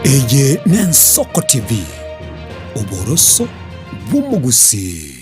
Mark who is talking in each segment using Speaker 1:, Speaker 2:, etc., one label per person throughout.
Speaker 1: Eye n'Ensoko TV, oboroso bw'omogusii.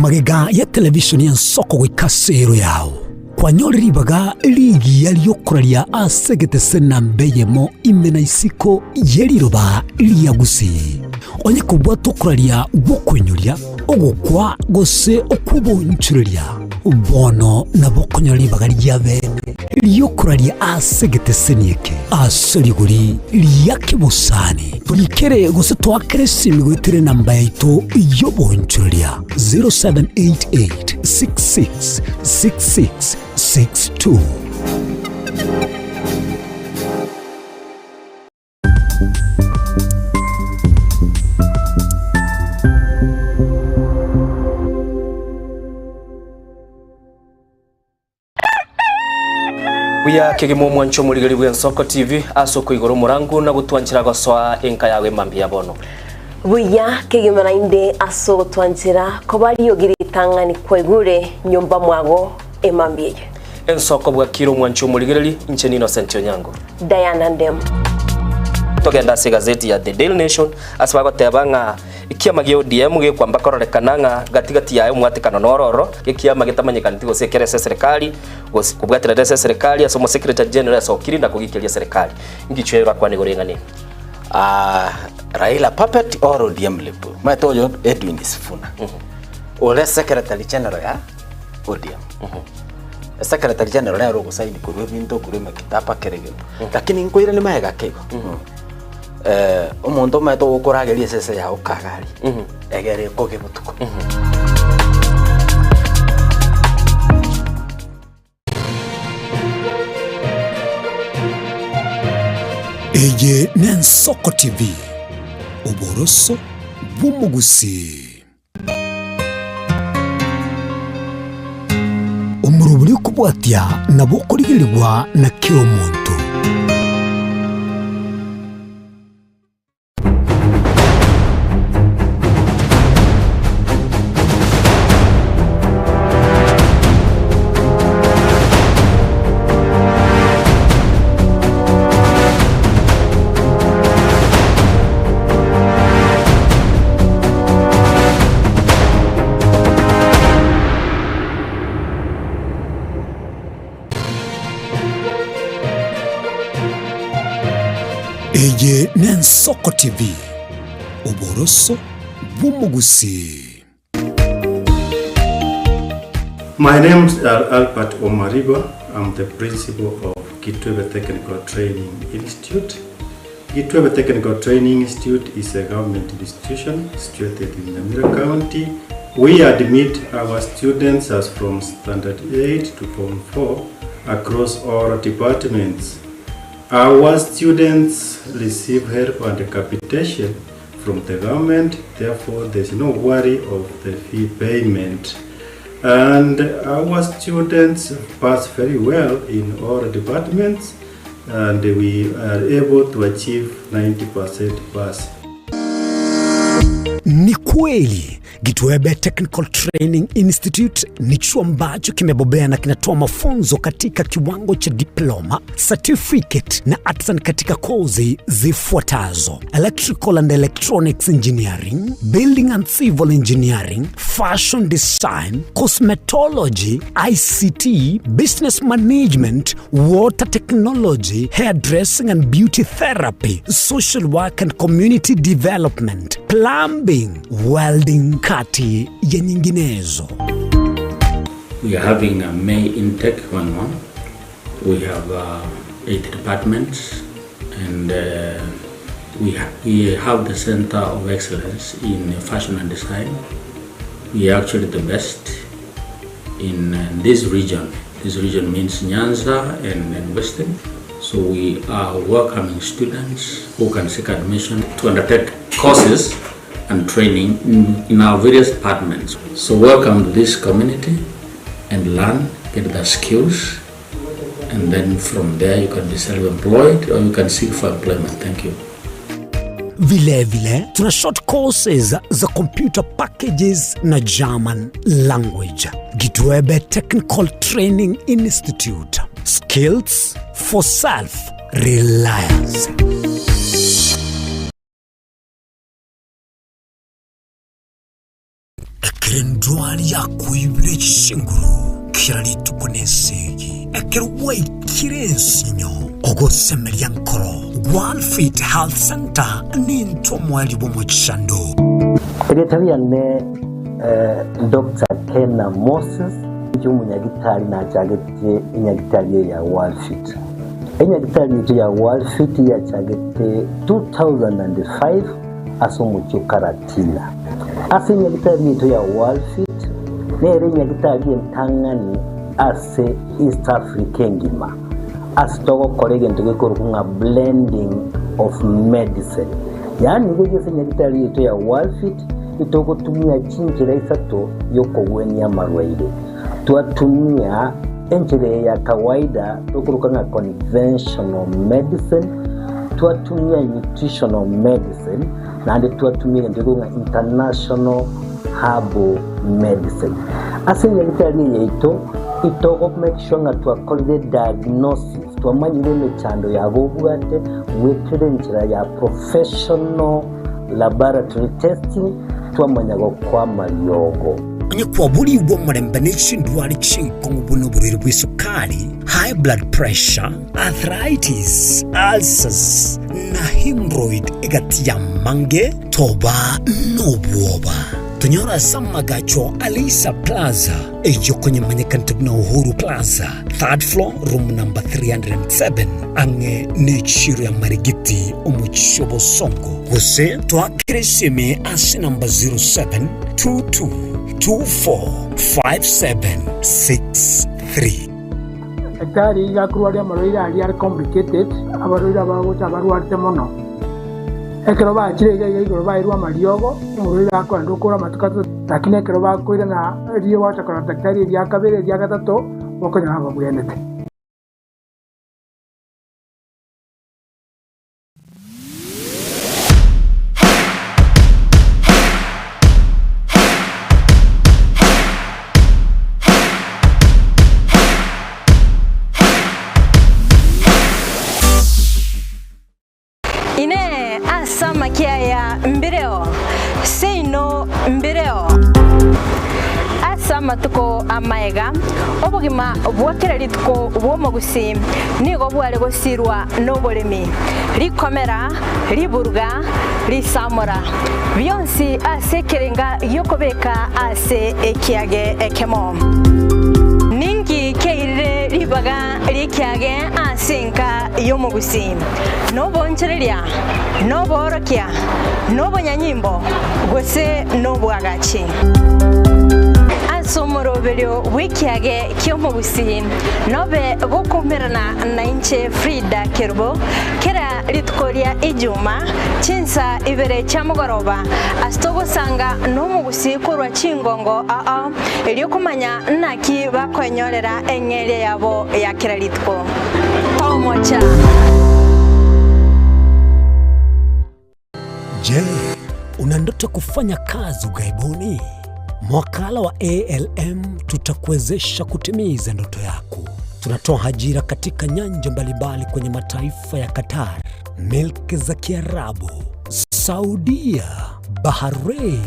Speaker 1: Magega ya televisheni y'ensoko goika ase ero yao, kwanyorire ribaga rigiya ri'okoraria ase egetese namba eyemo ime na isiko ye riroba ria Gusii. Onye kobwata okoraria gw'okoinyoria, ogokwa, gose okw'oboonchoreria, bono nabo okonyora ribaga ria bene ri'okoraria ase egeteseni eke ase rigori ria kebosani. Torikere gose toakere esimi goetera enamba yaito y'oboonchoreria 0788 66 66 62.
Speaker 2: Buya kegima omwancho omorigeri bw'Ensoko TV ase okoigora omorangu na gotwanchera gosoa enka yago emambia ya bono.
Speaker 3: Buya kegima naende ase ogotwanchera koba riogi ritang'ani kwaigure nyomba mwago emambia eye.
Speaker 2: Ensoko bwakire omwancho omorigereri, inche n'Innocent Onyango.
Speaker 3: Diana Ndemo.
Speaker 2: Togende ase egazeti ya The Daily Nation ase bagoteba ng'a ekiama gia ODM gekwamba kororekana ng'a gati gati yaye omwatekano noro ororo, ekiama getamanyekaneti gose ekere ase eserekari gose kobwaterera ase eserekari ase omosecretary general asokiri na kogikeria eserekari. Ngichwa eye orakwane igoro eng'ana eye.
Speaker 4: Ah, Raila puppet or ODM lip. Omanyete oyo Edwin Sifuna. Ore secretary general ya ODM. Secretary general nere ogosaini korwa ebinto korwa emekitaba kera egento. Lakini nkoiranie magega ake igo. Omonto omanyete ogokorageria esese yago kagari, egere ekoge botuko.
Speaker 1: Eye n'Ensoko TV, oboroso bw'omogusii. Omorobori okobwatia nabo okorigerigwa na kera omonto. Eye n'Ensoko TV, oboroso bw'omogusii.
Speaker 5: My name is Albert Omariba. I'm the principal of Kitwebe Technical Training Institute. Kitwebe Technical Training Institute is a government institution situated in Nyamira County. We admit our students as from Standard 8 to Form 4 across all departments. Our students receive help and capitation from the government, therefore there's no worry of the fee payment. And our students pass very well in all departments and we are able to achieve 90% pass.
Speaker 1: Ni kweli Gitwebe Technical Training Institute ni chuo ambacho kimebobea na kinatoa mafunzo katika kiwango cha diploma, certificate na artisan katika kozi zifuatazo: electrical and electronics engineering, building and civil engineering, fashion design, cosmetology, ICT, business management, water technology, hairdressing and beauty therapy, social work and community development, plumbing, welding, kati ya nyinginezo.
Speaker 6: We are having a May intake going on. We have 8 departments and we, ha we have the Center of Excellence in Fashion and Design. We are actually the best in this region. This region means Nyanza and Western. So we are welcoming students who can seek admission to undertake courses and training in, in our various departments. So welcome to this community and learn, get the skills, and then from there you can be self-employed or you can seek for employment. Thank you.
Speaker 1: Vilevile tuna short courses za computer packages na German language. Gitwebe Technical Training Institute. Skills for self reliance. Ekero endwari yakoibire chinguru kera rituko nesegi, ekero gwaikire ensinyo, ogosemeria nkoro, Walfit Health Centre nintwe omoerio bw'omochando.
Speaker 7: Erieta riane Doctor Kena Moses, inche omonyagitari nachagete enyagitari eye ya Walfit. Enyagitari yaito ya Walfit yachagete 2005 ase omochie o Karatina. Ase enyagitari yaito ya Walfit nere enyagitari entang'ani ase East Africa engima ase togokora egento gekorokwa ng'a blending of medicine. Yaani iga ase enyagitari yaito ya Walfit itogotumia chinchera isato yokogwenia amarwaire. Twatumia enchera eye ya kawaida tokoroka ng'a conventional medicine, twatumia nutritional medicine, naende twatumia egento gekorokwa ng'a international herbal medicine. Ase enyagitari eye yaito, itogo make sure ng'a twakorire diagnosis, twamanyire emechando yabo obwate goetera enchera ya professional laboratory testing, twamanya gokoa amariogo.
Speaker 1: Onye kwaborigwe omorembe ne chindwari chinkong'u buna oborwaire bw'esukari, high blood pressure, arthritis, ulcers, na hemorrhoid egati y'amange, toba nobwoba. Tonyore ase amagacho a Leisa Plaza, eyio konyemanyekanete buna Uhuru Plaza, third floor, room number 307, ang'e n'echiro ya Marigiti, omochie o Bosongo. Gose toakere esimi ase namba 0722245763.
Speaker 8: Daktari iga akorwaria amarwaire aria are complicated, abarwaire abagocha abarwarete mono. Ekero bachire iga iga igoro bairwe amariogo, omorwaire akoenda okora amatuko atato, lakini ekero bakoirana erio gocha korora daktari eria kabere eria gatato, bokonyora babwenete.
Speaker 9: Inee! Ase amakia aya mbireo? Seino mbireo. Ase amatuko amaega, obogima bwa kera rituko bw'omogusii nigo bware gosirwa noboremi, rikomera, riburuga, risamora, bionsi ase ekerenga gi'okobeka ase ekiage ekemo. Ninki keirire ribaga ri'ekiage ase enka y'omogusii? Noboonchoreria, noboorokia, nobonyanyimbo, gose nobwagachi. Ase omoroberio bw'ekiage ki'omogusii nobe gokoumerana nainche Frida Kerubo kera rituko ria Ijuma chinsa ibere chia mogoroba ase togosanga nomogusii korwa chingongo ao erio komanya naki bakoenyorera eng'eria yabo ya kera rituko. Tomocha.
Speaker 1: Je, una ndoto ya kufanya kazi ughaibuni? Mwakala wa ALM tutakuwezesha kutimiza ndoto yako. Tunatoa ajira katika nyanja mbalimbali kwenye mataifa ya Qatar, milki za Kiarabu, Saudia, Bahrain,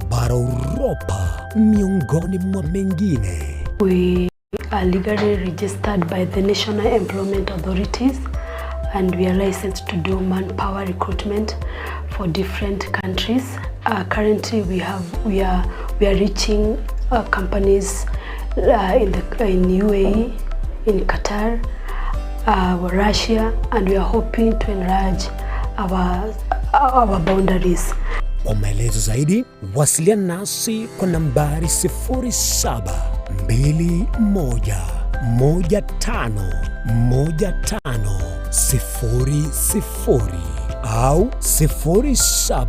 Speaker 1: bara Uropa, miongoni mwa mengine.
Speaker 10: We are legally registered by the National Employment Authorities and we are licensed to do manpower recruitment for different countries. Currently we have we are we are reaching companies in the in UAE, in Qatar, Russia and we are hoping to enlarge our our boundaries.
Speaker 1: Kwa maelezo zaidi wasiliana nasi kwa nambari 07211515 00 au 07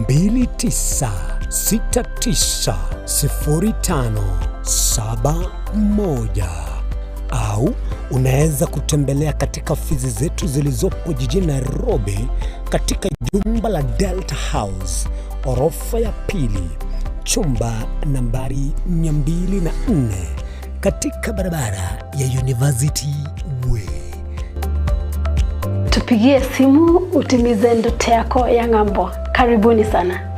Speaker 1: 29 69 05 71 au unaweza kutembelea katika ofisi zetu zilizopo jijini Nairobi katika jumba la Delta House orofa ya pili chumba nambari 204 katika barabara ya University Way.
Speaker 10: Tupigie simu utimize ndoto yako ya ng'ambo. Karibuni sana.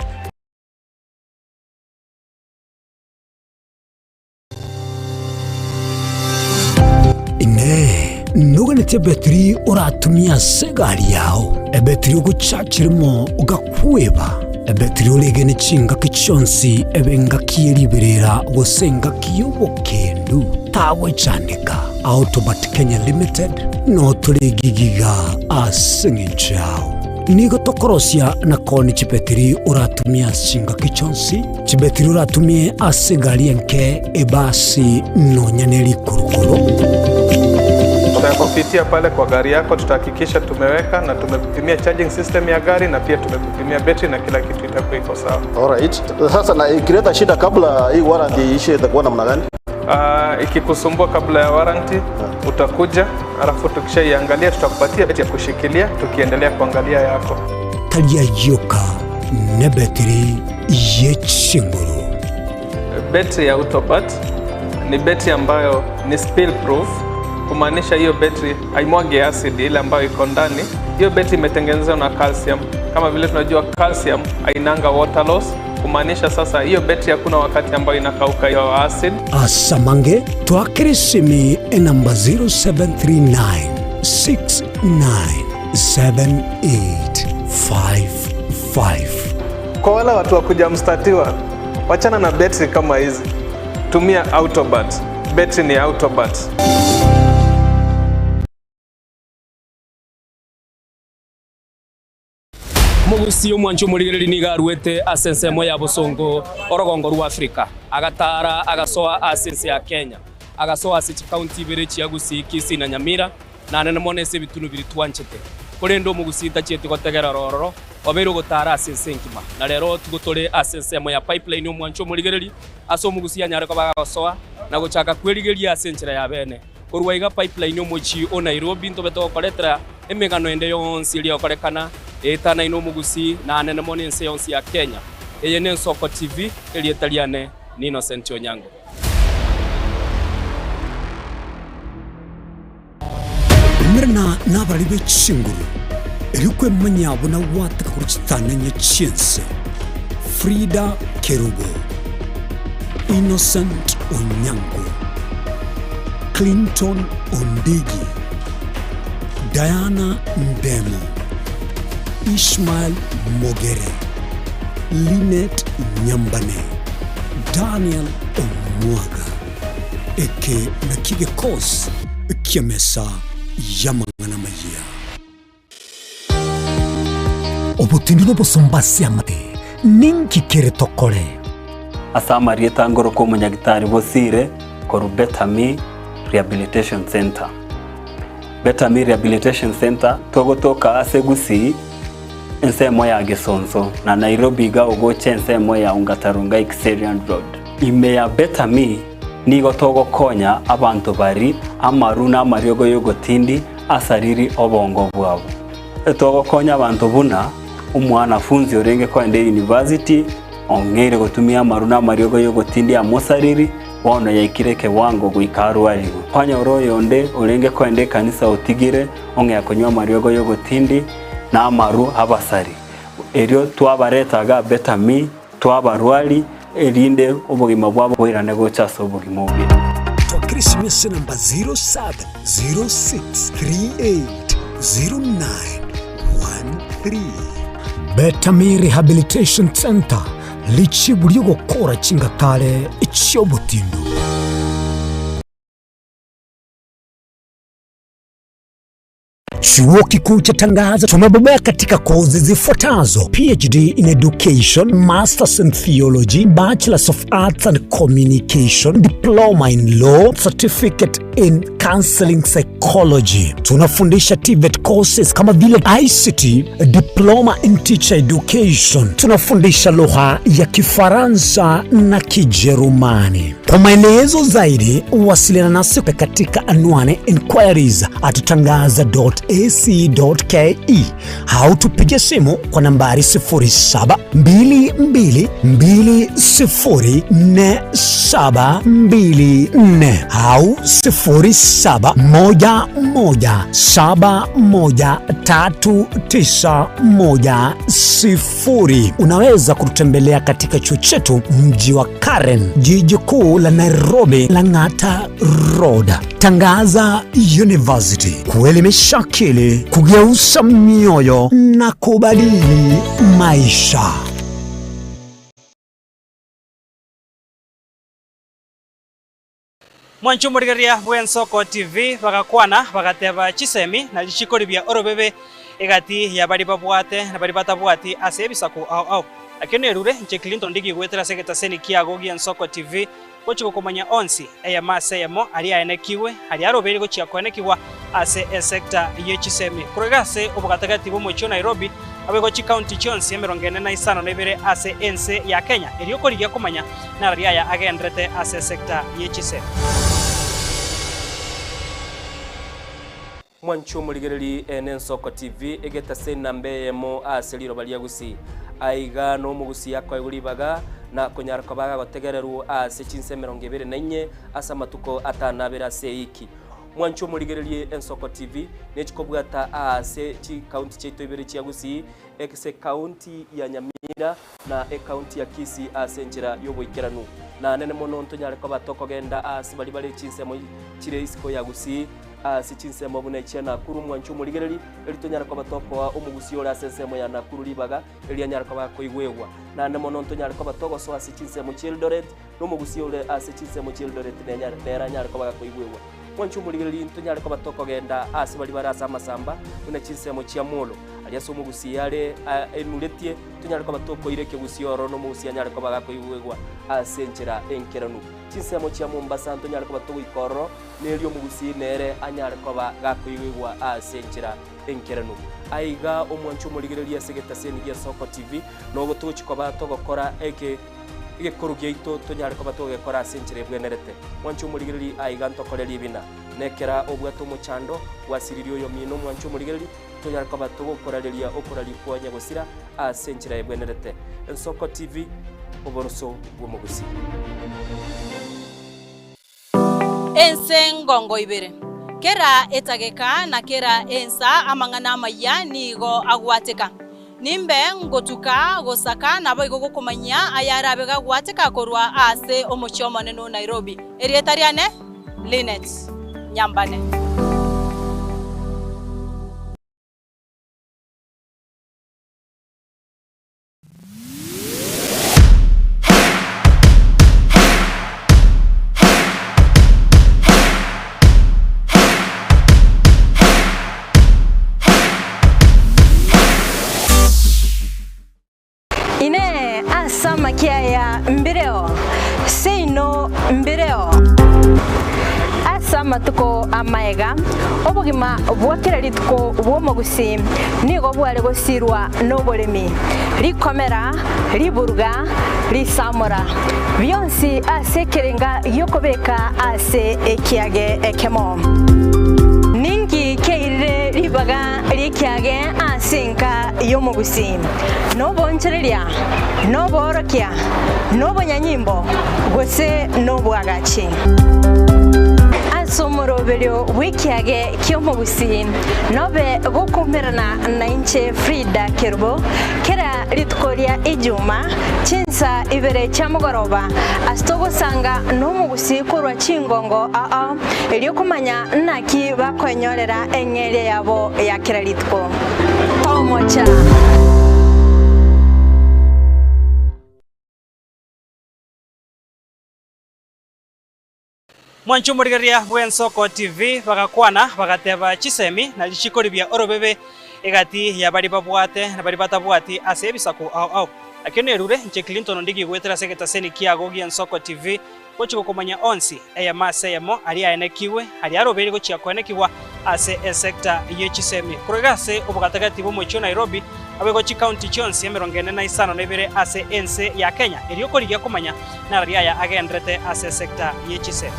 Speaker 1: Inee! Noganetie ebetiri oratumie ase egari yao, ebetiri ogochachirimo ogakweba, ebetiri oregene chingaki chionsi ebe engaki ye riberera gose engaki y'obokendu? Tagwechandeka. Autobat Kenya Limited notore gigiga ase eng'encho yao. Nigo tokorosia na koonia chibetiri oratumie ase chingaki chionsi, chibetiri oratumie ase egari enke, ebasi, nonya ne rikurukuru.
Speaker 11: Tutakupitia pale kwa gari yako, tutahakikisha tumeweka na tumekupimia charging system ya gari na pia tumekupimia betri na kila kitu itakuwa iko sawa.
Speaker 12: Alright. Sasa na ikileta shida kabla hii warranty iishe itakuwa namna gani?
Speaker 11: Uh, ikikusumbua kabla ya warranty utakuja, alafu tukishaiangalia tutakupatia beti ya kushikilia tukiendelea kuangalia yako.
Speaker 1: Tari ayioka nebetiri ye chinguru.
Speaker 11: Betri ya Autobat ni betri ambayo ni spill proof, kumaanisha hiyo betri haimwagi acid ile ambayo iko ndani. Hiyo betri imetengenezwa na calcium. Kama vile tunajua calcium hainanga water loss, kumaanisha sasa hiyo betri hakuna wakati ambayo inakauka hiyo acid.
Speaker 1: Asamange twakere esimi enamba 0739 697855.
Speaker 11: Kwa wale watu wa kuja mstatiwa, wachana na betri kama hizi, tumia Autobat. Betri ni Autobat.
Speaker 2: Omogusii omwanche omorigereria nigo aruete ase ensemo ya bosongo orogongo rwa Africa, agatara agasoa ase ense ya Kenya, agasoa ase chikaunti ibere chia Gusii, Kisii na Nyamira, na anene mono ase ebitunu biria twanchete. Korende omogusii tachieti gotegerera ororo, obeire ogotara ase ense engima. Na rero tigo tore ase ensemo ya Pipeline omwanche omorigereria, ase omogusii anyare koba agosoa na gochaka kwerigeria ase enchera ya bene. Korwa iga Pipeline omochie o Nairobi ntobe togokoretera emegano ende yonsi eria egokorekana eetanaine omogusii na anene mono ense yonsi ya Kenya. Eye n'Ensoko TV, erieta riane ni Innocent Onyango.
Speaker 1: Umerana nabarari be chinguru, erio kwemanya buna gwateka korwa chitananya chi'ense. Frida Kerubo, Innocent Onyango, Clinton Ondigi, Diana Ndemo, Ishmael Mogere, Linet Nyambane, Daniel Omwaga. Eke nakio gekosi ki'emesa y'amang'ana amayia. Obotindi nobosomba ase amate, ninki kere tokore?
Speaker 13: Ase amarieta ngoroka omonyagitari Bosire korwa Betami Rehabilitation Centre. Betami Rehabilitation Centre togotoka ase Gusii ensemo ya Gesonso na Nairobi iga ogocha ensemo ya Ongata Rongai Kiserian Road. Ime ya Betami nigo togokonya abanto bari amaru na amariogo y'ogotindi asariri obongo bwabo. Togokonya abanto buna omwanafunzi orenge kogenda eyunivasiti ong'eire gotumia amaru na amariogo y'ogotindi amosariri, bono yaikire ekewango goika arwarigwe. Kwanyora oyonde orenge kogenda ekanisa otigire ong'ea konywa amariogo y'ogotindi na amaru abasari. Erio twabareta iga Betami, twabarwari, erinde obogima bwabo boirane gocha ase obogima obuya.
Speaker 1: Twakera esimi ase enamba 0706380913. Betami Rehabilitation Centre, richibu ri'ogokora chingatare chi'obotindu. Chuo Kikuu cha Tangaza tumebobea katika kozi zifuatazo: PhD in Education, Masters in Theology, Bachelors of Arts and Communication, Diploma in Law, Certificate in Counseling Psychology. Tunafundisha TVET courses kama vile ICT, Diploma in Teacher Education. Tunafundisha lugha ya Kifaransa na Kijerumani. Kwa maelezo zaidi, wasiliana nasi katika anwani inquiries at tangaza.ac.ke au tupige simu kwa nambari 0722204724 au 0711713910. Unaweza kututembelea katika chuo chetu mji wa Karen, jiji kuu la Nairobi, Lang'ata Road. Tangaza University, kuelimisha akili, kugeuza mioyo na kubadili maisha.
Speaker 14: Mwanche omorigereria bw'Ensoko TV bagakwana bagateba chisemi na richiko bia orobebe egati ya baria babwate na baria batabwati ase ebisaku ao ao. Lakini nerure inche Clinton ndigigwetera ase egetaseni kiago gi'Ensoko TV gochia gokomanya onsi eyemo ase eyemo aria aenekigwe aria arobeire gochia koenekigwa ase esector ye chisemi. Korwa iga ase obogatagati bw'omochie o Nairobi Naboigo chikaunti chionsi emerongo ene na isano na ibere ase ense ya Kenya, erio korigia komanya narari aya agenderete ase esecta ye chisemi.
Speaker 2: Mwanche omorigereri ene Ensoko TV egetase enamba eyemo ase riroba ria Gusii. Aiga nomogusii akoegwa ribaga na konyara koba agagotegererwa ase chinsa emerongo ebere na inye ase amatuko atano abere ase eiki. Mwanche omorigererie Ensoko TV nechikobwata aase chikaunti chiaito ibere chia Gusii, ase ekaunti ya Nyamira na ekaunti ya Kisii ase enchera y'oboikeranu. Naanene mono ntonyare koba tokogenda aase baria bare chinsemo chire isiko ya Gusii, ase chinsemo buna echia Nakuru. Mwanche omorigereri, eri tonyare koba tokoa omogusii ore ase ensemo ya Nakuru ribaga eri anyare koba akoigwegwa. Naende mono ntonyare koba togosoa ase chinsemo chi'Eldoret, na omogusii ore ase chinsemo chi'Eldoret nere anyare koba gakoigwegwa. Mwanche omorigereria ntonyare koba tokogenda aase baria bare ase amasamba, buna chinsemo chia Molo, aria ase omogusii are enuretie, tonyare koba tokoira ekegusii ororo na omogusii anyare koba gakoigwegwa ase enchera enkeranu. Chinsemo chia Mombasa ntonyare koba togoika ororo, na erio omogusii nere anyare koba gakoigwegwa ase enchera enkeranu. Aiga omwanche omorigereria ase egetaseni gia Soko TV, nogo togochia koba togokora eke. Egekoru giaito tonyare koba togekora ase enchera ebwenerete. Mwanche omorigereria aiga ntokore ribina. Nekera obwate omochando, gwasiririe oyomino mwanche omorigereria, tonyare koba togokorareria okoraria kwa nyagosira ase enchera ebwenerete. Ensoko TV, oboroso bw'omogusii.
Speaker 15: Ense ngongo ibere. Kera etageka na kera ensa amang'ana amayia nigo agwateka. Nimbe ngotuka gosaka naboigo gokomanyia ayarabe gagwateka korwa ase omochie omonene o Nairobi. Erieta riane Linet Nyambane.
Speaker 9: Inee! Ase amakia aya mbireo? Seino mbireo. Ase amatuko amaega, obogima bwa kera rituko bw'omogusii nigo bware gosirwa noboremi, rikomera, riburuga, risamora, bionsi ase ekerenga gi'okobeka ase ekiage ekemo. Ninki kiairire ribaga ri'ekiage ase enka y'omogusii? Noboonchoreria, noboorokia, nobonyanyimbo, gose nobwagachi. Ase omoroberio bw'ekiage ki'omogusii nobe gokoumerana nainche Frida Kerubo kera rituko ria Ijuma chinsa ibere chia mogoroba ase togosanga nomogusii korwa chingongo ao erio komanya naki bakoenyorera eng'eria yabo ya kera rituko. Tomocha!
Speaker 14: Mwanche omorigereria bw'Ensoko TV bagakwana, bagateba chisemi na richiko ribia orobebe egati ya baria babwate na baria batabwati ase ebisaku ao ao. Nakio nerure inche Clinton Ondigi goetera ase egetaseni kiago gi'Ensoko TV gochia gokomanya onsi eyemo ase eyemo aria aenekigwe, aria arobeire gochia koenekigwa ase esecta ye chisemi. Korwa iga ase obogatagati bw'omochie o Nairobi, Abego chikaunti chionsi 45 ase ense ya Kenya erio korigia komanya narari aya agenderete ase esecta ye chisemi.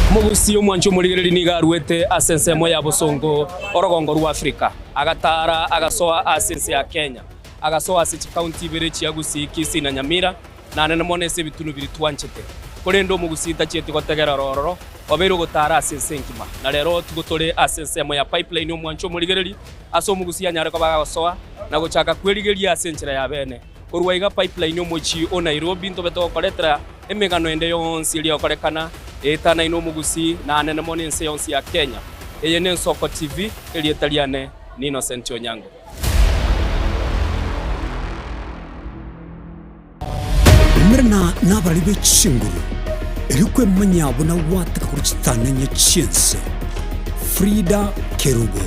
Speaker 2: Omogusii omwanchi omorigereria nigo aruete ase ensemo ya bosongo orogongo rwa Afrika, agataara agasoa ase ense ya Kenya, agasoa ase chikaunti ibere chia Gusii, Kisii na Nyamira, na nene mono ase ebitunu biria twanchete. Korende omogusii tachieti gotegerera ororo, obeire ogotaara ase ense engima. Na rero tigo tore ase ensemo ya pipeline omwancho omorigereria, ase omogusii anyare koba agosoa na gochaka kwerigeria ase enchera ya bene. Korwa iga pipeline omochie o Nairobi ntobe togokoretera emegano ende yonsi eria egokorekana eetanaine omogusii na anene mono ense yonsi ya Kenya. Eye n'Ensoko TV, erieta riane ni Innocent Onyango.
Speaker 1: Umerana nabarari be chinguru, erio kwemanya buna gwateka korwa chitananya chi'ense. Frida Kerubo,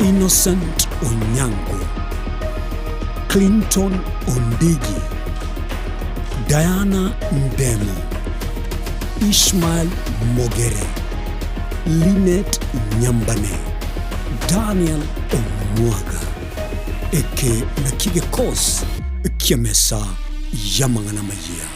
Speaker 1: Innocent Onyango, Clinton Ondigi, Diana Ndemo, Ishmael Mogere, Linet Nyambane, Daniel Omwaga. Eke nakio gekosi ki'emesa y'amang'ana amayia.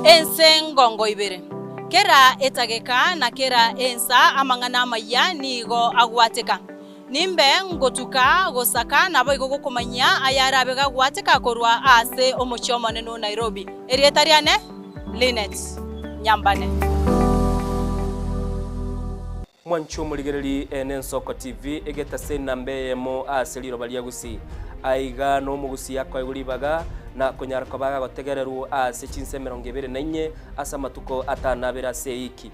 Speaker 15: Ense ngongo ibere. Kera etageka na kera ensa amang'ana amayia nigo agwateka. Nimbe ngotuka gosaka naboigo gokomanyia ayarabe gagwateka korwa ase omochie omonene o Nairobi. Erieta riane Linet Nyambane.
Speaker 2: Mwanche omorigereri ene Ensoko TV egetase enamba eyemo ase riroba ria Gusii. Aiga nomogusii akoegwa ribaga na konyara koba agotegererwa ase chinsa 24 ase amatuko 52 ase eiki.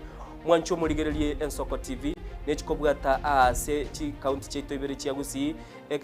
Speaker 2: Mwanche omorigererie Ensoko TV nechikobwata aase chikaunti chiaito ibere chia Gusii,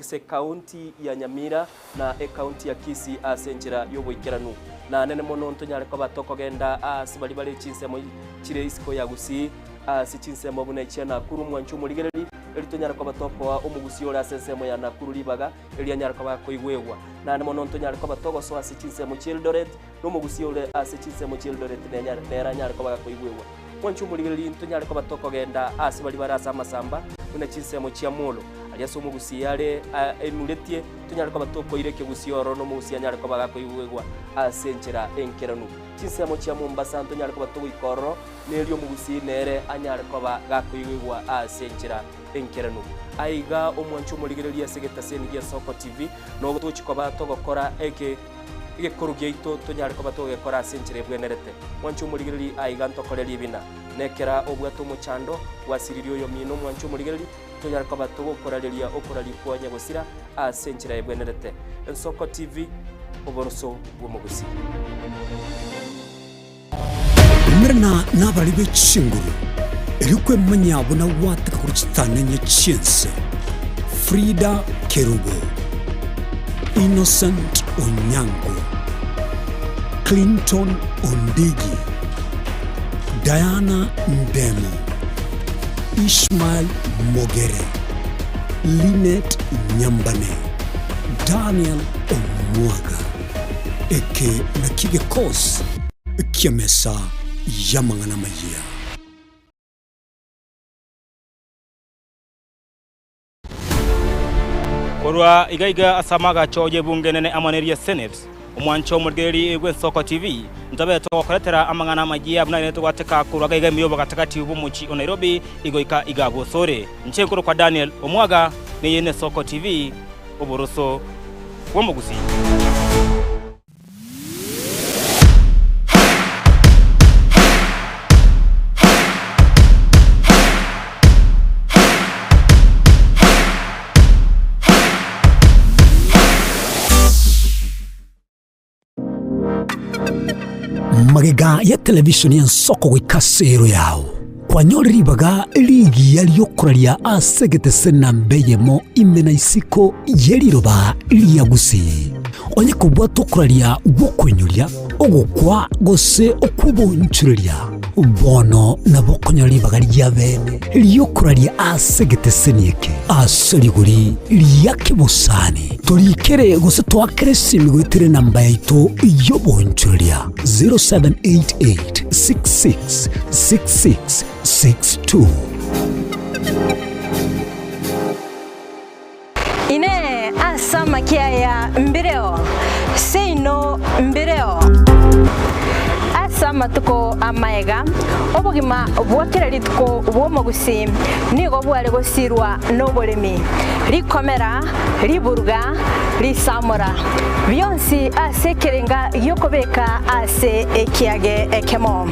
Speaker 2: ase ekaunti ya Nyamira na ekaunti ya Kisii ase enchera y'oboikeranu. Na nene mono ntonyare koba tokogenda aase baria bare chinsemo chire isiko ya Gusii, ase chinsemo buna echia Nakuru. Mwanche omorigererie, erio tonyare koba tokoa omogusii ore ase ensemo ya Nakuru ribaga, erio anyare koba akoigwegwa. Naende mono ntonyare koba togosoa ase chinsemo chi'Eldoret, na omogusii ore ase chinsemo chi'Eldoret nere anyare koba gakoigwegwa. Mwanche omorigererie, ntonyare koba tokogenda aase baria bare ase amasamba, buna chinsemo chia Molo, aria ase omogusii are aimuretie, tonyare koba tokoira ekegusii ororo, na omogusii anyare koba gakoigwegwa ase enchera enkeranu. Chinsemo chia Mombasa ntonyare koba togoika ororo, na erio omogusii nere anyare koba gakoigwegwa ase enchera enkeranu. Aiga omwanche omorigererie ase egetaseni gia Soko TV, nogo togochia koba togokora eke. Egekoro giaito tonyare koba togekora ase enchera ebwenerete. Mwanche omorigereria aiga ntokore ribina. Nekera obwate omochando, gwasiririe oyomino mwanche omorigereria, tonyare koba togokorareria okoraria kwa nyagosira ase enchera ebwenerete. Ensoko TV, oboroso bw'omogusii.
Speaker 1: Umerana nabarari be chinguru, erio kwemanya buna gwateka korwa chitananya chi'ense. Frida Kerubo, Innocent Onyango, Clinton Ondigi, Diana Ndemo, Ishmael Mogere, Linet Nyambane, Daniel Omwaga. Eke nakio gekosi ki'emesa y'amang'ana amayia.
Speaker 16: Korwa iga iga ase amagacho y'ebunge enene amo neria Senate, omwancho omorigereria bw'Ensoko TV, ntobe togokoretera amang'ana amayia buna rende togwateka korwa iga iga ime y'obogatagati bw'omochie o Nairobi igoika iga bosore. Inche nkorokwa Daniel Omwaga, neye n'Esoko TV, oboroso bw'omogusii.
Speaker 1: Magega ya televishoni y'ensoko goika ase ero yao. Kwanyore ribaga rigiya ri'okoraria ase egetese namba eyemo ime na isiko ye riroba ria Gusii. Onye kobwata okoraria gw'okoinyoria, ogokwa, gose okw'obonchoreria, bono nabo okonyora ribaga ria bene ri'okoraria ase egeteseni eke ase rigori ria kebosani. Torikere gose toakere esimi goetera enamba yaito y'obonchoreria 0788 66 66 62.
Speaker 9: Inee! Ase amakia aya mbireo? Seino mbireo. Ase amatuko amaega, obogima bwa kera rituko bw'omogusii nigo bware gosirwa noboremi, rikomera, riburuga, risamora, bionsi ase ekerenga gi'okobeka ase ekiage ekemo.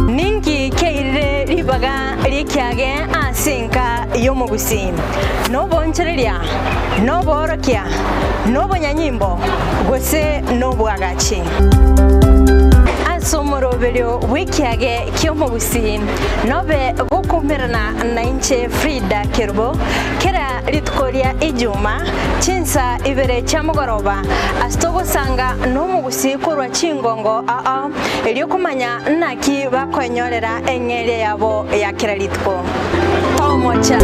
Speaker 9: Ninki kiairire ribaga ri'ekiage ase enka y'omogusii? Nobonchoreria, noboorokia, nobonyanyimbo, gose nobwagachi. Ase omoroberio bw'ekiage ki'omogusii nobe gokoumerana nainche Frida Kerubo kera rituko ria Ijuma chinsa ibere chia mogoroba ase togosanga nomogusii korwa chingongo ao erio komanya naki bakoenyorera eng'eria yabo ya kera rituko. Omocha.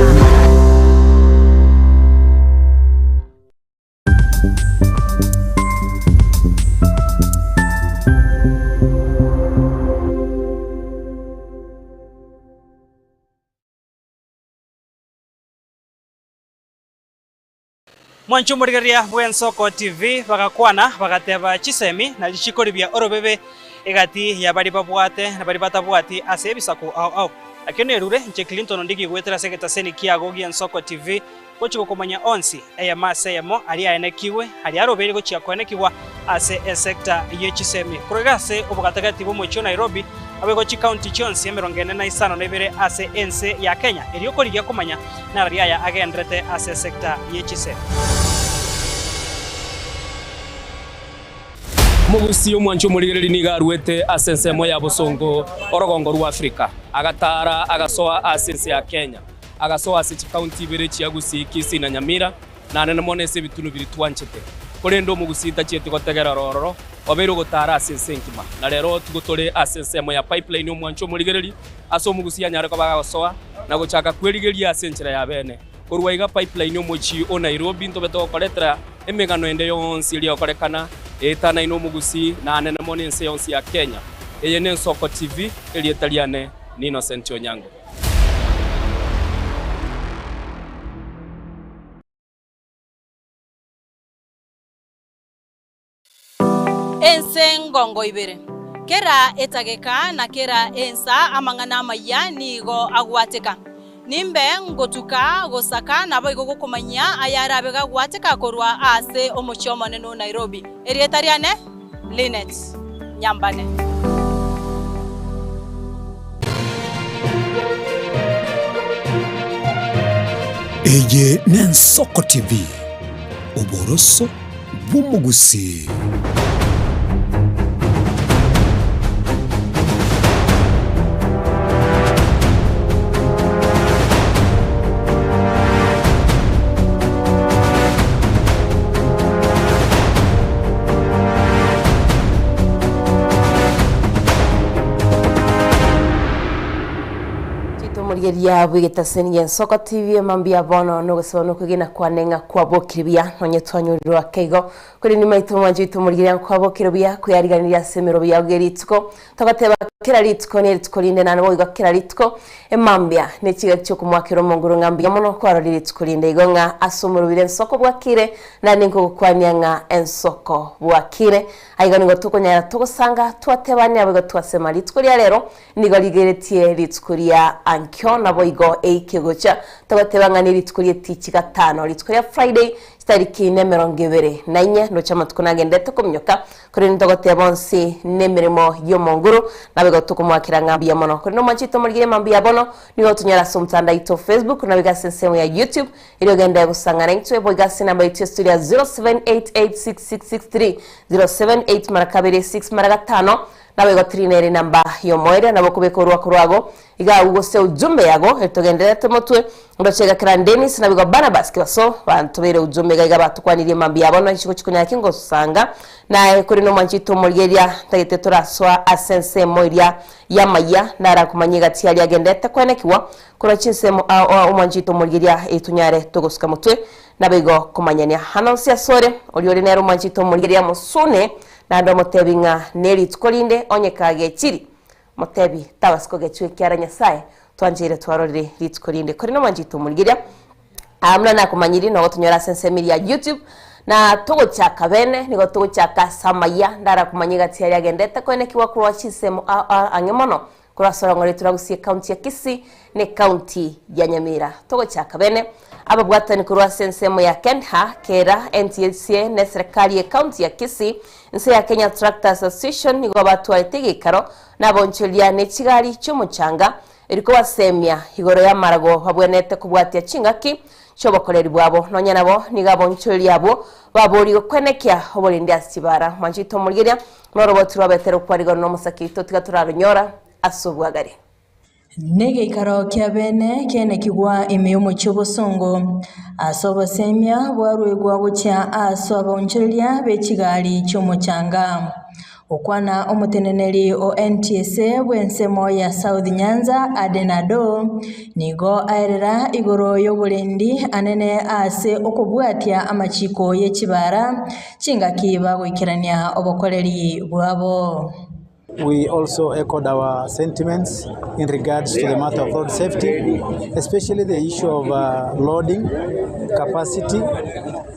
Speaker 14: Mwanche omorigereria bw'Ensoko TV bagakwana bagateba chisemi na richiko ribia orobebe egati ya baria babwate na baria batabwati ase ebisaku ao ao. Nakio nerure inche Clinton Ondigi goetera ase egetaseni kiago gi'Ensoko TV gochia gokomanya onsi eyemo ase eyemo aria aenekigwe aria arobeire gochia koenekigwa ase esecta ye chisemi korwa iga ase obogatagati bw'omochie o Nairobi Naboigo chikaunti chionsi 45 ase ense ya Kenya erio korigia komanya narari aya agenderete ase esecta ye chisemi.
Speaker 2: Omogusii omwanchi omorigereria nigo aruete ase ensemo ya bosongo orogongo rwa Afrika, agataara agasoa ase ense ya Kenya, agasoa ase chikaunti ibere chia Gusii, Kisii na Nyamira, Naende mono ase ebitunu biria twanchete. Korende omogusii tachieti gotegerera ororo, obeire ogotaara ase ense engima. Na rero tigo tore ase ensemo ya pipeline omwancho omorigereria, ase omogusii anyare koba agosoa na gochaka kwerigeria ase enchera ya bene. Korwa iga pipeline omochie o Nairobi ntobe togokoretera emegano ende yonsi eria egokorekana eetanaine omogusii na anene mono ense yonsi ya Kenya. Eye n'Ensoko TV, erieta riane ni Innocent Onyango.
Speaker 15: Ense ngongo ibere, kera etageka na kera ensa amang'ana amayia nigo agwateka. Nimbe ngotuka gosaka naboigo gokomanyia ayarabe gagwateka korwa ase omochie omonene o Nairobi. Erieta riane Linet Nyambane.
Speaker 1: Eye n'Ensoko TV, oboroso bw'omogusii.
Speaker 3: Omorigereria bw'egetaseni gi'Ensoko TV mambia bono nogosaba nokwegena kwane ng'a kwabokire buya nonye twanyorirwe ake igo korende maito mwanche oito omorigereria nkwabokire buya kweyariganirie ase emerobo yao gie rituko togoteba kera rituko ne rituko rinde naende boigo kera rituko emambia ne chigaki chiokomoakera omonguru ng'a mbuya mono kwarorire rituko rinde igo ng'a ase omorobire ensoko bwakire naende nkogokwania ng'a ensoko bwakire aiga nigo tokonyara togosanga twatebania boigo twasema rituko ria rero Nigo rigeretie rituko ria ankio, naboigo eike gocha. Togoteba ng'a nerituko rie tichi gatano, rituko ria Friday, Chitariki nemerongo ebere na inye ndoche amatuko nagendete kominyoka, korende togoteba onsi nemeremo y'Omonguru, naboigo tokomoakera ng'a mbuya mono. Korende omwanche oito omorigereria mambia bono, nigo otonyore ase omotandao aito o Facebook, naboigo ase ensemo ya YouTube, erio ogende gosang'ana intwe, boigo ase enamba yaito ya studio ya 07886663 078 mara kabere 6 mara gatano, Naboigo tiri nere enamba y'omoerio, nabo okobeka orwako rwago iga agwo gose ujumbe yago, eri togendererete motwe, ndoche iga kera Dennis naboigo Barnabas Kibaso bantobeire ujumbe iga iga batokwanirie mambia bono inche gochia konyara ki ngosanga naye korende omwanchi oito omorigereria ntagete torasoa ase ensemo eria y'amayia narakomanyie gati aria agenderete koenekigwa korwa chinsemo ao ao omwanchi oito omorigereria eri tonyare togosuka motwe naboigo komanyania hana onsi asore oria ore nere omwanchi oito omorigereria mosune Naende omotebi ng'a nerituko rinde onye kagechiri, motebi tabasi kogechwa ekiara Nyasae twancheire twarorire rituko rinde. Korende omwanchete omorigeria, aa buna nakomanyiri nogotonyora ase ensemo eria ya YouTube, na togochaka bene nigo togochaka ase amayia ndarakomanye egati aria agendete koenekigwa korwa chinsemo ao ao ang'e mono Korwa ase orong'o turagusie ekaunti ya Kisii na ekaunti ya Nyamira. Togochaka bene, ababwatani korwa ase ensemo ya Kenha, Kera, NTSA na eserekari ye ekaunti ya Kisii, ense ya Kenya Tractors Association nigo batwarete egeikaro na abonchoria ne chigari chiomochanga eri kobasemia igoro y'amarago babwenerete kobwatia chingaki chi'obokoreri bwabo. Nonya nabo nigo abonchoreria abwo baborigwe kwenekia oborendi ase chibara. Mwanche oito omorigeria Noroboti rwa Betero kwarigwa nomosake oito tiga torarunyora ase obwagare.
Speaker 17: Negeikaro kia bene kiainekigwa ime y'omochie obosongo, ase obosemia bwaruegwa gochia ase abaonchoreria be chigari chi'omochanga. Okwana omoteneneri o NTSA bw'ensemo ya South Nyanza Aden Adoo nigo aerera igoro y'oborendi anene ase okobwatia amachiko ye chibara chingaki bagoikerania obokoreri bwabo.
Speaker 18: We also echoed our sentiments in regards to the matter of road safety, especially the issue of uh, loading capacity,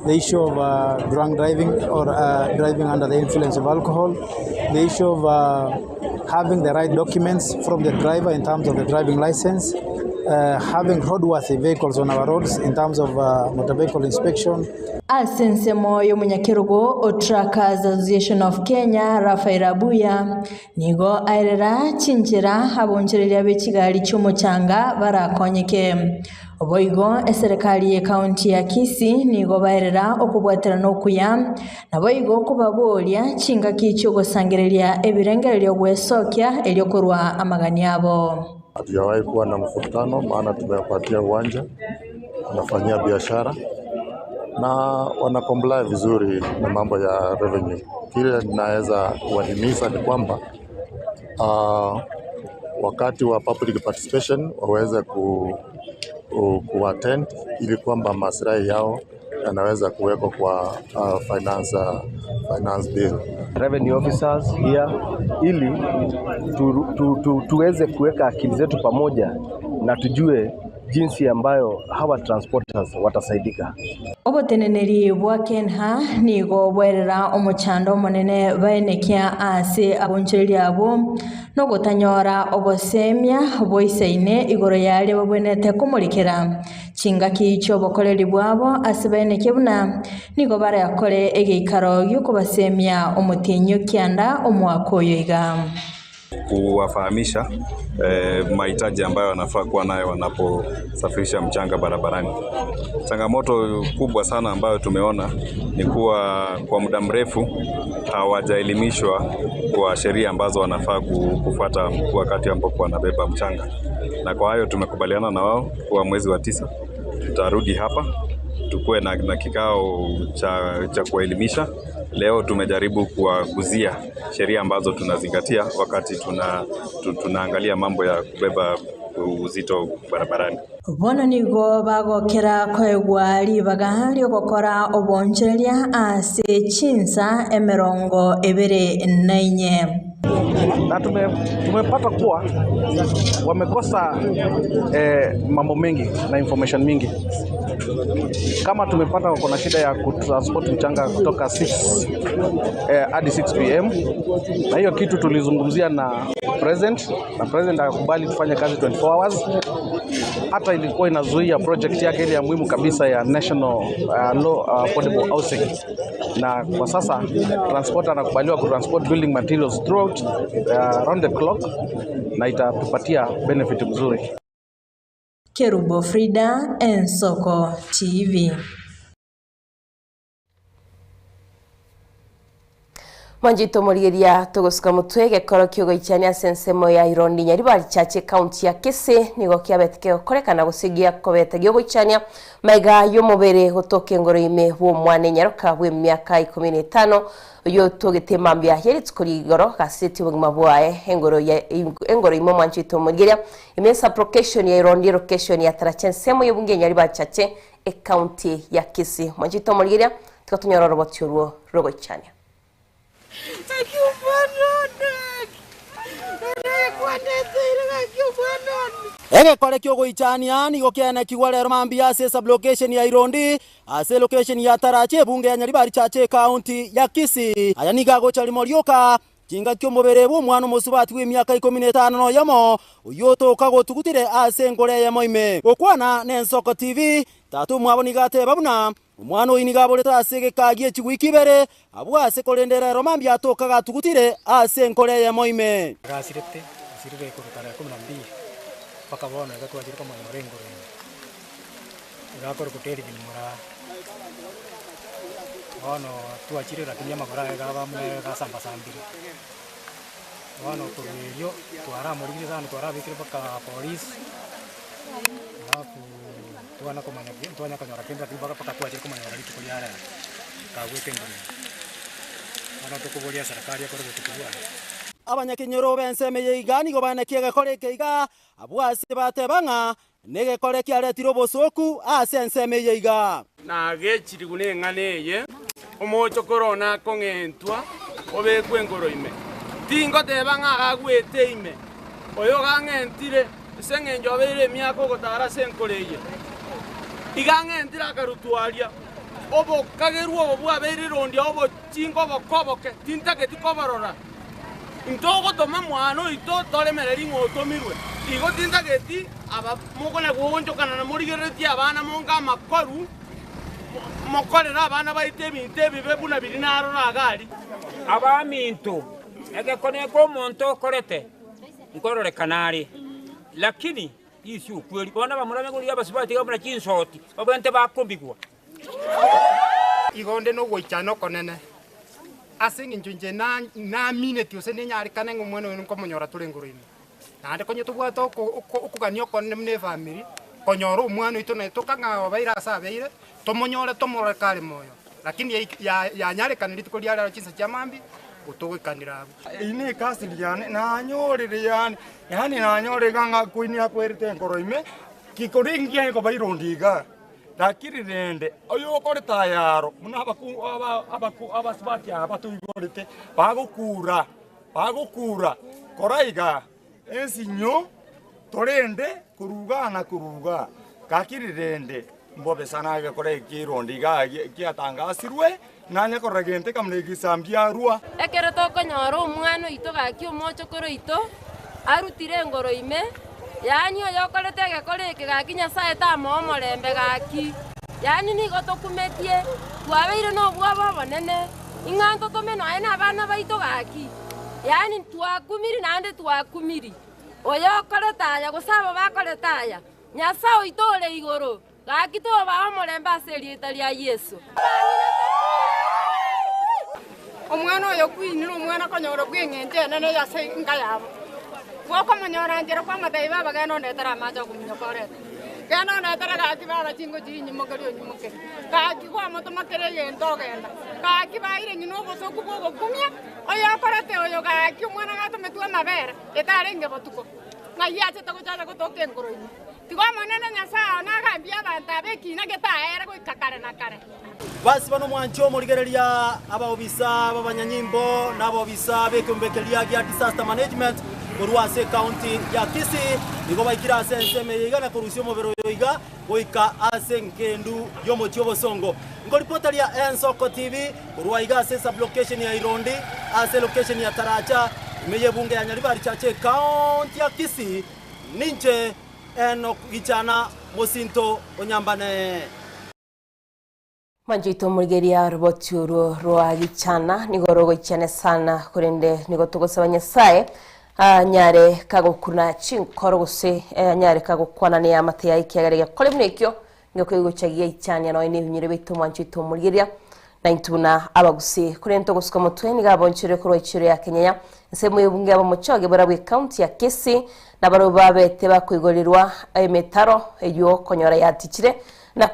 Speaker 18: the issue of uh, drunk driving or uh, driving under the influence of alcohol, the issue of uh, having the right documents from the driver in terms of the driving license, uh, having roadworthy vehicles on our roads in terms of uh, motor vehicle inspection.
Speaker 17: Ase ensemo y'omonyakerogo o Truckers Association of Kenya, Raphael Abuya, nigo aerera chinchera abonchoreria be chigari chi'omochanga barakonyeke. Boigo eserekari y'ecounty ya Kisii nigo baerera okobwaterana okuya, naboigo kobaboria chingaki chi'ogosangereria ebirengererio gwesokia erio korwa amagani abo.
Speaker 19: Hatujawahi kuwa na mvutano, maana tumewapatia uwanja, wanafanyia biashara na wana comply vizuri na mambo ya revenue. Kile ninaweza kuwahimiza ni kwamba uh, wakati wa public participation waweze ku, ku, kuattend ili kwamba maslahi yao yanaweza kuwekwa kwa uh, finance, uh, finance bill.
Speaker 20: Revenue officers here ili tu, tu, tu, tuweze kuweka akili zetu pamoja na tujue jinsi ambayo hawa transporters watasaidika.
Speaker 17: Oboteneneri bwa Kenha nigo bwerera omochando omonene baenekia ase abonchoreria abwo nogotanyora obosemia boisaine igoro yaria babwenerete komorikera Chingaki chi'obokoreri bwabo ase baenekie buna nigo barakore egeikaro gi'okobasemia omotienyi o kianda omwaka oyo iga.
Speaker 21: Kuwafahamisha eh, mahitaji ambayo wanafaa kuwa nayo wanaposafirisha mchanga barabarani. Changamoto kubwa sana ambayo tumeona ni kuwa kwa muda mrefu hawajaelimishwa kwa sheria ambazo wanafaa kufuata wakati ambapo wanabeba mchanga, na kwa hayo tumekubaliana na wao kuwa mwezi wa tisa tutarudi hapa tukuwe na, na kikao cha, cha kuwaelimisha. Leo tumejaribu kuwaguzia sheria ambazo tunazingatia wakati tuna, tu, tunaangalia mambo ya kubeba uzito barabarani.
Speaker 17: Bono nigo bagokera koegwa ribaga ri'ogokora oboonchoreria ase chinsa emerongo ebere na inye.
Speaker 22: Na tume, tumepata kuwa wamekosa eh, mambo mengi na information mingi. Kama tumepata wako na shida ya kutransport mchanga kutoka 6 hadi 6 pm, na hiyo kitu tulizungumzia na president na president akakubali tufanye kazi 24 hours. Hata ilikuwa inazuia project yake ile ya muhimu kabisa ya national law affordable housing, na kwa sasa transporter anakubaliwa kutransport building materials throughout around the clock, na itatupatia benefit mzuri.
Speaker 17: Kerubo Frida, Ensoko TV.
Speaker 3: Mwanjito morigeria tugusuka mutwe gekoro kiogoichania ase ensemo ya Irondi Nyaribari Chache county ya Kisii nigo kiabete kegokorekana gose giakobete giogoichania maiga y'omobere gotoka engoro ime bw'omwana enyaroka bw'emiaka 15 oyo togete mambia yerituko rigoro gaseti obogima bwaye engoro ya engoro ime omwanchito morigeria imesa location ya Irondi location ya Taracha ensemo y'obunge Nyaribari Chache ecounty ya Kisii mwanchito morigeria tukatunyora roboti orwo rogoichania.
Speaker 4: Egekore kiogoichania nigo kianekigwa rero mambia ase sublocation ya Irondi ase location ya Tarache ebunge ya Nyaribari Chache county ya Kisii. Aya nigo agocha rimo rioka chinga kiomobere bwa omwana omosubati bwa emiaka 15 noyomo oyo otoka gotugutire ase engoro eyemo ime. Gokwana na Ensoko TV tata omwabo nigo ateba buna omwana oyo nigo aborete ase egeka gia echigwiki ibere abwo ase korendera ero mambia atoka gatugutire ase engoro eyemo ime.
Speaker 5: Gasirete asirire korwa tarehe 12 mpaka bono iga twachire komonyora engoro ime. Iga akorokwa David Moraa. Bono twachire lakini amagoro aye gaba muna gasambasambire. Bono korwa erio twaramorigire sana twarabekire mpaka polisi alafu twana komanya twanya konyora kende lakini mpaka mpaka twachire komonyora rituko ria rero kagwete engoro ime. Bono tokoboria serikali ekore botuko bwaye.
Speaker 4: Abanyakenyoro b'ensemo eye iga nigo banekie egekore eke iga abwo ase bateba ng'a negekore kiaretire obosoku ase ensemo eye iga.
Speaker 23: Nagechirigu neng'ana eye omocho korona akong'entwa obekwe engoro ime. Tingoteba ng'a agagwete ime oyo gang'entire ase eng'encho abeire emiaka ogotara ase enkoro eye. Iga ng'entire akarutwaria obokagerwa obo bwabeire erondia obochinga obokoboke tintageti koborora. Ntogotoma mwana oito toremereri ng'a otomirwe. Igo tintageti aba mokona goonchokana na morigereretie abana monga amakoru mokorera abana baito ebinto ebibe buna biri narora agari.
Speaker 24: Abaminto egekoneko omonto okorete nkororekana are lakini isi okweri bono bamura bengori abasubati bamuna chinsoti babwente bakombigwa.
Speaker 25: Igonde nogoichana okonene ase eng'encho inche naamineti ase nenyarekane ng'a omwana oyo nkomonyora tore engoro ime. Naende konye tobwate okogania okonene buna efamiri konyora omwana oito naye tokang'a obeire ase abeire tomonyore tomorore kare moyo lakini yanyarekana rituko ria rero chinsa chia mambi otogoikanera abwo.
Speaker 26: Eye ekasiri yane nanyorire yani yani nanyorire iga ng'a queen akwerete enkoro ime kikori ngiaye koba irondi iga lakini rende oyo okorete ayaro buna abasubati aba batoigorete bagokura bagokura kora iga ensinyo torende koruga na koruga kakiri rende mbobesana agekora ekirondi iga kiatangasirwe nanya korora gente kamuna egisambia arwa.
Speaker 27: Ekero tokonyora omwana oito gaki omochokoro oito arutire engoro ime yaani oyo okorete egekoro eke gaki Nyasaye tamoa omorembe gaki yaani nigo tokumetie twabeire na obwoba obonene ing'a ntotome noe na abana baito gaki yaani twakumiri naende twakumiri oyo okorete aya gose abo bakorete aya Nyasaye oito ore igoro gaki tobaa omorembe ase erieta ria Yeso.
Speaker 28: Omwana oyo kwinire omwana konyora bw'eng'encho enene ase enka yabo. Gwokomonyora nchera kwa amatai baba genda ondetera amache okominyoka orete. Genda ondetera gaki baba chingo chinyimokeri onyimokeri. Gaki gwamotomakere egento ogenda. Gaki baire ng'ina obosoku bwogokumia oyo okorete oyo gaki omwana gatometwe amabere etarenge botuko. Ng'ai achete gochacha gotoka engoro ime. Tiga omonene Nyasaye one agambie abanto aba ekina getaere goika kare na kare.
Speaker 4: Basi bano mwancho morigereria abaobisa b'abanyanyimbo n'abaobisa b'ekeombe keria gia disaster management korwa ase ekaunti ya Kisii nigo baikire ase ensemo eye iga na korusia omobere oyo iga goika ase engendu y'omochie obosongo. Nkoripoteria Ensoko TV korwa iga ase sub-location ya Irondi ase location ya Taracha ime y'ebunge ya Nyaribari Chache ekaunti ya Kisii. Ninche Enock Gichana mosinto o Nyambane.
Speaker 3: Manchoito omorigeria oroboti orwo rwa gichana nigo rogoichane sana korende nigo togosaba Nyasaye anyare kagokuna chinkoro gose anyare kagokwana neamate yaye ekiagera egekore buna ekio nigo kegocha giaichania nonya nebinyoro biaito mwanchoito omorigeria Naintwe buna abagusii, korende togosuka motwe nigo abonchorire korwa echiro ya Kenyenya, ensemo y'obunge y'abamochoge barabwo ecounty ya Kisii, nabarabwo babete bakoigorirwa emetaro eyio konyora yatichire na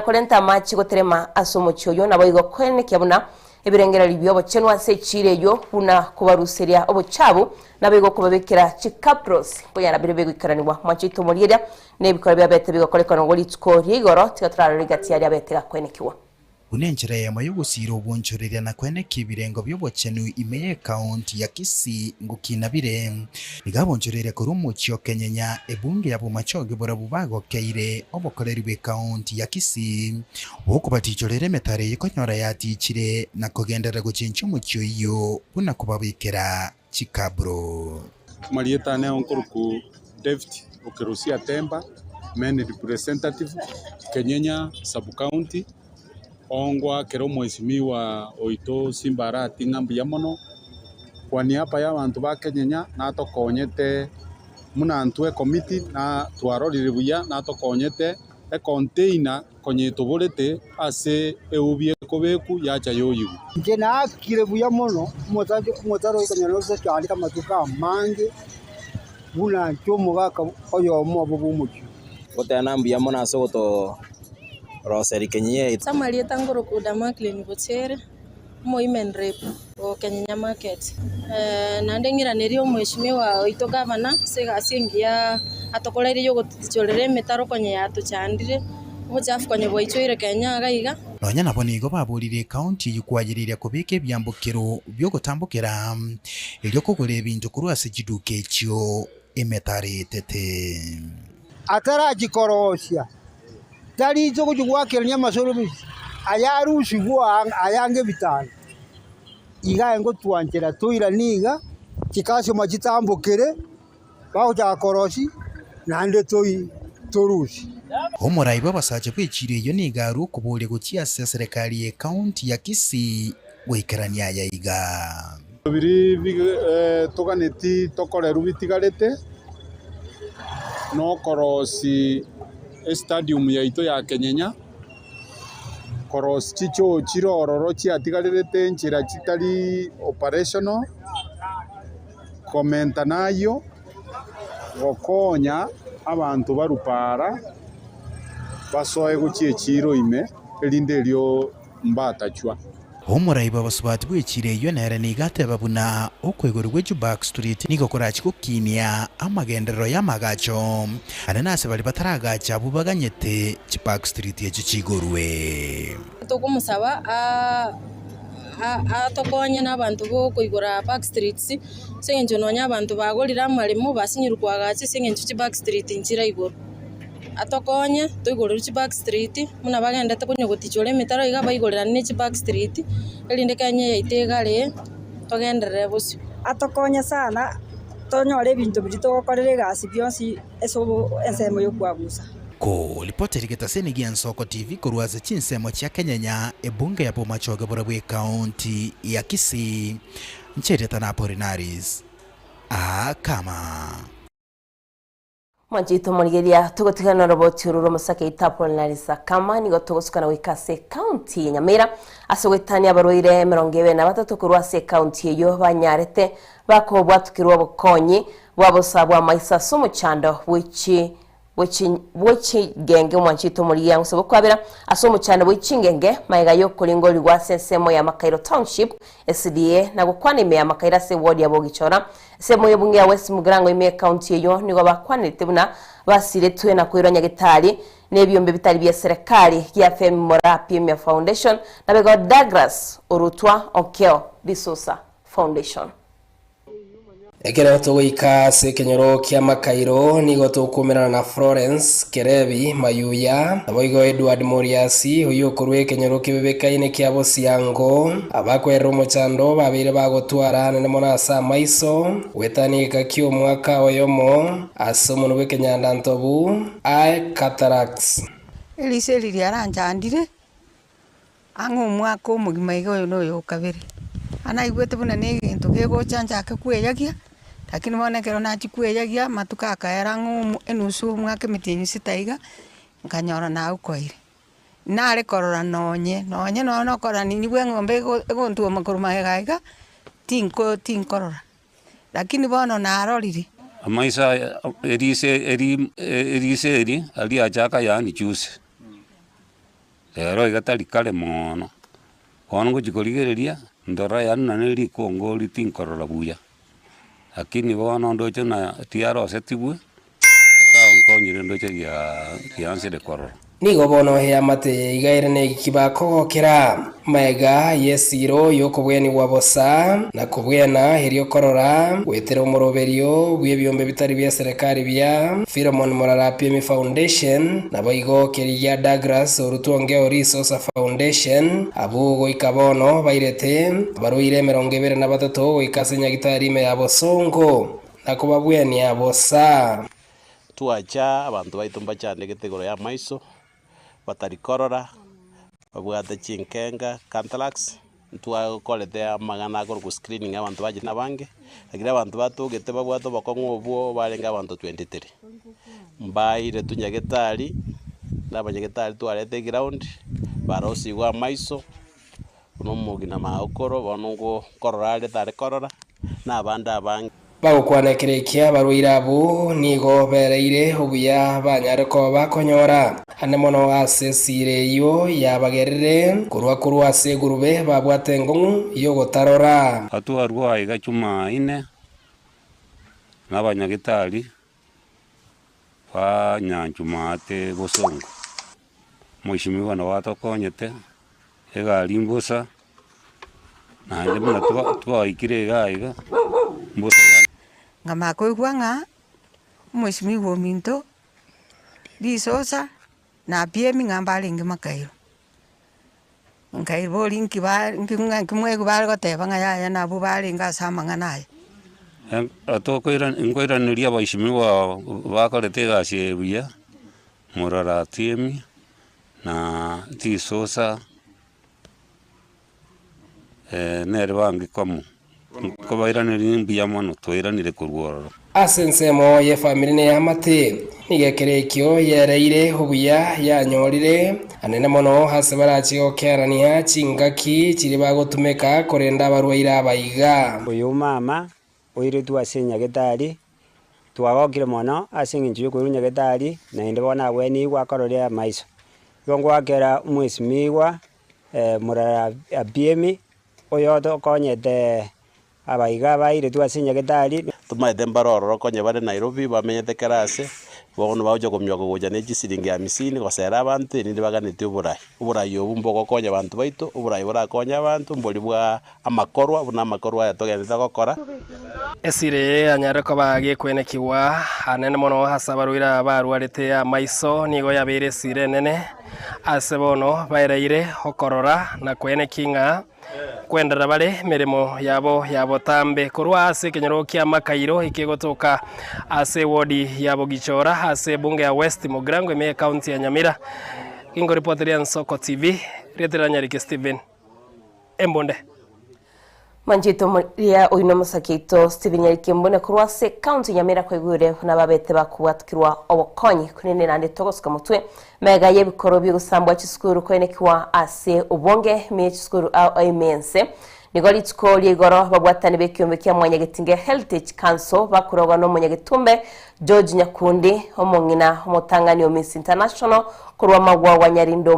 Speaker 3: korenta amache goterema ase omochie oyio, naboigo koenekia buna ebirengererio bi'obochenu ase echiro eyio buna kobaruseria obochabu, naboigo kobabekera chikapros konyara biria bigoikaranigwa. Mwanche oito omorieria, na ebikora biabete bigokorekana nigo rituko ria igoro, tiga torarore egati yaria abete gakoenekigwa.
Speaker 6: Buna enchera eyemo y'ogosiira obonchoreria na koenekia ebirengo bi'obochenu ime y'ekaunti ya Kisii ngokina bire, nigo abonchoreria korwa omochie o Kenyenya ebunge ya Bomachoge barabwo bagokeire obokoreri bw'ekaunti ya Kisii bokobatichorera emetaro eye konyora yatichire na kogenderera gochenchia omochie oyio buna kobabekera chikaburo.
Speaker 7: Amarieta ane nkorokwa David Okerosia Temba, Men Representative, Kenyenya Sub-County, oo ngoakera omwesimigwa oito Simba Arati ng'a mbuya mono, kwa niaba y'abanto ba Kenyenya natokonyete buna intwe ecommittee na twarorire buya natokonyete econtainer Konya etoborete ase eubi ekobeku yacha yoyigwa.
Speaker 8: Inche naakire buya mono omotaro oyo konya notochandete amatuko amange, buna inche omogaka oyomo obo bw'omochie.
Speaker 10: Goteba mbuya mono ase ogotoroseri kenyenya yaito.
Speaker 11: Amarieta ngorokuda Macklin Bochere, omowomen rep o Kenyenya Market. Naende ng'iranerie omweshimiwa oito gavana ase egasi engiya atokoreire ya ogototichorera emetaro konya yatochandire, obochafu konya bwaichoire Kenya iga iga.
Speaker 6: Nonya nabo nigo baborire ekaunti eyio kwayereria kobeka ebiambokero bi'ogotambokera, erio kogora ebinto korwa ase chiduka echio emetaro etete.
Speaker 8: Atarachikorosia, tari inche ogochia goakerania amasorobisi aya arusigwe ayange ebitanda. Iga aye ngotwanchera toirane iga, chikasoma chitambokere, bagochaka korosia, naende toi torusie.
Speaker 6: Omorai bw'abasacha bw'echiiro eyio nigo arue okoboria gochia ase eserekari y'ekaunti ya Kisii goikerania aya iga.
Speaker 7: Biria toganeti tokorerwe bitigarete nokorosi estadium yaito ya Kenyenya, korosi chichoo chire ororo chiatigarerete enchera chitari operational, komenta nayio gokonya abanto barwe para basoe gochia echiiro ime erinde erio mbatachwa.
Speaker 6: Omorai bw'abasubati bw'echiira eyio nere nigo ateba buna okoigorwa gwe Jubak Street nigo korachie gokinia amagenderero y'amagacho ande nase baria bataragacha abwo baganyete Jubak Street echio chigorwe.
Speaker 11: Tokomosaba atokonye na abanto bokoigora back streets ase eng'encho nonya abanto bagorire amaremo basinyirwe koagacha ase eng'encho chiback street nchire igoro. Atokonye toigorerwe chiback street buna bagendete konya gotichora emetaro iga baigorerane ne chiback street erinde Kenya yaito egare togenderere bosio.
Speaker 12: Atokonye sana tonyore ebinto biria togokorera egasi bionsi ase ensemo y'okwabusa.
Speaker 6: Koripoteri getaseni gia Nsoko TV korwa ase chinsemo chia Kenyenya, ebunge ya Bomachoge borabwo ekaunti ya Kisii, Ncherieta na Apolinaris Akama.
Speaker 3: Mwanche tomorigeria togotigana noroboti oru rw'omosake oito Apollinaris Sakama nigo togosukana goika ase ekaunti ya Nyamira ase ogoetania abarwaire emerongo ebere na batato korwa ase ekaunti eyio banyarete bakobwatukirwa obokonyi bwa bosa bw'amaiso ase omochando bwechi bw'echingenge omwanche oito omorigia gose bokwabera ase omochando bwe chingenge magega y'okoringorigwa ase ensemo ya Makairo Township SDA na gokwana ime ya Makairo ase eward ya Bogichora Ensemo y'ebunge ya West Mugirango ime y'ecounty eyio nigo bakwanerete buna basiretwe na koirwa Nyagetari n'ebiombe bitari bia serekari gia Femi Moraa Pimia Foundation na bego Douglas Orutwa Onkeo D'Souza Foundation.
Speaker 1: Ekero togoika ase ekenyoro kia Makairo nigo tokuomerana na Florence Kerebi Mayuya, naboigo Edward Moriasi, oyio okorwa ekenyoro kebebekaine kia Bosiango, abakwerera omochando babeire bagotwara anene mono ase amaiso, goetania egeka ki'omwaka oyomo ase omonwa bw'ekenyanda ntobu, eye cataracts.
Speaker 2: Eriso eri riaranchandire Ang'e omwaka omogima iga oyo noyo o kabere. Anaigwete buna na egento kegocha nchake kweyagia, lakini bono ekero nachia kweyagia amatuko akaera ang'e omo enusu omwaka emetienyi sita iga, nkanyora naukoire. Nare korora nonye, nonye nonye nokorora nini bwa eng'ombe ego egontwoma korwa magega iga, tinko tinkorora. Lakini bono narorire.
Speaker 9: Amaiso aya eriso eri eriso eri ariachaka yaani juzi. Rero iga tari kare moono, bono ngochia korigereria, ndora yaani nonye rikongo ri tinkorora buya, lakini bono ndoche na tiarosetigwe, Nyasaye onkonyire ndoche riaa riansire korora.
Speaker 1: Nigo bono eamate eye iga ere negiki bakogokera, magega y'esiiro y'okobwenigwa bosa, na kobwena erio korora, goetera omoroberio bw'ebiombe bitari bia serekari bia Philemon Morara Apiemi Foundation, naboigo keria gia Douglas Orutwongeo Risosa Foundation, abwo goika bono bairete abarwaire 23 goika ase nyagitari ime ya Bosongo na kobabwenia bosa.
Speaker 13: Twacha abanto baito mbachandegete igoro y'amaiso, batari korora, babwate chinkenga, cataracts, ntwakorete amang'ana akorokwa screening abanto bachire nabange, lakini abanto batogete babwate obokong'u obwo barenge abanto 23. Mbairetwe nyagetari, na abanyagetari twarete eground, barosigwe amaiso, buna omogina magokoro bono nko nkorora are tare korora, na abande abange.
Speaker 1: Bagokwana ekero ekia abarwaire abwo nigo bereire obuya banyare koba bakonyora ande mono ase esira eyio yabagerire korwa korwa ase egurube babwate engong'u y'ogotarora.
Speaker 9: Atwarwe aiga Chumaine nabanyagitari ba Nyanchumate Bosongo. Omweshimiwa nabo atokonyete, egari mbosa, naende buna twa twaikire iga iga, mbosa yaani.
Speaker 2: Nkamanya koigwa ng'a omweshimiwa ominto, risosa, na apiemi ng'a mbarenge makairo. Nkaibori nki ba nki ng'a nki mwaigwa bare goteba ng'a yaya nabwo barenge ase amang'ana aya.
Speaker 9: Nkoiraneria abaishimiwa bakorete egasi eye buya, morara atiemi, na risosa nere bangikomo, nkobairaneria mbuya mono twairanire korwa ororo.
Speaker 1: Ase ensemo y'efamiri na eamate, nigo ekero ekio yereire obuya yanyorire, anene mono ase barachie gokerania chingaki chiria bagotumeka korenda abarwaire aba iga.
Speaker 14: Oyo mama oiretwe ase nyagetari, twagokire mono ase eng'encho yokoirwa nyagetari, naende bono abwenigwe akorore amaiso. Igo ngoakera omwesimigwa morara Abiemi, oyotokonyete Abaiga bairetwe ase nyagetari.
Speaker 13: Tomaete mbare ororo konya bare Nairobi bamenyete kera ase, bono bagocha komioka gocha ne chisiringi hamsini gosera abanto erinde baganetie oborai. Oborai obwo mbogokonya abanto baito, oborai borakonye abanto mbori bwa amakorwa buna amakorwa aya togenderete gokora.
Speaker 1: Esira eye yanyare koba gekwenekigwa anene mono ase abarwaire aba barwarete amaiso, nigo yabeire esira enene ase bono baereire okorora na kweneki ng'a Nkwenderera bare emeremo yabo ya botambe korwa ase ekenyoro kia Makairo ekegotoka ase ewodi ya Bogichora ase ebunge ya West Mugirango ime y'ecounty ya Nyamira. Ingoripoteria Ensoko TV, rieta ria Nyariki Stephen Embonde.
Speaker 3: Manchete omoria oino omosake oito Stephen Nyariki Embonde korwa ase county Nyamira kwaigure buna babete bakobwatikirwa obokonyi korende naende togosuka motwe Magega y'ebikorwa bi'ogosambwa chisukuru koenekigwa ase obonge ime y'echisukuru ao ime y'ense, nigo rituko ria igoro ababwatani b'ekiombe kia Mwanyagetinge Heritage Council bakorogwa n'omonyagetumbe George Nyakundi, omong'ina omotang'ani o Miss International korwa Magwagwa Nyarinda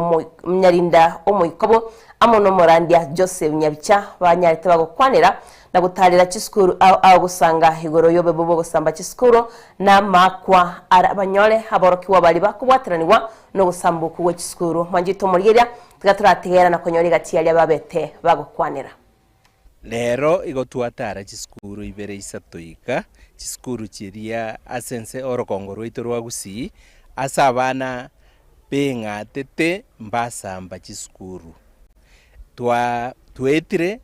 Speaker 3: Nyarinda Omoikobo amo n'omorandia Joseph Nyabicha banyarete bagokwanera na gotaarera chisukuru ao ao gosanga igoro y'obebo bw'ogosamba chisukuru, na amaakwa arabanyore aborokigwa baria bakobwateranigwa nogosamba okwo gwe chisukuru. Mwanchete omorigereria, tiga torategerera na konyora egati yaria babete bagokwanera.
Speaker 15: Rero igo twatara chisukuru ibere isato iga, chisukuru chiria ase ense orogongo rwaito rwa Gusii, ase abana beng'atete mbasamba chisukuru. Twa twetire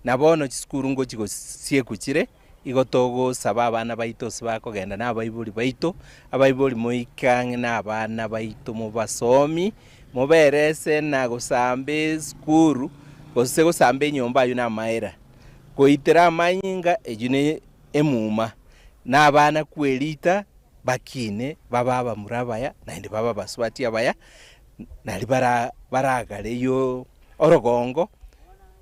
Speaker 15: na bono chisukuru ngochi gosiekwa chire, igo togosaba abana baito ase bakogenda na abaibori baito, abaibori moike ang'e na abana baito mobasomi, moberese na gosamba esukuru, gose gosamba enyomba aywo na amaera, goitera amanyinga eywo ne emuma, na abana kwerita bakine babe abamura abaya naende babe abasubati abaya, nari bara baragareyo orogongo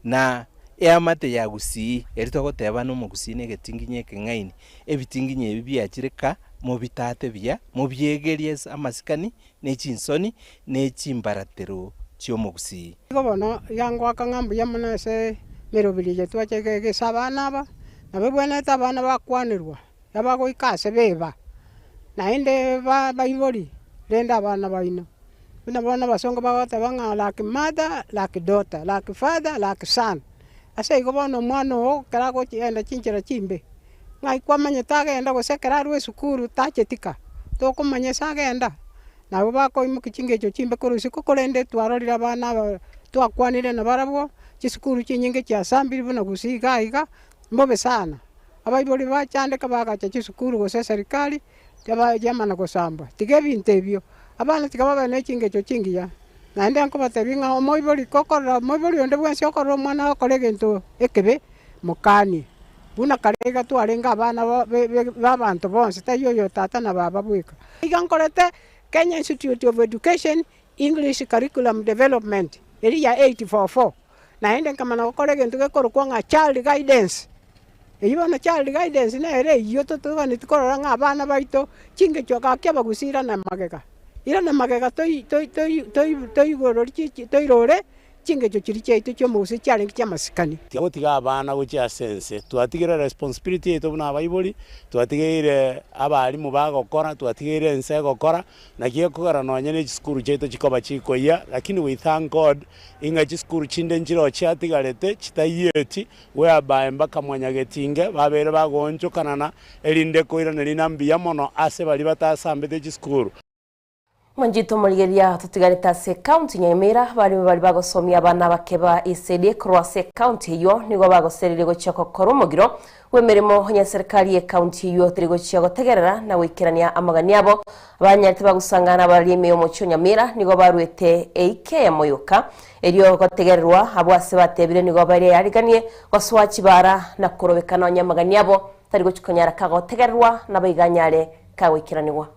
Speaker 15: na eamate ya Gusii, eri togoteba na omogusii na egetinginyi ekeng'aini, ebitinginyi ebi biachire ka mobitate buya, mobiegerie ase amasikani, ne chinsoni, ne chimbaratero chi'omogusii.
Speaker 16: Igo bono iga ngoaka ng'a mbuya mono ase emeroberi eye twachake gesa abana aba, nabo ebwenerete abana bakwanerwa, abagoika ase beba, naende ba baibori, rende abana baino. Buna bono abasongo bagoteba ng'a like mother, like daughter, like father, like son. Ase igo bono omwana oo ekero agochienda chinchera chimbe, ng'ai kwamanyete agenda gose ekero arwa esukuru tacheti ka, tokomanya ase agenda, nabo bakoimokia chingencho chimbe korwa isiko korende twarorire abana aba twakwanire nabarabwo, chisukuru chinyinge chiasambire buna gusii iga iga, mbobe sana. Abaibori bachandeka bagacha chisukuru gose eserikari, chiamana gosambwa. Tiga ebinto ebio, abana tiga babe ne chingencho chingiya. Naende nkobatebia ng'a omoibori gokorora omoibori onde bwensi okorora omwana agokora egento ekebe, mokanie. Buna kare iga twarenge abana ba abanto bonsi, tari oyo tata na baba bweka. Iga nkorete Kenya Institute of Education English Curriculum Development, eria ya 844. Naende nkamanya gokora egento gekorokwa ng'a child guidance. Eyio bono child guidance nere eyio totoganeti korora ng'a abana baito chingencho gaki abagusii irana magega, irana magega toi toi toi toi toigorori chi toirore chingencho chiria chiaito chia omogusii chiarenge chia amasikani.
Speaker 13: Tiga gotiga abana gochia ase ense, twatigire responsibility yaito buna abaibori, twatigeire abalimu bagokora, twatigeire ense egokora, Naki gekogera nonye ne chisukuru chiaito chikoba chikoyia, lakini we thank God ing'a chisukuru chinde nchireo chiatigarete chitayieti, whereby mpaka mwanyagetinge babeire bagoonchokanana erinde koiraneria na mbuya mono ase baria batasambete chisukuru.
Speaker 3: Mwanchete omorigereria totigarete ase ekaunti Nyamira barimo baria bagosomia abana abake ba ECD korwa ase ekaunti eyio nigo bagosereria gochia gokora omogiro bw'emeremo onye serikali y'ekaunti eyio teri gochia gotegerera na goikerania amagani abo. Abanyarete bagosangana abarari ime y'omochie o Nyamira nigo baruete eike eyemo yoka erio gotegererwa abwo ase batebire nigo bareariganie gosoa chibara na korobekana onye amagani abo tari gochia konyara kagotegererwa nabo iga anyare kagoikeranigwa.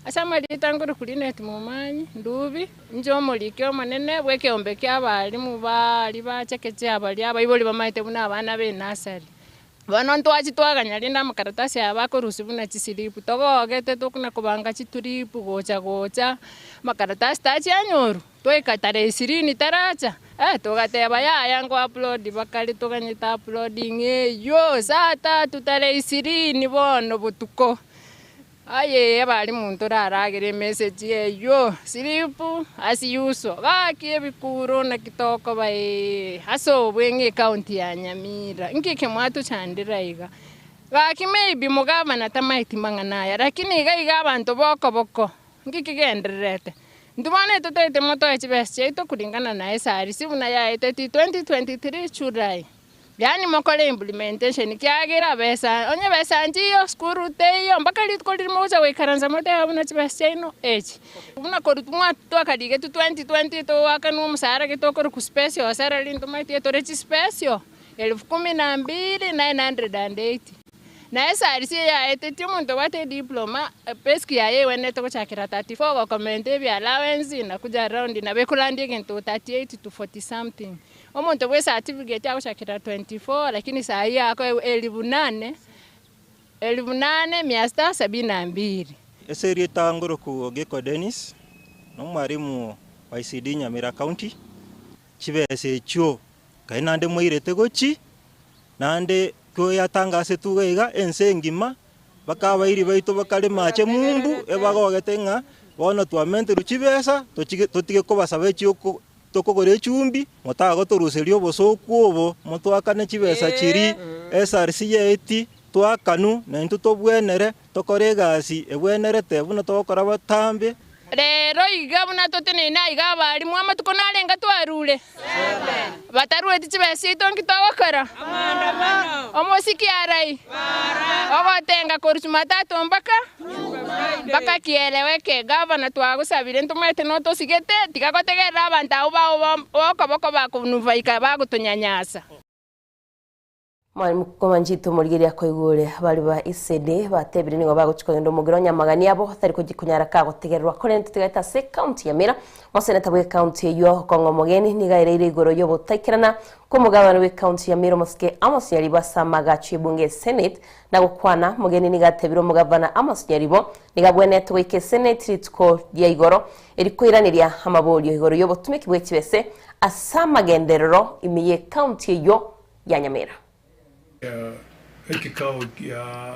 Speaker 17: Ase amarieta nkorokwa Linet Momanyi Ndubi, inche omoriki omonene bw'ekeombe ki'abalimu baria ba chekechea baria abaibori bamaete buna abana b'enasari. Bono ntwachia twaganya rende amakaratasi aya bakorusia buna chisilipu, togogete tokona kobanga chituripu gocha gocha, amakaratasi tachia anyorwa, twaika tarehe ishirini taracha, eh togateba yaya nko upload bakare toganyete uploading eywo saa tatu tarehe ishirini bono botuko. Aye abalimu ntoraragere emessage eywo, sleep as usual, gaki ebikuro naki tokoba ee, ase obweng'e ecounty ya Nyamira, nki eke mwatochandera iga? Gaki maybe mogavana tamaeti mang'ana aya, lakini iga iga abanto bokoboko, nki kegendererete? Intwe bono etotaete motoe chibesa chiaito kulingana na SRC buna yaeteti 2023 July. Yaani mokore implementation kiagera besa onye besa nchiyo sukuru teiyo mpaka rituko riria mogocha goikaransa motebe buna chibesa chiaino echi. Buna korwa mwa twakarigetwe 2020 togoakanwa omosara gete okorokwa special salary ntomaeti tore chispecial elfu kumi na mbili 980. Na SRC eyaetetie omonto obwate ediploma basic yaye egwenerete gochakera 34 gokomenta ebia allowance nakuja around nabo ekolandia egento 38 to 40 something. Omonto bwe certificate agochakera 24 lakini sahi akoegwa elifu nane, elifu nane mia sita sabini na mbili.
Speaker 18: Ase erieta ngoroku Ogeko Dennis, na omwalimu wa ECD Nyamira County, chibesa echio nkai naende mwairete gochi, naende koyatangasetwe iga iga ense engima, mpaka abairi baito bakare mache mumbu, ebagogete ng'a bono twamenterwe chibesa tochige totige kobasaba echio. Tokogora echumbi, motagotoruseria obosooku obo, motwakane chibesa chiria SRC yaeti, twakanwe, naintwe tobwenere, tokore egasi ebwenerete buna togokora botambe.
Speaker 17: Rero iga buna toteneine aiga abarimu amatuko narenga twarure? Batarueti chibesa chiaito nki togokora? Omosiki arai? Ogotenga korwa Jumatatu mpaka mpaka kieleweke. Gavana twagosabire ntomaete notosigete, tiga gotegerera abanto abwo bao b'okoboko bakonufaika bagotonyanyasa.
Speaker 3: Mwalimu Komanchito omorigereria akoigure abari ba ECD batebire nigo bagochia kogenda omogiro onye amagani abo atari gochia konyara kagotegererwa korende totigarete ase ecounty ya Mira. Omoseneta bwe ecounty eyio Okong'o Omogeni nigo aereire igoro y'ogotaikerana kw'omogabane bwe ecounty ya Mira omosike Amos Nyaribo ase amagacho y'ebunge ya Senate na gokwana Mogeni nigo atebire omogavana Amos Nyaribo nigo abwenerete goika esenate rituko ria igoro erikoiraneria amaborio igoro y'obotumeki bwe chibese ase amagenderero ime y'ecounty eyio ya Nyamira.
Speaker 5: Ekikao kia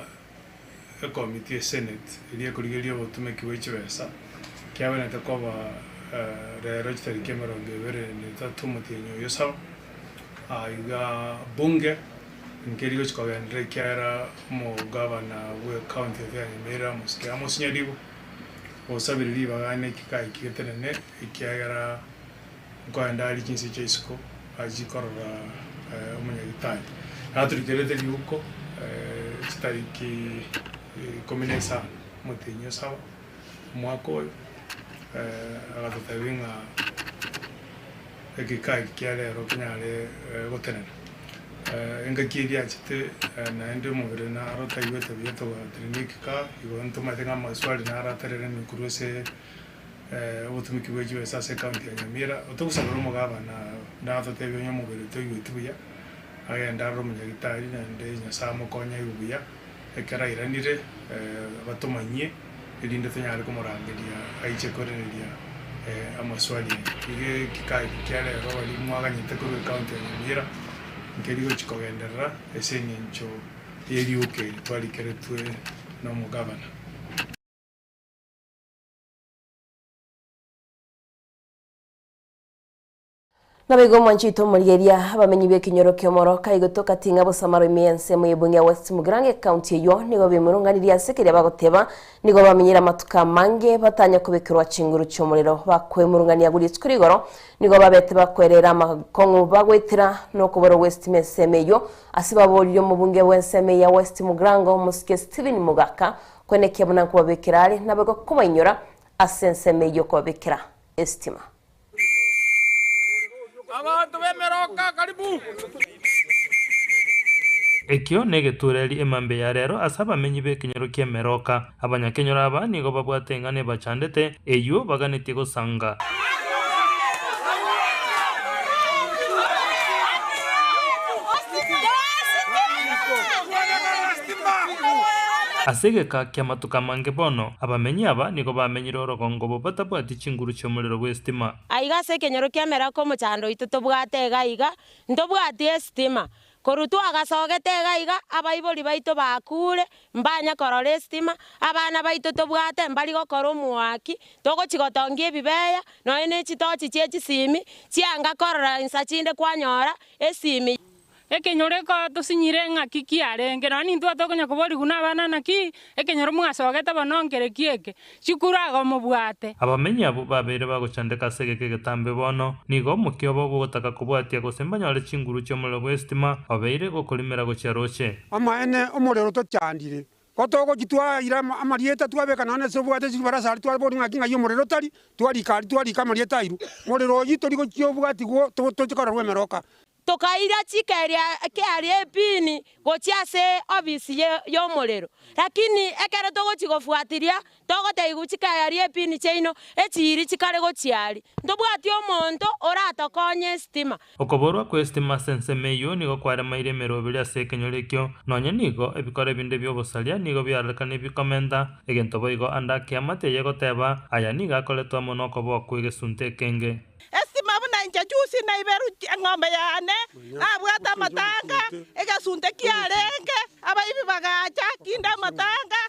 Speaker 5: ekomiti ye Senate eria ekorigereria obotumeki bwe chibesa kiabenerete koba rero chitariki 23 omotienyi oyo saba aiga bunge nkeri gochi kogenderera ekiagera omogavana bwe county ya Nyamira Mosike Amos Nyaribo osabire ribaga na ekikao eki getenene ekiagera Nkoenda aria chinse chia isiko achie korora omonyagitari. Naturikerete riuko chitariki 15 omotienyi o saba omwaka oyo, agatotebia ng'a egeka eke kia rero kenyare gotenena. Engaki eria achete naende omobere naro taigwete buya togatenenia ekeka, igo ntomanyete ng'a amaswali naro atereranire korwa ase. Obotumiki bwe chibesa ase ecounty ya Nyamira, otogosabera omogabana natotebie onye omobere toigweti buya, agende arore omonyagitari naende Nyasae amokonye aigwe buya, ekero airanire batomanyie erinde tonyare komorangeria aiche korereria amaswali aye. Iga ekika eke kia rero baria mwaganyete korwa ecounty ya Nyamira, nkeri gochi kogenderera ase eng'encho y'erioka eri twarikeretwe na omogabana.
Speaker 3: Naboigo omwanchete omorigereria abamenyi b'ekenyoro ki'omoro kaigotoka ting'a bosamaro ime y'ensemo y'ebunge ya West Mugirango ecounty eyio nigo bemurunganirie ase keria bagoteba nigo bamenyire amatuko amange batanya kobekerwa chinguru chi'omorero bakwemurungania agwo rituko rigoro nigo babete bakwerera amakong'u bagoetera nokobora gw'esitima ensemo eyio ase baboririe omobunge bw'ensemo eye ya West Mugirango omosike Stephen Mogaka Kwenekia buna nkobabekera are, naboigo kobainyora ase ensemo eyio okobabekera esitima.
Speaker 19: Abanto b'emeroka, karibu!
Speaker 20: Ekio negetureri emambia ya rero ase abamenyi b'ekenyoro ki'emeroka. Abanyakenyoro aba nigo babwate eng'ana ebachandete, eyio baganetie gosanga. Ase egeka ki'amatuko amange bono, abamenyi aba nigo bamenyire orogongo obo batabwati chinguru chi'omorero bw'esitima.
Speaker 21: Aiga ase ekenyoro ki'emerako omochando oito tobwate iga iga, ntobwati esitima. Korwa twagasogete iga iga, abaibori baito bakuure, mbanye korora esitima, abana baito tobwate mbari gokora omoaki, togochia gotongia ebibeya, nonya ne chitochi chie chisimi, chianga korora insa chinde kwanyora esimi.
Speaker 22: Ekenyoro eko tosinyire ng'aki kiarenge, nonya nintwe tokonya koborigwa nabana naki, ekenyoro mwasogete bono nkereki eke, chikura igo mobwate.
Speaker 20: Abamenyi abwo babeire bagochandeka ase egeka egetambe bono, nigo omokia obo bogotaka kobwatia gose mbanyore chinguru chi'omorero bw'esitima obeire gokorimera gochia roche.
Speaker 23: Amaene, omorero tochandire, ko togochia twaira amarieta twabeka nonya ase obwate chibarasa aria twaboria ng'aki ng'ai omorero otari, twarika aria twarika amarieta airwe. Morero oyio tori gochia obwatigwo toche kororwa emeroka.
Speaker 21: Tokaira chikeria kearia epini gochia ase ofisi y'omorero, lakini ekero togochia gofuatiria, togotebiwa chikearia epini chiaino echiiri chikare gochia aria. Ntobwati omonto oratokonye esitima.
Speaker 20: Okoborwa kw'esitima ase ensemo eyio nigo kwaremaire emeroberi ase ekenyoro ekio, nonya nigo ebikoro binde bi'obosaria nigo biarorekana ebikomenta egento boigo ande akeamate eye goteba, Aya nigo akoretwe amo nokoboa kw'egesunte ekenge.
Speaker 24: Estima buna inche chusi naiberu eng'ombe yane, nabwate amatanga, egesunte kiarenge, abaibi bagacha kinde amatanga,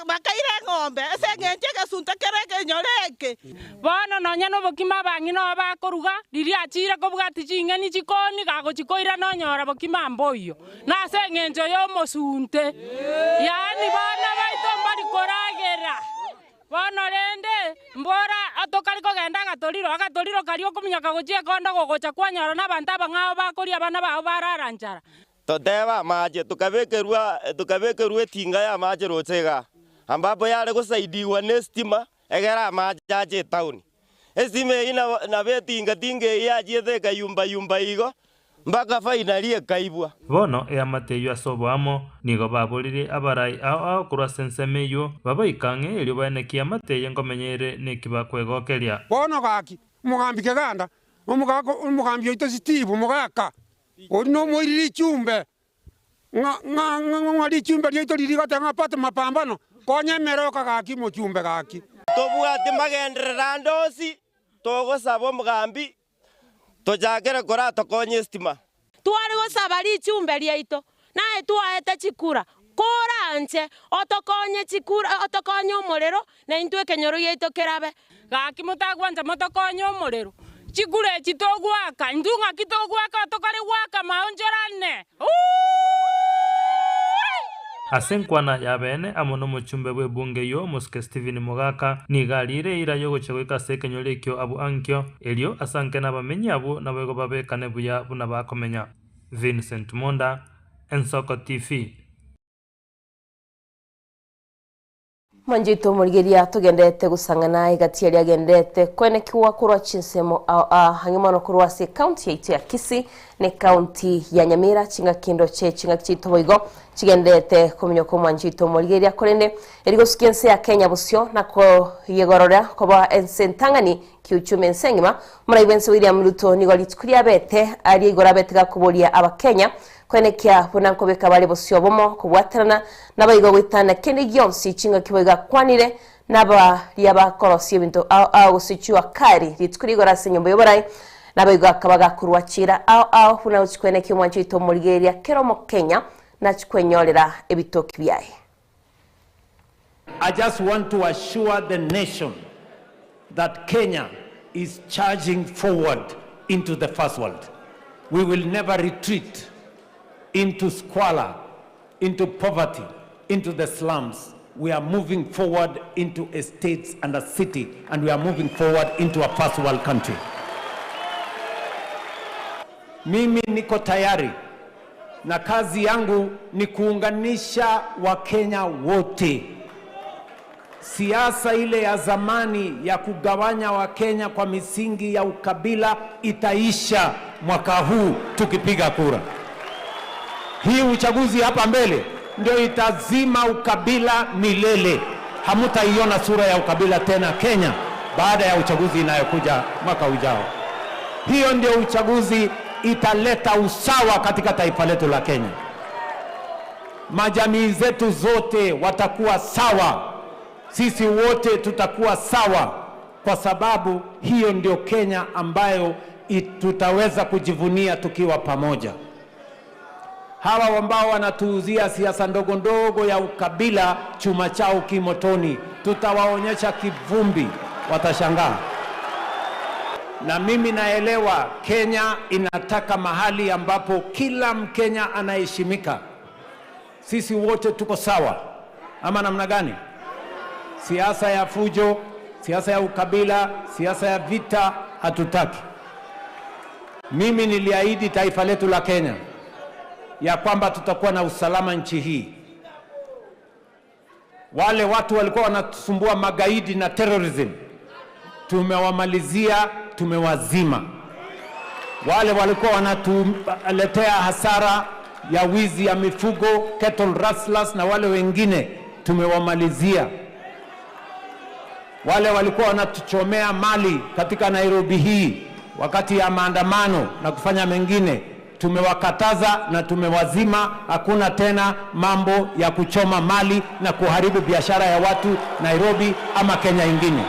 Speaker 24: bakaira eng'ombe ase engencho egesunte kere ekenyoro eke.
Speaker 22: Bono Nonya na obokima abang'ina oo bakoruga, riria achiire kobwatia ching'eni chikoni, gagochia koirana onyora bokima mboiyo, nase engencho y'omosunte. Yaani bana baito mbari koragera. Bono rende, mbora tokare kogenda agatoriro, agatoriro karia okominyoka gochia ekondo gogocha kwanyora nabanto abang'ao bakoria abana bao barara nchara.
Speaker 4: Totebe amache, tokabekerwa tokabekerwa etinga y'amache roche igaa, ambapo yare gosaidiwa na estima egere amache ache etown. Estima eyio nabo nabo etinga tinga eyio yachiete ekayumba yumba igo, mpaka finally ekaibwa.
Speaker 20: Bono eamate eyio ase oboamo nigo baboririe abarai ao ao korwa ase ensemo eyio, babaike ang'e erio baenekie eamate eye nkomenya ere neki bakwegokeria.
Speaker 23: Bono gaki, omogambi Keganda, omogaka omogambi oito Steve omogaka, Oria nomoiri richumbe, ng'a richumbe riaito riria rigoteba ng'a pata mapambano, konya emeroka gaki mochumbe gaki.
Speaker 4: Tobwati magenderero ande onsi, togosaba omogambi tochakere koratokonya estima.
Speaker 21: Tware gosaba richumbe riaito, naye twaete chikura, koranche otokonye chikura, otokonye omorero, na intwe ekenyoro giaito kerabe.
Speaker 22: Gaki motagwancha motokonye omorero, chikura echi togoaka, intwe ng'aki togoaka tokare goaka maonchorane?
Speaker 20: Ase enkwana y'abeene amo nomochumbe bw'ebunge eyio omosike Stephen Mogaka nigo ariire eira y'ogochia goika ase ekenyoro ekio abwo ankio, erio asanke nabamenyi abwo naboigo babekane buya buna bakomenya. Vincent Monda, Ensoko TV.
Speaker 3: Mwanchete omorigeria togenderete gosang'ana egati aria agenderete koenekigwa korwa chinsemo ao aa ang'e mono korwa ase ekaunti yaito ya Kisii na ekaunti ya Nyamira chingaki ndoche chingaki chiaito boigo chigenderete kominyoka omwanchete omorigeria korende eri gosukia ense ya Kenya bosio na koyegorora koba ense entang'ani kiuchumi ense engima Morai bwense William Ruto nigo rituko riabete aria igoro abete gakoboria abakenya Koenekia buna nkobeka bare bosio obomo kobwatanana naboigo goitana kende gionsi chingaki boigo akwanire nabaria bakorosia ebinto ao ao gose jua kali rituko rigoro ase enyomba y'oborai naboigo akaba gakorua chiira ao ao buna gochia koenekia omwancho oito omorigereria kera omokenya nachie kwenyorera ebitoki biaye.
Speaker 7: I just want to assure the nation that Kenya is charging forward into the first world. We will never retreat into squalor, into poverty, into the slums. We are moving forward into a state and a city, and we are moving forward into a first world country. Mimi niko tayari na kazi yangu ni kuunganisha Wakenya wote. Siasa ile ya zamani ya kugawanya Wakenya kwa misingi ya ukabila itaisha mwaka huu tukipiga kura. Hii uchaguzi hapa mbele ndio itazima ukabila milele. Hamutaiona sura ya ukabila tena Kenya baada ya uchaguzi inayokuja mwaka ujao. Hiyo ndio uchaguzi italeta usawa katika taifa letu la Kenya. Majamii zetu zote watakuwa sawa, sisi wote tutakuwa sawa, kwa sababu hiyo ndio Kenya ambayo tutaweza kujivunia tukiwa pamoja. Hawa ambao wanatuuzia siasa ndogo ndogo ya ukabila, chuma chao kimotoni, tutawaonyesha kivumbi, watashangaa. Na mimi naelewa Kenya inataka mahali ambapo kila Mkenya anaheshimika. Sisi wote tuko sawa, ama namna gani? Siasa ya fujo, siasa ya ukabila, siasa ya vita hatutaki. Mimi niliahidi taifa letu la Kenya ya kwamba tutakuwa na usalama nchi hii. Wale watu walikuwa wanatusumbua magaidi na terrorism, tumewamalizia, tumewazima. Wale walikuwa wanatuletea hasara ya wizi ya mifugo, cattle rustlers na wale wengine tumewamalizia. Wale walikuwa wanatuchomea mali katika Nairobi hii wakati ya maandamano na kufanya mengine, tumewakataza na tumewazima. Hakuna tena mambo ya kuchoma mali na kuharibu biashara ya watu Nairobi ama Kenya ingine.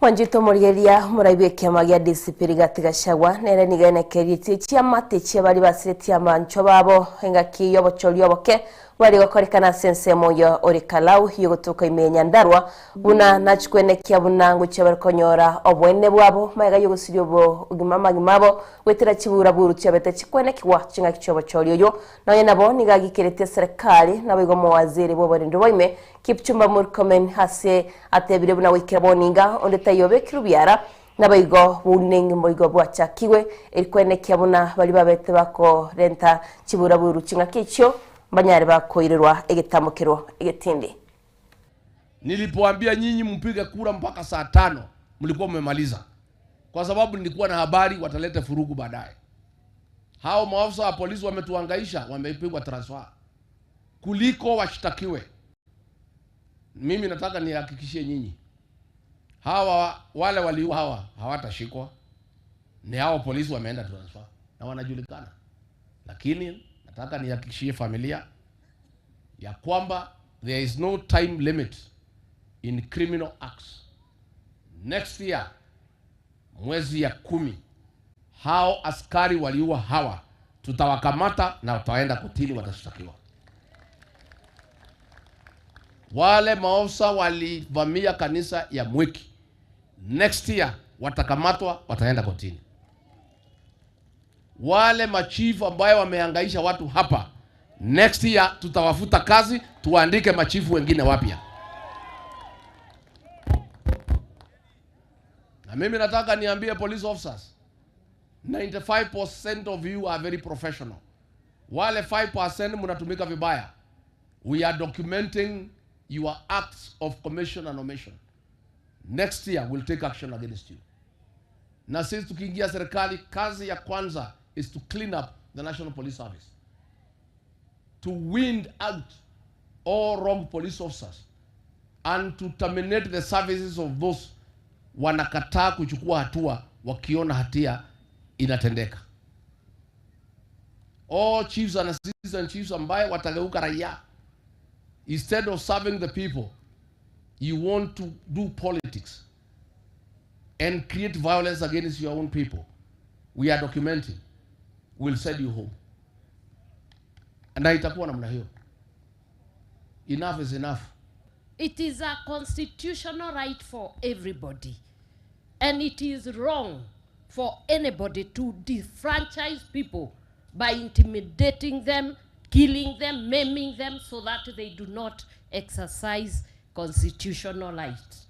Speaker 3: Mwanchete omorigereria omorai bw'ekiama gia DCP Rigathi Gachagua nere nigo enekeretie chiamate chia baria basiretie abanchwa babo engaki y'obochori oboke Bware gokorekana ase ensemo ya Olkalau y'ogotoka ime ya Nyandarua, buna nachikwenekia buna ngochia bare konyora oboene bwabo magega y'ogosiria obogima amagima abo goetera chibura buru chiabete chikwenekigwa ching'aki chi'obochori oyo. Nonya nabo nigo agikeretie eserekari naboigo omowaziri bw'oborendi bwaime Kipchumba Murkomen ase atebire buna goikera boninga onde taiyo obekirwe biara Naboigo bounengi mboigo bwachakigwe, erikwenekia buna baria babete bakorenta chiburaburu ching'aki echio mbanyare bakoirerwa egetamokero egetindi.
Speaker 8: Nilipoambia nyinyi mpige kura mpaka saa tano mlikuwa mmemaliza, kwa sababu nilikuwa na habari wataleta furugu baadaye. Hao maafisa wa polisi wametuhangaisha, wamepigwa transfer kuliko washtakiwe. Mimi nataka nihakikishie nyinyi hawa wale waliua hawa hawatashikwa, ni hao polisi wameenda transfer na wanajulikana, lakini nataka nihakikishie familia ya kwamba there is no time limit in criminal acts. Next year mwezi ya kumi, hao askari waliua hawa tutawakamata na wataenda kotini, watashtakiwa. Wale maofisa walivamia kanisa ya Mwiki, next year watakamatwa, wataenda kotini. Wale machifu ambayo wamehangaisha watu hapa, next year tutawafuta kazi, tuwaandike machifu wengine wapya. Na mimi nataka niambie police officers, 95% of you are very professional. Wale 5% mnatumika vibaya. We are documenting your acts of commission and omission. Next year we'll take action against you. Na sisi tukiingia serikali, kazi ya kwanza is to clean up the National Police Service, to weed out all wrong police officers and to terminate the services of those wanakataa kuchukua hatua wakiona hatia inatendeka. All chiefs and assistant chiefs ambaye watageuka raia, instead of serving the people, you want to do politics and create violence against your own people. We are documenting. We'll send you home. Na itakuwa namna hiyo. Enough is enough.
Speaker 10: It is a constitutional right for everybody. And it is wrong for anybody to disfranchise people by intimidating them, killing them, maiming them so that they do not exercise constitutional rights.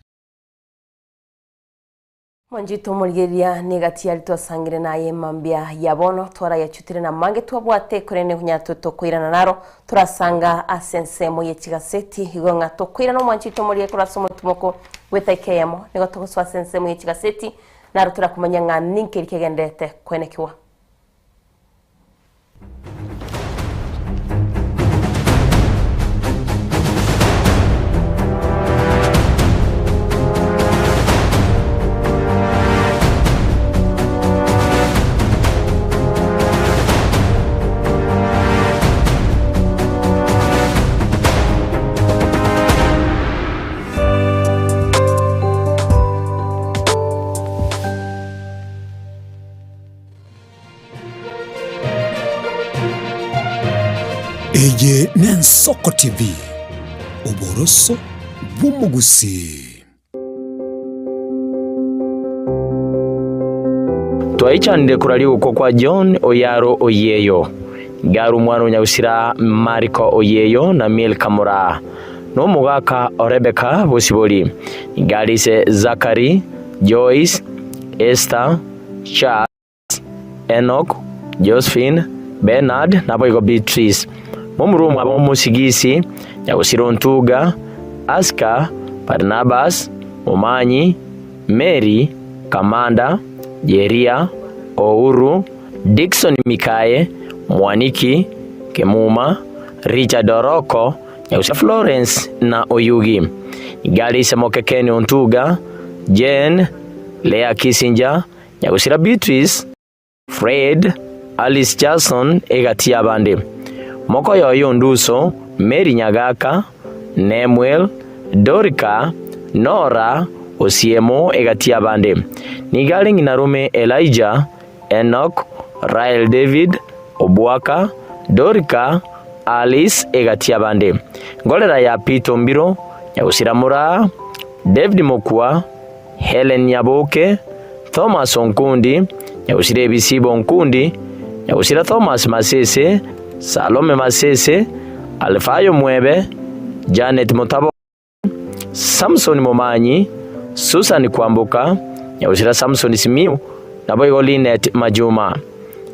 Speaker 3: Mwanchete omorigereria negati aria twasangire naye mambia ya bono twarayachutire na mange twabwate korende konya tokoirana naro torasanga ase ensemo ye chigaseti igo ng'a tokoirana omwanchete omorigereria korwa ase omotumoko bw'etaika eyemo nigo togosoa ase ensemo ye chigaseti naro torakomanya ng'a ninki kegenderete koenekiwa.
Speaker 11: Eye n'Ensoko TV, oboroso bw'omogusii.
Speaker 12: Twaichanire koraria ogokwa kwa John Oyaro Oyeyo, Garu omwana o Nyagusira Mariko Oyeyo na Milka Moraa, na omogaka o Rebeka Bosibori, Gari ise Zakari, Joyce, Esther, Charles, Enock, Josephine, Bernard, naboigo Beatrice. Momura omwabo omosigisi, Nyagusira Ontuga, Aska, Barnabas, Momanyi, Mary, Kamanda, Jeria, Ouru, Dickson Mikaye, Mwaniki, Kemuma, Richard Oroko, Nyagusira Florence na Oyugi. Gari ise Mokekeni Ontuga, Jane, Lea Kissinger, Nyagusira Beatrice, Fred, Alice Jackson egati y'abande. Mokoyoyo Onduso, Mary Nyagaka, Nemuel, Dorika, Nora, Osiemo egati y'abande. Nigo are ng'ina-rome Elijah, Enoch, Rael David, Obwaka, Dorika, Alice egati y'abande. Ngorera ya Peter Ombiro, Nyagusira Moraa, David Mokua, Hellen Nyaboke, Thomas Onkundi, Nyagusira Ebisibo Onkundi, Nyagusira Thomas Masese, Salome Masese, Alfayo Mwebe, Janet Mutabo, Samson Momanyi, Susan Kwamboka, Nyagusira Samson Simiyu, naboigo Linet Majuma.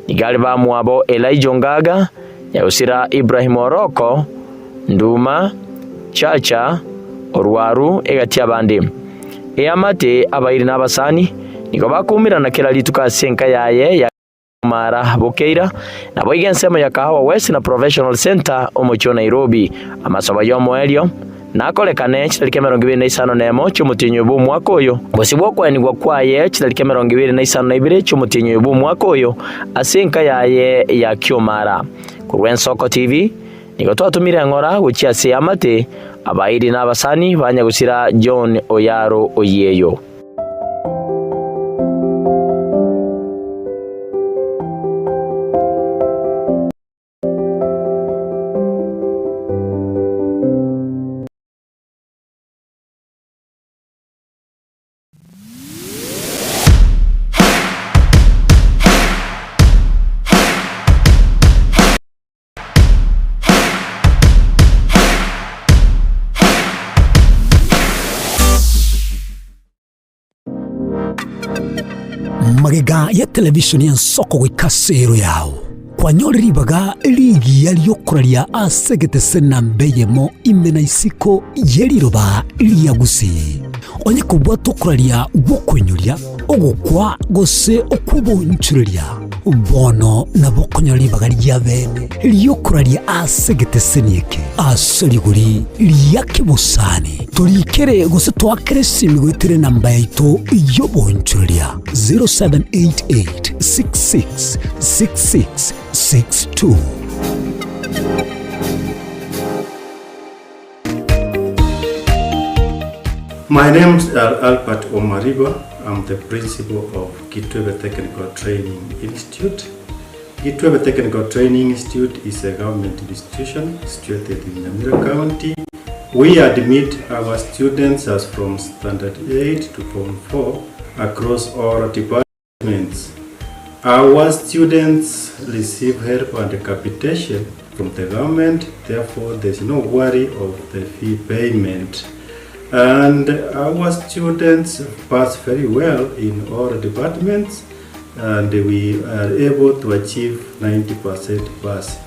Speaker 12: Nigo are bamwabo Elijah Ongaga, Nyagusira Ibrahim Oroko, Nduma, Chacha, Orwaru, egati y'abande. Eamate, abairi na abasani nigo bakoumerana kera rituko ase enka yaye ya Mara Bokeira, naboigo ensemo ya Kahawa West na Professional Centre omochie o Nairobi. Amasobo y'omoerio nakorekane chitariki 25 chi'omotienyi oyo bw'omwaka oyo, gose bw'okoenigwa kwaye chitariki 22 chi'omotienyi oyo bw'omwaka oyo ase enka yaye ya Kiomara. Korwa Ensoko TV, nigo twatomire eng'ora gochia ase eamate, abairi na abasani ba nyagusira John Oyaro Oyieyo.
Speaker 11: Magega ya television y'ensoko goika ase ero yao, kwanyore ribaga rigiya ri'okoraria ase egetese namba eyemo ime na isiko ye riroba ria Gusii. Onye kobwata okoraria gw'okoinyoria, ogokwa gose okw'obonchoreria, bono nabo okonyora ribaga ria bene ri'okoraria ase egeteseni eke ase rigori ria kebosani. Torikere gose toakere esimi goetera enamba yaito y'obonchoreria 0788 66 66 62.
Speaker 2: My name is Albert Omariba. I'm the principal of Kitwebe Technical Training Institute. Kitwebe Technical Training Institute is a government institution situated in Nyamira County. We admit our students as from Standard 8 to Form 4 across all departments. Our students receive help and capitation from the government, therefore there's no worry of the fee payment. And our students pass very well in all departments and we are able to achieve 90% pass.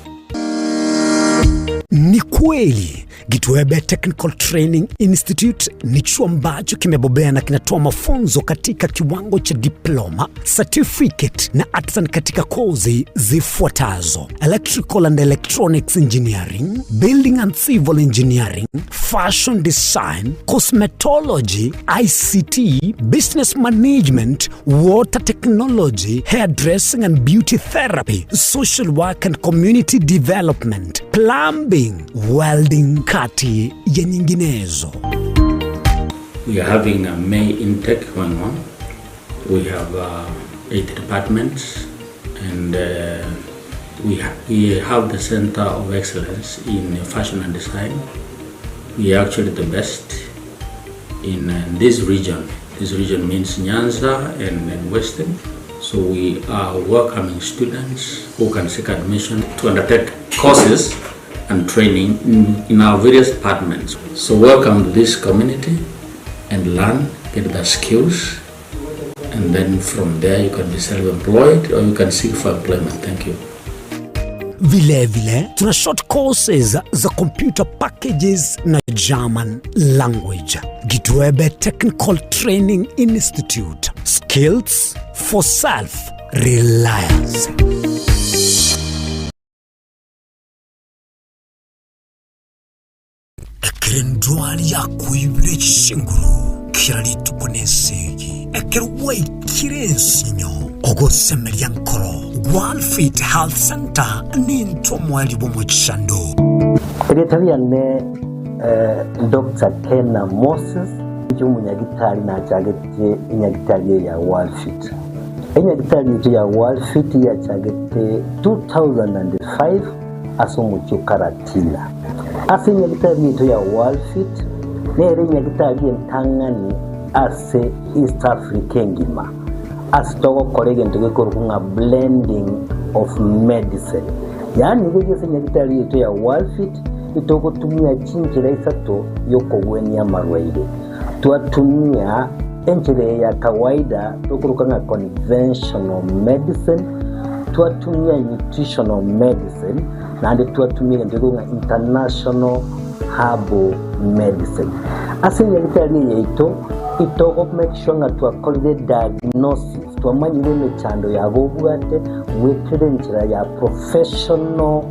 Speaker 11: Ni kweli Gitwebe Technical Training Institute ni chuo ambacho kimebobea na kinatoa mafunzo katika kiwango cha diploma, certificate na artisan katika kozi zifuatazo: Electrical and Electronics Engineering, Building and Civil Engineering, Fashion Design, Cosmetology, ICT, Business Management, Water Technology, Hairdressing and Beauty Therapy, Social Work and Community Development, Plumbing, Welding kati ya nyinginezo.
Speaker 6: We are having a May intake going on. We have 8 departments and we, ha we have the Center of Excellence in Fashion and Design. We are actually the best in this region. This region means Nyanza and, and Western. So we are welcoming students who can seek admission to undertake courses and training in, in our various departments. So welcome to this community and learn, get the skills, and then from there you can be self-employed or you can seek for employment. Thank you.
Speaker 11: Vilevile tuna short courses za computer packages na German language. Gitwebe Technical Training Institute. Skills for self reliance. Ekero endwari yakoibire chinguru kera rituko nesegi, ekero gwaikire ensinyo, ogosemeria nkoro, Walfit Health Center nintwe omoerio bw'omochando.
Speaker 9: Erieta riane Doctor Kena Moses, inche omonyagitari nachagete enyagitari eye ya Walfit. Enyagitari yaito ya Walfit yachagete 2005. ase omochie o Karatina. Ase enyagitari yaito ya Worldfit nere enyagitari entang'ani ase East Africa engima ase togokora egento gekorokwa ng'a blending of medicine. Yaani iga ase enyagitari yaito ya Worldfit itogotumia chinchera isato yokogwenia amarwaire. Twatumia enchera eye ya kawaida tokoroka ng'a conventional medicine, twatumia nutritional medicine, naende twatumia egento gekorokwa ng'a international herbal medicine. Ase enyagitari eye yaito, itogo make sure ng'a twakorire diagnosis, twamanyire emechando yago obwate goetera enchera ya professional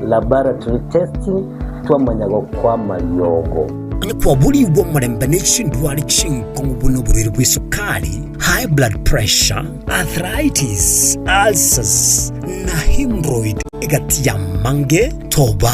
Speaker 9: laboratory testing, twamanya gokoa amariogo.
Speaker 11: Onye kwaborigwe omorembe ne chindwari chinkong'u buna oborwaire bw'esukari, high blood pressure, arthritis, ulcers, na hemorrhoid egati y'amange, toba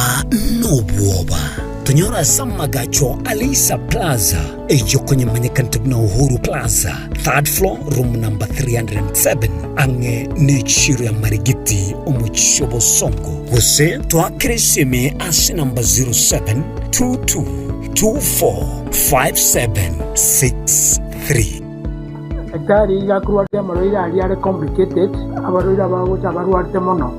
Speaker 11: nobwoba. Tonyore ase amagacho a Leisa Plaza, eyio konyemanyekanete buna Uhuru Plaza, third floor, room number 307, ang'e n'echiro ya Marigiti, omochie o Bosongo. Gose toakere esimi ase namba 0722245763.
Speaker 1: Daktari iga akorwaria amarwaire aria are complicated, abarwaire abagocha abarwarete mono.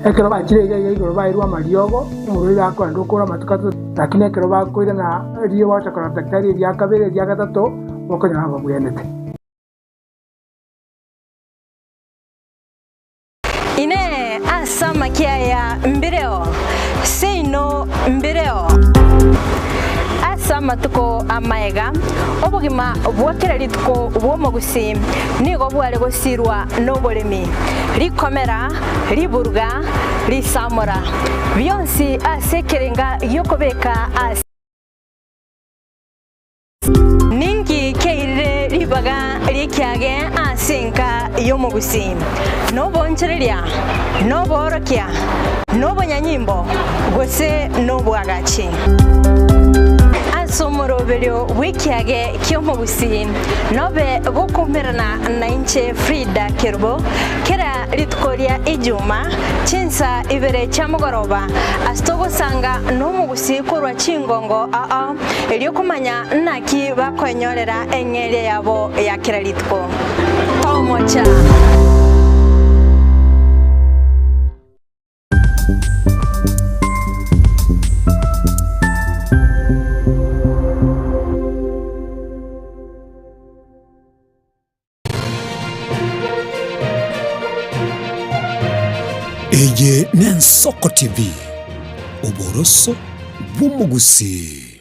Speaker 1: Ekero bachire iga iga igoro bairwe amariogo, omorwaire akoenda okore amatuko atato, lakini ekero bakoirana riria bagocha korora daktari eria kabere eria gatato, bokonyora babwenerete.
Speaker 14: Inee! Ase amakia aya mbireo? Seino mbireo. Ase amatuko amaega, obogima bwa kera rituko bw'omogusii nigo bware gosirwa noboremi, rikomera, riburuga, risamora, bionsi ase ekerenga gi'okobeka ase. Ninki keirire ribaga ri'ekiage ase enka y'omogusii? Noboonchoreria, noboorokia, nobonyanyimbo, gose nobwagachi? Ase omoroberio bw'ekiage ki'omogusii nobe gokoumerana nainche Frida Kerubo kera rituko ria Ijuma chinsa ibere chia mogoroba ase togosanga nomogusii korwa chingongo ao erio komanya naki bakoenyorera eng'eria yabo ya kera rituko. Tomocha!
Speaker 11: Eye n'Ensoko TV, oboroso bw'omogusii.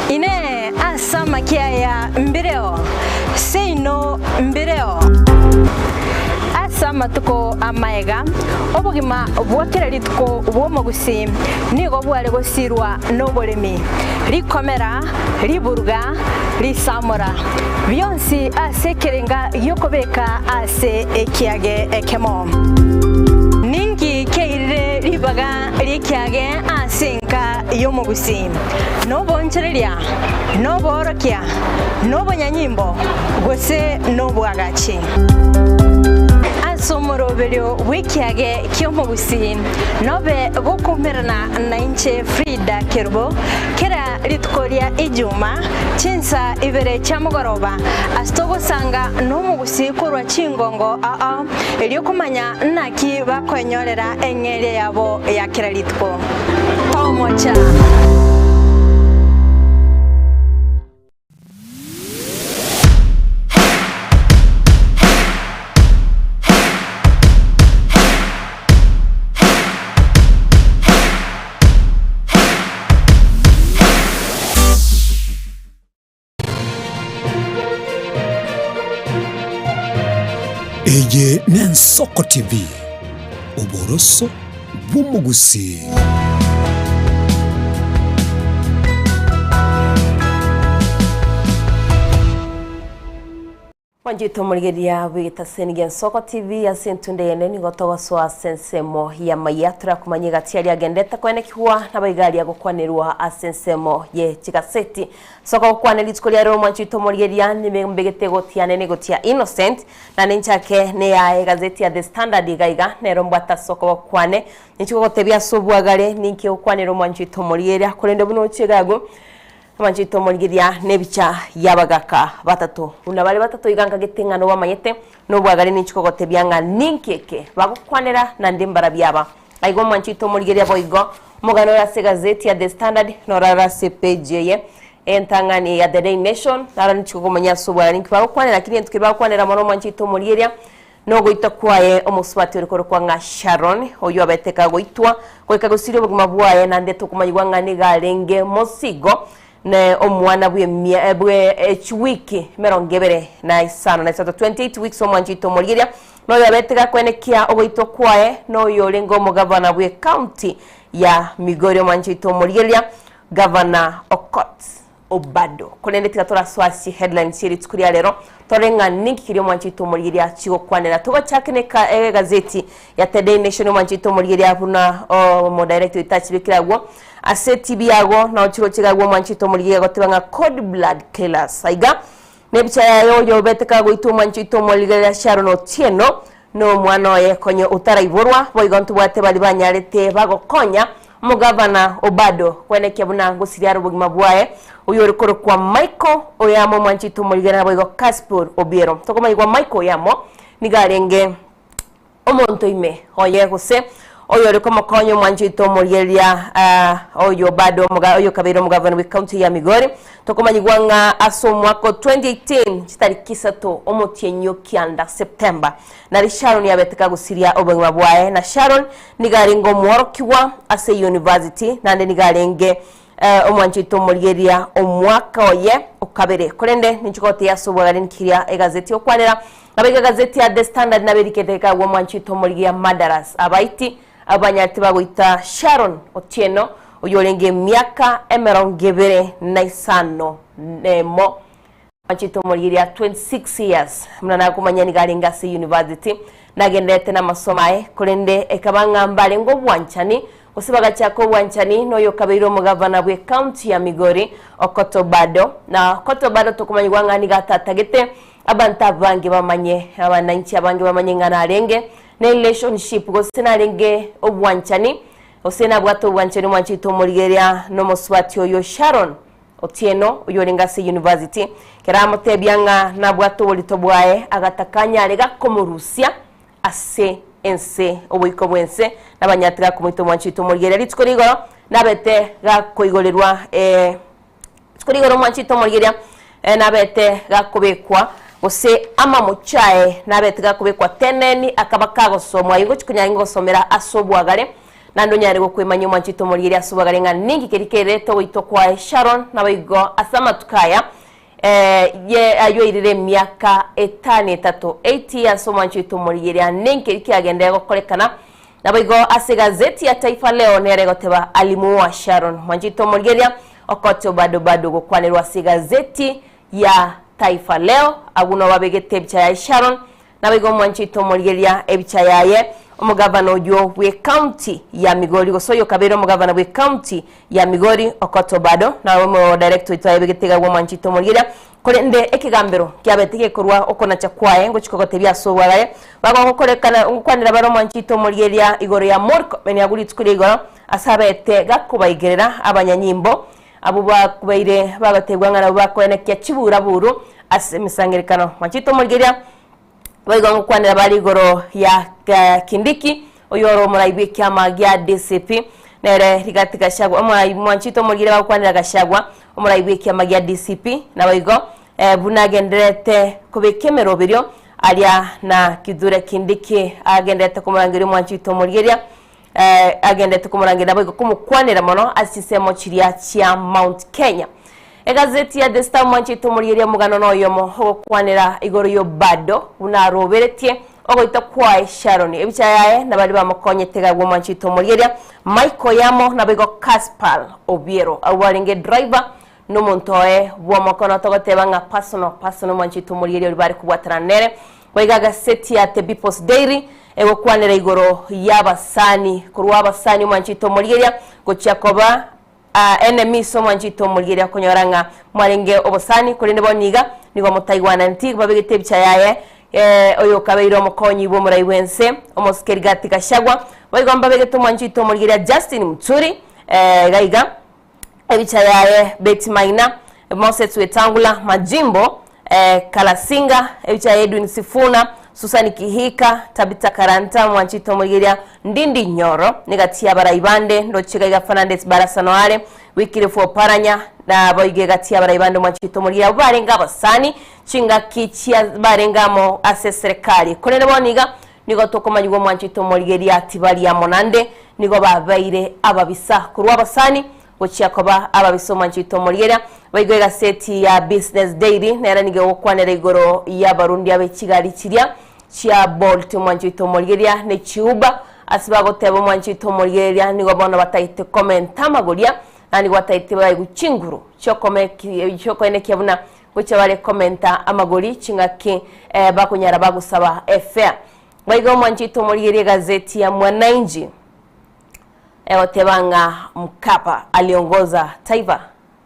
Speaker 14: Inee! Ase amakia aya mbireo? Seino mbireo. Ase amatuko amaega, obogima bwa kera rituko bw'omogusii nigo bware gosirwa noboremi, rikomera, riburuga, risamora, bionsi ase ekerenga gi'okobeka ase ekiage ekemo. Ninki keirire ribaga ri'ekiage ase enka y'omogusii? Noboonchoreria, noboorokia, nobonyanyimbo, gose nobwagachi. Ase omoroberio bw'ekiage ki'omogusii nobe gokoumerana nainche Frida Kerubo kera rituko ria Ijuma chinsa ibere chia mogoroba ase togosanga nomogusii korwa chingongo ao erio komanya naki bakoenyorera eng'eria yabo ya kera rituko. Tomocha.
Speaker 11: Eye n'Ensoko TV, oboroso bw'omogusii.
Speaker 3: Mwanchete omorigereria bw'egetaseni gia Ensoko TV ase entunde eyende nigo togosoa ase ensemo y'amaiya torakomanya egati aria agendete koenekigwa nabaiga aria agokwanerwa ase ensemo ye chigaseti. Soka gokwana rituko ria rero mwanchete omorigereria nibe mbegete egoti yane na egoti ya Innocent na ninchake neyaye egazeti ya The Standard iga iga nero mbwate ase okoboko kwane ninchi gogotebia ase obwagare ninki ogokwanera omwanchete omorigereria korende buna ochie iga agwo Abanchete omorigeria nebicha y'abagaka batato. Buna bare batato iga nkagete ng'a nobamanyete, nobwagare ninche kogotebia ng'a ninki eke bagokwanera naende mbarabio aba. Aiga omwanchete omorigeria boigo, omogano ore ase egazeti ya The Standard norare ase epeji eye entang'ani ya The Daily Nation, naro ninche kokomanya ase obwagare ninki bagokwanera, lakini egento keria bagokwanera mono omwanchete omorigeria Nogoitwa kwaye omosubati ore korokwa ng'a Sharon, oyio abete kagoitwa, goika gosiria obogima bwaye, naende tokomanyigwa ng'a nigo arenge mosigo, ne omwana bw'emia bwe echiwiki emerongo ebere na isano na isato, 28 weeks, omwanchete omorigeria, na oyo abete gakoenekia ogoitwa kwaye, noyo orenge omogavana bw'ecounty ya Migori, omwanchete omorigereria, Gavana Okot. Obado. Korende tiga torasoe ase chiheadlines chie rituko ria rero, torore ng'a ninki keria omwanchi oito omorigereria chigokwanera. Togachake ne eka egazeti ya The Daily Nation omwanchi oito omorigereria buna omodirector oito achibekire agwo ase etibi yago nao chiroche iga agwo omwanchi oito omorigereria agoteba ng'a cold blood killers. Aiga nebicha yaye oyo obete kagoitwa omwanchi oito omorigereria Sharon Otieno na omwana oye konya otaraiborwa, boigo ntobwate baria banyarete bagokonya Omogavana Obado kwenekia buna ngosiria are obogima bwaye, oyio ore korokwa Michael Oyamo omwanchete omorigera naboigo Caspor Obiero. Tokomanyigwa Michael Oyamo nigo arenge omonto ime oye gose oyore komokonya omwanchete omorigereria oyo Obado omoga oyo kabeire omogavana bwe county ya Migori. Tokomanyigwa ng'a ase omwaka o 2018 chitariki isato omotienyi o kianda September nari Sharon yabete kagosiria obogima bwaye na Sharon Nigo arenge omworokigwa ase eyunivasiti, naende nigo arenge omwanchete omorigereria omwaka oye okabere. Korende ninche gotebia ase obwagare ninki keria egazeti okwanera. Nabo iga egazeti ya The Standard nabo erikete ekagwa omwanchete omorigereria murderers, abaiti abanyarete bagoita Sharon Otieno oyio orenge emiaka emerongo ebere na isano nemo. Omwanchete omorigereria 26 years buna nakomanya nigo arenge ase university nagendererete namasomo aye korende ekaba ng'a mbarenge obwanchani gose bagachaka obwanchani na oyo okabeire omogavana bwe county ya Migori Okoto Obado na Okoto Obado tokomanyigwa ng'a nigo atatagete abanto abange bamanye abananchi abange bamanye ng'a narenge ne relationship gose narenge obwanchani gose nabwate obwanchani omwanchete omorigereria na omosubati oyo Sharon Otieno, oyorenge ase university, ekero amotebia ng'a nabwate oborito bwaye, agataka anyare gakomorusia ase ense, oboiko bw'ense, nabanyate gakomoita omwancho oito omorigereria rituko rigoro, nabete gakoigorerwa eh, rituko rigoro omwancho oito omorigereria eh, nabete gakobekwa gose amamocho aye nabete gakobekwa teneni akaba kagosomwa aye ngochi konyara gosomera ase obwagare Naende onyare gokwemanyia omwanchete omorigereria ase obwagare ng'a ninki keria kerete ogoitwa kwaye Sharon naboigo ase amatuko aya ye ayio airire emiaka etano etato, eight years, omwanchete omorigereria ninki keria kiagenderere gokorekana naboigo ase egazeti ya Taifa Leo nere egoteba alimuua Sharon mwanchete omorigereria okote bado bado gokwanerwa ase egazeti ya Taifa Leo agwo nobabegete ebicha yaye Sharon Naboigo omwanchete omorigereria ebicha yaye, omogavana oyio bw'ecounty ya Migori, gose oyo okabeire omogavana bw'ecounty ya Migori, Okoth Obado, naye omodirector oito ayebegete iga agwo omwanchete omorigereria, korende ekegambero kiabete gekorwa okonacha kwaye ngochia kogotebia ase obwagare, bagogokorekana ngokwanera bare omwanchete omorigereria igoro ya Murkomen agwo rituko ria igoro, ase abete gakobaigerera abanyanyimbo abwo bakubaire bagotegwa ng'a nabwo bakoenekia chiburaburu ase emesangererekano. Mwanchete omorigereria, boigo ngokwanera bare igoro ya Kindiki, oyore omorai bw'ekiama gia DCP, nere Rigathi Gachagua, omorai mwanchete omorigereria bagokwanera Gachagua, omorai bw'ekiama gia DCP, naboigo buna agendererete kobeka emeroberio aria na Kithure Kindiki agendererete komorangeria omwanchete omorigereria. Agenderete komorangeria naboigo komokwanera mono ase chinsemo chiria chia Mount Kenya. Egazeti ya The Star mwanchete omorigereria omogano noyomo ogokwanera igoro y'Obado buna aroberetie ogoita kwaye Sharon ebicha yaye na baria bamokonyete iga agwo mwanchete omorigereria Michael Yamo naboigo Caspal Obiero abwo barenge driver. Nomonto oye bw'omokono togoteba ng'a personal personal mwanchete omorigereria oria bare kobwatana nere. Boigo agaseti ya The People's Daily egokwanera igoro y'abasani korwa abasani omwanchete omorigereria gochia koba enemies omwanchete omorigereria okonyora ng'a mwarenge obosani korende bono iga nigo motaigwananeti babegete ebicha yaye oyokabeire omokonyi bw'omorai bw'ense omosike Rigathi Gachagua. Boigo mbabegete omwanchete omorigereria Justin Muturi iga iga. Ebicha yaye Betty Maina, Moses Wetangula, Majimbo Kalasinga, ebicha ya Edwin Sifuna, Susan Kihika, Tabitha Karanta, Mwanchito Omorigeria, Ndindi Nyoro, negati y'abarai bande, ndoche iga iga Fernandes Barasa Noare, Wycliffe Oparanya, naboigo egati y'abarai bande Mwanchito Omorigeria, abwo barenge abasani chingaki chia barenge amo ase eserekari. Korende bono iga Nigo tokomanyigwa omwanchete omorigeria tibari amo naende, nigo babeire ababisa korwa abasani gochia koba ababisa omwanchete omorigeria. Boigo egaseti ya Business Daily nere nigo egokwanera igoro y'abarundi abe chigari chiria chia Bolt omwanchete omorigeria ne chiUber ase bagoteba omwanchete omorigereria nigo bono batagete komenta amagoria naende nigo batagete baigwe chinguru chiokoenekia buna Gochia bare komenta amagori chingaki bakonyara bagosaba efare. Boigo omwanchete omorigerie egazeti ya Mwananchi egoteba ng'a Mkapa aliongoza taifa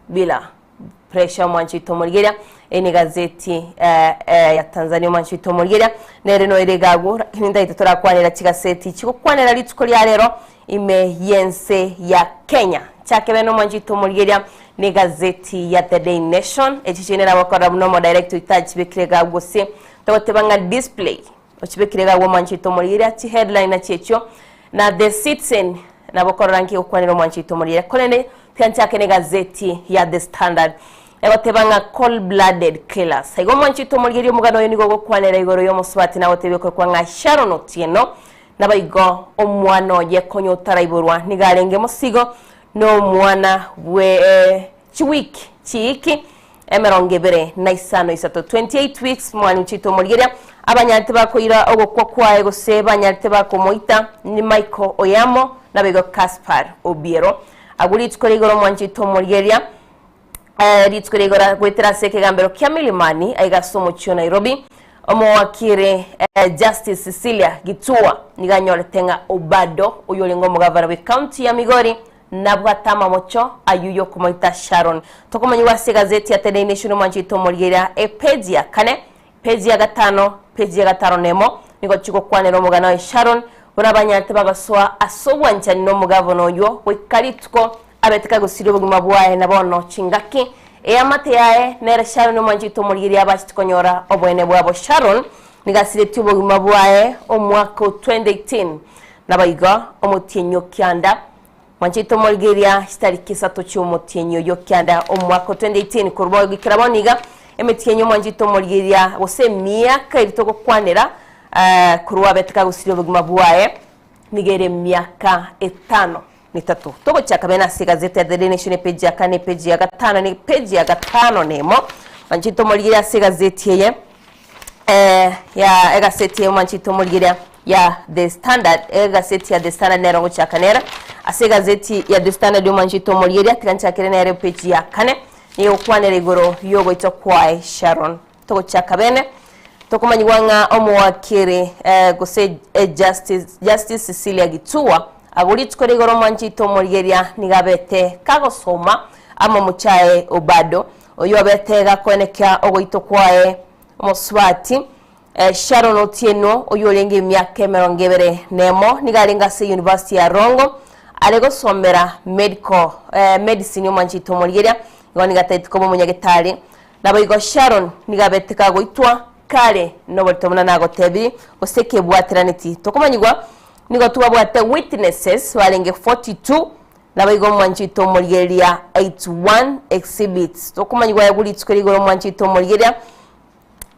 Speaker 3: bila pressure omwanchete omorigeria eye ne egazeti ya Tanzania omwanchete omorigeria nere noere iga agwo lakini ntagete torakwanera chigaseti chigokwanera rituko ria rero ime y'ense ya Kenya. Chake bene omwanchete omorigeria Negazeti ya The Daily Nation, echi chiaino nagokorera buna omodirector oito achibekire iga agwo gose togoteba ng'a display ochibekire iga agwo omwanchi oito omorigereria chiheadline nachio echio na The Citizen nabo okorora nki egokwanera omwanchi oito omorigereria korende tiga nchake negazeti ya The Standard egoteba ng'a cold blooded killers igo omwanchi oito omorigereria omogano oyo nigo ogokwanera igoro y'omosubati nagotebia okorokwa ng'a Sharon Otieno Naboigo omwana oye konya otaraiborwa nigo arenge mosigo nomwana bwe chiwiki chiiki emerongo ebere na isano isato, 28 weeks, mwanchete omorigeria abanyarete bakoira ogokwa kwaye gose banyarete bakomoita ni Michael Oyamo naboigo Caspar Obiero. Agwo rituko ria igoro mwanchete omorigeria Rituko ria igoro goetera ase ekegambero kia Milimani aiga ase omochie o Nairobi, omowakiri Justice Cecilia Gitua nigo anyorete ng'a Obado oyio orenge omogavana bw'ecounty ya Migori nabwate amamocho ayio yokomoita Sharon. Tokomanyigwa ase egazeti ya The Daily Nation omwanchete omorigereria epeji ya kane, peji ya gatano, peji ya gatano na emo nigo chigokwanera omogana oye Sharon buna abanyarete bagasoa ase obwanchani nomogavana oyio goika rituko Abete kagosiria obogima bwaye, na bono chingaki eamate yaye nere Sharon omwanchete omorigereria abachete konyora oboene bwabo. Sharon nigo asiretie obogima bwaye omwaka o 2018 naboigo omotienyi o kianda. Mwanchete omorigereria chitariki isato chi'omotienyi oyio o kianda omwaka o 2018 korwa goikera bono iga emetienyi omwanchete omorigereria gose emiaka eria togokwanera korwa abete kagosiria obogima bwaye nigo ere emiaka etano. Netato. Togochaka bene ase egazeti ya The Daily Nation epeji ya kane, epeji ya gatano na epeji ya gatano na emo. Mwanchete omorigereria ase egazeti eye eh, ya egaseti eye mwanchete omorigereria ya The Standard, egaseti ya The Standard nero ngochaka nere. Ase egazeti ya The Standard omwanchete omorigereria, tiga nchakere nere epeji ya kane, nigo egokwanera igoro yogoitwa kwaye Sharon. Togochaka bene, tokomanyigwa ng'a omowakiri gose Justice Justice Cecilia Gitua agwo rituko ria igoro omwanchete omorigeria nigo abete kagosoma amamocho aye Obado oyio obete gakoenekia ogoitwa kwaye omosubati Sharon Otieno oyio orenge emiaka emerongo ebere nemo nigo arenge ase University ya Rongo are gosomera medical medicine omwanchete omorigeria igo nigo atagete koba omonyagetari Naboigo Sharon nigo abete kagoitwa kare noborito buna nagotebirie, gose kebwateraneti. Tokomanyigwa nigo twabwate witnesses barenge 42, naboigo omwanchete omorigereria 81 exhibits. Tokomanyigwa aye rituko ria igoro omwanchete omorigereria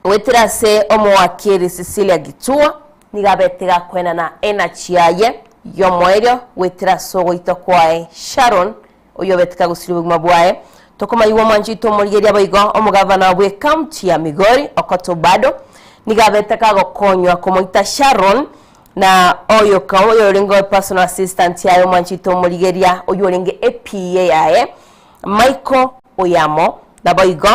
Speaker 3: goetera ase omowakiri Cecilia Gitua nigo abete gakoenana energy yaye yomoerio goetera ase ogoitwa kwaye Sharon Oyobete kagosiria obogima bwaye. Tokomayigwa omwancho oito omorigereria boigo omogavana bw'ecounty ya Migori Okoth Obado nigo abete kagokonywa komoita Sharon na oyoka oyorenge personal assistant yaye omwancho oito omorigereria oyio orenge ePA yaye Michael. Oyamo, naboigo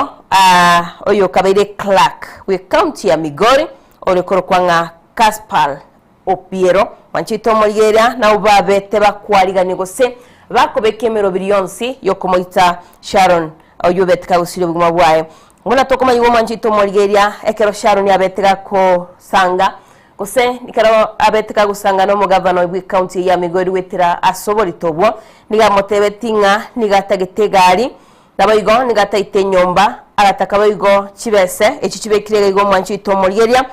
Speaker 3: oyokabeire clerk bw'ecounty ya Migori ore korokwa ng'a Caspal Opiero. Mwanchete omorigereria nabwo babete bakwarigania gose bakobeka emerobiri yonsi y'okomoita Sharon oyio obete kagosiria obogima bwaye. Buna tokomanyigwa omwanchete omorigereria ekero Sharon abete gakosanga Gose ekero abete kagosanga nomogavana bw'ecounty eye ya Migori goetera ase oborito obwo, nigo amotebetie ng'a nigo atagete egari, naboigo nigo ataete enyomba, agataka boigo chibese echio chibekire iga igo omwanchi oito omorigeria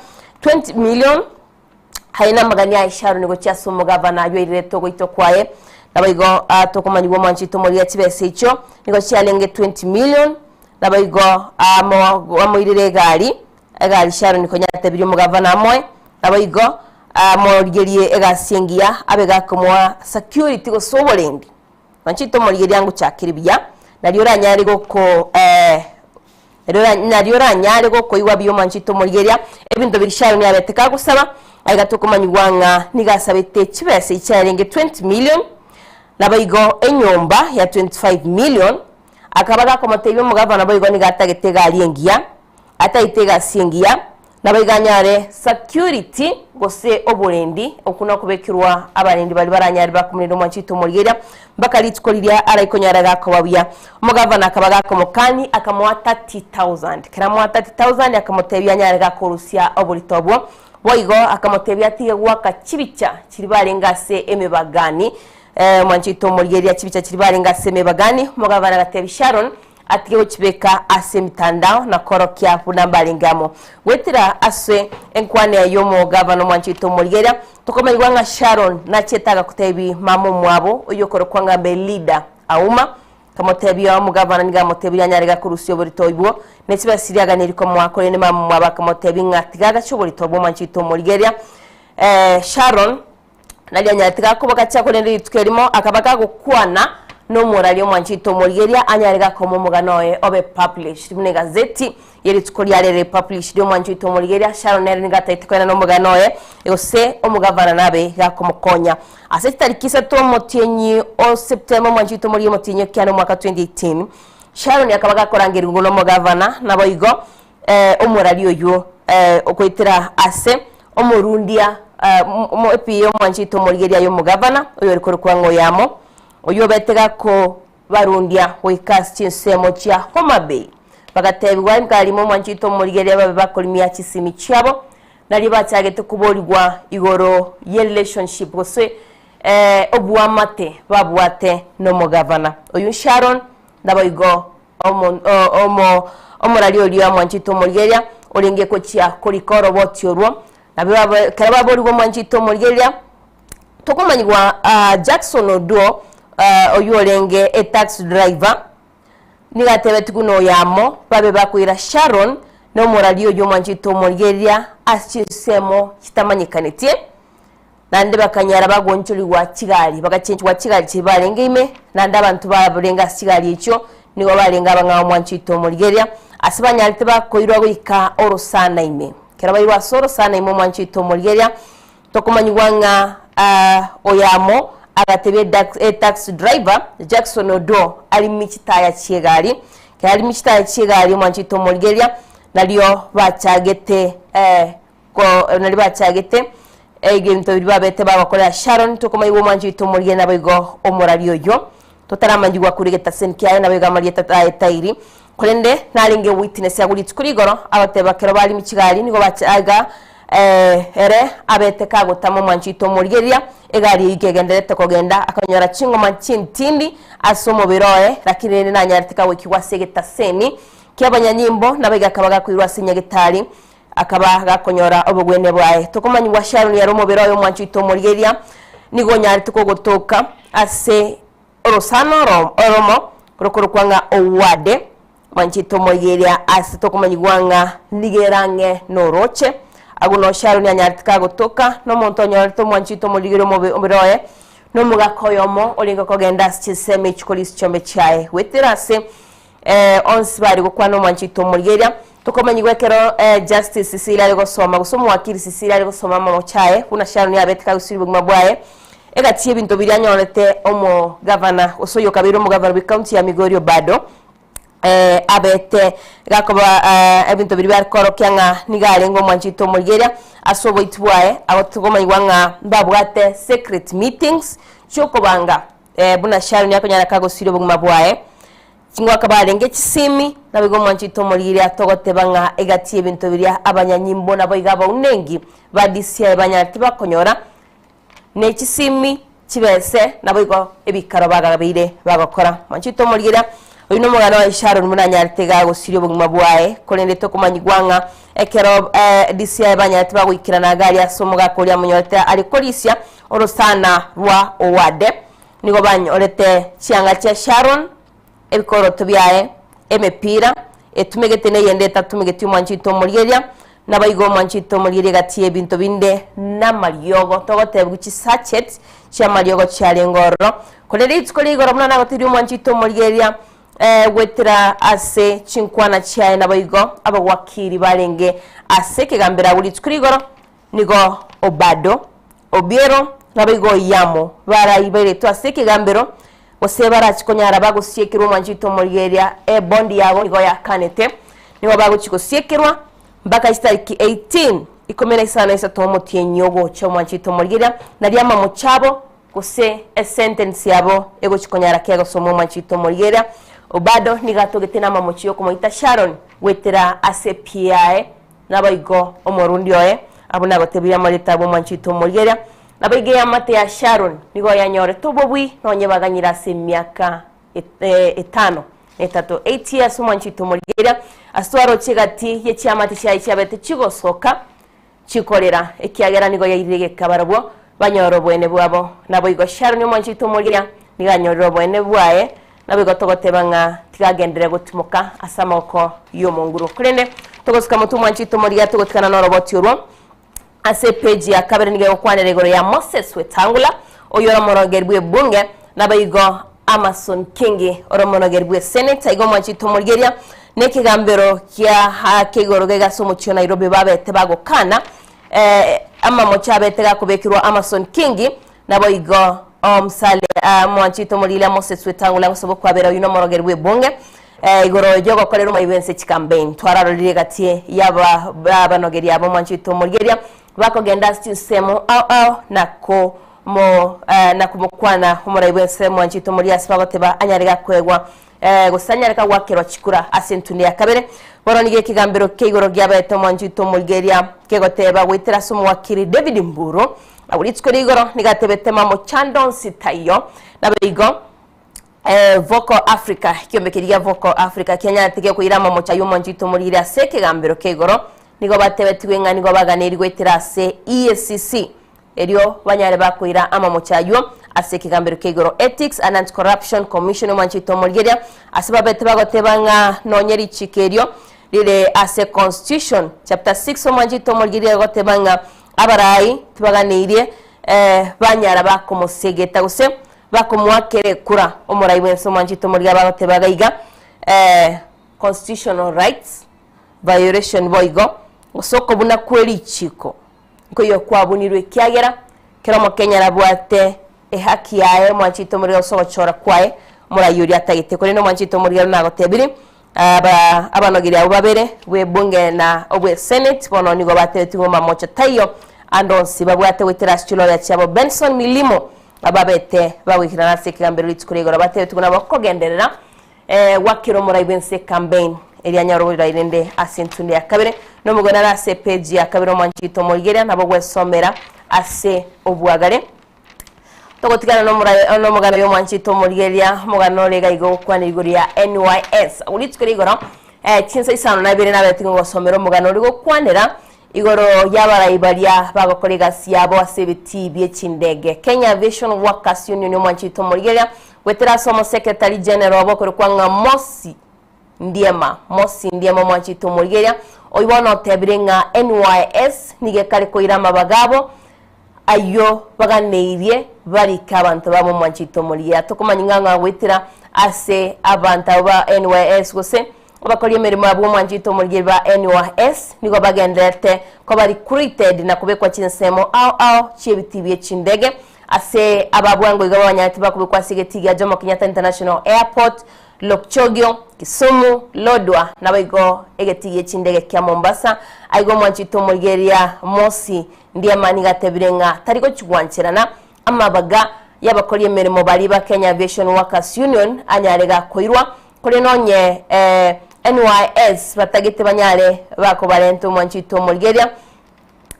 Speaker 3: 20 million. Aye namagani aye Sharon gochia ase omogavana ayio airirete ogoitwa kwaye, naboigo tokomanyigwa omwanchi oito omorigeria chibesa echio nigo chiarenge 20 million, naboigo amoirere egari. Egari Sharon konya atebirie omogavana amoe, naboigo amorigerie egasi engiya abe gakomoa security gose oborendi. Mwanchete omorigerie angochakere buya, nario oranyare goko nario oranyare gokoigwa buya omwanchete omorigeria, ebinto biria Sharon abete kagosaba, aiga tokomanyigwa ng'a nigo asabete chibesa echi chiarenge 20 million, naboigo enyomba ya 25 million, akaba gakomotebia omogavana boigo nigo atagete egari engiya, Ataete egasi engiya, naboigo anyare security gose oborendi, okwo nokobekerwa abarendi baria baranyare bakomorinda omwanchete omorigeria mpaka rituko riria araikonyora gakoba buya. Omogavana akaba gakomokani akamoa 30,000. Ekero amoa 30,000 akamotebia anyare gakorusia oborito obwo. Boigo akamotebia atige goaka chibicha chiria barenge ase emebagani, omwanchete omorigeria chibicha chiria barenge ase emebagani. Omogavana agatebia Sharon Atige gochibeka ase emitandao na koorokia buna mbarenge amo. Goetera ase enkwana eye y'omogavana omwanchete omorigereria, tokomaigwa ng'a Sharon nachete agakotebi mama omwabo oyio okorokwa ng'a Belida Auma, akamotebia omogavana nigo amotebirie anyare gakorusia oborito oibwo ne chibesa chiria aganeirie komoa korende mama omwabo akamotebia ng'a tiga agache oborito obwo omwanchete omorigereria. Sharon Nario anyarete gakobogacha, korende rituko erimo akaba gagokwana nomorari omwanchete omorigeria, anyare gakoma omogano oye obe published buna egazeti ye rituko ria rero epublished omwanchete omorigeria. Sharon nere nigo atagete koenana omogano oye gose omogavana nabe gakomokonya. Ase chitariki isato omotienyi o September omwanchete omorigeria omotienyi o kianda omwaka 2018, Sharon akaba gakorangerigwa nomogavana naboigo omorari oyio ogoetera ase omorundia epi y'omwanchete omorigeria y'omogavana oyore korokwa ng'a Oyamo, oyio obete gakobarundia goika ase chinsemo chia Homa Bay. Bagatebigwa inkarimo omwanchete omorigeria babe bakorimia chisimi chiabo, nario bachagete koborigwa igoro ye relationship gose oboamate babwate nomogavana oyio Sharon naboigo Omorari oria omwanchete omorigereria, orenge gochia korika oroboti orwo. Nabo ekero baborigwe omwanchete omorigereria, tokomanyigwa Jackson Oduo oyio orenge etaxi driver, nigo atebetigwe buna oyamo babe bakoira Sharon na omorari oyio omwanchete omorigereria ase chinsemo chitamanyekanetie. Naende bakanyara bagoonchorigwa chigari, bagachenchigwa chigari chiria barenge ime, naende abanto barenge ase chigari echio nigo barenge abang'ao mwanchete omorigereria, ase banyarete bakoirwa goika orosana ime. Ekero bairwa ase orosana ime omwanchete omorigereria, tokomanyigwa ng'a oyamo agatebia etaxi driver, Jackson Oduor, arimi chitaya chi'egari. Ekero arimi chitaya chi'egari omwanchete omorigereria, nario bachagete Nario bachagete egento biria babete bagokorera Sharon, tokomaigwa omwancho oito omorigia naboigo omorari oyio, totaramanyigwa korwa egetaseni kiaye naboigo amarieta aye tairi. Korende narenge witness agwo rituko rigoro, agoteba kero barimi chigari nigo bachaga ere abete kagotama omwancho oito omorigereria, egari eyio kegendererete kogenda akanyora chingoma chintindi ase omobere oye, lakini rende nanyarete kagoikigwa ase egetaseni kiabanyanyimbo naboigo akaba gakoirwa ase nyagetari. Akaba gakonyora obogwenia bwaye. Tokomanyigwa Sharoni ere omobere oye omwancho oito omorigereria, nigo onyarete kogotoka ase orosana oromo rokorokwa ng'a Owade, mwanchete omorigereria ase tokomanyigwa ng'a nigo ere ang'e norooche. Agwo noo Sharoni anyarete kagotoka, nomonto onyorete omwancho oito omorigereria omobere oye, nomogaka oyomo orenge kogenda ase chinsemo echi korisia chiombe chiaye goetera ase onsi bare gokwana omwancho oito omorigereria. Tokomanyigwa ekero Justice Sisili are gosoma, gose omowakili Sisili are gosoma amamocho aye, buna Sharon abete kagosiria obogima bwaye, egati y'ebinto biria anyorete omogavana, gose oyo okabeire omogavana bwe county ya Migori Obado. eh, abete gakoba eh, ebinto biria biare korokia ng'a nigo arenge omwanchete omorigereria ase oboiti bwaye, agotogomaigwa ng'a mbabwate secret meetings chiokobanga eh, buna Sharon akonyara kagosiria obogima bwaye. Chingwaka barenge chisimi, naboigo omwanchete omorigereria togoteba ng'a egati y'ebinto biria abanyanyimbo naboigo abaunengi ba DCI banyarete tibakonyora, ne chisimi, chibese, naboigo ebikaro bagabeire bagokora. Mwanchete omorigereria, oyio nomogano oye Sharon buna anyarete iga gosiria obogima bwaye, korende tokomanyigwa ng'a ekero DCI banyarete bagoikerana iga aria ase omogaka oria amonyorete are korisia orosana rwa Owade, nigo banyorete chianga chia Sharon, ebikoroto biaye, emepira etumegete na eyende etatumegeti omwanchete omorigereria, naboigo omwanchete omorigereria egati y'ebinto binde namariogo, togotebiwa chisachet chi'amariogo chiarenge ororo. Korende rituko ria igoro buna nagotebirie omwanchete omorigereria goetera ase chinkwana chiaye naboigo abagwakiri barenge ase ekegambero agwo rituko ria igoro, nigo Obado, Obiero, naboigo Oyamo baraiberetwe ase ekegambero, gose barachi konyara bagosiekerwa omwanchete omorigereria ebondi yabo nigo yakanete, nigo bagochi gosiekerwa mpaka chitariki 18 13 omotienyi ogocha omwanchete omorigereria, nario amamocho abo gose esentence yabo egochi konyara kegosomwa omwanchete omorigereria. Obado nigo atogete namamocho yokomoita Sharon goetera ase pi yaye Naboigo omorundi oye abwo nagotebirie amarieta abo omwanchete omorigereria, naboigo eamate ya Sharon nigo yanyorete obobui nonye baganyire ase emiaka etano na etato, eight years, omwanchete omorigereria ase twaroche egati ye chiamate chiaye chiabete chigosoka chikorera, ekiagera nigo yairire egeka barabwo banyore oboene bwabo. Naboigo Sharon omwanchete omorigereria nigo anyorire oboene bwaye, Naboigo togoteba ng'a tigagenderere gotimoka ase amaboko y'omonguru. Korende togosuka motwe omwanchete omorigia togotigana noroboti orwo. Ase epeji ya kabere nigo egokwanera igoro ya Moses Wetangula, oyio ore omorongeri bw'ebunge, naboigo Amason Kingi ore omonogeri bw'esenate. Igo omwanchete omorigeria nekegambero kia kia igoro gaiga ase omochie o Nairobi babete bagokana amamocho abete gakobekerwa Amason Kingi Naboigo omosale mwanchete omorire Moses Wetangula gose bokwabera oyio nomorogeri bw'ebunge igoro yogokorera omorwani bw'ense chikampein. Twararorire egati y'aba abanogeri abo mwanchete omorigeria bakogenda ase chinsemo ao ao na komo na komokwana omorai bw'ense mwanchete omoria ase bagoteba anyare gakoegwa gose anyare kagwakerwa chikura ase entunde ya kabere. Bono nigo ekegambero kia igoro giabaete omwanchete omorigeria kegoteba goetera ase omowakiri David Mburu Agwo rituko ria igoro nigo atebete mamochando onsi taiyo. Naboigo Vocal Africa, ekiombe keria gia Vocal Africa kianyarete gekoira amamocho ayio omonto oito omorire ase ekegambero kia igoro, nigo batebetigwe ng'a nigo baganeiri goetera ase EACC erio banyare bakoira amamocho ayio ase ekegambero kia igoro. Ethics and Anti-Corruption Commission omonto oito omorigeria ase babete bagoteba ng'a nonye richiko erio rire ase Constitution chapter 6 omonto oito omorigeria agoteba ng'a Abarai tibaganeirie banyara bakomosegeta gose bakomoakera ekura omorai bwense omwanchete omorigia bagoteba iga iga constitutional rights violation boigo gose okobuna kwe richiko nkoiyo kwabunirwe ekiagera kera omokenya arabwate ehaki yaye omwanchete omorigia gose ogochora kwaye omorai oria atagete korende omwanchete omorigia nagotebiri Aba abanogeri abwo babere, bw'ebunge na obwe senate, bono nigo batebetigwe mamocho taiyo ande onsi babwate goetera ase chiloya chiabo Benson Milimo ababete bagoikerana ase ekegambero rituko ria igoro batebetigwe nabo kogenderera gwakera omorai bwense ecampaign eria anyare oborai rende ase entunde ya kabere nomogwena are ase epage ya kabere omwanchete omorigeria nabo gwesomera ase obwagare. Togotigana nomoraia nomogano oyo omwanchete omorigereria, omogano ore iga iga ogokwana igoro ya NYS. Agwo rituko ria igoro, chinsa isano na ibere nabete ngogosomera omogano ore gokwanera igoro y'abarai baria bagokora egasi yabo ase ebitii bie chindege. Kenya Aviation Workers Union omwanchete omorigereria, goetera ase omosekretary general obo okorokwa ng'a Mosi Ndiema, Mosi Ndiema omwanchete omorigereria, oyio bono otebire ng'a NYS nigo ekare koira amabaga abo, Ayio baganeirie barike abanto babo omwanchete omorigia. Tokomanya ng'a ng'a goetera ase abanto abwo ba NYS gose abakori emeremo abwo omwanchete omorigia ba NYS nigo bagendererete koba recruited na kobekwa chinsemo ao ao chi'ebitii bie chindege. Ase aba bwango iga babanyarete bakobekwa ase egetii gia Jomo Kenyatta International Airport. Lokchogio, Kisumu, Lodwar, naboigo egetii gie chindege kia Mombasa. Aiga omwanchete omorigereria Mosi Ndiema nigo atebire ng'a tari gochi gwancherana amabaga y'abakori emeremo baria ba Kenya Aviation Workers Union anyare gakoirwa korende nonye NYS batagete banyare bakobarenta omwanchete omorigereria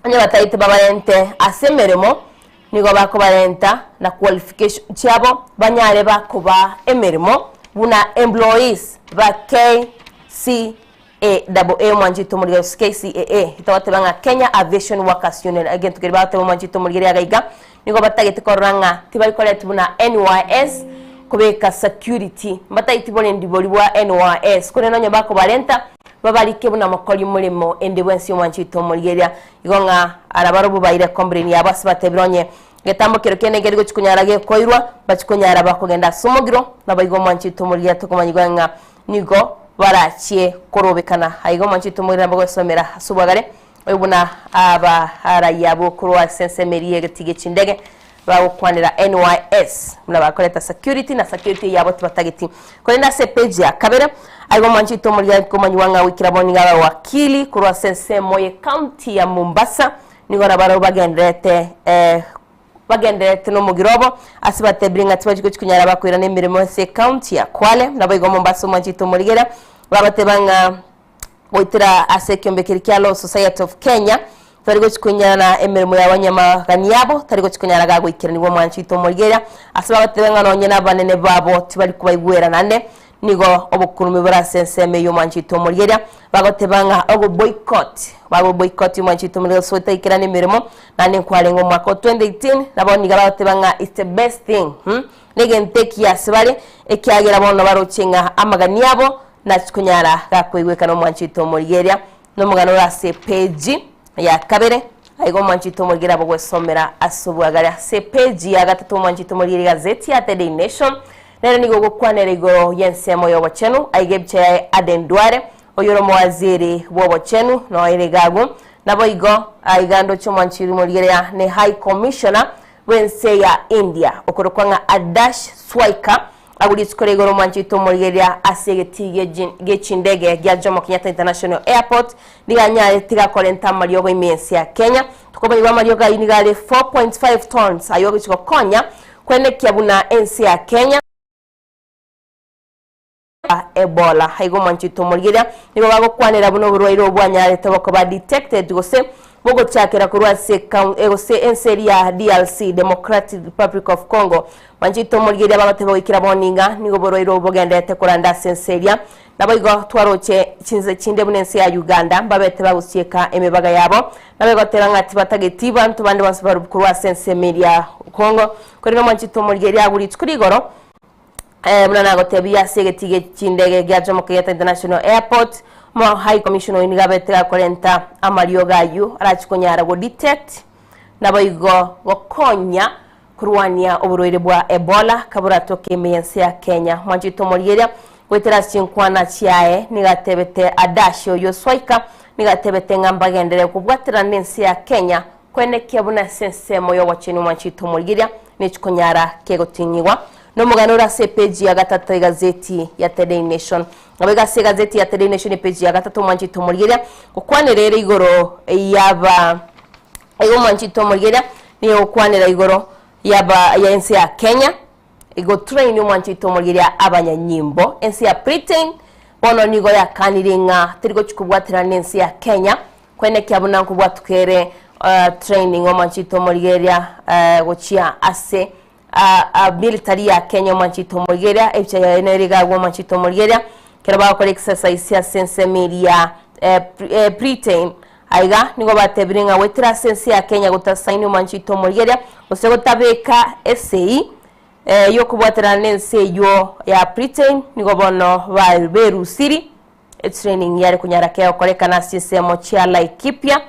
Speaker 3: Onye batagete babarente ase emeremo, nigo bakobarenta na qualification chiabo banyare bakobaa emeremo buna employees ba KCAA mwanchete omorigeri gose KCAA togoteba ng'a Kenya Aviation Workers Union egento keria bagoteba mwanchete omorigeri iga iga nigo batagete korora ng'a tibari koretwa buna NYS kobeka security mbatageti borendi boria bwa NYS korende onye bakobarenta Babarike buna mokori omoremo ende bwensi omwanchi oito omorigereria, igo ng'a arabarobwo baire complain yabo ase batebire onye getambo kero kende nkeri gochi konyara gekoirwa, bachi konyara bakogenda ase omogiro, naboigo omwanchi oito omorigereria tokomanyigwa ng'a nigo barachie korobekana. Aiga omwanchi oito omorigereria nabo gwesomera ase obwagare oyo buna aba raia abwo korwa ase ensemo eria y'egetii gie chindege bagokwanera NYS buna bakoreta security na security eyabo tibatageti. Korende ase epage ya kabere aiga omwanchi oito omorigia komanyigwa ng'a goikera bono nigo abe wakili korwa ase ensemo ye county ya Mombasa nigo nabarabwo bagendererete bagendererete nomogiro obo ase batebire ng'a tibachi gochi konyara bakoirana emeremo ase ecounty ya Kwale naboigo Mombasa omwanchi oito omorigera babateba ng'a Goetera ase ekiombe keria kia Law Society of Kenya, tari gochi koinyarana emeremo ya abanyamagani abo, tari gochi konyara gagoikeranigwa omwancho oito omorigereria, ase bagateba ng'a nonye nabanene babo tibari kobaigwera naende nigo obokurumi bore ase ensemo eyio omwancho oito omorigereria, bagoteba ng'a ogo boycott, bago boycott omwancho oito omorigereria gose gotaikerana emeremo, naende nkwarenge omwaka o 2018, nabo niga bagoteba ng'a it's the best thing mh, negento ekiya ase bare, ekiagera bono baroche ng'a amagani abo Nachia konyara gakoigwekana nomwancho oito omorigereria, nomogano ore ase epeji ya kabere. Aiga omwancho oito omorigereria abo gwesomera ase obwagare ase epeji ya gatato omwancho oito omorigereria egazeti ya The Daily Nation nere nigo ogokwanera igoro y'ensemo y'obochenu. Aiga ebicha yaye Aden Duale oyore omowaziri bw'obochenu noere iga agwo. Naboigo aiga ndoche omwancho omorigereria ne High Commissioner bw'ense ya India okorokwa ng'a Adarsh Swaika Agwo rituko ria igoro omwancho oito omorigereria ase egetii gie chindege gia Jomo Kenyatta International Airport nigo anyarete gakorenta amariogo ime y'ense ya Kenya. Tokomanyigwa amariogo ayio nigo are 4.5 tons ayio agochi gokonya kwenekia buna ense ya Kenya Ebola. Aiga omwancho oito omorigereria nigo bagokwanera buna oborwaire obo bwanyarete bokoba detected gose bogochakera korwa ase gose ense eria ya DRC, Democratic Republic of Congo. Mwanchete omorigereria bagoteba goikera bono iga, nigo oborwaire obo bogendererete koranda ase ense eria. Naboigo twaroche chinse chinde buna ense ya Uganda, mbabete bagosieka emebaga yabo, nabegoteba ng'a tibatageti banto bande bonsi barwe korwa ase ensemo eria Congo. Korende mwanchete omorigereria agwo rituko rigoro, buna nagotebia ase egetii gie chindege gia Jomo Kenyatta International Airport, omo High Commissioner oyio nigo abete gakorenta amariogo ayio arache konyara go detect naboigo gokonya Korwania oborwaire bwa Ebola kaboratoke ime y'ense ya Kenya. Mwanchete omorigereria goetera ase chinkwana chiaye nigo atebete Adashi oyio Swaika nigo atebete ng'a mbagenderere kobwaterana n'ense ya Kenya koenekia buna ase ensemo y'obochenu mwanchete omorigereria nechikonyara kegoting'igwa nomogano ore ase epeji ya gatato egazeti ya The Daily Nation. Nabo iga ase egazeti ya The Daily Nation epeji ya gatato mwanchete omorigereria gokwanera ere igoro yaba Igo omwanchete omorigereria nigo egokwanera igoro yaba ya ense ya Kenya, igo train omwanchete omorigereria abanyanyimbo. Ense ya Britain bono nigo yakanire ng'a teri gochi kobwaterana na ense ya Kenya, koenekia buna nkobwatuka ere training omwanchete omorigereria gochia ase military ya Kenya omwanchete omorigereria, ebicha yaye nere iga agwo omwanchete omorigereria, ekero bagokora exercise ase ensemo eria Britain. Aiga nigo batebire ng'a goetera ase ense ya Kenya gotasaini omwancho oito omorigereria, gose gotabeka esei y'okobwaterana nense eyio ya Britain, nigo bono berusiri etraining yare konyara kegokorekana ase chinsemo chia Laikipia,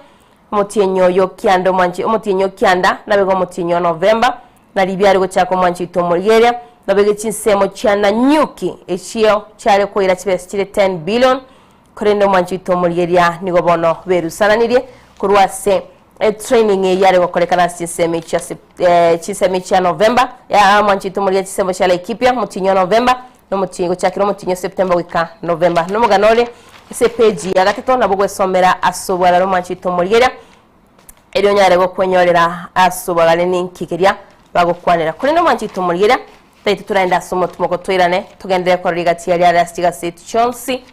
Speaker 3: omotienyi oyo kianda omwanchi omotienyi o kianda nabega omotienyi o November, nari biare gochaka omwancho oito omorigereria, nabege chinsemo chia Nanyuki echio chiare koira chibesa chire 10 billion. Korende omwancho oito omorigereria nigo bono berusananirie korwa ase etraining eyio yare gokorekana ase chinsemo echio ase chinsemo chia November ya omwancho oito omorigereria chinsemo chia Laikipia omotienyi o November. Nomotienyi gochakera omotienyi o September goika November. Nomogano ore ase epeji ya gatato nabo ogwesomera ase obwarare omwanchi oito omorigereria erio onyare gokwenyorera ase obwagare ninki keria bagokwanera. Korende omwanchi oito omorigereria taito toraende ase omotumoko toirane togenderere korora rigati aria are ase chigaseti chionsi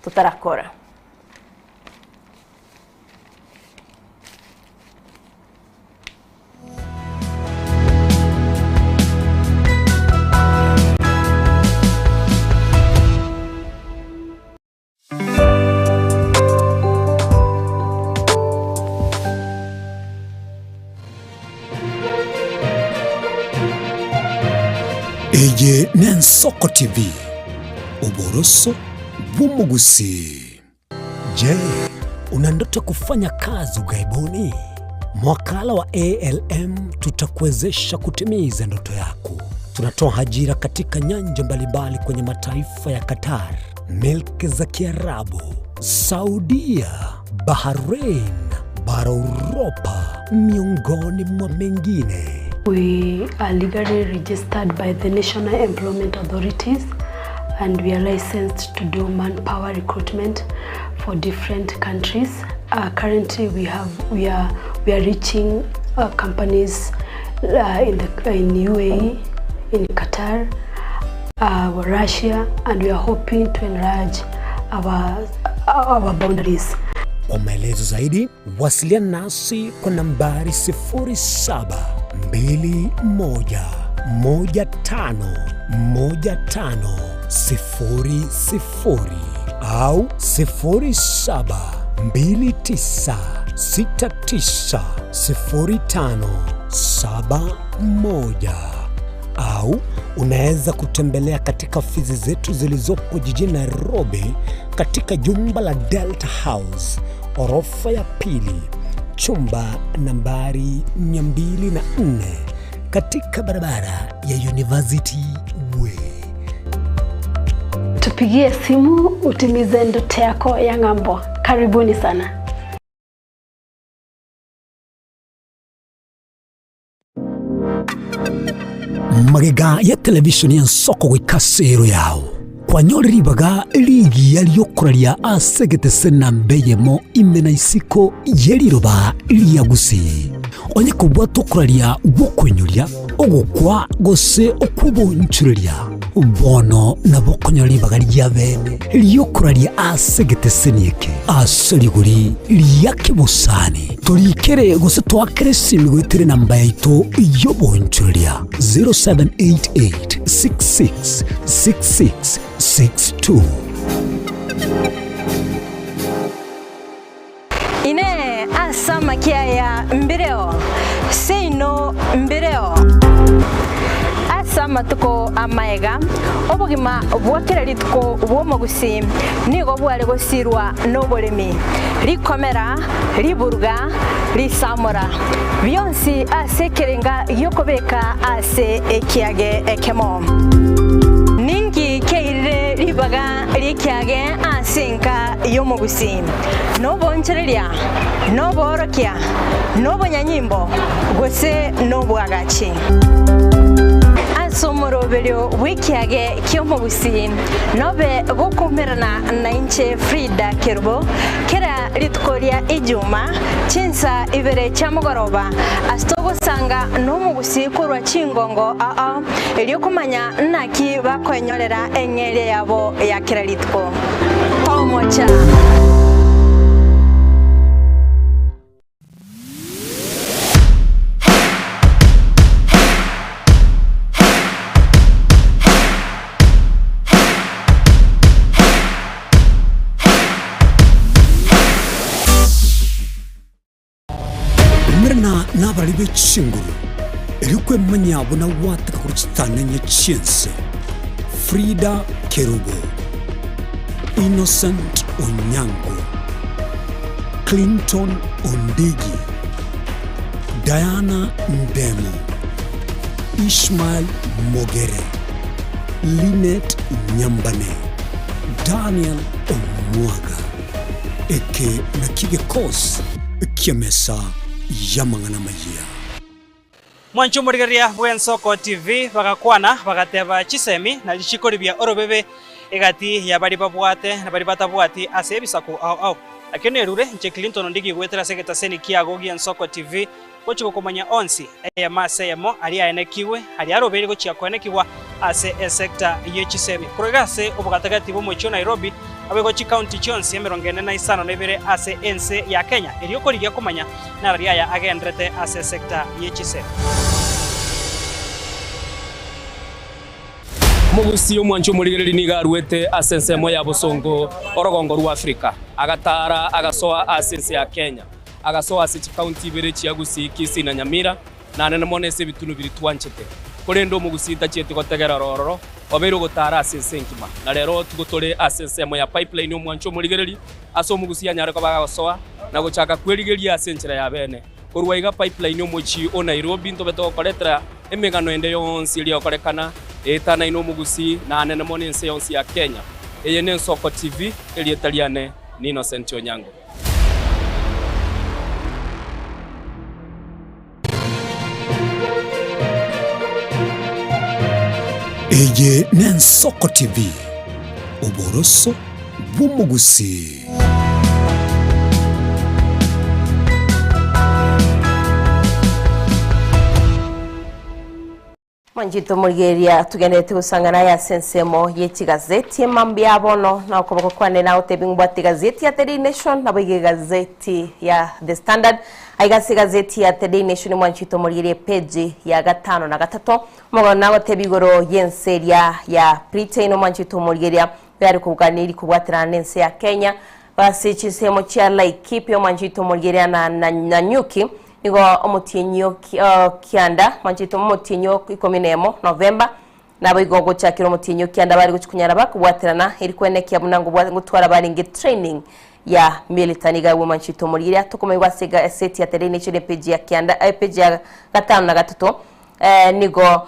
Speaker 3: totarakora.
Speaker 11: Eye n'Ensoko TV, oboroso bw'omogusii. Je, una ndoto ya kufanya kazi ughaibuni? Mwakala wa ALM tutakuwezesha kutimiza ndoto yako. Tunatoa ajira katika nyanja mbalimbali kwenye mataifa ya Qatar, milki za Kiarabu, Saudia, Bahrain, bara Uropa, miongoni mwa mengine.
Speaker 13: We are legally registered by the National Employment Authorities and we are licensed to do manpower recruitment for different countries. Uh, currently we have we are we are reaching uh, companies uh, in the in UAE, in Qatar, uh, Russia and we are hoping to enlarge our our boundaries.
Speaker 11: Kwa maelezo zaidi wasiliana nasi kwa nambari 0721151500 au 0729690571 au unaweza kutembelea katika ofisi zetu zilizopo jijini Nairobi katika jumba la Delta House orofa ya pili chumba nambari 204 katika barabara ya University Way.
Speaker 13: Tupigie simu utimize ndoto yako ya ng'ambo. Karibuni sana.
Speaker 11: Magega ya televishoni y'ensoko goika ase ero yao kwanyore ribaga rigiya riokoraria ase egetese namba eyemo ime na isiko ye riroba ria Gusii. Onye kobwata okoraria gw'okoinyoria, ogokwa, gose okw'obonchoreria, bono nabo okonyora ribaga ria bene ri'okoraria ase egeteseni eke ase rigori ria kebosani. Torikere gose toakere esimi goetera enamba yaito y'obonchoreria 0788 66 66 62.
Speaker 14: Inee! Ase amakia aya mbireo? Seino mbireo. Ase amatuko amaega, obogima bwa kera rituko bw'omogusii nigo bware gosirwa noboremi, rikomera, riburuga, risamora, bionsi ase ekerenga gi'okobeka ase ekiage ekemo. Ninki keirire ribaga ri'ekiage ase enka y'omogusii? Nobonchoreria, noboorokia, nobonyanyimbo, gose nobwagachi. Ase omoroberio bw'ekiage ki'omogusii nobe gokoumerana nainche Frida Kerubo kera rituko ria Ijuma chinsa ibere chia mogoroba ase togosanga nomogusii korwa chingongo ao erio komanya naki bakoenyorera eng'eria yabo ya kera rituko. Omocha.
Speaker 11: Umerana nabarari be chinguru, erio kwemanya buna gwateka korwa chitanenye chi'ense. Frida Kerubo, Innocent Onyango, Clinton Ondigi, Diana Ndemo, Ishmael Mogere, Linet Nyambane, Daniel Omwaga. Eke nakio gekosi ki'emesa y'amang'ana amayia.
Speaker 15: Mwanche omorigereria bw'Ensoko TV bagakwana bagateba chisemi nario chikoribia orobebe egati ya baria babwate na baria batabwati ase ebisaku ao ao. Nakio nerure inche Clinton Ondigi goetera ase egetaseni kiago gi'Ensoko TV gochia gokomanya onsi eyemo ase eyemo aria aenekigwe aria arobeire gochia koenekigwa ase esecta ye chisemi. Korwa iga ase obogatagati bw'omochie o Nairobi naboigo chikaunti chionsi emerongo ene na isano na ibere ase ense ya Kenya erio korigia komanya nararia aya agenderete ase esecta ye chisemi.
Speaker 16: Omogusii omwanchi omorigereria nigo aruete ase ensemo ya bosongo orogongo rwa Afrika, agataara agasoa ase ense ya Kenya, agasoa ase chikaunti ibere chia Gusii, Kisii na Nyamira, na nene mono ase ebitunu biria twanchete. Korende omogusii tachieti gotegera ororo, obeire ogotaara ase ense engima. Na rero tigo tore ase ensemo ya Pipeline omwanchi omorigereria, ase omogusii anyare koba agagosoa na gochaka kwerigeria ase enchera ya bene. Korwa iga Pipeline omochie o Nairobi ntobe togokoretera emegano ende yonsi eria egokorekana eetanaine omogusii na anene mono ense yonsi ya Kenya. Eye n'Ensoko TV, erieta riane ni Innocent Onyango.
Speaker 11: Eye n'Ensoko TV, oboroso bw'omogusii.
Speaker 3: Mwanchete omorigereria tugenderete gosangana aya ase ensemo ye chigazeti emambia bono na okoboko kwane nagotebi ngwate egazeti ya The Daily Nation nabo iga egazeti ya The Standard aiga ase egazeti ya The Daily Nation mwanchete omorigereria epeji ya gatano na gatato omogano nagotebi igoro y'ense eria ya Britain omwanchete omorigereria oyare koganeri kobwaterana nense ya Kenya ase chinsemo chia Laikipia omwanchete omorigereria na Nanyuki Nigo omotienyi o kianda, mwanchete omotienyi o ikomi na emo, November, naboigo gochakera omotienyi o kianda bare gochia konyara bakobwaterana eri kwenekia buna ngotwara barenge training ya military. Nigo agwo mwanchete omorigereria tokomoigwa ase egaseti ya The Daily Nation epage ya kianda epage ya gatano na gatato nigo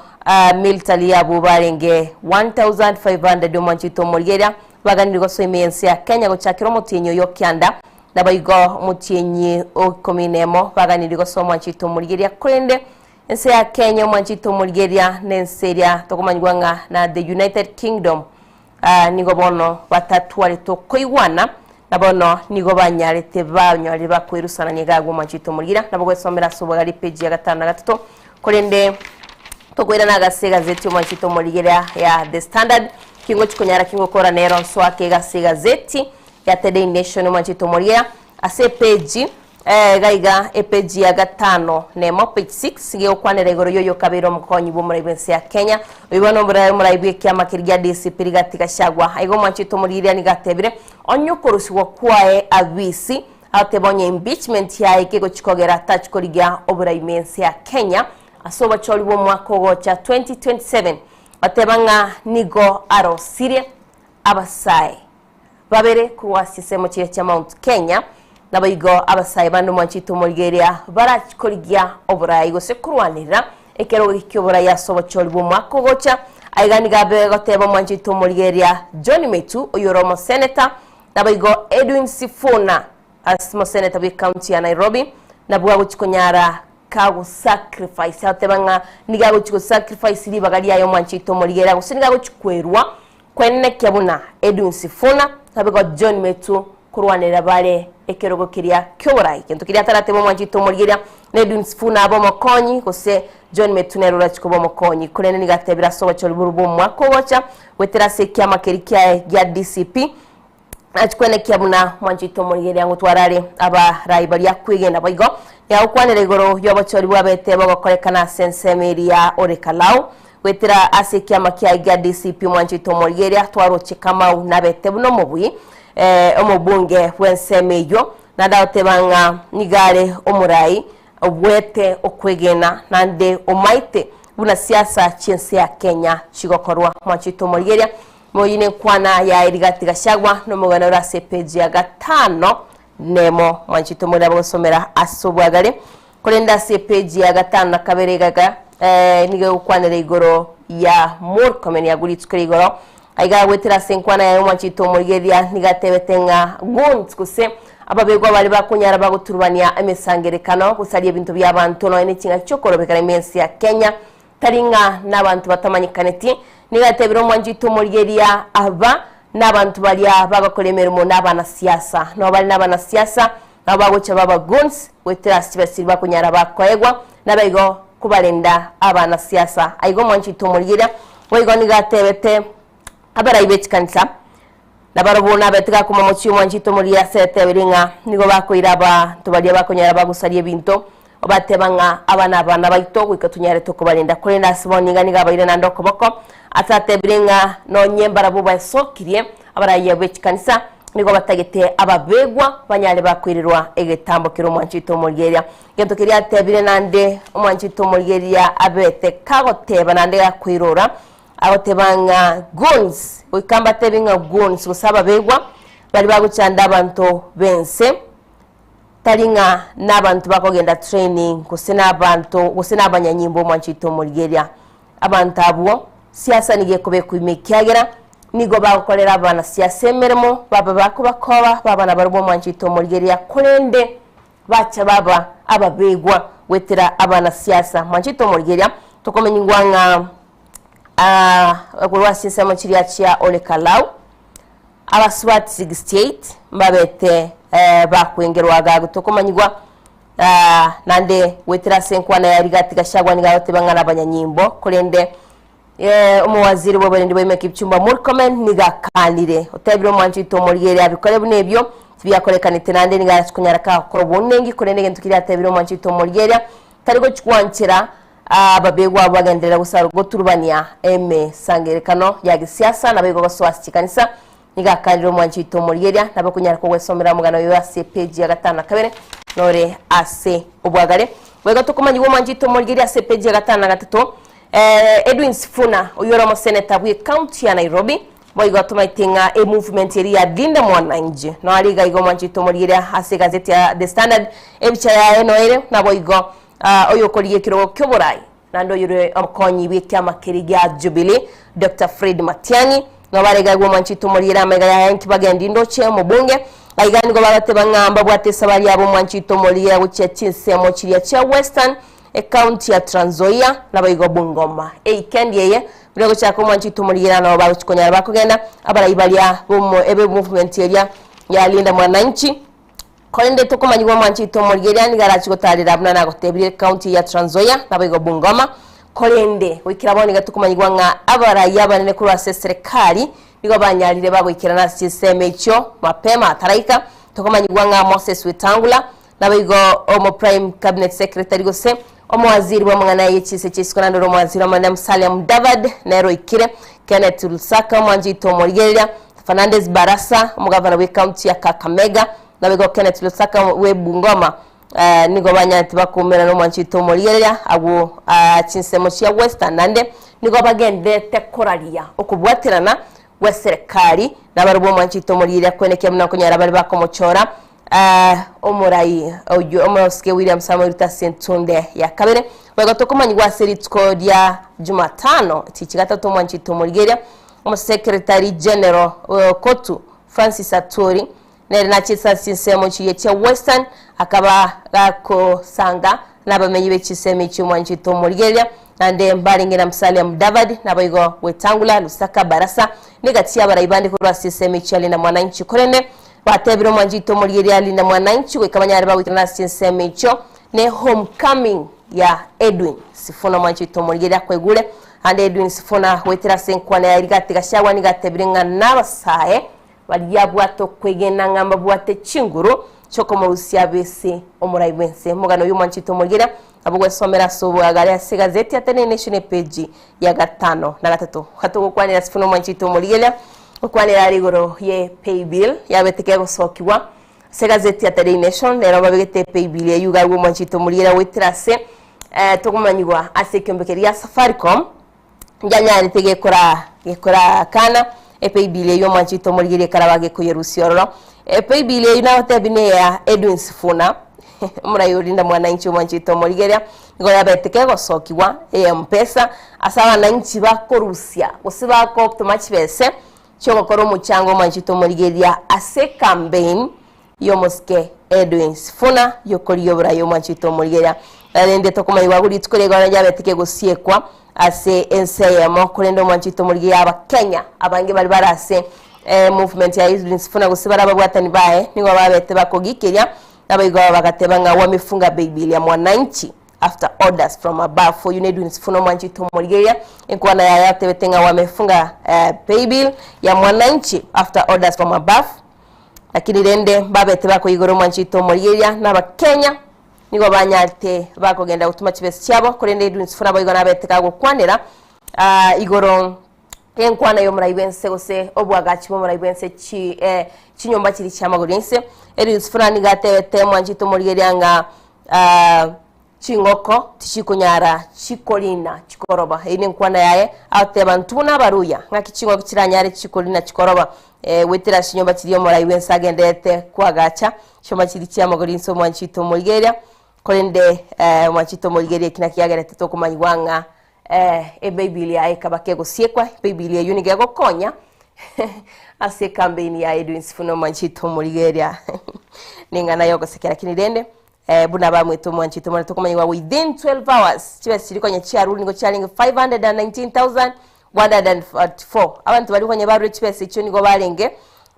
Speaker 3: military abwo barenge 1500 omwanchete omorigereria baganire gosoa ime y'ense ya Kenya gochakera omotienyi oyo o kianda. Naboigo omotienyi o ikomi nemo baganirie gosoa omwanchete omorigeria, korende ense ya Kenya omwanchete omorigeria nense eria tokomanyigwa ng'a na the United Kingdom nigo bono batatwarete okoigwana, na bono nigo banyarete banyorire bakoerusanania iga agwo omwanchete omorigeria. Nabo gwesomera ase obogari page ya gatano na gatato, korende tokoirana agase egazeti omwanchete omorigeria ya The Standard, kingochi konyara kingokora nero nsoake egase egazeti ya The Daily Nation omwanchete omoria ase epeji iga iga epeji ya gatano nemo page 6 gegokwanera igoro yoyo okabeire omokonyi bw'omorai bw'ense ya Kenya oyo bono omorai omorai bw'ekiama keria gia DCP Rigathi Gachagua aiga omwanchete omorigereria nigo atebire onye okorusigwa kwaye abisi agoteba onye impeachment yaye kegochi kogera tachi korigia oborai mense ya Kenya ase obochori bw'omwaka ogocha 2027 oteba ng'a nigo arosirie abasae Babere korwa ase chinsemo chiria chia Mount Kenya, naboigo abasae bande omwanchete omorigereria barachie korigia oborai gose korwanerera ekerogo eke ki'oborai ase obochori bw'omwaka ogocha. Aiga nigo abe goteba omwanchete omorigereria John Metu oyore omoseneta, naboigo Edwin Sifuna ase omoseneta bw'ecounty ya Nairobi nabwo agochia konyara kagosacrifice agoteba ng'a nigo agochia gosacrifice ribaga riaye omwanchete omorigereria gose nigo agochia kwerwa Kwenekia buna Edwin Sifuna naboigo John Metu korwanerera bare ekerogo keria ki'oborai. Gento keria ataratebe omwanchete omorigeria na Edwin Sifuna abe omokonyi gose John Metu nere orachi koba omokonyi. Korende nigo atebire ase obochori borobwo bw'omwaka ogocha goetera ase ekiama keria kiaye gia DCP nachi kwenekia buna omwanchete omorigeria ngotwara are abarai baria kwegena. Boigo nigo agokwanera igoro y'obochori bwabete bogokorekana ase ensemo eria Olekalau Goetera ase ekiama kiaye gia DCP omwanchete omorigeria twaroche Kamau nabete buna omobui omobunge bw'ensemo eyio naende agoteba ng'a nigo are omorai obwete okwegena naende omaete buna siasa chi'ense ya Kenya chigokorwa. Omwanchete omorigeria moyio nenkwana yaye Rigathi Gachagua nomogano ore ase epeji ya gatano nemo mwanchete omorigeria abagosomera ase obwagare. Korende ase epeji ya gatano na kabere igaga nigo egokwanera igoro ya Murkomen agwo rituko ria igoro. Aiga goetera ase enkwana yaye omwanchete omorigereria nigo atebete ng'a goons gose Ababegwa baria bakonyara bagoturubania emesangerekano, gosaria ebinto bi'abanto nonya ne ching'aki chi'okorobekana ime ense ya Kenya, tari ng'a nabanto batamanyekaneti. Nigo atebire omwanchi oito omorigeria aba nabanto baria bagokora emeremo na abanasiasa. Nabo bare nabanasiasa, nabo bagocha baba goons goetera ase chibesa chiria bakonyara bakoegwa, nabaigo kobarenda abanasiasa. Aiga omwanchi oito omorigeria boigo nigo atebete abarai be chikanisa, Nabarobwo nabete gakoma omochie omwanchete omoria ase eteberi ng'a nigo bakoira abanto baria bakonyara bagosaria ebinto, obateba ng'a aba nabana baito, goika tonyare tokobarenda. Korende ase bono niga nigo abaire naende okoboko, ase atebire ng'a nonye mbarabwo baesokirie abarayia be chikanisa, nigo batagete ababegwa banyare bakoirerwa egetambo keria omwanchete omorigereria. Egento keria atebire naende omwanchete omorigereria abete kagoteba naende gakoirora, Agoteba ng'a goons, goika mbatebi ng'a goons gose ababegwa, baria bagochanda abanto b'ense, tari ng'a nabanto bakogenda training gose nabanto gose nabanyanyimbo omwancho oito omorigeria. Abanto abwo, siasa nigo ekobekwa ime ekiagera nigo bagokorera abanasiasa emeremo, baba bakobakoba, baba nabarobwo omwancho oito omorigeria, korende bacha baba ababegwa goetera abanasiasa. Mwancho oito omorigeria, tokomenyigwa ng'a Korwa ase chinsemo chiria chia Olekalau, abasubati 68 mbabete bakwengerwa agago tokomanyigwa, naende goetera ase enkwana ya Rigathi Gachagua nigo agoteba ng'a nabanyanyimbo, korende omowaziri bw'oborendi bwa ime Kipchumba Murkomen nigo akanire, otebire omwancho oito omorigereria abikore buna ebio tibiakorekanete naende nigo arachi konyara kagokora obonengi, korende egento keria atebire omwancho oito omorigereria tari gochi gwanchera Ababegwa abwo bagenderera goturubania emesangererekano ya gesiasa, naboigo gosoa ase chikanisa. Nigo akanire omwanchi oito omorigeria, nabo okonyara kogwesomera omogano oyo ase epeji ya gatano na kabere, nore ase obwagare. Boigo tokomanyigwa omwanchi oito omorigeria ase epeji ya gatano na gatato, Edwin Sifuna, oyio ore omoseneta bw'ecounty ya Nairobi, boigo tomaete ng'a emovement eria ya Linda Mwananchi, noare iga iga omwanchi oito omorigeria ase egazeti ya The Standard, ebicha yaye noere, naboigo Oyokorigia ekerogo ki'oborai, naende oyore omokonyi bw'ekiama keria gia Jubilee, Doctor Fred Matiang'i, nigo barenge agwo omwanchete omoriere amaiga yaye nki bagendi ndoche omobunge. Aiga nigo bagateba ng'a mbabwate esabari yabo omwanchete omoriere gochia chinsemo chiria chia Western, ecounty ya Trans Nzoia, naboigo Bungoma. Eikendi eye buna egochaka omwanchete omoriere nabo bagochi konyara bakogenda abarai baria bomo ebe movement eria ya Linda Mwananchi. Korende tokomanyigwa omwancho oito omorigereria nigo arachie gotaarera buna nagotebirie ecounty ya Trans Nzoia naboigo Bungoma. Korende goikera bono nigo tokomanyigwa ng'a abarai abanene korwa ase eserekari nigo banyarire bagoikerana ase chinsemo echio mapema ataraika. Tokomanyigwa ng'a Moses Wetangula naboigo omo Prime Cabinet Secretary gose omowaziri bw'amang'ana ye chinse chia isiko naende ore omowaziri omonene Musalia Mudavadi nere oikire. Kenneth Lusaka omwancho oito omorigereria Fernandes Barasa, omogavana bw'ecounty ya Kakamega, naboigo Kenneth Lusaka bwe Bungoma nigo banyarete bakoumerana nomwanchi oito omorigereria agwo chinsemo chia Western naende nigo bagendererete koraria okobwaterana gweserekari nabarobwo omwanchi oito omorigereria kwenekia buna okonyara bare bakomochora omorai oyio omosike William Samoei Ruto ase entunde ya kabere. Boigo tokomanyigwa ase rituko ria Jumatano tichi gatato omwanchi oito omorigereria Omosekeretari General o Kotu, Francis Atwoli, nere nachete ase chinsemo chiria chia Western, akaba gakosanga nabamenyi be chinsemo echio mwanchete omorigereria, naende mbarenge na Musalia Mudavadi, naboigo Wetangula, Lusaka, Barasa, negati y'abarai bande korwa ase ensemo echio Linda Mwananchi. Korende batebire omwanchete omorigereria Linda Mwananchi goika banyare bagoikerana ase chinsemo echio ne homecoming ya Edwin Sifuna omwanchete omorigereria akoigure Naende Edwin Sifuna goetera ase enkwana yaye Rigathi Gachagua nigo atebire ng'a nabasae baria abwate okwegena ng'a mbabwate chinguru chiokomorusia abe ase omorai bw'ense. Omogano oyio omwanchete omorigereria nabo gwesomera ase oboagare ase egazeti ya The Nation epeji ya gatano na gatato. Gatogokwanera Sifuna omwanchete omorigereria gokwanera are igoro ye paybill yabete kegosokigwa ase egazeti ya The Nation nero babegete epaybill eyio iga agwo omwanchete omorigereria goetera ase Tokomanyigwa ase ekeombe keria gia Safaricom, njanyarete gekora gekora kana epaybill eywo omwanchete omorigererie ekaraba gekoyerusia ororo. Epaybill eywo nagotebi neya Edwin Sifuna, omorai orinda mwananchi omwanchete omorigereria, nigo yabete kegosokigwa eye Mpesa, ase abananchi bakorusia gose bagotoma chibese chiogokora omochango omwanchete omorigereria ase ecampaign. Y'omosike Edwin Sifuna y'okorigia oborai omwanchi oito omorigereria. Rende tokomanyigwa agwo rituko ri'eigoro riabete kegosiekwa ase ense eyemo, korende omwanchi oito omorigereria Abakenya abange baria bare ase movement ya Edwin Sifuna gose bare ababwatani baye nigo babete bakogikeria naboigo bagateba ng'a wamefunga baby ya mwananchi after orders from above. Oyio ne Edwin Sifuna omwanchi oito omorigereria enkwana yaye atebete ng'a wamefunga paybill ya mwananchi after orders from above. Lakini rende mbabete bakoigora omwancho oito omorigereria na Abakenya nigo banyarete bakogenda gotuma chibesa chiabo, korende Edwin Sifuna boigo nabete kagokwanera igoro y'enkwana y'omorai bw'ense gose obwagachi bw'omorai bw'ense chi chinyomba chiria chi'amagoro y'ense. Edwin Sifuna nigo atebete omwancho oito omorigereria ng'a Chingoko tichikonyara chikorina chikoroba. Eyio nenkwana yaye, agoteba, Intwe buna Abaluya, ng'aki chingoko chiranyare chikorina chikoroba? Eh, goetera ase chinyomba chiria omorai bw'ense agendererete koagacha, chinyomba chiria chi'amagoro inse omwanchi oito omorigereria. Korende eh, omwanchi oito omorigereria eki nakio kiagerete tokomanyigwa ng'a eh, ebaibili yaye ekaba kegosiekwa, ebaibili eyio nigo egokonya ase ekambeini ya Edwin Sifuna omwanchi oito omorigereria. Neng'ana yogosekia lakini rende Buna bamwete omwanchete omone tokomanyigwa within 12 hours chibesa chiria konya chiarure nigo chiarenge 519,144. Abanto baria konya barure chibesa echio nigo barenge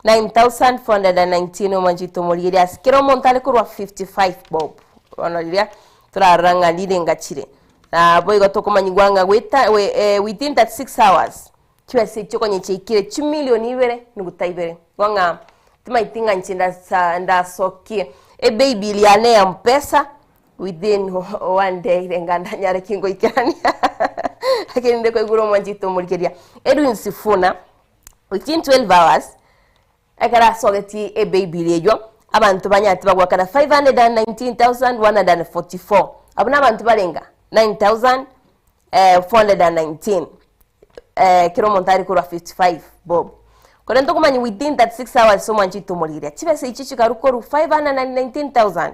Speaker 3: 9,419 omwanchete omorigereria ase kera omonto are korwa 55 bob. Bono riria torarora ng'a rirenga chire. Na boigo tokomanyigwa ng'a goeta within 36 hours Chibesa echio konya chiaikire chimilioni ibere nuguta ibere. Igo ng'a timaeti ng'a inche ndasa ndasokie ebaybill yane ya mpesa within one day renga ndanyare ki ngoikerania lakini nde koigure omwanchi oito omorigereria. Edwin Sifuna within 12 hours ekero asogetie ebaybill eywo abanto banyarete bagoakana 519,144 abwo na abanto barenga 9,419. Kera omonto are korwa 55 bob. Korende tokomanya within 36 hours ase omwancho oito omorigereria, chibesa echio chikarwa korwa 519,000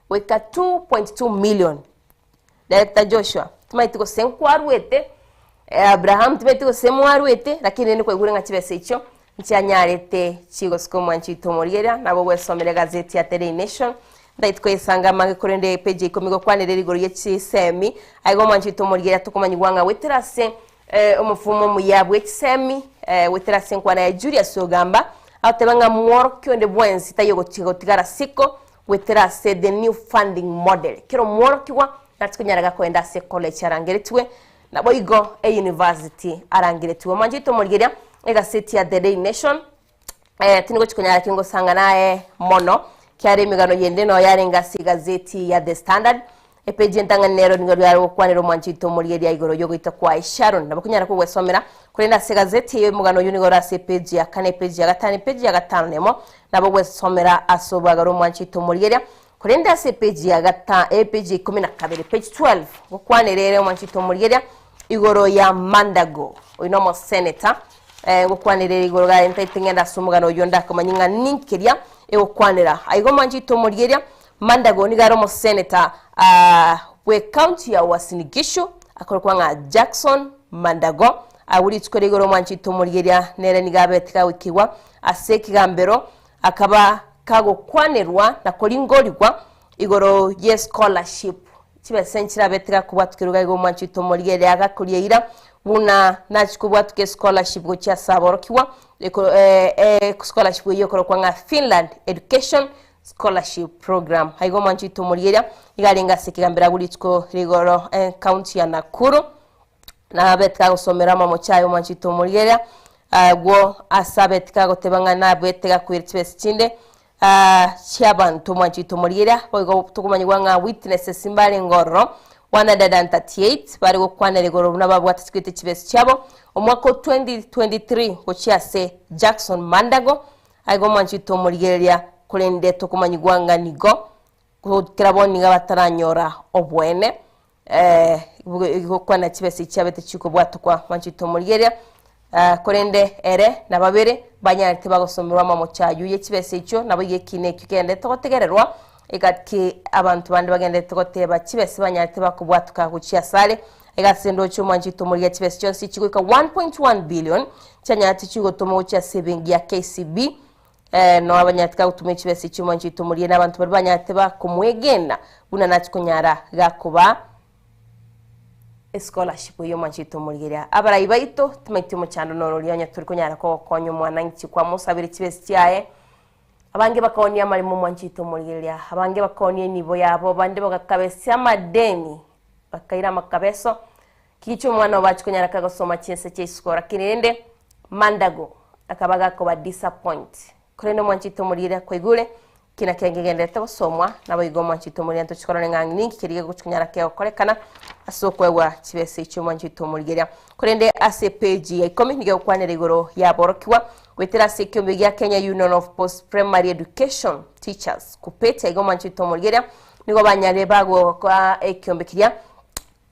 Speaker 3: goika 2.2 million. Director Joshua, timaeti gose nkwarwete, Abraham timaeti gose mwarwete, lakini rende kwaigure ng'a chibesa echio nchianyarete chigosika omwancho oito omorigereria, nabo ogwesomera egazeti ya The Daily Nation, Ndaiti koyesanga amange korende epeji ya ikomi gokwanera ere igoro ye chisemi. Aiga omwancho oito omorigereria tokomanyigwa ng'a goetera ase omofumo omuya bwe chisemi, goetera ase enkwana ya Julius Ogamba, agoteba ng'a mworokia onde bwensi taiyo gochia gotigara siko goetera ase the new funding model. Kera omworokigwa nachi konyara koenda ase ecollege arangeretigwe, naboigo euniversity arangeretigwe. Omwancho oito omorigereria, egaseti ya The Daily Nation, Tindi gochia konyara ki ngosang'ana aye mono, kiagera emegano yende noo yarenge ase egazeti ya The Standard. Epeji entang'ani nero nigo riare gokwanera omwancho oito omorigereria igoro y'ogoita kwaye Sharon. Nabo konyara kogwesomera, korende ase egazeti eye omogano oyio nigo ore ase epeji ya kane, epeji ya gatano, epeji ya gatano nemo, nabo ogwesomera ase obwagare omwancho oito omorigereria. Korende ase epeji ya gata epeji ya ikomi na kabere, page 12, gokwanera ere omwancho oito omorigereria igoro ya Mandago. Oyio nomoseneta. Ngokwanera ere igoro gaye ntaete ng'ende ase omogano oyio ndakomanye ng'a ninkeria egokwanera. Aiga omwancho oito omorigereria, Mandago nigo are omoseneta bw'ecounty ya Uasin Gishu, akorokwa ng'a Jackson Mandago. Agwo rituko ria igoro omwancho oito omorigereria nere nigo abete kagoikigwa ase ekegambero, akaba kagokwanerwa na koringorigwa igoro y'escholarship. Chibesa nchirabete gakobwatukerwa iga iga omwancho oito omorigereria agakoria eira buna nachia kobwatuka escholarship gochia ase aborokigwa eko scholarship eyio ekorokwa ng'a Finland Education Scholarship Program. Aiga omwancho oito omorigereria nigo arenge ase ekegambero agwo rituko rigoro county ya Nakuru nabete kagosomera amamocho aye omwancho oito omorigereria agwo ase abete kagoteba ng'a nabete gakoira chibesa chinde Chi'abanto omwancho oito omorigereria, boigo tokomanyigwa ng'a witnesses mbarenge ororo 138 bare gokwanera igoro buna babwatisikwete chibesa chiabo omwaka o 2023 gochia ase Jackson Mandago. Aiga omwancho oito omorigereria, korende tokomanyigwa ng'a nigo kera bono nigo bataranyora oboene gokwana chibesa echi chiabete chikobwatokwa mwancho oito omorigereria. Korende ere na babere mbanyarete bagosomerwa amamocho ayio ye chibesa echio, naboigo ekiina ekio kegenderete gotegererwa, egaki abanto bande bagenderete goteba chibesa banyarete bakobwatoka gochia asare. Iga ase ndoche omwancho oito omorigia chibesa chionsi chigoika 1.1 billion chianyarete chigotomwa gochia ase ebenki ya KCB. Eh, no abanyati kagotuma echibesa echio mwancho itomorie na abanto baria banyarete bakomwegena buna nachi konyara gakoba escholarship eyio mwancho itomorigeria. Abarai baito timaiti omochando noro oria onye tori konyara kogokonya omwana ng'ichi kwamosabire chibesa chiaye. Abange bakaonia amaremo mwancho itomorigereria, abange bakaonia enibo yabo, abande bagakabesia amadeni, bakaira amakabeso, Kigicha omwana obo achia konyara kagosoma chinse chia isiko, lakini rende Mandago akaba gakoba disappoint. Korende omwanchete omorire kwaigure kina kiange kegendererete gosomwa, naboigo omwanchete omorire ntochie korora ng'a ninki keria gegochia konyara kegokorekana ase okoegwa chibesa echio omwanchete omorigeria. Korende ase epage ya ikomi nigo egokwanera igoro y'aborokigwa goetera ase ekiombe gia Kenya Union of Post Primary Education Teachers, KUPPET, aiga omwanchete omorigeria nigo banyarire bagoka ekiombe keria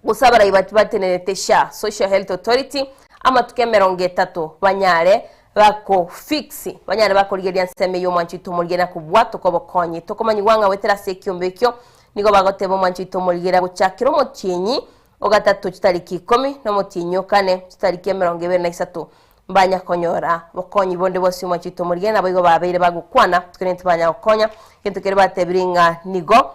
Speaker 3: Gose abarai baria batenerete SHA, Social Health Authority, amatuko emerongo etato banyare bako fix, banyare bakorigereria ensemo eyio omwancho oito omorigereria na kobwatoka obokonyi. Tokomanyigwa ng'a goetera ase ekiombe ekio nigo bagoteba omwancho oito omorigereria gochakera omotienyi o gatato chitariki ikomi na omotienyi o kane chitariki emerongo ebere na isato mbanya konyora bokonyi bonde bwonsi omwancho oito omorigereria naboigo babeire bagokwana korende tibanya gokonya egento keria batebire ng'a nigo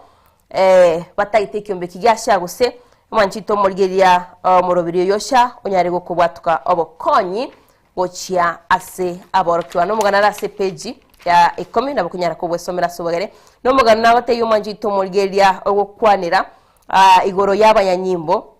Speaker 3: Ee, batagete ekiombe eki giacha gose omwanchete omorigereria omoroberi oyo ocha onyare gokobwatoka obokonyi gochia ase aborokigwa. Nomogano are ase epeji ya ikomi nabo okonyara kobwesomera ase obogere. Nomogano nagotebia omwanchete omorigereria ogokwanera igoro y'abanyanyimbo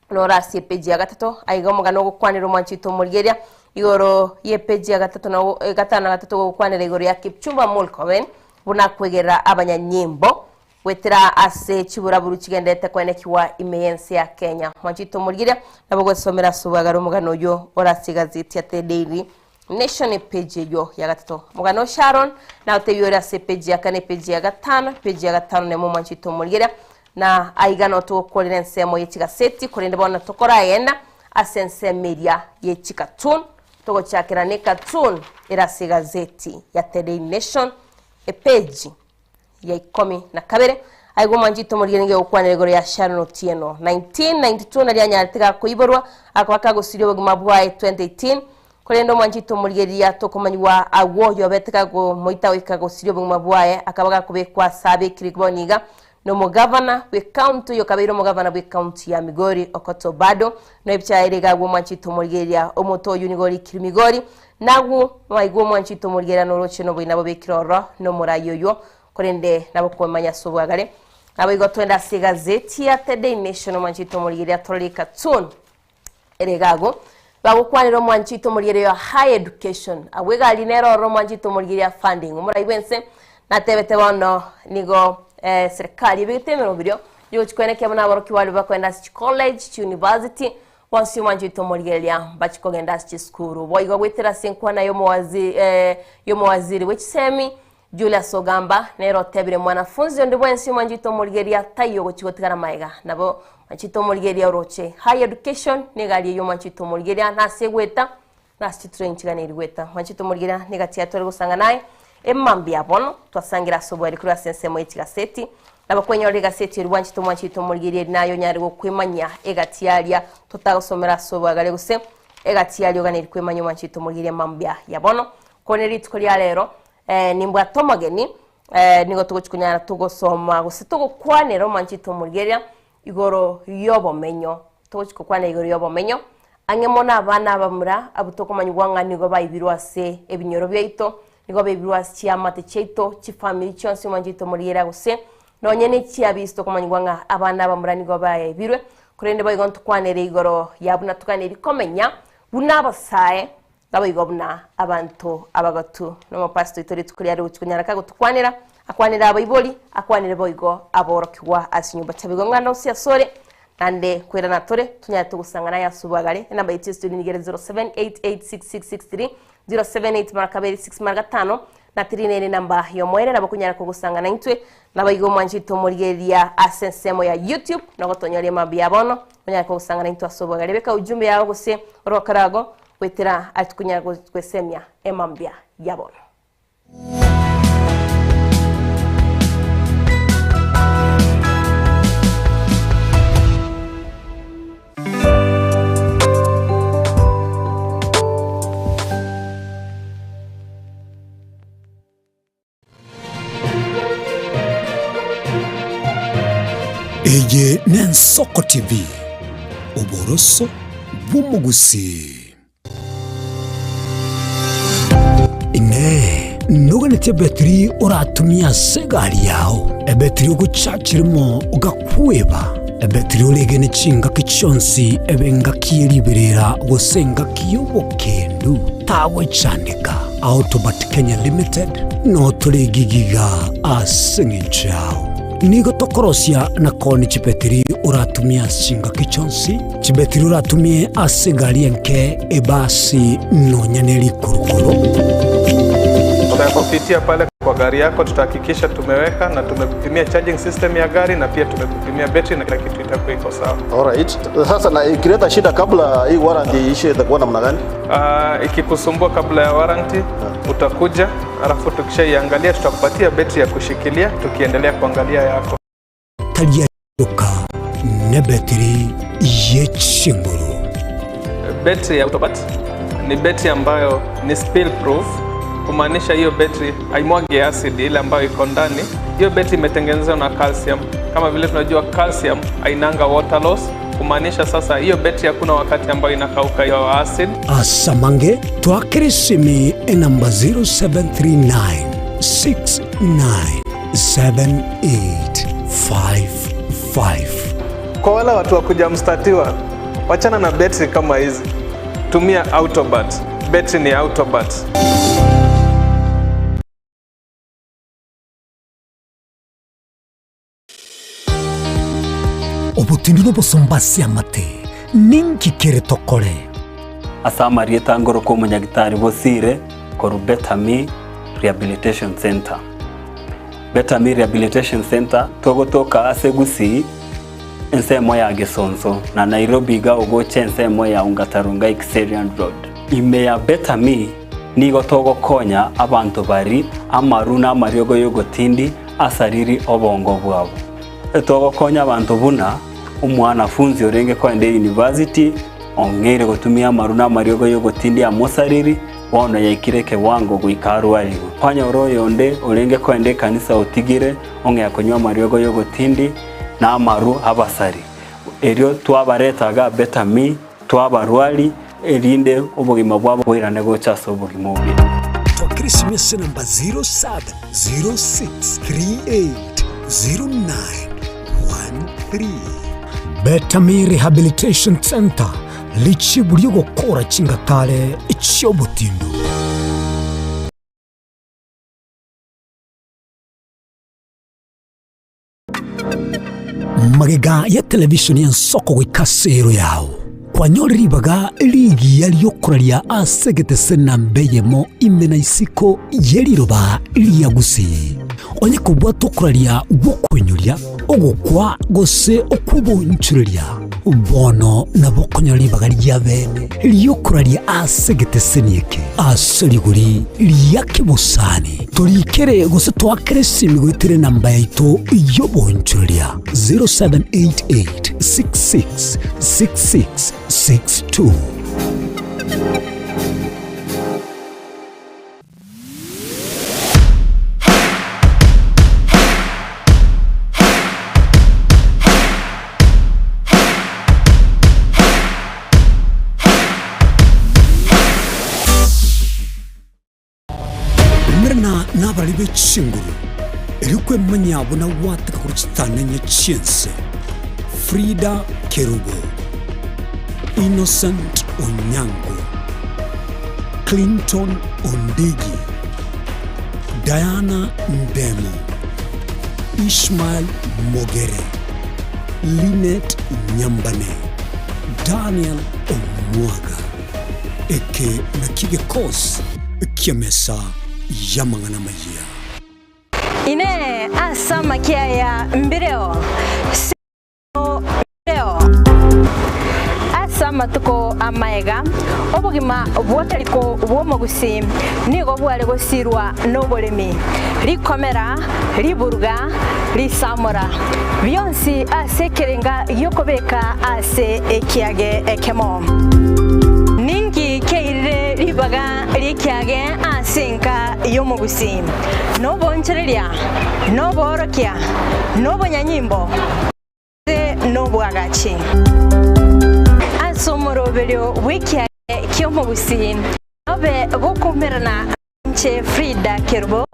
Speaker 3: Noro ase epeji ya gatato, aiga omogano ogokwanera omwanchete omorigereria igoro y'epeji ya gatato na gatano na gatato gogokwanera igoro ya Kipchumba Murkomen buna akwegerera abanyanyimbo goetera ase chiburaburu chigenderete koenekigwa ime y'ense ya Kenya. Mwanchete omorigereria nabo ogwesomera ase obwagare omogano oyio ore ase egazeti ya The Daily Nation epeji eyio ya gatato. Omogano o Sharon nagotebia ore ase epeji ya kane epeji ya gatano epeji ya gatano nemo omwanchete omorigereria Na aiga noo togokorera ensemo ye chigaseti, korende bono tokoragenda ase ensemo eria ye chikatun. Togochakera ne cartoon ere ase egazeti ya The Daily Nation, epeji ya ikomi na kabere. Aiga omwanchete omorigereria nigo egokwanera igoro ya Sharon Otieno. 1992 nario anyarete gakoiborwa, akaba kagosiria obogima bwaye 2018, Korende omwanchete omorigereria tokomanyigwa agwo oyobete kagomoita goika gosiria obogima bwaye, akaba gakobekwa ase abekire bono iga nomogavana bw'ecounty oyo okabeire omogavana bw'ecounty ya Migori Okoth Obado. Noebicha ere iga agwo omwanchete omorigereria omote oyio nigo orikire Migori nagwo mwaigwa omwanchete omorigereria noroche noboina bobekire ororo nomorai oywo korende nabo komanya ase obwagare. Naboigo twende ase egazeti ya The Daily Nation omwanchete omorigereria torore ecartoon Ere iga agwo, bagokwanera omwanchete omorigereria wa higher education, agwo egari nere ororo omwanchete omorigereria funding. Omorai bwense natebete bono nigo serikali ebegete emeroberio yogochia koenekia buna aborokigwa baria bakoenda ase chicollege, chiuniversity, bonsi omwanchete omorigereria mbachie kogenda ase chisukuru. Boigo goetera ase enkwana yomowazi yomowaziri bwe chisemi Julius Ogamba nere otebire mwanafunzi onde bwensi omwanchete omorigereria taiyo ogochia gotigara magega. Nabo mwanchete omorigereria oroche higher education negari eyio omwanchete omorigereria nase egoeta nase chitrain chiganeiri goeta. Mwanchete omorigereria negati yaye tware gosanga naye emambia bono twasangire ase oboeri korwa ase ensemo ye chigaseti. Nabo kwenyorera egaseti eria bwanchete omwanchete omorigereria eri naye onyare gokwemanyia egati yaria totagosomera ase obwagare gose egati yaria oganeiri kwemanyia omwanchete omorigereria emambia ya bono. Korende rituko ria rero Nimbwate omogeni, nigo togochia konyara togosoma gose togokwanera omwanchete omorigereria igoro y'obomenyo. Togochia gokwana igoro y'obomenyo, ang'e mono abana abamura abwo tokomanyigwa ng'a nigo baibirwe ase ebinyoro biaito, nigo baibirwe ase chiamate chiaito, chifamiri chionsi omwanchete omorigereria gose nonye ne chiabisi tokomanyigwa ng'a abana abamura nigo baibirwe. Korende boigo ntokwanere igoro ya buna toganeiri komenya buna abasae Naboigo buna abanto abagotu nomopastor oito rituko riare gochia konyara kagotokwanera, akwanere abaibori, akwanere boigo aborokigwa ase chinyomba chiabo. Igo ng'anda gose asore, naende koirana tore, tonyare togosang'ana aye ase obwagare. Enamba yaito ya studio nigo ere 07886663, 078 mara kabere 6 mara gatano, na 3 nere enamba y'omoerio nabo okonyara kogosang'ana intwe. Naboigo omwanchete omorigereria ase ensemo ya YouTube, nogotonyoria mambia bono, onyare kogosang'ana intwe ase obwagare. Beka ujumbe yao gose orokerago Goetera ase konyara gwesemia emambia ya bono.
Speaker 11: Eye n'Ensoko TV, oboroso bw'omogusii. Inee! Noganetie ebetiri oratumie ase egari yao, ebetiri ogochachirimo ogakweba, ebetiri oregene chingaki chionsi ebe engaki ye riberera gose engaki y'obokendu? Tagochandeka. Autobat Kenya Limited notore egigiga ase eng'encho yao. Nigo tokorosia na koonia chibetiri oratumie ase chingaki chionsi, chibetiri oratumie ase egari enke, ebasi, nonya ne rikurukuru.
Speaker 5: Tutakupitia pale kwa gari yako, tutahakikisha tumeweka na tumekupimia charging system ya gari na pia tumekupimia betri na kila kitu itakuwa iko sawa.
Speaker 17: Alright. Sasa na ikileta shida kabla hii warranty iishe itakuwa namna gani?
Speaker 5: Ikikusumbua kabla ya warranty utakuja, alafu tukishaiangalia tutakupatia betri ya kushikilia tukiendelea kuangalia yako.
Speaker 11: Tari ayoka nebetiri ye chinguru.
Speaker 5: Betri ya Autobat ni betri ambayo ni spill proof, kumaanisha hiyo betri haimwagi acid ile ambayo iko ndani. Hiyo betri imetengenezwa na calcium. Kama vile tunajua calcium hainanga water loss, kumaanisha sasa hiyo betri hakuna wakati ambayo inakauka hiyo acid.
Speaker 11: Asamange twakere esimi enamba 0739 69 7855.
Speaker 5: Kwa wale watu wa kuja mstatiwa, wachana na betri kama hizi, tumia Autobat. Betri ni Autobat.
Speaker 11: Obotindu nobosomba ase amate, ninki kere tokore?
Speaker 18: Ase amarieta ngoroka omonyagitari Bosire korwa Better Me Rehabilitation Centre. Better Me Rehabilitation Centre togotoka ase Gusii ensemo ya Gesonso na Nairobi iga ogocha ensemo ya Ongata Rongai Kiserian Road. Ime ya Better Me nigo togokonya abanto bari amaru na amariogo yogotindi asariri obongo bwabo. Togokonya abanto buna omwanafunzi orenge koenda eyunivasiti ong'eire gotumia amaru na amariogo y'ogotindi amosariri, bono yaikire ekewango goika arwarigwe. Kwanyora oyonde orenge koenda ekanisa otigire ong'ea konywa amariogo y'ogotindi na amaru abasari. Erio twabareta iga Better Me, twabarwari, erinde obogima bwabo boirane gocha ase obogima obuya.
Speaker 11: Twakera esimi ase enamba 0706380913. Better Me Rehabilitation Centre, richibu ri'ogokora chingatare chi'obotindu. Magega ya televishoni y'ensoko goika ase ero yao, kwanyore ribaga rigiya ri'okoraria ase egetese namba eyemo ime na isiko ye riroba ria Gusii. Onye kobwate okoraria gw'okoinyoria, ogokwa gose okw'obonchoreria, bono nabo okonyora ribaga ria bene ri'okoraria ase egeteseni eke ase rigori ria kebosani. Torikere gose toakere esimi goetera enamba yaito y'obonchoreria 0788 66 66 62. Umerana nabarari be chinguru, erio kwemanyia buna gwateka korwa chitanenye chi'ense. Frida Kerubo, Innocent Onyango, Clinton Ondigi, Diana Ndemo, Ishmael Mogere, Linet Nyambane, Daniel Omwaga. Eke nakio gekosi ki'emesa y'amang'ana amayia.
Speaker 14: Inee! Ase amakia aya mbireo? Seino mbireo. Ase amatuko amaega, obogima bw'otariko bw'omogusii nigo bware gosirwa noboremi, rikomera, riburuga, risamora, bionsi ase ekerenga gi'okobeka ase ekiage ekemo. Ninki keirire ribaga ri'ekiage ase enka y'omogusii? Nobonchoreria, noboorokia, nobonyanyimbo. Obwagachi. Ase omoroberio bw'ekiage ki'omogusii, nobe gokoumerana inche Frida Kerubo,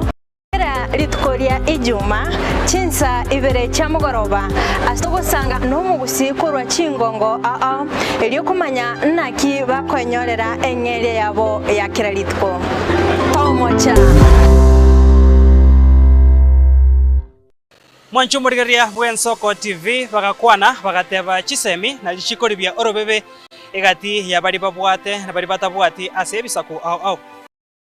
Speaker 14: kera rituko ria Ijuma, chinsa ibere chia mogoroba, ase ogosanga nomogusii korwa chingongo ao, erio komanya naki bakoenyorera eng'eria yabo ya kera rituko. Tomocha!
Speaker 15: Mwanche omorigereria bw'Ensoko TV bagakwana, bagateba chisemi na richiko ribia orobebe egati ya baria babwate na baria batabwati ase ebisaku ao ao.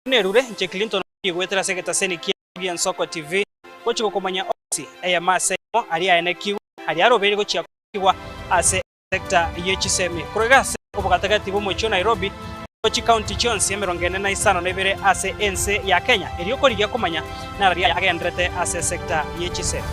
Speaker 15: Nerure inche Clinton Omogi goetera ase egetaseni kia gi'Ensoko TV gochia gokomanya onsi eyemo ase eyemo aria aenekigwe aria arobeire gochia koenekigwa ase esecta ye chisemi korwa iga ase obogatagati bw'omochie o Nairobi nigo chikaunti chionsi 45 ase ense ya Kenya erio korigia komanya nararia agenderete ase esecta ye chisemi.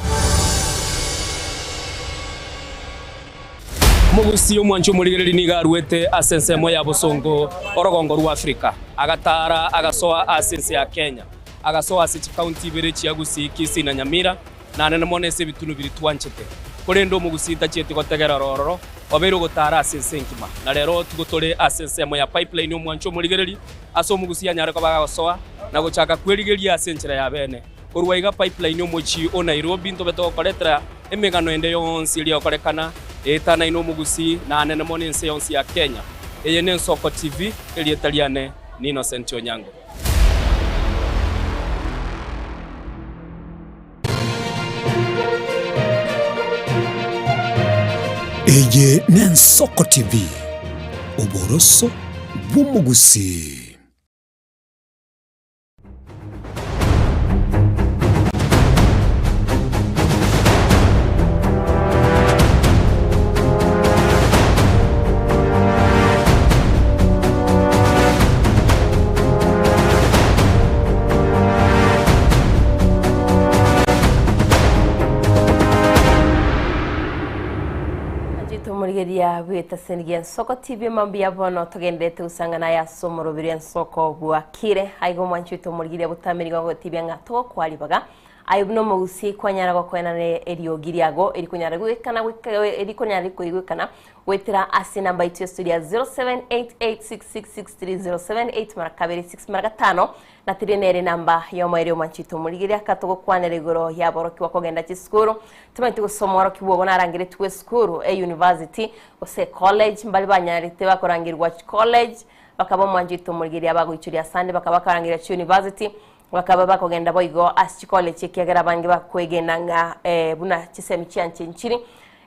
Speaker 16: Omogusii omwanchi omorigereria nigo aruete ase ensemo ya bosongo orogongo rwa Afrika, agataara agasoa ase ense ya Kenya, agasoa ase chikaunti ibere chia Gusii, Kisii na Nyamira, na nene mono ase ebitunu biria twanchete. Korende omogusii tachieti gotegera ororo, obeire ogotaara ase ense engima. Na rero tigo tore ase ensemo ya Pipeline omwanchi omorigereria, ase omogusii anyare koba agosoa na gochaka kwerigeria ase enchera ya bene. Korwa iga Pipeline omochie o Nairobi ntobe togokoretera emegano ende yonsi eria egokorekana eetanaine omogusii na anene mono ense yonsi ya Kenya. Eye n'Ensoko TV, erieta riane ni Innocent Onyango.
Speaker 11: Eye n'Ensoko TV, oboroso bw'omogusii.
Speaker 3: Tumorigeria bw'etaseni gi'ensoko TV mambia bono togenderete gosang'ana aya ase omoroberi ensoko bwakire Aiga omwanchi oito omorigiria botambe nigo agotebia ng'a togokwa ribaga. Aye buna omogusii kwanyara gokoenana eriogi riago erikonyara goikana erikonyara koigwekana goetera ase enamba yaito ya studio ya 0788666307 8 mara kabere 6 mara gatano na tiri nere enamba yomoerio omwanchi oito omorigiria aka togokwanera igoro yaborokigwa kogenda chisukuru timanyeti gose omworokigwa ogo narangeretigwe esukuru eyunivasiti gose ecollege mbari banyarete bakorangerigwa chicollege Bakaba omwanchete omorigereria abagoichoria asande, bakaba bakarangeria chiuniversity, bakaba bakogenda boigo ase chicollege ekiagera abange bakwegena ng'a eh, buna chisemi chianche nchiri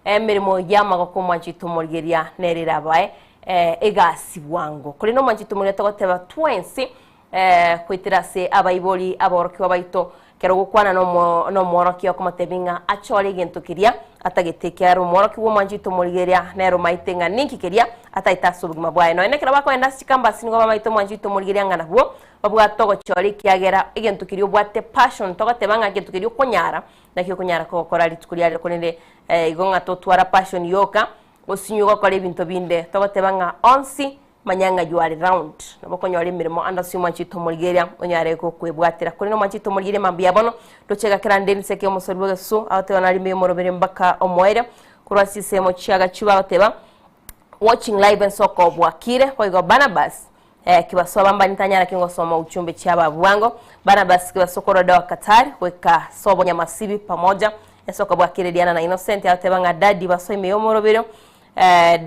Speaker 3: emeremo y'amagoko omwanchete omorigereria nere erabae eh, egasi bwango. Korende omwanchete omorigereria togoteba twensi eh, goetera ase abaibori aborokigwa baito Ekero ogokwana nomworokia okomotebia ng'a achore egento keria atagete, ekiagera omworokigwa omwanchete omorigereria nere omaete ng'a ninki keria atagete ase obogima bwaye. Nonya nekero bakogenda ase chikambasi nigo bamaete omwanchete omorigereria ng'a nabwo babwate ogochora ekiagera egento keria obwate passion togoteba ng'a egento keria okonyara nakio okonyara kogokora rituko riarero korende igo ng'a totwara passion yoka osinywe gokora ebinto binde togoteba ng'a onsi Manya ng'a you are round. Nabo okonyora emeremo ande ase omwanchete omorigereria onyare gokwebwatera. Korende omwanchete omorigereria mambia bono, ndoche egakera nde enseke y'omosori bw'egesusu, agoteba narime omorobere mpaka omoerio. Korwa ase chinsemo chi'agachuba agoteba, Watching live ensoko bwakire. Boigo Barnabas, eh, kibasoa bambani tanyara ki ngosoma uchumbe chiaba bwango. Barnabas kibasoa korwa Doha Qatar, goika sobo Nyamasibi pamoja. Ensoko bwakire Diana na Innocent agoteba ng'a daddy basoa ime y'omoroberio.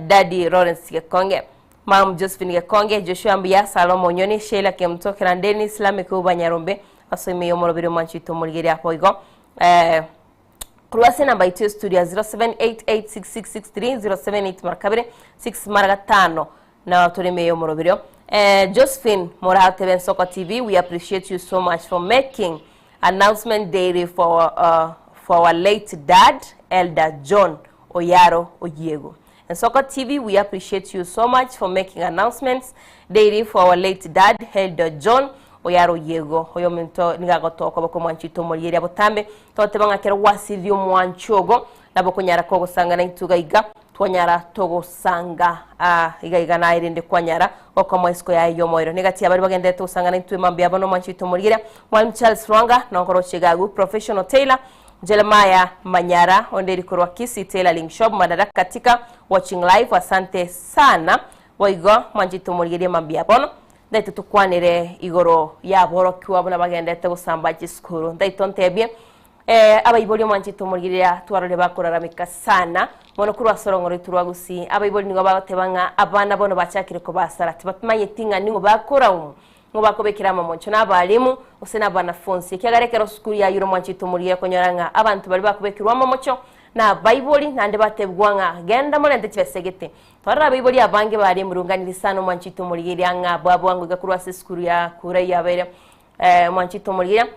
Speaker 3: Daddy Lawrence Gekonge, Mum Josephine Gekonge, Joshua Mbuya, Salomo Onyoni, Sheila Kemuto, Kera Dennis, Lameck Uba Nyarombe, basoime y'omoroberi omwanchi oito omorigeria boigo. Eh, korwa ase enamba yaito ya studio ya 07886663 078 mara kabere 6 mara gatano na tore ime y'omoroberio. Eh, Josephine Moratebe Ensoko TV, we appreciate you so much for making announcement daily for, uh, for our late dad, Elder John Oyaro Oyiego. Ensoko TV, we appreciate you so much for making announcements daily for our late dad, Elder John Oyaro Oyiego. Oyo ominto nigo agotoka oboke omwanchi oito omorigereria botambe. Togoteba ng'a ekero gwasiririe omwanchi ogo, nabo okonyara kogosanga naintwe iga iga, twanyara togosanga ah, iga iga naye rende kwanyara gokomoa isiko yaye y'omoerio. Negati ya baria bagenderete gosanga naintwe mambia bono omwanchi oito omorigereria, Mwalimu Charles Lwanga, nonkoroche iga agwo, Professional Tailor, Jeremiah Manyara onde korwa Kisii Tailoring Shop Madaraka katika watching live asante sana boigo mwanchete omorigeria mambia bono ndaito tukwanire igoro yaborokiwa buna bagendete gosamba chisukuru ndaito ntebie eh, abaibori omwanchete omorigeria twarore bakoraramika sana mono korwa ase orong'oro rwa gusii abaibori nigo bagoteba ng'a abana bono bachakire kobasara tibatimanyeti ng'a nigo bakoraumu ngo bakobekera amamoncho na abarimu gose na abanafunsi ekiagera ekero sukuru yayire omwanchete omorigeria konyora ng'a abantu bari bakobekirwa amamocho na abaibori naende batebwa ng'a genda morente chibesegete twarora abaibori abange bare emurunganiri sana omwanchete omorigeria ng'a bwabwango iga korwa ase esukuru ya kura yabere eh, omwanchete omorigeria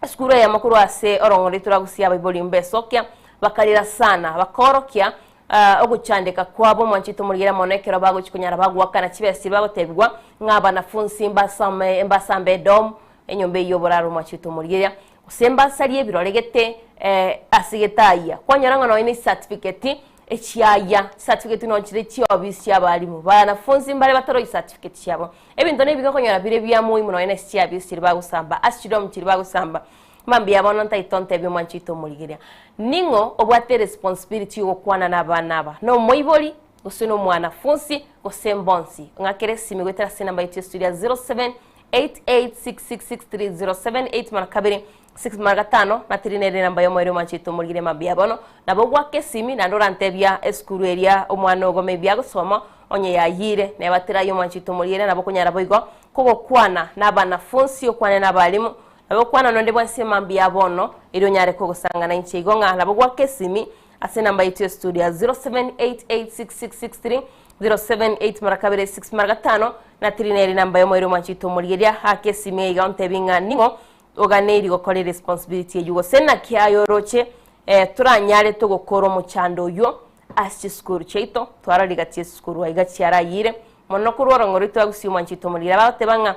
Speaker 3: esukuru eyemo korwa ase orong'oro turagusia abaibori mbesokia bakarira sana bakorokia uh, ogochandeka kwabo omwanchete omorigeria mono ekero bagochi konyara bagwakana chibesi bagotebigwa ng'a abanafunsi mbasome mbasambe edom enyomba eywo oboraro omwanchete omorigeria gose mbasarie ebiroregete eh, ase getaya kwanyora ng'a nonya na certificate echiaya certificate nochire chiobisi chia abarimu banafunzi mbare bataroi certificate chiabo ebinto nebiga okonyora bire bia muhimu nonya na ase chiabisi chiri bagosamba ase chidomu chiri bagosamba mambia bono ntaito ntebie omwanchete omorigeria ning'o obwate responsibility yogokwana na abana aba na omoibori gose na omwanafunsi gose mbonsi ng'akere esimi goetera ase enamba yetu ya studio ya 07 88666307 mara kabere 6 mara gatano na tiri nere namba yomoere omwanchete omorigire mambia bono nabo gwaka esimi naende orantebia esukuru eria omwana ogo maybe agosoma onye yayire nebatera omwanchete omorigire nabo okonyara boigo kogokwana na abanafunsi okwane na abarimu nabo okwana nonde bwensi mambia bono eri onyare kogosangana inche igo ng'a nabo gwaka esimi ase enamba yetu ya studio ya 07886663 078 mara kabere 6 mara gatano na tiri nere namba yomoere omwanchete omorigeria ake esimi iga ontebi ng'a ning'o oganeiri gokora responsibility eywo gose naki ayoroche eh, toranyare togokora omochando oywo ase chisukuru chiaito twaroriga chisukuru aiga chiarayire mono korwa orong'oro twagusia omwanchete omorigeria bagoteba ng'a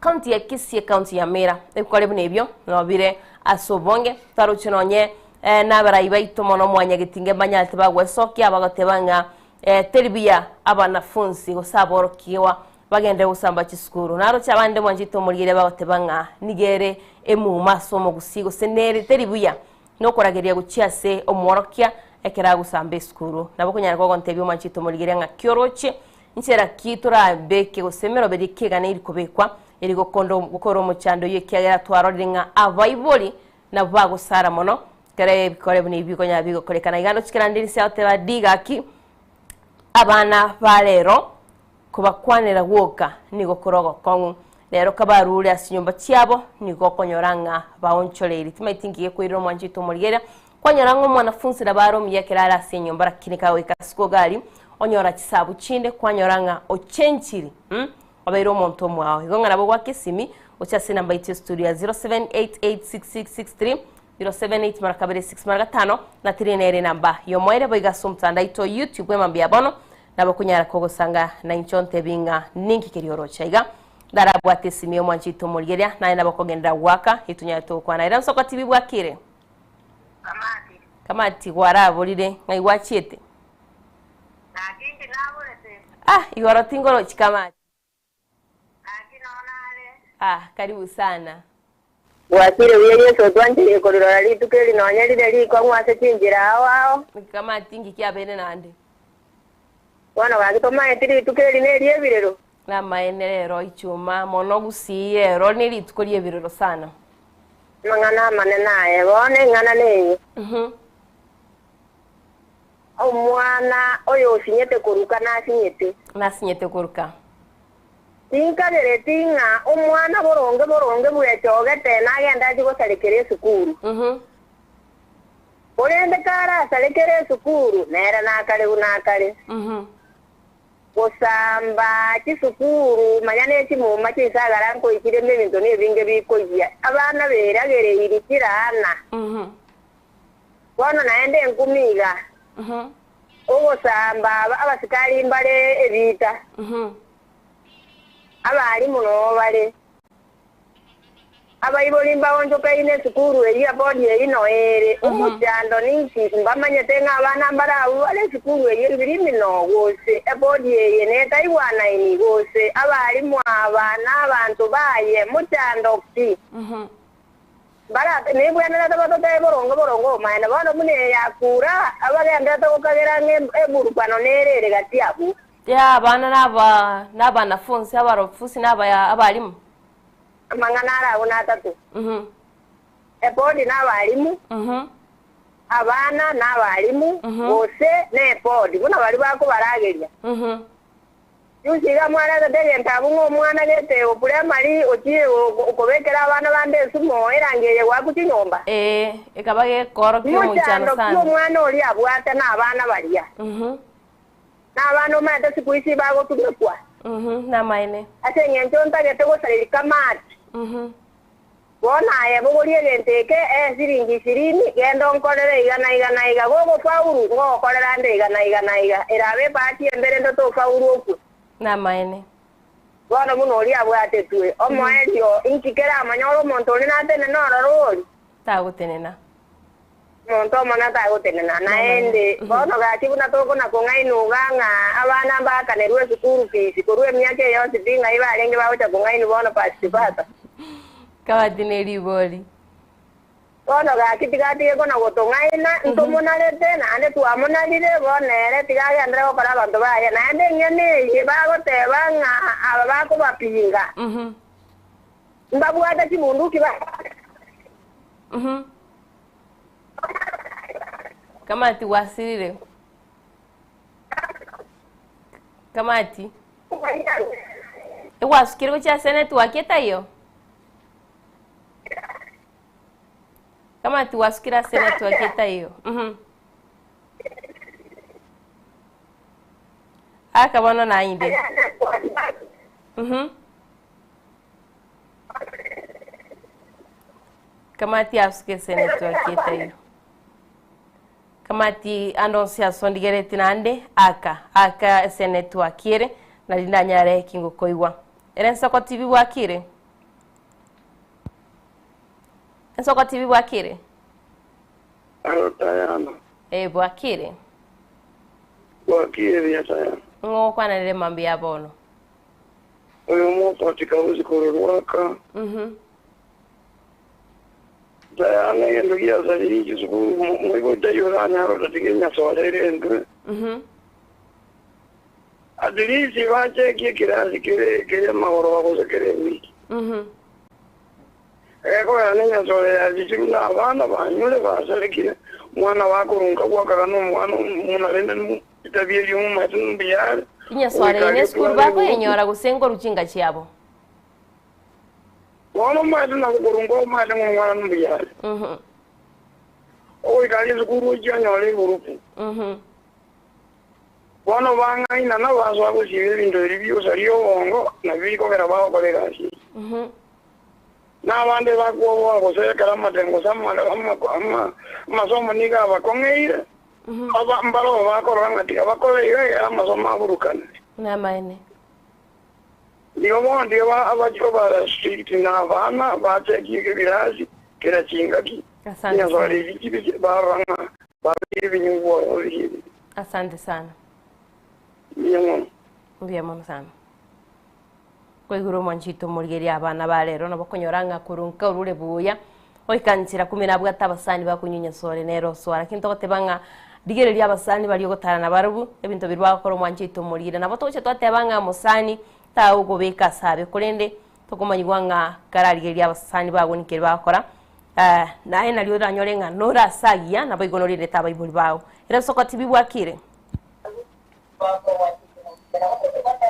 Speaker 3: kaunti ya Kisii ekaunti ya Mira ebikore buna ebio nobire ase obonge twaroche nonye eh, nabarai baito mono mwanyagetinge mbanyarete bagwesokia bagoteba ng'a eh, teri buya abanafunsi gose aborokiwa bagende gosamba chisukuru naroche abande mwanchete omorigeria bagoteba ng'a nigere emuma ase omogusi gose nere teri buya nokorageria gochia ase omworokia ekero agosamba esukuru nabo konyara kogontebia omwanchete omorigeria ng'a kioroche nchera ki torabeke gose emeroberi ekeganeiri kobekwa eri gokondo gokora omochando oyo ekiagera twarorire ng'a abaibori nabo bagosara mono kere ebikore buna ebi bikonyara bigokorekana iga ndochikera ndirisi agoteba digaki abana ba rero kobakwanera gwoka nigo kore ogokong'u rero kabarure ase nyomba chiabo nigo okonyora ng'a baonchoreiri timaeti nkige koirera omwanchete omorigeria kwanyora ng'a omwanafunsi nabo are omuya ekero are ase enyomba lakini kagoika ase gari onyora chisabu chinde kwanyora ng'a ochenchiri mm? obeire omonto omwao igo ng'a nabo gwaka esimi gochia ase enamba yetu ya studio ya 07886663 078 mara kabere 6 mara gatano na tiri nere namba yomoere boiga ase omotandao ito youtube emambia bono nabo konyara kogosanga na incho ntebi ng'a ninki keri orocha iga ndarabwate esimi omwanchete omorigeria naye nabo kogendera gwaka etonyare togokwana era nsoko tv bwakire kamati gwaraborire ng'ai gwachiete ah igoro tingorochi kamati ah karibu sana
Speaker 4: Bwakire buya Yesu otwancheire korirora rituko eri nonya rire rikong'u ase chinchera ao ao
Speaker 3: kamati nki kiabere nande
Speaker 4: bono gaki tomaete rituko eri na eri ebirero
Speaker 3: namaene rero ichuma mono gusii rero ni rituko ria ebirero sana
Speaker 4: amang'ana amanene aye bono eng'ana na eye omwana oyo osinyete koruka nasinyete
Speaker 3: nasinyete koruka
Speaker 4: tinkagereti ng'a omwana boronge boronge bwechogete nagenda achi gosarekera esukuru orende karasarekera esukuru nere nakareu nakare gosamba chisukuru manya na echimuma chinsagara nkoikiremo ebinto na ebinge bikoiyia abana beragereiri chirana bono naende enkumi iga ogosamba abasikari mbare ebita abarimu noo bare abaibori mbaonchokaine esukuru eyi abodi eyi noere omochando ninki mbamanyete ng'a abana mbarabu bare esukuru eyi ebirimi no gose ebodi eye netaigwanaini gose abarimu aba na abantu baye muchando ki. Bara nebwenerete batotebie boronge boronge obomaene. Bono buna eye yakura, abagenderete gokagera ng'a eburukano nere ere gati abwo.
Speaker 3: Ya abana na aba na abanafunsi, abarofusi na abaya abalimu.
Speaker 4: Amang'ana are agwo natato. Epodi na abalimu, abana na abalimu, gose nepodi, buna baria bakobarageria. Yusi iga mwaretete egento abwo ng'a omwana gete o primary ochire kobekera abana bande esumo erangi eye goakwa chinyomba.
Speaker 3: Ee, ekaba gekoorokia omoichano
Speaker 4: Mochando ki
Speaker 3: sana.
Speaker 4: omwana oria abwate na abana baria? Na abana omanyete siku isi bagotumekwa.
Speaker 3: Namaene.
Speaker 4: Ase engencho ntagete gosareria kamati. Bono aye bogoria egento eke, esiringi ishirini, genda onkorere iga na iga na iga. Gogofaulu, ngogokorera ande iga na iga na iga. Erabe ebahati embe rende tofaulu okwe.
Speaker 3: Namaene.
Speaker 4: Bono buna oria abwatetwe, omoerio, inki keramonyore omonto onde natenene ororo ori?
Speaker 3: Tagotenena.
Speaker 4: Omonto omonene tagotenena. Naende, bono gaki buna tokona kong'ainwa iga ng'a abana mbaakanerwe esukuru fees korwa emiaka eye yonsi pi ng'ai barenge bagocha kong'ainwa bono pasipata.
Speaker 3: Kabati ne ribori.
Speaker 4: Bono gaki tigatige kona gotong'aina, ntomonarete, naende twamonarire, bono ere tiga agenderere gokora abanto baye. Naende eng'ana eye bagoteba ng'a aba bakobapinga, mbabwate chibunduki ba.
Speaker 3: Kamati gwasirire. Kamati. Egwasukire gochia ase network etaiyo? Kamati gwasukire ase network etaiyo. Mhm. Aka bono nainde. Mhm. Kamati asuke ase network etaiyo. Kamati ande onsi ase ondigereti naende aka aka ase network ere nari ndanyare kingokoigwa. Ere Ensoko TV bwakire? Ensoko TV bwakire?
Speaker 19: Alo Diana.
Speaker 3: Eh bwakire.
Speaker 19: Bwakire buya Diana.
Speaker 3: Ng'o okwananire mambia bono?
Speaker 19: Oyo omokoti kabosi korwa rwaka. Diana egento giasariri chisukuru moibo taiyo oranyare otatiga enyasore erentwe. At least bachekie ekirasi kere kere amagoroba gose kere ewiki. Egekogera nenyasore yachichirwe na abana banyure basarekire, omwana bakorunka gwakaga na omwana omuna rende etabia eria omomanyete mbuya are.
Speaker 3: Chinyaswara
Speaker 19: Goika
Speaker 3: eye nesukuru
Speaker 19: agetware ebuku.
Speaker 3: bakoyenyora gose nkoru chinka chiabo.
Speaker 19: Bono omanyete nabo korunka omanyete ng'a omwana mbuya are. Ogoika aria esukuru ochie onyore eburuku. Bono bang'ainana basoa gosiba ebinto ebi bi'osaria obongo, nabio bikogera bagokora egasi eye. Na abande bakwoboa gose ekero amatemo gose amasomo nigo abakong'eire, aba mbarabwo bakorora ng'a tiga bakore iga ekero amasomo aburukane.
Speaker 3: Namaene.
Speaker 19: Nigo bono tiga abachie kobara strict na abana bachekie ebirasi kera chingaki,
Speaker 3: Asante
Speaker 19: chinyasore
Speaker 3: sana.
Speaker 19: echi chibe barora ng'a babekire ebinyugwa ororo biria ebibe.
Speaker 3: Asante sana.
Speaker 19: Mbuya mono.
Speaker 3: Mbuya mono sana. Koigure omwanchito omorigereria abana ba rero nabo okonyora ng'a korwa nka orure buya goika nchera kumbe nabwate abasani bakonywa nyasore nere osoa lakini togoteba ng'a rigereria abasani baria ogotara nabarobwo ebinto biria bagokora omwanchito omorigereria. Nabo togocha twateba ng'a mosani tagokobeka ase abe korende tokomanyigwa ng'a kararigereria abasani bago ninki keria bagokora naye nario oranyore ng'a nore ase agiya naboigo norendete abaibori bao. Ere sokoti bibwakire.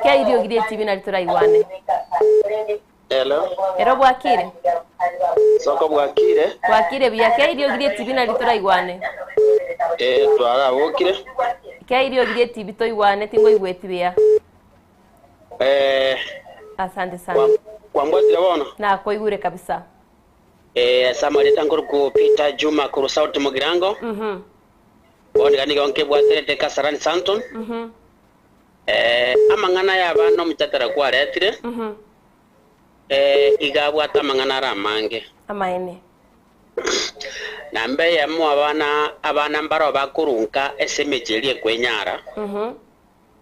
Speaker 3: Kei riogi rie tibi nari toraigwane.
Speaker 21: Hello.
Speaker 3: Ero bwakire.
Speaker 21: Soko bwakire.
Speaker 3: Bwakire buya. Kei riogi rie tibi nari toraigwane.
Speaker 21: Eh, twarabokire.
Speaker 3: Kei riogi rie tibi toigwane tingoigweti buya.
Speaker 21: Eh,
Speaker 3: Asante sana.
Speaker 21: kwambwatire bono.
Speaker 3: Nakoigure kabisa.
Speaker 21: Eh, ase amarieta nkoruku Peter Juma korwa South Mugirango. Bono iga nigo nkebwaterete Kasarani Santon. Eh, amang'ana y'abana omochatera kwaretire, eh, iga abwate amang'ana are amange.
Speaker 3: Amaene.
Speaker 21: Namba eyemo abana abana mbaro bakorunka ase emechie eria ekwenyara,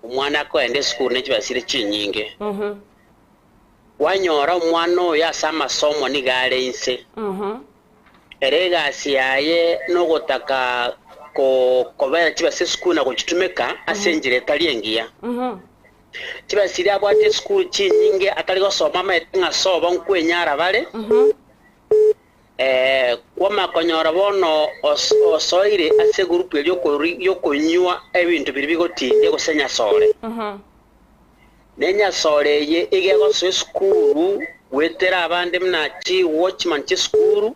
Speaker 21: omwana akoenda esukuru ne chibasiri chinyinge. Kwanyora omwana oyo ase amasomo nigo are inse. Ere egasi yaye nogotaka kobera chibesa esukuru na gochitumeka ase enchera etari engiya. Chibesa chiria abwate esukuru chinyinge atari gosoma amaete ng'a sobo nkwenyara bare, kwamanya konyora bono osoire ase egurupu eria yokonywa ebinto biria bigotindia gose enyasore. Na enyasore eye iga egosoa esukuru goetera abande buna chiwatchman chi'esukuru,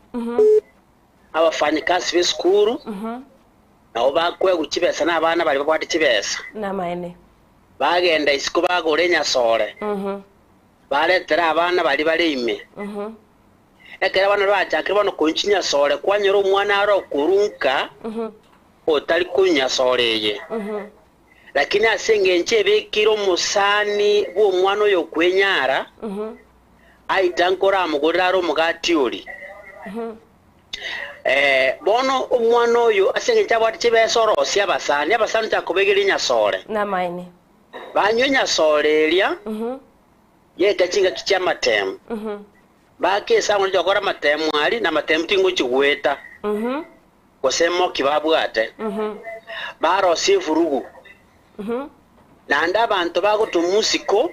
Speaker 21: abafanyikazi b'esukuru, nabo bakoegwa chibesa na abana baria babwate chibesa.
Speaker 3: Namaene.
Speaker 21: Bagenda isiko bagora enyasore, baretera abana baria bare ime. Ekero abana baria bachakire bono konywa chinyasore, kwanyora omwana are okorunka otari konywa nyasore eye. Lakini ase engencho ebekire omosani bw'omwana oyo okwenyara, aita nkoramogorere are omogati oria. Bono omwana oyo ase engencho abwate chibesa orosie abasani, abasani takobegeria enyasore.
Speaker 3: Namaene.
Speaker 21: Banywe enyasore eria, yaika chingaki chi'amatemu. Baake esango ri'ogokora amatemu aria, na amatemu tingochia goeta, gose emoki babwate. Barosie evurugu, naende abanto bagotomwa isiko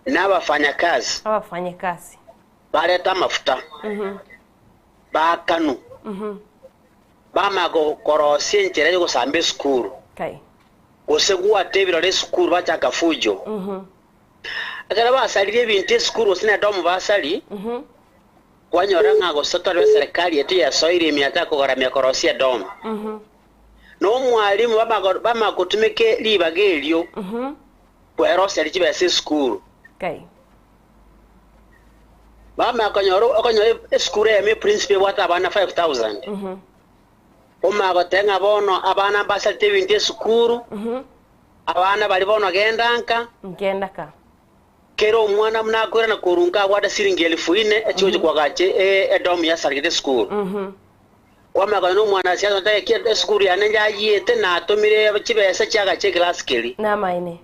Speaker 21: nabafanyakazi.
Speaker 3: Abafanyakazi.
Speaker 21: Bareta amafuta, baakanwa, bamanya korosia enchera y'ogosamba esukuru, gose gwata ebirore esukuru bachaka fujo. Ekero basaririe ebinto esukuru gose na edomu basari, kwanyora ng'a gose tore eserekari yaito yasoire ime yataka korosia edomu. Na omwalimu bamanya gotumeka ribaga erio kweroseria chibesa esukuru. Bamanya konyora okonyora esukuru eyemo eprinciple ebwate abana 5000. Omanya goteba ng'a bono abana mbasarete ebinto esukuru, abana baria bono genda nka.
Speaker 3: Ngenda ka.
Speaker 21: Kera omwana buna akoirana korwa nka abwate siringi elifu ine echigochi koagacha edomu yasaregete esukuru. Kwamanya konya nomwana ase atotebe ki esukuru yane yayiete natomire chibesa chiagacha ekelasi keria.
Speaker 3: Namaene.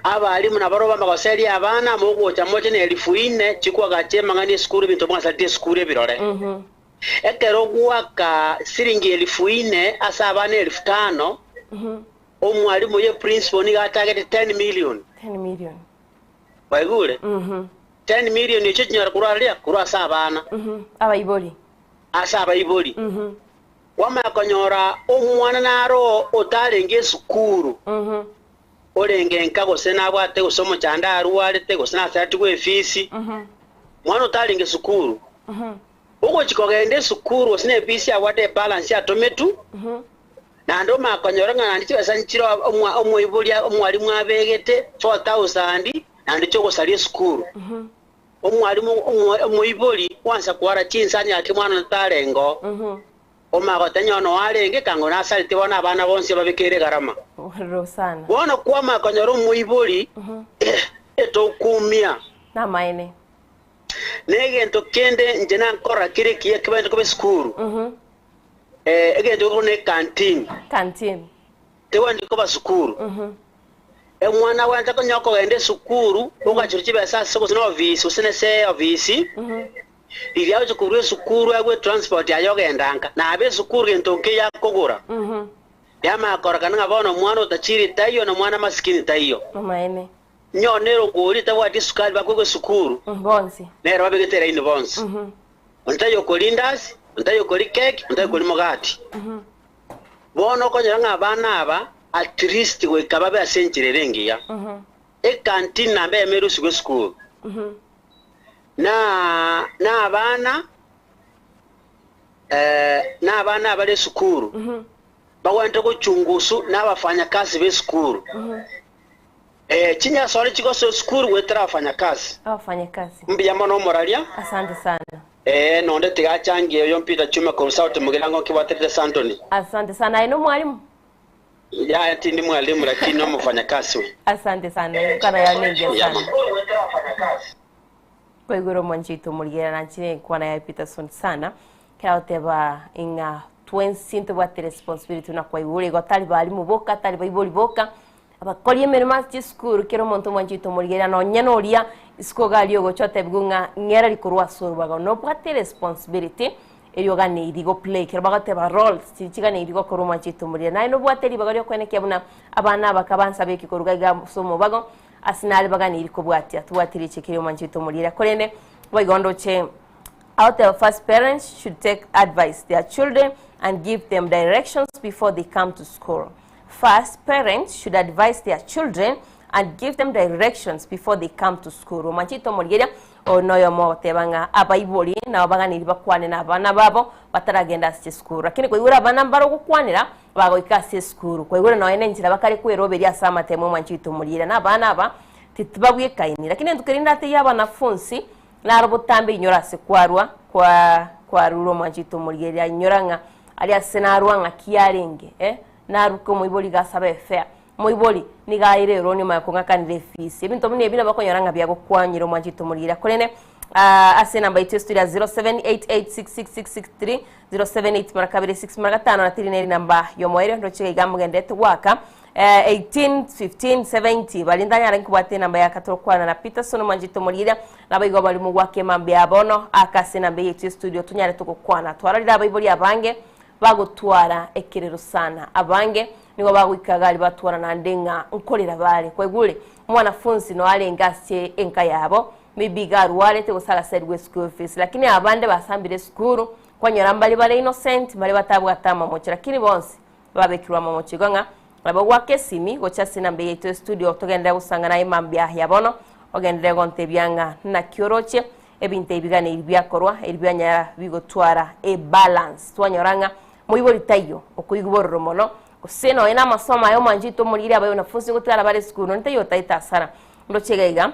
Speaker 21: Abalimu nabarobwo bamagoseria abana, mogocha moche ne elifu ine chikwagacha emang'ana esukuru ebinto mwasarete esukuru ebirore. Ekero ogoaka siringi elifu ine ase abana elifu tano, omwalimu oye principal nigo atagete 10 million.
Speaker 3: 10 million.
Speaker 21: Kwaigure? 10 million echio chinyora korwa aria? Korwa ase abana.
Speaker 3: Abaibori.
Speaker 21: Ase abaibori. Kwamanya konyora omwana naro otarenge esukuru, orenge nka gose nabwate gose omochando arwarete gose nasaretigwe efisi, mwana otarenge sukuru, ogochi kogenda esukuru gose na efisi abwate ebalance atometwe, naende omanye konyora ng'a naende chibesa nchire omoibori omwalimu abegete 4000 naende chiogosaria esukuru. Omwalimu omoibori gwansa kwara chinsani ake mwana onde tarenge oo. Omanye goteba onye noyo arenge ekango nasarete bono abana bonsi ababekeire egarama.
Speaker 3: Rosana.
Speaker 21: Bono kwamanya konyora omoibori etokumia.
Speaker 3: Namaene.
Speaker 21: Negento kende inche nankora kere ekiya kebwenerete koba esukuru. Egento gekorwa ne canteen.
Speaker 3: Canteen.
Speaker 21: Tebwenereti koba sukuru. Omwana agwenerete konya okogenda esukuru, ogachorwa chibesa ase gose na ofisi gose nese ofisi, riria agocha korwa esukuru agwe transport yaye ogenda nka. Nabe esukuru gento nkeiyo akogora. Yamanya kororekana ng'a bono omwana otachiri taiyo na omwana masikini taiyo.
Speaker 3: Amaene.
Speaker 21: Nyone erongori etabwati esukari bakoigwa esukuru,
Speaker 3: Bonsi.
Speaker 21: nero babegete eraini bonsi. Onde taiyo okori indasi, onde taiyo okori keki, onde taiyo okori mogati. Bono okonyora ng'a abana aba at least goika babe ase enchera ere engiya. Ecanteen namba eyemo erusigwe esukuru. Na na abana na abana abare esukuru bagwenerete gochungusu na abafanyakazi b'esukuru. Chinyasore chigosoa esukuru goetera abafanyakazi.
Speaker 3: Abafanyakazi.
Speaker 21: Mbuya mono omoraria.
Speaker 3: Asante sana.
Speaker 21: Ee, nonde tiga achangie oyo Peter Chuma korwa Sauti Mugirango nkibwaterete Santoni.
Speaker 3: Asante sana. Aye nomwalimu?
Speaker 21: Yaya tindi mwalimu lakini nomofanyakazi we.
Speaker 3: Asante sana. Enkwana yao nengiya
Speaker 21: Mbuya
Speaker 3: sana.
Speaker 21: mono.
Speaker 3: Kwaigwera omwanchi oito omorigera nanchire enkwana ya Peterson sana. Kera goteba ing'a twensi ntobwate responsibility buna kwaigure igo tari balimu boka tari baibori boka Abakori emeremo ase chisukuru, kera omonto omwanchi oito omorigereria nonya noria isiko iga aria ogocha otebigwe ng'a ng'era rikorwa ase orubaga nobwate responsibility. Erio oganeiri go play ekero bagoteba roles chiri chiganeiri gokorwa omwanchete omorire. Naye nobwate ribaga riokoenekia buna abana aba kabansa beke koruga iga ase omobago ase nare baganeiri kobwatia. Tobwati richiko erio omwanchete omorire. Korende boigo ndoche agoteba first parents should take advice their children and give them directions before they come to school. First parents should advise their children and give them directions before they come to school. Omwanchete omorigeria oyo noyomo ogoteba ng'a abaibori nabo baganiri bakwane na abana babo bataragenda ase chisukuru. Lakini koigwera abana mbare ogokwanera bagoika ase esukuru. Koigwera nonya na enchera bakare kweroberia ase amatemo omwanchete omorigeria na abana aba tibabwekaini. Lakini entuko eria ndategie abanafunsi naro botambe inyore ase kwarwa kwa kwarure omwanchete omorigeria inyora ng'a aria ase narwa ng'aki arenge eh. Naruke omoibori iga asabe efea. Omoibori nigo aire eroni omanye kong'akanera efees. Ebinto buna ebi nabo okonyora ng'a biagokwanyire omwanchete omorire. Korende ase enamba yaito ya studio ya 0788666663, 078 mara kabere 6 mara gatano na tiri nere enamba y'omoerio ndoche iga iga mogenderete goaka 18 15 70 baria ntanyare nkobwate enamba ya katorokwana na Peterson omwanchete omorire nabo igo bari mogwaka emambia ya bono aka ase enamba yaito ya studio tonyare togokwana. Twarorire abaibori abange Bagotwara ekerero sana. Abange nigo bagoika gari batwara naende ng'a nkorera bare. Kwaigure? Omwanafunsi noyo arenge ase enka yabo, maybe iga arwarete gose agaserigwa eschool fees. Lakini abande basambire esukuru, kwanyora mbare bare innocent, mbare batabwate amamocho. Lakini bonsi babekirwe amamocho igo ng'a nabo goaka esimi gocha ase enamba eye yaito estudio togenderere gosangana aye mambia ya bono, ogenderere gontebia ng'a naki oroche, Ebinto ebi ganeiri biakorwa, eri bianyara bigotwara ebalance. Twanyora ng'a moibori taiyo okoigwa bororo mono, gose nonya na amasomo aya omwanchete omoriri abae wanafunzi gotwara bare esukuru, nonye taiyo otaete hasara. Ndoche iga iga,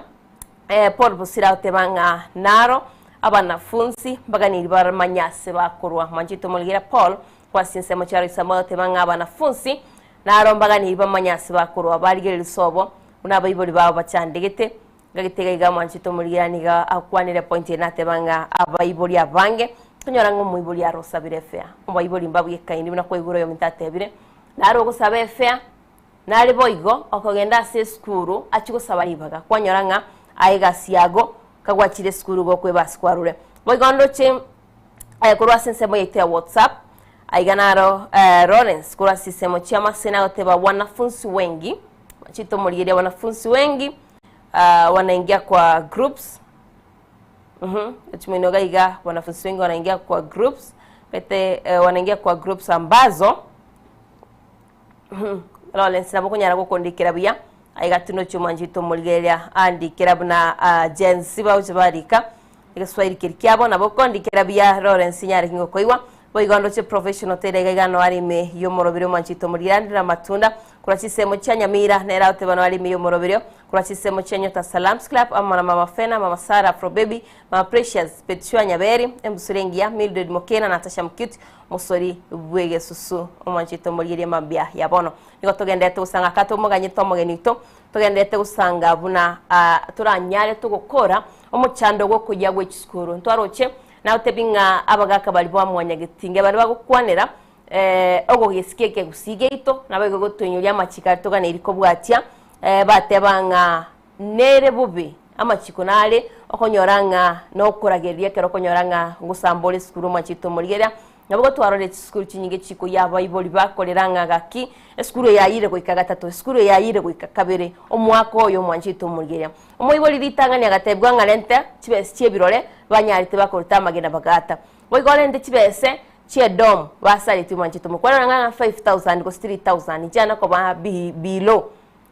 Speaker 3: Paul Bosire agoteba ng'a naro abanafunzi mbaganeiri baramanye ase bakorwa. Mwanchete omoriri Paul kwase ensemo chia Roysambu agoteba ng'a abanafunzi naro mbaganeiri bamanye ase bakorwa, barigereria sobo buna abaibori babo bachandegete, Gagete iga iga mwanchete omorigia nigo akwanire point eye nateba ng'a abaibori abange tonyora ng'a omoibori are osabire efea obaibori mbabwekaini buna kwaigure oyominto atebire nare ogosaba efea nare boigo okogenda ase esukuru achie gosaba ribaga kwanyora ng'a aye egasi yago kagwachire esukuru igo okoeba ase kwarure. Boigo ndoche korwa ase ensemo yaito ya whatsapp aiga naro Lawrence korwa ase ensemo chiamasina agoteba wanafunzi wengi mwanchete omorigeria wanafunzi wengi wanaingia kwa groups Chimoino iga iga wanafunzi wengi wanaingia kwa groups bete wanaingia kwa groups ambazo Lawrence nabo okonyara gokondikera buya aiga tinochi omwanchete omorigereria andikera buna Gen Z bagocha barika egeswahili keria kiabo nabo okondikera buya Lawrence nyare ki ngokoigwa Boigo ndoche professional tera iga iga noare ime y'omoroberio omwanchete omorigereria ande namatunda Korwa chinsemo chia Nyamira nere agoteba noare ime y'omoroberio Korwa chinsemo chia Nyota Salams Club amo na Mama Fena, Mama Sarah, Afro Baby, Mama Precious, Petshua Nyaberi, Embusure Engiya, Mildred Mokena, Natasha Mcute, Mosori bw'egesusu omwanchete omorigereria mambia ya bono. Nigo togenderete gosanga aka tomoganyete omogeni oito, togenderete gosanga buna toranyare togokora omochando bw'okoyia gwe chisukuru. Ntwaroche nagotebi ng'a abagaka baria ba mwanyagetinge baria bagokwanera ogogesika ekegusii giaito, naboigo gotoinyoria amachiko aria toganeiri kobwatia, bateba ng'a nere bobe amachiko nare okonyora ng'a nokoragereria ekero okonyora ng'a ngosamba ore esukuru omachete omorigereria, nabo gotwarorire chisukuru chinyinge chikoyia abaibori bakorera ng'a gaki esukuru eye yayire goika gatato, esukuru eye yayire goika kabere, omwaka oyo omwanchete omorigereria. Omoibori ritang'ani agatebigwa ng'a renta chibesa chi'ebirore banyarete bakoruta amagena bagaata. Boigo orente chibese chi'Edomu basaretie omwanchete omokwanera ng'a 5000 gose 3000 inchiana koba below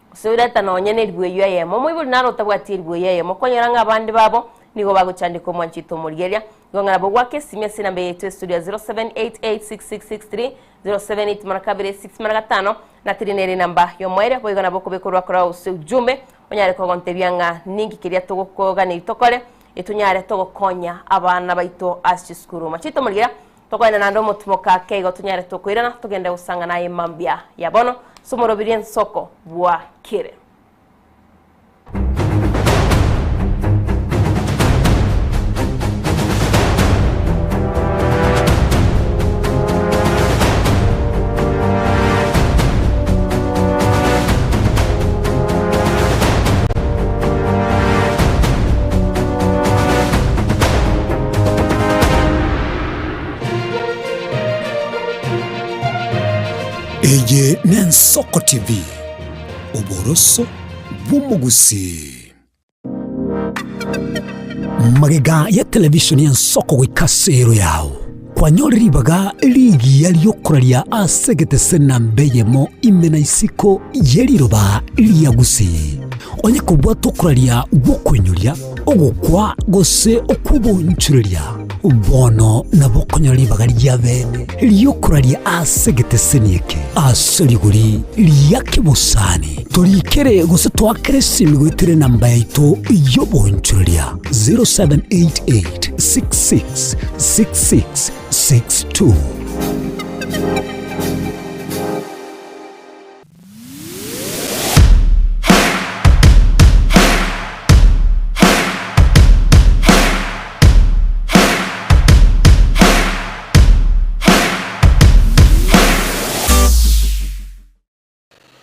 Speaker 3: gose oreta nonye neribu eyio eyemo. Omoibori naro otabwati eribu eyio eyemo okonyora ng'a abande babo nigo bagochandeka omwanchete omorigereria. Igo ng'a nabo goaka esimi ase enamba yaito estudio ya 07886663 078 mara kabere 6 mara gatano na tiri nere enamba y'omoerio. Boigo nabo okobeka orwako rwao gose ujumbe onyare kogontebia ng'a ninki keria togokoganeria tokore etonyare togokonya abana baito ase chisukuru. Machete omorigereria Tokoenda naende omotumoka ake igo tonyare tokoirana togende gosang'ana aye mambia ya bono ase omoroberio ensoko bwakire.
Speaker 11: Ensoko TV, oboroso bw'omogusii. Magega ya television y'ensoko goika ase ero yao, kwanyore ribaga rigiya riokoraria ase egetese namba eyemo ime na isiko ye riroba ria Gusii. Onye kobwata okoraria gw'okoinyoria, ogokwa gose okw'obonchoreria, bono nabo okonyora ribaga ria bene ri'okoraria ase egeteseni eke ase rigori ria kebosani. Torikere gose toakere esimi goetera enamba yaito y'obonchoreria 0788 66 66 62.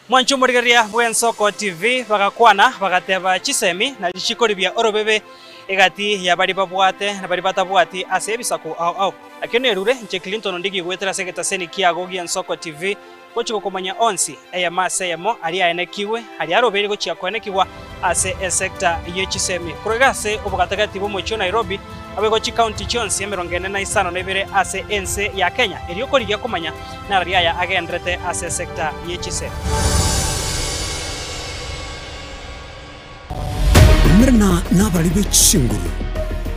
Speaker 15: Mwanche omorigereria bw'Ensoko TV bagakwana bagateba chisemi na richiko ribia orobebe egati ya baria babwate na baria batabwati ase ebisaku ao ao. Nakio nerure inche Clinton Ondigi goetera ase egetaseni kiago gi'Ensoko TV Gochia gokomanya onsi, eyemo ase eyemo, aria aenekigwe, aria arobeire gochia koenekigwa ase esecta ye chisemi. Korwa iga ase obogatagati bw'omochie o Nairobi, naboigo chikaunti chionsi emerongo ene na isano na ibere ase ense ya Kenya, erio korigia komanya nararia aya agenderete ase esecta ye chisemi.
Speaker 11: Umerana nabarari be chinguru,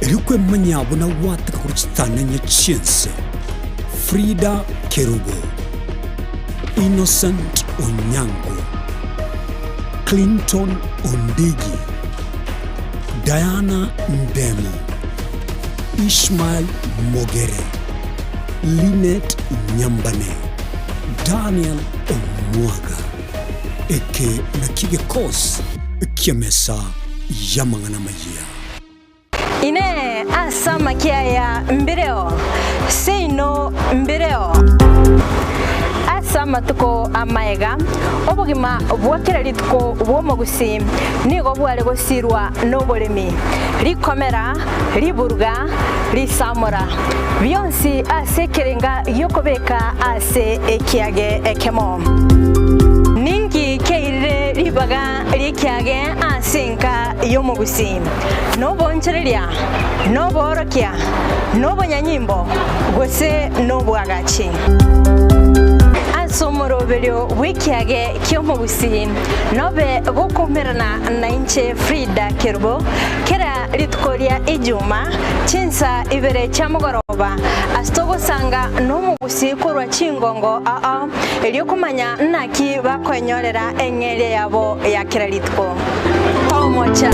Speaker 11: erio kwemanya buna gwateka korwa chitananya chi'ense. Frida Kerubo, Innocent Onyango, Clinton Ondigi, Diana Ndemo, Ishmael Mogere, Linet Nyambane, Daniel Omwaga. Eke nakio gekosi ki'emesa y'amang'ana amayia.
Speaker 14: Inee! Ase amakia aya mbireo? Seino mbireo. Ase amatuko amaega, obogima bwa kera rituko bw'omogusii nigo bware gosirwa noboremi, rikomera, riburuga, risamora, bionsi ase ekerenga gi'okobeka ase ekiage ekemo. Ninki keirire ribaga ri'ekiage ase enka y'omogusii? Nobonchoreria, noboorokia, nobonyanyimbo, gose nobwagachi? Ase omoroberio bw'ekiage ki'omogusii nobe gokoumerana nainche Frida Kerubo kera rituko ria Ijuma chinsa ibere chia mogoroba ase togosanga nomogusii korwa chingongo ao erio komanya naki bakoenyorera eng'eria yabo ya kera rituko. Omocha.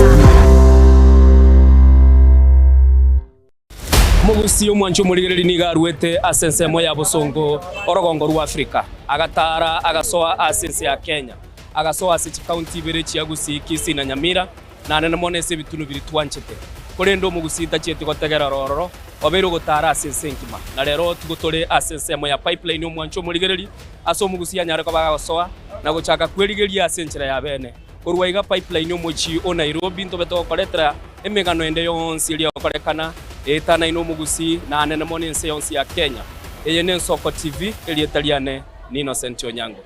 Speaker 16: Omogusii omwanchi omorigereria nigo aruete ase ensemo ya bosongo orogongo rwa Afrika, agataara agasoa ase ense ya Kenya, agasoa ase chikaunti ibere chia Gusii, Kisii na Nyamira, na nene mono ase ebitunu biria twanchete. Korende omogusii tachieti gotegerera ororo, obeire ogotaara ase ense engima. Na rero tigo tore ase ensemo ya Pipeline omwanchi omorigereria, ase omogusii anyare koba agosoa na gochaka kwerigeria ase enchera ya bene. Korwa iga Pipeline omochie o Nairobi ntobe togokoretera emegano ende yonsi eria egokorekana eetanaine omogusii na anene mono ense yonsi ya Kenya. Eye n'Ensoko TV, erieta riane ni Innocent Onyango.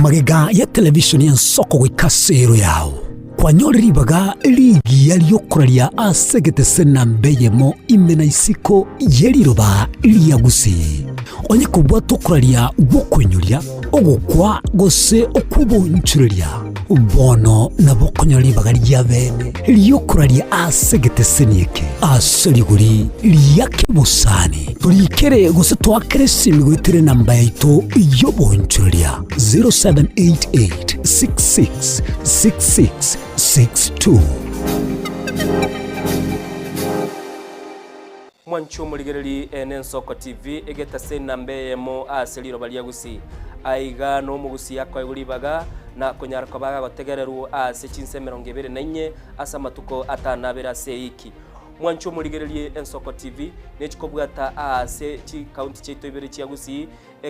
Speaker 11: Magega ya televishoni y'ensoko goika ase ero yao, kwanyore ribaga rigiya ri'okoraria ase egetese namba eyemo ime na isiko ye riroba ria Gusii. Onye kobwata okoraria gw'okoinyoria, ogokwa gose okw'obonchoreria, bono nabo okonyora ribaga ria bene ri'okoraria ase egeteseni eke ase rigori ria kebosani. Torikere gose toakere esimi goetera enamba yaito y'obonchoreria 0788 66 66 62.
Speaker 16: Mwanche omorigereri ene Ensoko TV, egetase enamba eyemo ase riroba ria Gusii. Aiga nomogusii akoegwa ribaga na konyara koba agotegererwa ase chinsa emerongo ebere na inye ase amatuko atano abere ase eiki. Mwanche omorigererie Ensoko TV nechikobwata aase chikaunti chiaito ibere chia Gusii,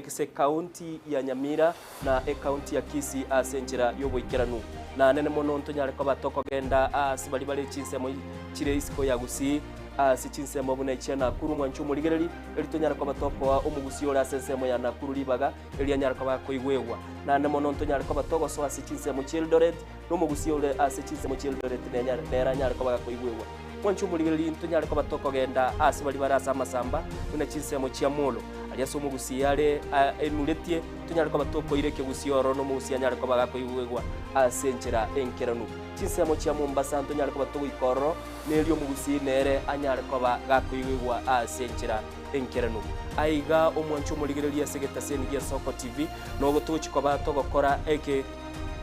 Speaker 16: ase ekaunti ya Nyamira na ekaunti ya Kisii ase enchera y'oboikeranu. Na nene mono ntonyare koba tokogenda aase baria bare chinsemo chire isiko ya Gusii. Ase chinsemo buna echia Nakuru mwanche omorigereri, erio tonyare koba tokoa omogusia ore ase ensemo ya Nakuru ribaga, erio anyare koba akoigwegwa. Naende mono ntonyare koba togosoa ase chinsemo chi'Eldoret, na omogusia ore ase chinsemo chi'Eldoret nenyare nere anyare koba gakoigwegwa. Mwanche omorigereri, ntonyare koba tokogenda aase baria bare ase amasamba, buna chinsemo chia Molo, aria ase omogusia are enuretie, tonyare koba tokoira ekegusia ororo na omogusia anyare koba gakoigwegwa ase enchera enkeranu. Chinsemo chia Mombasa ntonyare koba togoika ororo, Nerio omogusii nere anyare koba gakoigwegwa ase enchera enkeranu. Aiga omwanche omorigereria ase egetaseni gia Soko TV, nogo togochi koba togokora eke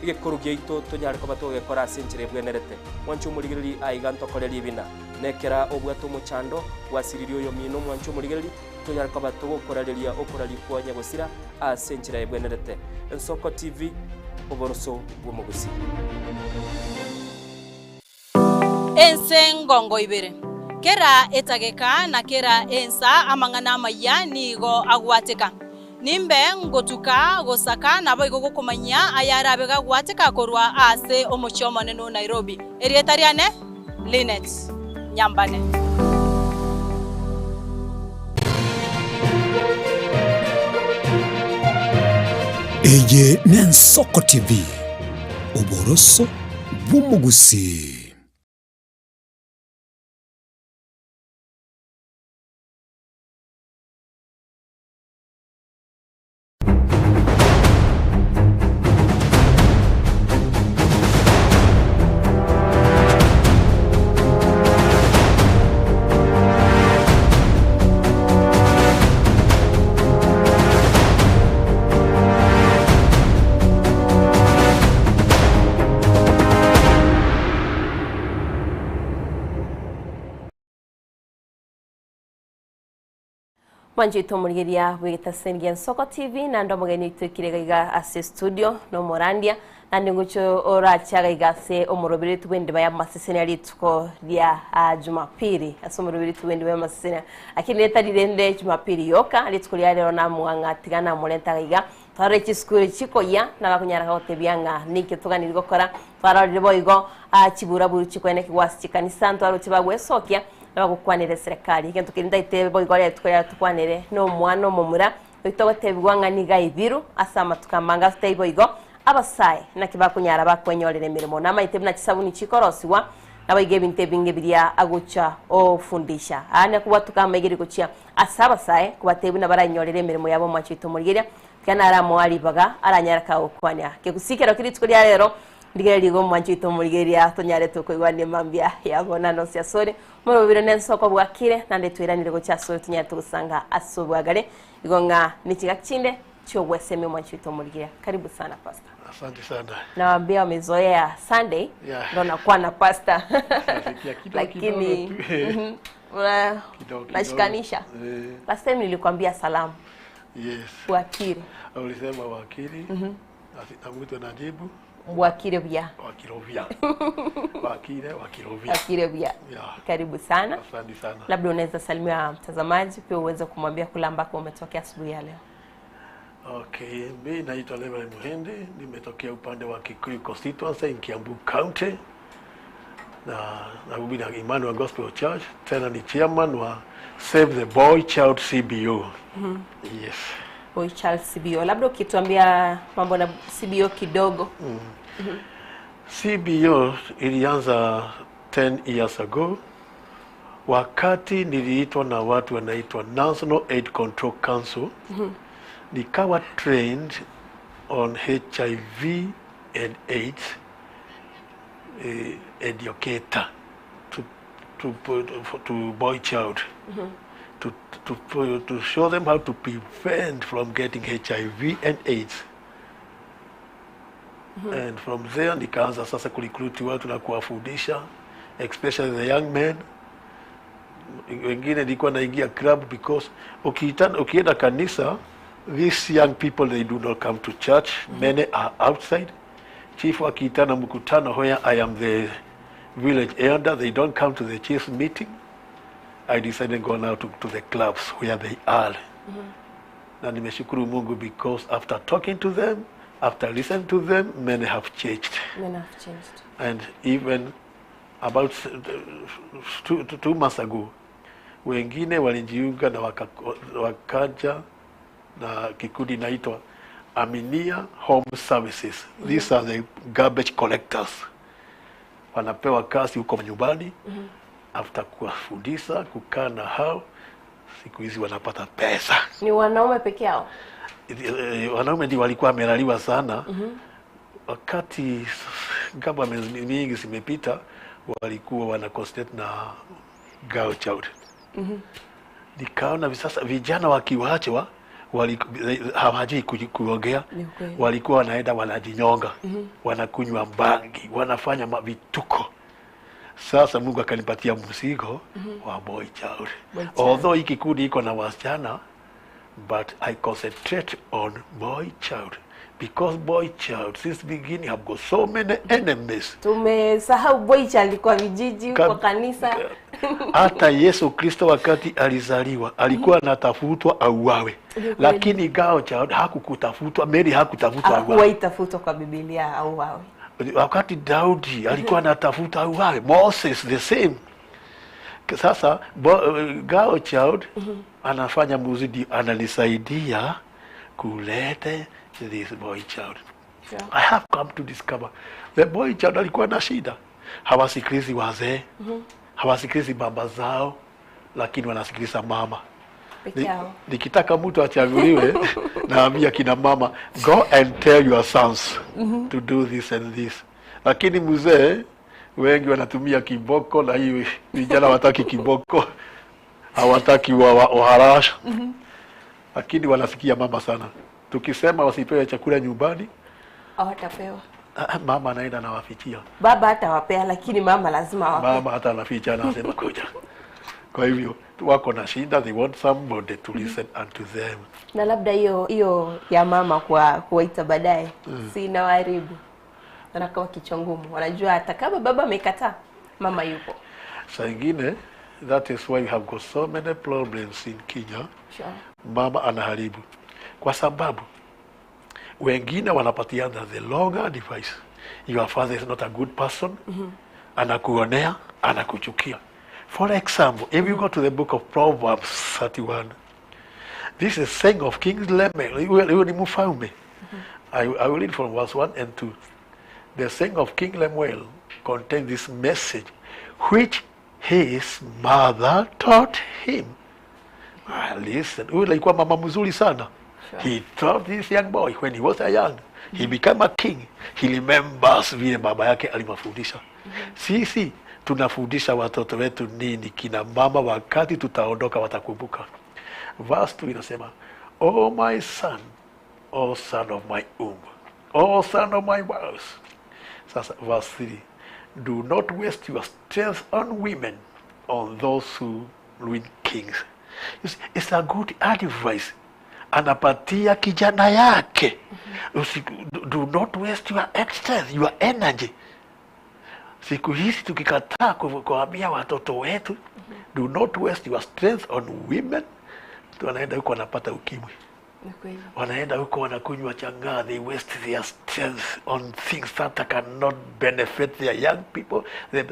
Speaker 16: egekoro giaito tonyare koba togegekora ase enchera ebwenerete. Mwanche omorigereri aiga ntokore ribina. Nekera obwate omochando, gwasiririe oyomino omwanche omorigereri, tonyare koba togokorareria okoraria kwa nyagosira ase enchera ebwenerete. Ensoko TV, oboroso bw'omogusii.
Speaker 20: Ense ngongo ibere. Kera etageka na kera ensa amang'ana amayia nigo agwateka. Nimbe ngotuka gosaka naboigo gokomanyia ayarabe gagwateka korwa ase omochie omonene o Nairobi. Erieta riane Linet Nyambane.
Speaker 11: Eye n'Ensoko TV, oboroso bw'omogusii.
Speaker 3: Mwanchete omorigeria bw'egetaseni gia Nsoko TV naende omogeni oito ekire iga iga ase studio na omorandia naende ngocha orache iga iga ase omoroberetu bw'endiba y'amaseseni a rituko ria ah, Jumapili ase omoroberetu bw'endiba y'amaseseni lakini etari rende Jumapili yoka rituko ria rero namoa ng'a tiga namorenta iga iga twarore chisukuru chikoyia nabakonyara gotebia ng'a ninki toganiri gokora twarorire boigo ah, chiburaburu chikoenekigwa ase chikanisa ntwaroche bagwesokia Nabagokwanera eserekari, egento keria ntaete boigo rituko riaye tokwanere nomwana omomura, oito ogotebigwa ng'a nigo aibiru ase amatuko amange atotebi boigo, abasae naki bakonyara bakwenyorera emeremo. Namaete buna chisabuni chikorosigwa, naboigo ebinto ebinge biria agocha ofundisha. Aa nakobwatuka amaiga gochia ase abasae, kobatebia buna baranyorere emeremo yabo omwancho oito omorigeria, tiga naramoa ribaga aranyare kagokwania. Kegusii kero ki rituko ria rero, Ndigereria igo omwancho oito omorigereria tonyarete okoigwania mambia yabo naende onsi asore morobire nensoko bwakire naende twairanire gochia asore tonyarete gosanga ase obwagare igo ng'a nechingaki chinde chiogwesemia omwancho oito omorigereria karibu sana pastor.
Speaker 22: Asante sana.
Speaker 3: Nawaambia wamezoea Sunday
Speaker 22: Yeah.
Speaker 3: ndo nakuwa na pastor
Speaker 22: Sikia kidogo
Speaker 3: lakini
Speaker 22: kidogo tu.
Speaker 3: una-
Speaker 22: Kidogo kidogo.
Speaker 3: nashikanisha
Speaker 22: Eh,
Speaker 3: last time nilikwambia salamu
Speaker 22: yes.
Speaker 3: wakiri
Speaker 22: Ulisema wakili. Na mtu anajibu
Speaker 3: Bwakire buya.
Speaker 22: Wakirovia. Wakire, wakirovia.
Speaker 3: Wakire buya.
Speaker 22: Yeah.
Speaker 3: Karibu sana.
Speaker 22: Asante sana.
Speaker 3: Labda unaweza salimia mtazamaji pia uweze kumwambia kule ambako umetokea asubuhi ya leo.
Speaker 22: Okay, mi naitwa Levi Muhindi, nimetokea upande wa Kikuyu constituency in Kiambu County na nahubiri na Emmanuel Gospel Church, tena ni chairman wa Save the Boy Child CBO. Yes.
Speaker 3: Boy Child CBO. Labda ukituambia mambo na CBO kidogo.
Speaker 22: CBO ilianza 10 years ago wakati niliitwa na watu wanaitwa National Aid Control Council. Nikawa trained on HIV and AIDS educator to boy child to show them how to prevent from getting HIV and AIDS. And from there nikaanza sasa kurecruit watu na kuwafundisha especially the young men. Wengine nilikuwa naingia club because ukiitana, ukienda kanisa these young people they do not come to church. Many are outside. Chief akiitana mkutano where I am the village elder, they don't come to the chief's meeting. I decided go now to the clubs where they are. Na nimeshukuru Mungu because after talking to them, after listening to them, many have changed.
Speaker 3: Many have changed.
Speaker 22: And even about 2 months ago, Wengine walijiunga na waka, wakaja na kikundi inaitwa Aminia Home Services. These are the garbage collectors. Wanapewa kazi huko nyumbani after kuwafundisha kukaa na hao, siku hizi wanapata pesa.
Speaker 3: Ni wanaume peke yao?
Speaker 22: Eh, Wanaume ndio walikuwa wamelaliwa sana. Wakati governments mingi zimepita, walikuwa wana concentrate na girl child. Nikaona sasa vijana wakiwachwa hawajui kuongea,
Speaker 3: Ni ukweli.
Speaker 22: walikuwa wanaenda wanajinyonga, wanakunywa bangi, wanafanya vituko. Sasa Mungu akanipatia mzigo wa boy child.
Speaker 3: Boy child.
Speaker 22: Although hii kikundi iko na wasichana, but I concentrate on boy child because boy child since beginning have got so many enemies.
Speaker 3: Tumesahau boy child kwa vijiji, kwa kanisa.
Speaker 22: Hata Yesu Kristo wakati alizaliwa alikuwa anatafutwa auawe,
Speaker 3: Ni kweli.
Speaker 22: lakini girl child hakukutafutwa, Mary hakutafutwa auawe.
Speaker 3: Hakuwahi tafutwa kwa Biblia au wawe.
Speaker 22: Wakati Daudi alikuwa anatafuta auawe, Moses the same. Sasa girl child anafanya muzidi, ananisaidia kulete this boy child.
Speaker 3: Sure.
Speaker 22: I have come to discover the boy child alikuwa na shida, hawasikilizi wazee, hawasikilizi baba zao, lakini wanasikiliza mama.
Speaker 3: Peke yao.
Speaker 22: Nikitaka mtu achaguliwe naambia kina mama go and tell your sons to do this and this, lakini mzee wengi wanatumia kiboko, na hii vijana hawataki kiboko, hawataki waharasha, lakini wanasikia mama sana. Tukisema wasipewe chakula nyumbani,
Speaker 3: Hawatapewa.
Speaker 22: ah, mama anaenda anawafichia.
Speaker 3: Baba hatawapea lakini mama lazima awape.
Speaker 22: Mama hata anaficha, anasema kuja. Kwa hivyo wako na shida, they want somebody to listen unto them.
Speaker 3: Na labda hiyo hiyo ya mama kwa kuwaita baadaye si inawaharibu. Wanakuwa kichwa ngumu. Wanajua hata kama baba amekataa, mama yupo.
Speaker 22: Saa ingine that is why we have got so many problems in Kenya.
Speaker 3: Sure.
Speaker 22: Mama anaharibu kwa sababu wengine wanapatiana the wrong advice. Your father is not a good person. Anakuonea, anakuchukia. For example, if you go to the book of Proverbs 31, this is saying of King Lemuel. Huyu ni mfalme. I will read from verse 1 and 2. The saying of King Lemuel contains this message which his mother taught him. Ah, listen, huyu alikuwa mama mzuri sana. He taught this young boy when he was a young. He became a king. He remembers vile baba yake alimfundisha. Sisi tunafundisha watoto wetu nini kina mama, wakati tutaondoka watakumbuka. Verse 2 inasema, Oh my son, oh son of my womb, oh son of my vows. Sasa verse 3, do not waste your strength on women, on those who ruin kings. You see, it's a good advice. Anapatia kijana yake. Usi, do not waste your strength, your energy. Siku hizi tukikataa kuambia watoto wetu, do not waste your strength on women, wanaenda huko wanapata ukimwi,
Speaker 3: Ni kweli.
Speaker 22: wanaenda huko wanakunywa changaa, they waste their strength on things that cannot benefit their young people, the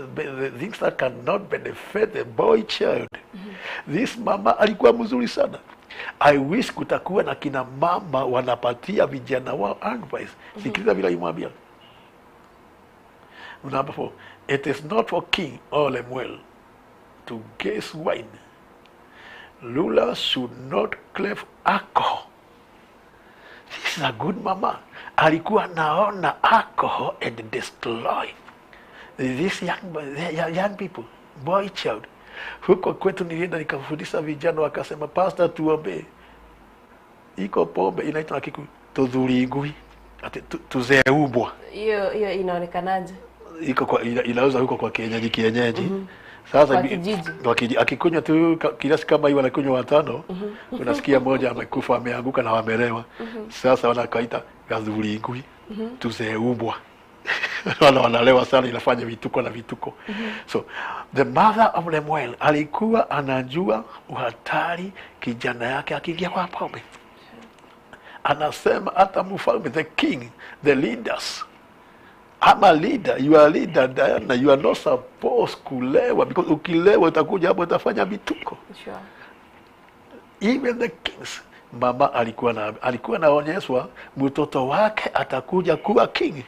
Speaker 22: things that cannot benefit the boy child. This mama alikuwa mzuri sana. I wish kutakuwa na kina mama wanapatia vijana wao advice. Sikiliza vile alimwambia. Number 4, it is not for king or Lemuel to gaze wine. Rulers should not crave alcohol. This is a good mama. Alikuwa naona alcohol and destroy this young people, boy child. Huko kwetu nilienda nikafundisha vijana, wakasema pastor, tuombe. Iko pombe inaitwa na Kikuyu tuthuri ati tuzeumbwa
Speaker 3: Hiyo hiyo inaonekanaje?
Speaker 22: iko kwa, inauza huko kwa kienyeji kienyeji. Sasa
Speaker 3: Kwa kijiji.
Speaker 22: kwa akikunywa tu kiasi kama hiyo anakunywa watano, unasikia mmoja amekufa ameanguka na wamelewa. Sasa wanakaita gathuri ngui, tuzeumbwa. Wana wanalewa sana, inafanya vituko na vituko. So the mother of Lemuel alikuwa anajua uhatari kijana yake akiingia kwa pombe. Anasema hata mfalme, the king, the leaders Ama leader, you are leader Diana, you are not supposed kulewa because ukilewa utakuja hapo utafanya vituko.
Speaker 3: Sure.
Speaker 22: Even the kings, mama alikuwa na alikuwa naonyeshwa mtoto wake atakuja kuwa king.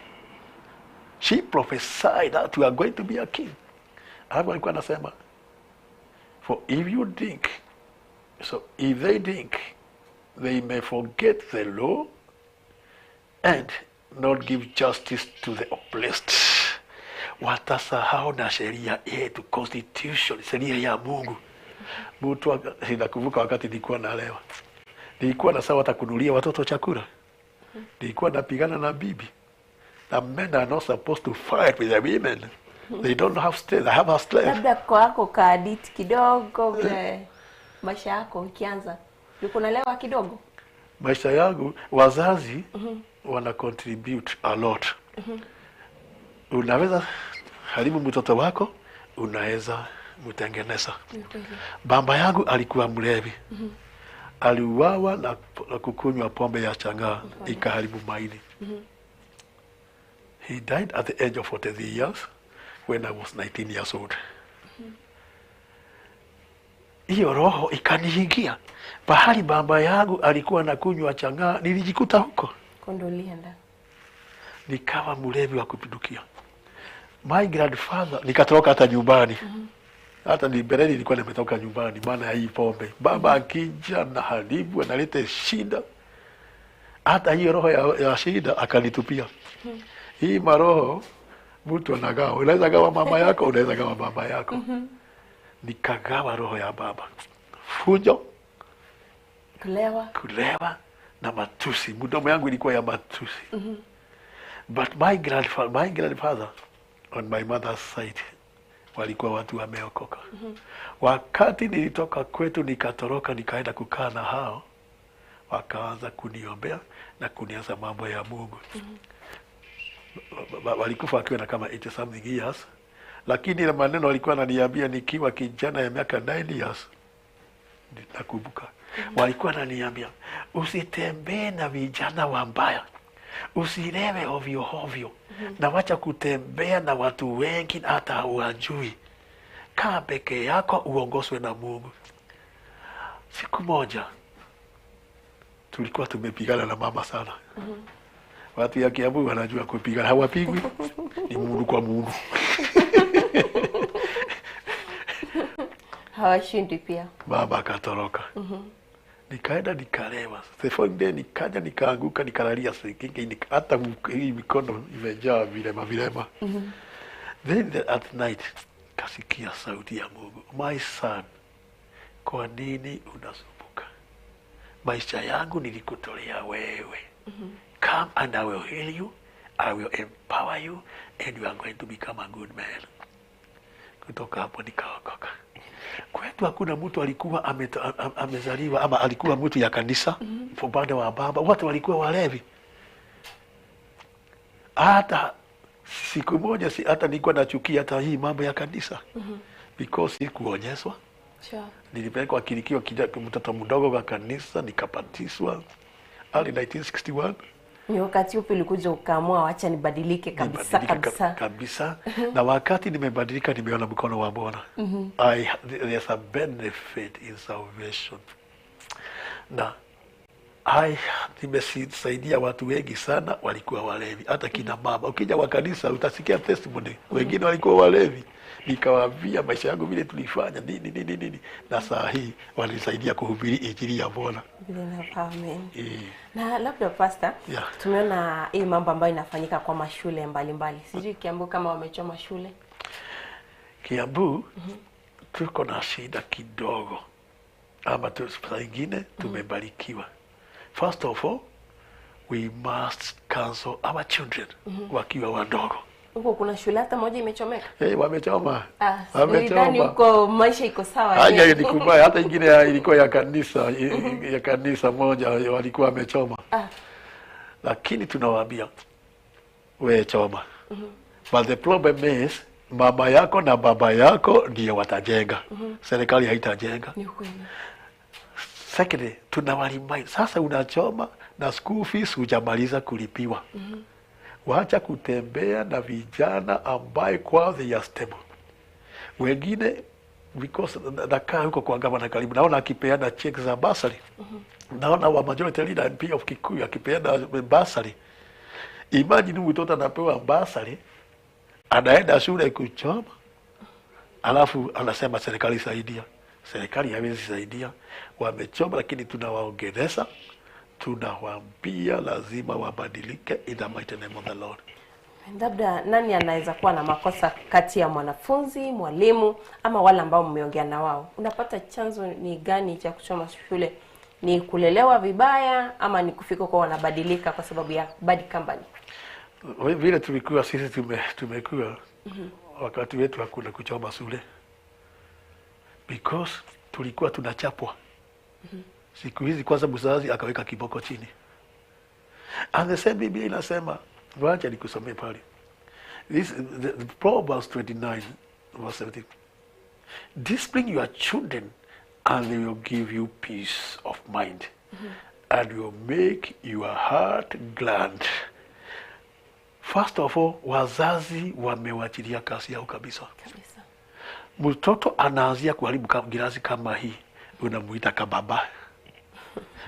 Speaker 22: She prophesied that you are going to be a king. Alafu alikuwa anasema for if you drink, so if they drink, they may forget the law and not give justice to the oppressed. Watasahau na sheria yetu, constitution, sheria ya Mungu. Mtu aka- nakumbuka wakati nilikuwa nalewa, nilikuwa na sawa atakunulia watoto chakula, nilikuwa napigana na bibi. The men are not supposed to fight with the women. They don't have strength. They have a strength.
Speaker 3: Labda kwako kaaditi kidogo vile maisha yako ikianza ulikuwa unalewa kidogo.
Speaker 22: Maisha yangu wazazi wana contribute a lot. Unaweza haribu mtoto wako, unaweza mtengeneza.
Speaker 3: Ni kweli.
Speaker 22: Baba yangu alikuwa mlevi, aliuawa na, na kukunywa pombe ya chang'aa ikaharibu maini. He died at the age of 43 years when I was 19 years old. Hiyo roho ikaniingia pahali baba yangu alikuwa anakunywa chang'aa, nilijikuta huko
Speaker 3: Kondo ulienda.
Speaker 22: nikawa mlevi wa kupindukia. My grandfather, nikatoroka hata nyumbani hata ni mbeleni nilikuwa nimetoka nyumbani, maana ya hii pombe. Baba akija na haribu analeta shida, hata hiyo roho ya, ya shida akanitupia. Hii maroho mtu anagawa, unaweza gawa mama yako, unaweza gawa baba yako. Nikagawa roho ya baba, fujo,
Speaker 3: Kulewa.
Speaker 22: kulewa na matusi. Mdomo yangu ilikuwa ya matusi. But my grandfather, my grandfather on my mother's side walikuwa watu wameokoka. Wakati nilitoka kwetu nikatoroka nikaenda kukaa na hao, wakaanza kuniombea na kunianza mambo ya Mungu. Walikufa wakiwa na kama 80 something years, lakini ile maneno walikuwa wananiambia nikiwa kijana ya miaka 9 years nakumbuka. Walikuwa wananiambia usitembee na vijana wabaya, usilewe ovyo ovyo, na wacha kutembea na watu wengi hata hauwajui. Kaa peke yako uongozwe na Mungu. Siku moja tulikuwa tumepigana na mama sana. Watu ya Kiambu wanajua kupigana, hawapigwi, ni mundu kwa mundu.
Speaker 3: Hawashindi pia.
Speaker 22: Baba akatoroka. Nikaenda nikalewa. The following day nikaja nikaanguka nikalalia sinki nika, hata hii mikono imejaa vilema vilema. Then at night kasikia sauti ya Mungu, my son, kwa nini unasumbuka? Maisha yangu nilikutolea wewe. Come and I will heal you, I will empower you and you are going to become a good man. Kutoka hapo nikaokoka. Kwetu hakuna mtu alikuwa amezaliwa ama alikuwa mtu ya kanisa upande wa baba, wote walikuwa walevi. Hata siku moja si, hata nilikuwa nachukia hata hii mambo ya kanisa because sikuonyeshwa.
Speaker 3: Sure.
Speaker 22: Nilipelekwa kilikiwa mtoto mdogo kwa kanisa nikapatiswa early 1961
Speaker 3: Ni wakati upi ulikuja ukaamua wacha nibadilike kabisa
Speaker 22: Nibadilike
Speaker 3: kabisa?
Speaker 22: kabisa. Na wakati nimebadilika, nimeona mkono wa Bwana. There's a benefit in salvation. Na I nimesaidia watu wengi sana walikuwa walevi, hata kina mama. Ukija wa kanisa utasikia testimony, wengine walikuwa walevi. Nikawaambia maisha yangu vile tulifanya nini nini nini, na saa hii walisaidia kuhubiri injili ya Bwana.
Speaker 3: Vile inafaa, amen.
Speaker 22: Eh,
Speaker 3: Na labda pastor,
Speaker 22: Yeah.
Speaker 3: tumeona hii mambo ambayo inafanyika kwa mashule mbalimbali. Sijui Kiambu kama wamechoma shule.
Speaker 22: Kiambu tuko na shida kidogo, ama tu saa ingine tumebarikiwa. First of all, we must counsel our children wakiwa wadogo.
Speaker 3: Huko kuna shule hata moja imechomeka.
Speaker 22: Hey, wamechoma
Speaker 3: Ah, nilidhani
Speaker 22: wamechoma.
Speaker 3: huko maisha iko sawa.
Speaker 22: Haja
Speaker 3: je?
Speaker 22: ni kubaya, hata ingine ilikuwa ya kanisa ya kanisa moja walikuwa wamechoma,
Speaker 3: Ah.
Speaker 22: lakini tunawaambia we choma, but the problem is mama yako na baba yako ndio watajenga, serikali haitajenga.
Speaker 3: Ni kweli.
Speaker 22: Secondly, tunawaremind sasa, unachoma na school fees hujamaliza kulipiwa. Wacha kutembea na vijana ambaye kwao they are stable. Wengine because nakaa huko kwa gavana karibu, naona akipeana check za bursary. Naona wa majority leader MP of Kikuyu akipeana bursary. Imagine mtoto anapewa bursary, anaenda shule kuchoma, alafu anasema serikali saidia. Serikali haiwezi saidia, wamechoma, lakini tunawaongeleza, tunawaambia lazima wabadilike in the mighty name of the Lord.
Speaker 3: Labda nani anaweza kuwa na makosa kati ya mwanafunzi, mwalimu ama wale ambao mmeongea na wao? Unapata chanzo ni gani cha kuchoma shule? Ni kulelewa vibaya ama ni kufika kwa wanabadilika kwa sababu ya bad company?
Speaker 22: Vile tulikuwa sisi tumekuwa wakati wetu hakuna kuchoma shule because tulikuwa tunachapwa. Siku hizi kwanza mzazi akaweka kiboko chini. And the same Biblia inasema, wacha nikusomee pale. This the Proverbs 29 verse 17. Discipline your children and they will give you peace of mind and will make your heart glad. First of all, wazazi wamewachilia kazi yao kabisa.
Speaker 3: Kabisa.
Speaker 22: Mtoto anaanzia kuharibu gilasi kama hii, unamuita kababa.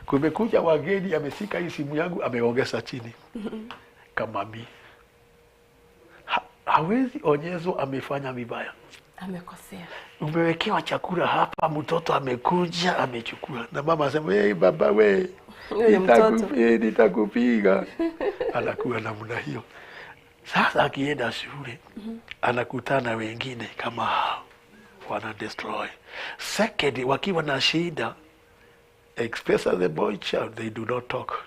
Speaker 22: Kumekuja wageni, ameshika hii simu yangu, ameongeza chini kama mi. Hawezi onyezwa amefanya vibaya.
Speaker 3: Amekosea.
Speaker 22: Umewekewa chakula hapa, mtoto amekuja amechukua, na mama asema hey, baba we
Speaker 3: Huyo ni mtoto.
Speaker 22: nitakupiga. Anakuwa namna hiyo. Sasa akienda shule anakutana wengine kama hao wana destroy. Second, wakiwa na shida, especially the boy child, they do not talk.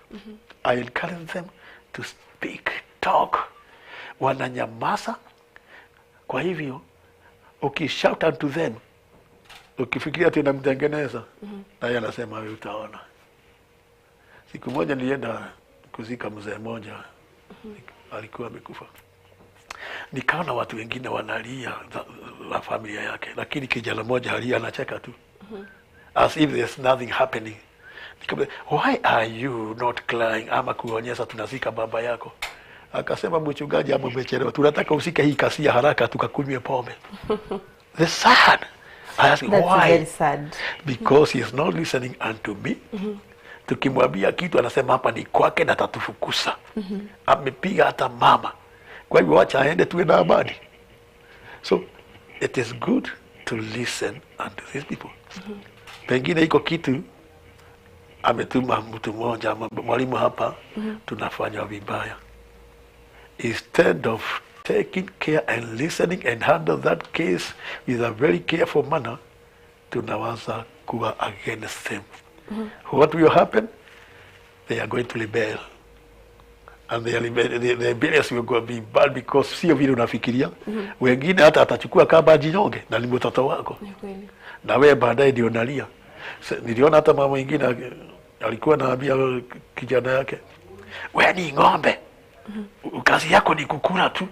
Speaker 22: I encourage them to speak, talk. Wananyamaza. Kwa hivyo ukishout unto them, ukifikiria ati unamtengeneza, na yeye anasema wewe utaona. Siku moja nilienda kuzika mzee mmoja, alikuwa amekufa. Nikaona watu wengine wanalia wa familia yake, lakini kijana mmoja alia anacheka tu as if there's nothing happening. Nikamwambia, why are you not crying? Ama kuonyesha tunazika baba yako. Akasema, mchungaji, ama umechelewa, tunataka usike hii kasia haraka tukakunywe pombe. The sad. I asked,
Speaker 3: That's
Speaker 22: why?
Speaker 3: very sad.
Speaker 22: Because he is not listening unto me. Tukimwambia kitu anasema hapa ni kwake na atatufukuza. Amepiga hata mama. Kwa hivyo wacha aende tuwe na amani. So it is good to listen unto these people. Pengine iko kitu ametuma mtu mmoja ama mwalimu hapa, tunafanya vibaya. Instead of taking care and listening and handle that case with a very careful manner, tunawaza kuwa against them. What will happen? They are going to rebel. And their the rebellions will go be bad because sio vile unafikiria. Wengine hata atachukua kama jinyonge na ni mtoto wako.
Speaker 3: Ni kweli.
Speaker 22: Na wewe baadaye ndio unalia. Niliona hata mama mwingine alikuwa anaambia kijana yake, wewe ni ng'ombe. Kazi yako ni kukula tu.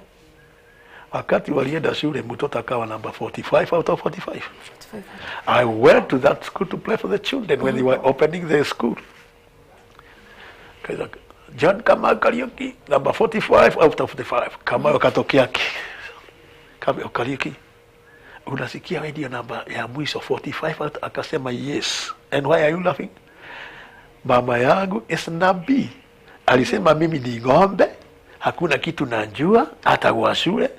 Speaker 22: Wakati walienda shule mtoto akawa number 45 out of 45. I went to that school to play for the children when they were opening the school. Kaza, John Kamau Kariuki, number 45 out of 45. Kamau akatokea Kamau Kariuki. Unasikia wewe ndio namba ya mwisho 45 out, akasema yes. And why are you laughing? Mama yangu is nabii. Alisema mimi ni ng'ombe, hakuna kitu najua hata kwa shule.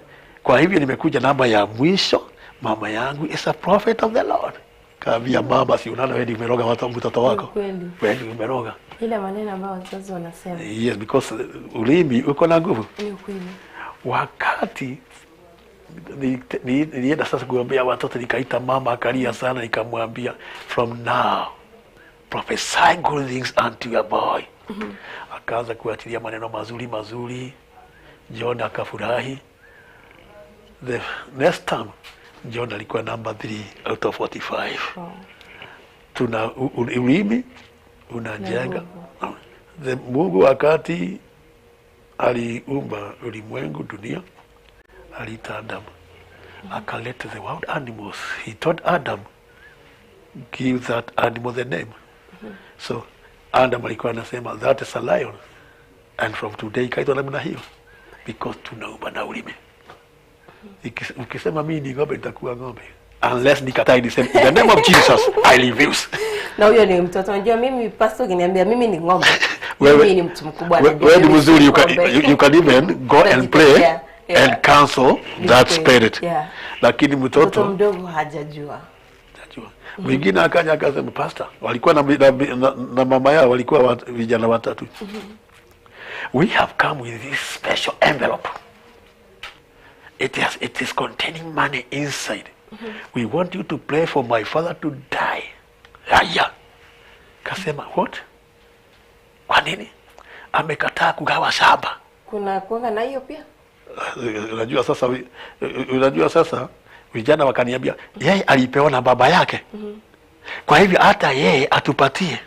Speaker 22: Kwa hivyo nimekuja namba ya mwisho. Mama yangu is a prophet of the Lord. Kaambia mama, si unaona wewe umeroga watu mtoto wako.
Speaker 3: Kweli.
Speaker 22: Wewe umeroga.
Speaker 3: Ile maneno ambayo wazazi wanasema.
Speaker 22: Yes, because ulimi uko na nguvu.
Speaker 3: Ni ukweli.
Speaker 22: Wakati nilienda sasa kuambia watoto, nikaita mama akalia sana, nikamwambia from now prophesy good things unto your boy. Akaanza kuachilia maneno mazuri mazuri, John akafurahi. The next time John alikuwa number 3 out of 45.
Speaker 3: Wow.
Speaker 22: Tuna ulimi unajenga. The Mungu wakati aliumba ulimwengu dunia, aliita Adam, akaleta the wild animals. He taught Adam, give that animal the name. So Adam alikuwa anasema that is a lion, and from today ikaitwa namna hiyo. Because tunaumba na ulimi. Ukisema mimi ni ng'ombe nitakuwa ng'ombe. Unless nikatai niseme in the name of Jesus I refuse.
Speaker 3: Na huyo ni mtoto. Unajua mimi pastor ukiniambia mimi ni ng'ombe.
Speaker 22: Wewe-
Speaker 3: Mimi ni mtu mkubwa. Najua
Speaker 22: Wewe ni
Speaker 3: mimi si
Speaker 22: mzuri you can,
Speaker 3: ng'ombe.
Speaker 22: you can even go and pray
Speaker 3: Utajitetea. Yeah.
Speaker 22: and cancel
Speaker 3: Ni
Speaker 22: that
Speaker 3: kweli.
Speaker 22: spirit.
Speaker 3: Yeah.
Speaker 22: Lakini
Speaker 3: Mtoto
Speaker 22: mtoto
Speaker 3: mdogo hajajua.
Speaker 22: mwingine akaja akasema pastor, walikuwa na mama yao walikuwa vijana watatu. We have come with this special envelope. It is containing money inside. We want you to pray for my father to die. Aya. Kasema, what? Kwa nini? Amekataa kugawa shamba.
Speaker 3: Kuna kuanga na hiyo pia.
Speaker 22: Unajua sasa, unajua sasa vijana wakaniambia yeye alipewa na baba yake. Kwa hivyo hata yeye atupatie.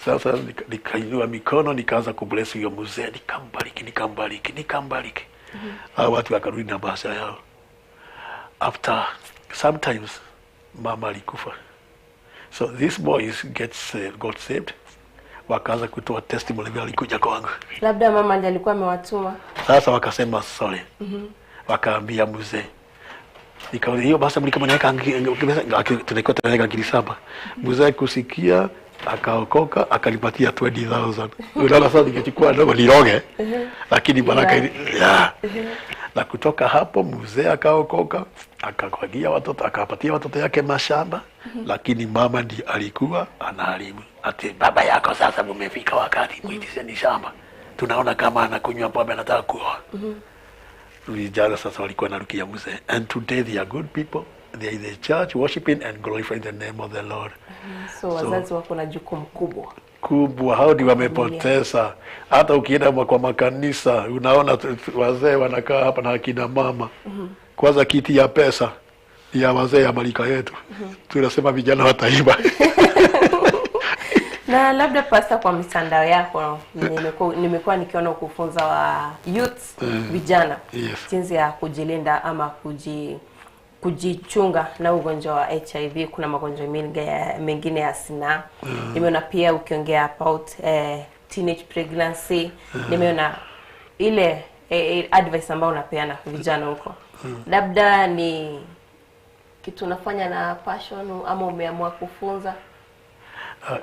Speaker 22: Sasa nikainua mikono nikaanza kubless huyo mzee, nikambariki, nikambariki, nikambariki. Hao watu wakarudi na bahasha yao. After sometimes mama alikufa. So these boys got saved. Wakaanza kutoa testimony vile alikuja kwangu.
Speaker 3: Labda mama ndiye alikuwa amewatuma.
Speaker 22: Sasa wakasema sorry. Wakaambia mzee. Nikaona hiyo basi mlikuwa mnaweka tulikuwa tunaweka ngiri 7. Mzee kusikia akaokoka akanipatia 20,000. Unaona sasa ningechukua ndogo niroge. Lakini baraka ili, yeah. Na kutoka hapo mzee akaokoka, akakwagia watoto, akapatia watoto yake mashamba, lakini mama ndiye alikuwa anaharibu. Ati baba yako sasa mumefika wakati muitisheni shamba. Tunaona kama anakunywa pombe anataka kuoa. Vijana sasa walikuwa narukia mzee. And today they are good people. They are in the church worshiping and glorifying the name of the Lord.
Speaker 3: So wazazi wako na jukumu kubwa.
Speaker 22: Kubwa, hao ndio wamepoteza. Hata ukienda kwa makanisa unaona wazee wanakaa hapa na akina mama. Kwanza kiti ya pesa ya wazee ya malika yetu. Tunasema vijana wataiba.
Speaker 3: Na labda pasta, kwa mitandao yako nimekuwa nikiona ukufunza wa youth vijana jinsi ya kujilinda ama kujichunga na ugonjwa wa HIV. Kuna magonjwa mengine ya sinaa. Nimeona pia ukiongea about teenage pregnancy. Nimeona ile advice ambayo unapeana vijana huko. Labda ni kitu unafanya na passion ama umeamua kufunza?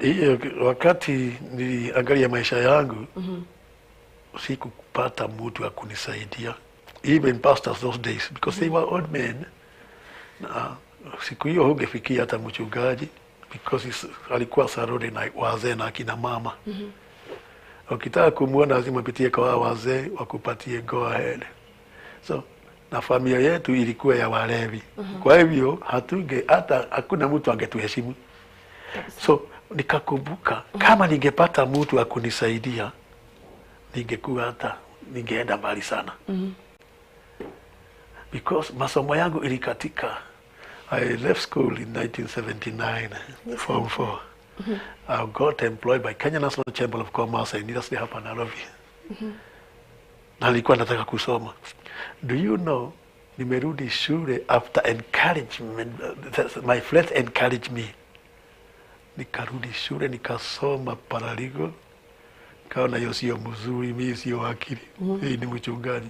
Speaker 22: Hiyo wakati niliangalia maisha yangu, sikupata mtu wa kunisaidia, even pastors those days because they were old men. Na siku hiyo hungefikia hata mchungaji because alikuwa surrounded na wazee na akina mama. Ukitaka kumuona lazima upitie kwa hao wazee wakupatie go ahead. So na familia yetu ilikuwa ya walevi. Kwa hivyo hatunge hata hakuna mtu angetuheshimu. So nikakumbuka kama ningepata mtu wa kunisaidia ningekuwa hata ningeenda mbali sana. Because masomo yangu ilikatika. I left school in 1979, form 4. I got employed by Kenya National Chamber of Commerce and Industry hapa Nairobi. Na nilikuwa nataka kusoma. Do you know, nimerudi shule after encouragement, my friends encouraged me. Nikarudi shule nikasoma paralegal. Kaona hiyo sio mzuri, mimi sio wakili. Hii ni mchungaji.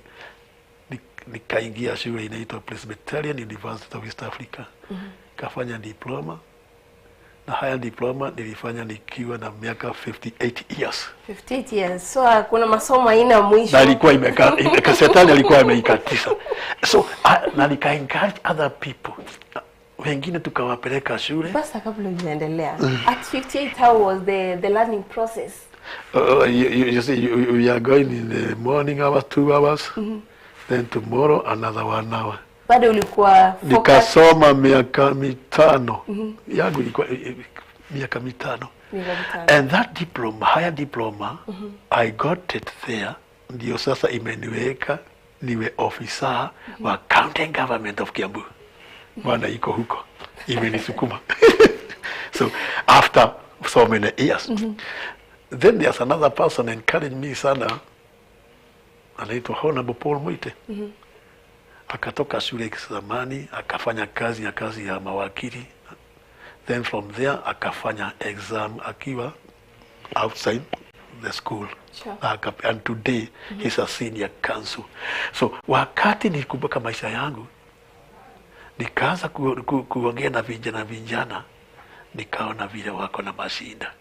Speaker 22: Nikaingia shule inaitwa Presbyterian University of East Africa. Kafanya diploma. Na haya diploma nilifanya nikiwa na miaka 58 years.
Speaker 3: 58 years. So kuna masomo haina mwisho.
Speaker 22: Na ilikuwa shetani alikuwa ameikatisha. So na nika encourage other people. Wengine tukawapeleka shule.
Speaker 3: Basi kabla hujaendelea, at 58 how was the learning process?
Speaker 22: You are going in the morning hours, 2 hours. Then tomorrow another 1 hour.
Speaker 3: Bado ulikuwa focus?
Speaker 22: Nikasoma miaka 5. Yangu ilikuwa miaka 5.
Speaker 3: Miaka 5.
Speaker 22: And that diploma, higher diploma, I got it there. Ndio sasa imeniweka niwe officer wa county government of Kiambu. Bwana iko huko. Imenisukuma. So after so many years. Then there's another person encouraged me sana. Anaitwa Honorable Paul Mwite. Akatoka shule zamani, akafanya kazi ya mawakili. Then from there akafanya exam akiwa outside the school.
Speaker 3: Sure.
Speaker 22: Na aka- And today he's a senior counsel. So wakati nilikumbuka maisha yangu nikaanza ku, ku, kuongea na vijana vijana, nikaona vile wako na mashinda.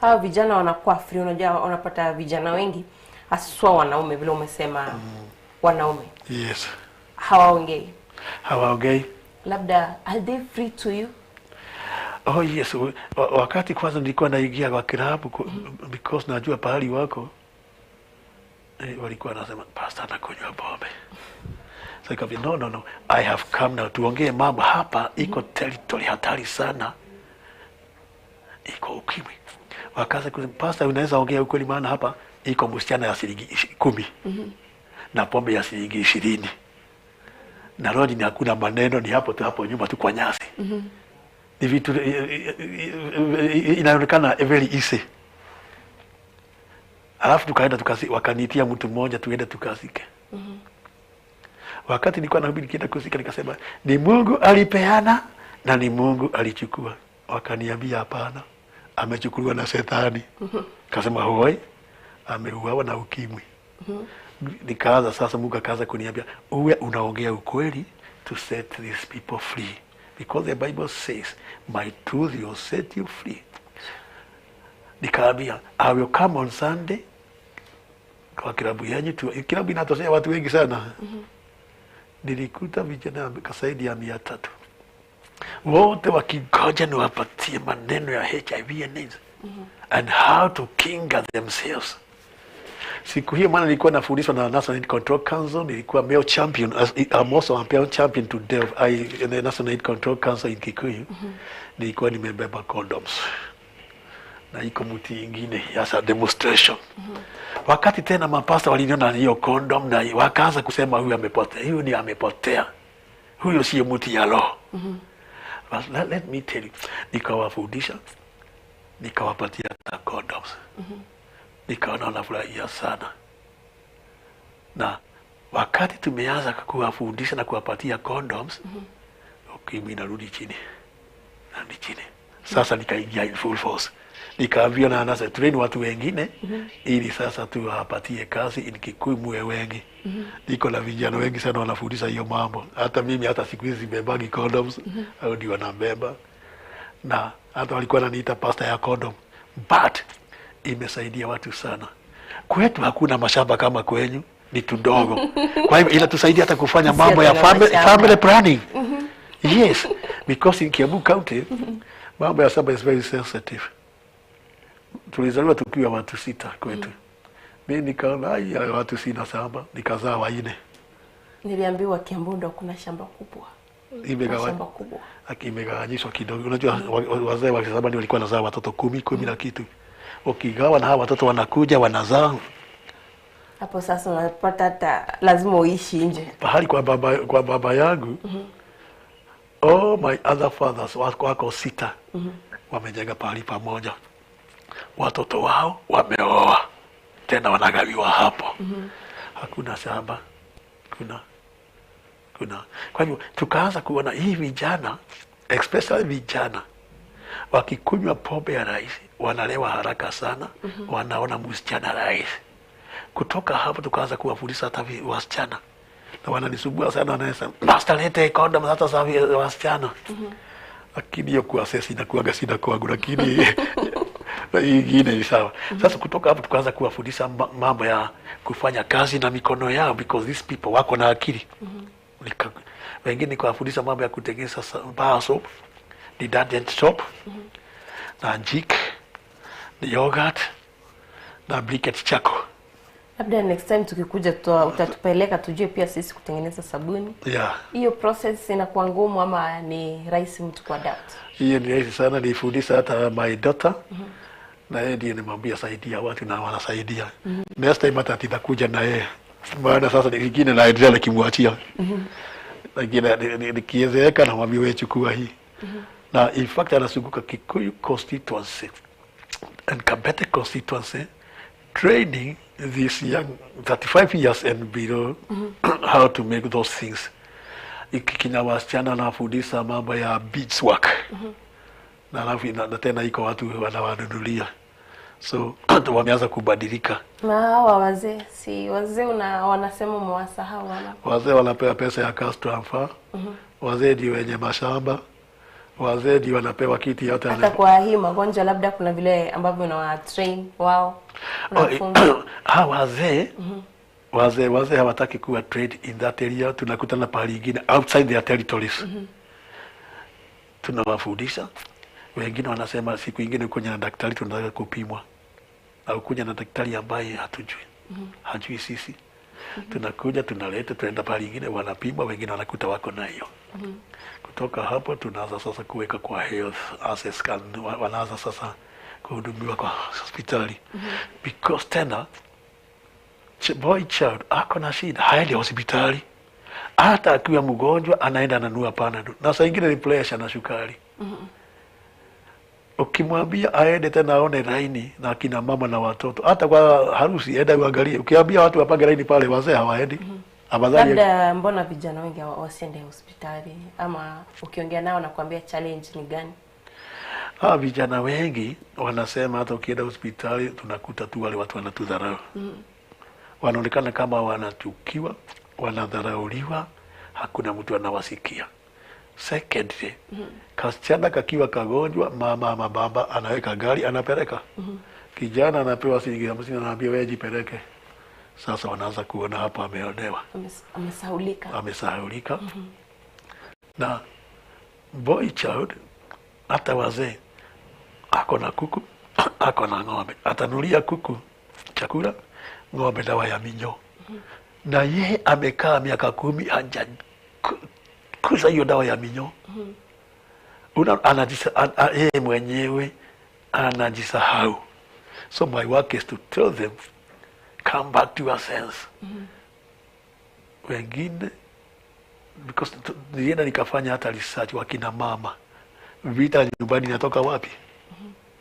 Speaker 3: Hawa vijana wanakuwa free, unajua unapata vijana wengi haswa wanaume, vile umesema wanaume
Speaker 22: Yes,
Speaker 3: hawaongei,
Speaker 22: hawaongei.
Speaker 3: labda are they free to you?
Speaker 22: Oh yes, wakati kwanza nilikuwa naingia kwa klabu because najua pahali wako eh, walikuwa wanasema pastor anakunywa pombe. So nikamwambia no, no, no, I have come now, tuongee mambo hapa, iko territory hatari sana, iko ukimwi. Wakaanza kusema pastor, unaweza ongea ukweli, maana hapa iko msichana ya shilingi 10 na pombe ya shilingi 20 na lodge ni hakuna maneno, ni hapo tu hapo nyuma tu kwa nyasi ni vitu inaonekana very easy. Alafu tukaenda tukasi, wakaniitia mtu mmoja tuende tukazike. Wakati nilikuwa nahubiri nikienda kuzika, nikasema ni Mungu alipeana na ni Mungu alichukua. Wakaniambia hapana, amechukuliwa na shetani. Kasema hoi, ameuawa na ukimwi. Nikaanza sasa, Mungu akaanza kuniambia uwe unaongea ukweli to set these people free because the Bible says my truth will set you free. Nikaambia I will come on Sunday kwa kilabu yenyu tu, kilabu inatosea watu wengi sana. Nilikuta vijana zaidi ya 300 wote wakingoja niwapatie maneno ya HIV and AIDS and how to kinga themselves. Siku hiyo maana nilikuwa nafundishwa na National AIDS Control Council, nilikuwa male champion. As, I'm also a male champion today of I, in the National AIDS Control Council in Kikuyu. Nilikuwa nimebeba condoms na iko mti ingine as a demonstration. Wakati tena mapasta waliniona hiyo condom na wakaanza kusema huyu amepotea, huyu ni amepotea, huyo sio mti ya roho. But let me tell you, nikawafundisha nikawapatia hata condoms nikaona wanafurahia sana, na wakati tumeanza kuwafundisha na kuwapatia condoms, ukimwi inarudi chini, narudi chini. Sasa nikaingia in full force, nikaambiwa na anasa train watu wengine ili sasa tuwapatie kazi in Kikuyu muwe wengi. Niko na vijana wengi sana wanafundisha hiyo mambo. Hata mimi hata siku hizi sibebagi condoms, au ndio wanabeba, na hata walikuwa wananiita pasta ya condom, but imesaidia watu sana. Kwetu hakuna mashamba kama kwenyu, ni tudogo. Kwa hivyo inatusaidia hata kufanya
Speaker 3: Sisi
Speaker 22: mambo ya
Speaker 3: hatuna mashamba.
Speaker 22: family planning. Yes, because in Kiambu County mambo ya shamba is very sensitive. Tulizaliwa tukiwa watu sita kwetu. Mimi nikaona ai, hawa watu sina shamba, nikazaa wanne.
Speaker 3: Niliambiwa Kiambu ndo kuna shamba kubwa, shamba kubwa.
Speaker 22: Imegawanyishwa kidogo. Unajua wazee wa zamani walikuwa wanazaa watoto 10, 10 na kitu. Ukigawa na hawa watoto wanakuja wanazaa
Speaker 3: Hapo sasa unapata hata lazima uishi nje.
Speaker 22: pahali kwa baba yangu. All my other fathers wako 6 wamejenga pahali pamoja, watoto wao wameoa tena wanagawiwa hapo. Hakuna shamba, kuna. Kwa hivyo tukaanza kuona hii vijana, especially vijana wakikunywa pombe ya rahisi wanalewa haraka sana, wanaona msichana rahisi. Kutoka hapo tukaanza kuwafundisha hata wasichana, na wananisumbua sana, wanasema master, lete condom hata za wasichana. Lakini hiyo kuassess inakuwaga shida kwangu, lakini ingine ni sawa. Sasa kutoka hapo tukaanza kuwafundisha mambo ya kufanya kazi na mikono yao, because these people wako na akili. Wengine nikawafundisha mambo ya kutengeneza bar soap, detergent soap, na jik, na yogurt, na briquette charcoal.
Speaker 3: Labda next time tukikuja utatupeleka tujue pia sisi kutengeneza sabuni. Hiyo process inakuwa ngumu ama ni rahisi mtu kuadapt?
Speaker 22: Hiyo ni rahisi sana, nilifundisha hata my daughter. Na yeye ndiye nimwambia saidia watu na wanasaidia. Next time hata nitakuja na yeye. Maana sasa ni lingine naendelea nikimwachia. Lakini nikizeeka namwambia wewe chukua hii. Na in fact anazunguka Kikuyu constituency and Kabete constituency training these young 35 years and below how to make those things. Ikikina wasichana anafundisha mambo ya beads work. Na alafu na tena iko watu wanawanunulia. So wameanza kubadilika.
Speaker 3: Na hawa wazee, si wazee una wanasema umewasahau ama?
Speaker 22: Wazee wanapewa pesa ya cash transfer. Wazee ndio wenye mashamba, wazee ndio wanapewa kiti hata
Speaker 3: Hata kwa hii magonjwa labda kuna vile ambavyo unawa train wao unawafunza.
Speaker 22: Ah, wazee wazee wazee hawataki kuwa trade in that area. Tunakutana pahali ingine outside their territories. Tunawafundisha. Wengine wanasema siku ingine kuja na daktari, tunataka kupimwa, au kuja na daktari ambaye hatujui hajui sisi. Tunakuja tunaleta, tunaenda pahali ingine, wanapimwa, wengine wanakuta wako na hiyo. Kutoka hapo tunaanza sasa kuweka kwa health access can, wanaanza sasa kuhudumiwa kwa hospitali because tena boy child ako na shida, haendi hospitali. Hata akiwa mgonjwa anaenda ananunua Panadol, na saa ingine ni pressure na sukari. Ukimwambia aende tena aone laini na akina mama na watoto, hata kwa harusi enda uangalie. Ukiambia watu wapange laini pale, wazee hawaendi. Afadhali
Speaker 3: Labda mbona vijana wengi wasiende hospitali ama ukiongea nao nakwambia challenge ni gani?
Speaker 22: Hawa vijana wengi wanasema hata ukienda hospitali tunakuta tu wale watu wanatudharau. Wanaonekana kama wanachukiwa, wanadharauliwa, hakuna mtu anawasikia. Secondly, kasichana kakiwa kagonjwa, mama ama baba anaweka gari anapeleka. Kijana anapewa shilingi 50 anaambia wewe jipeleke. Sasa wanaanza kuona hapa ameonewa,
Speaker 3: Amesahaulika.
Speaker 22: amesahaulika. Na boy child, hata wazee ako na kuku ako na ng'ombe, atanulia kuku chakula, ng'ombe dawa ya minyoo. Na ye amekaa miaka 10 hajakuza hiyo dawa ya minyoo. Yeye mwenyewe anajisahau. So my work is to tell them come back to your sense. Wengine because nilienda nikafanya hata research wakina mama, vita nyumbani inatoka wapi?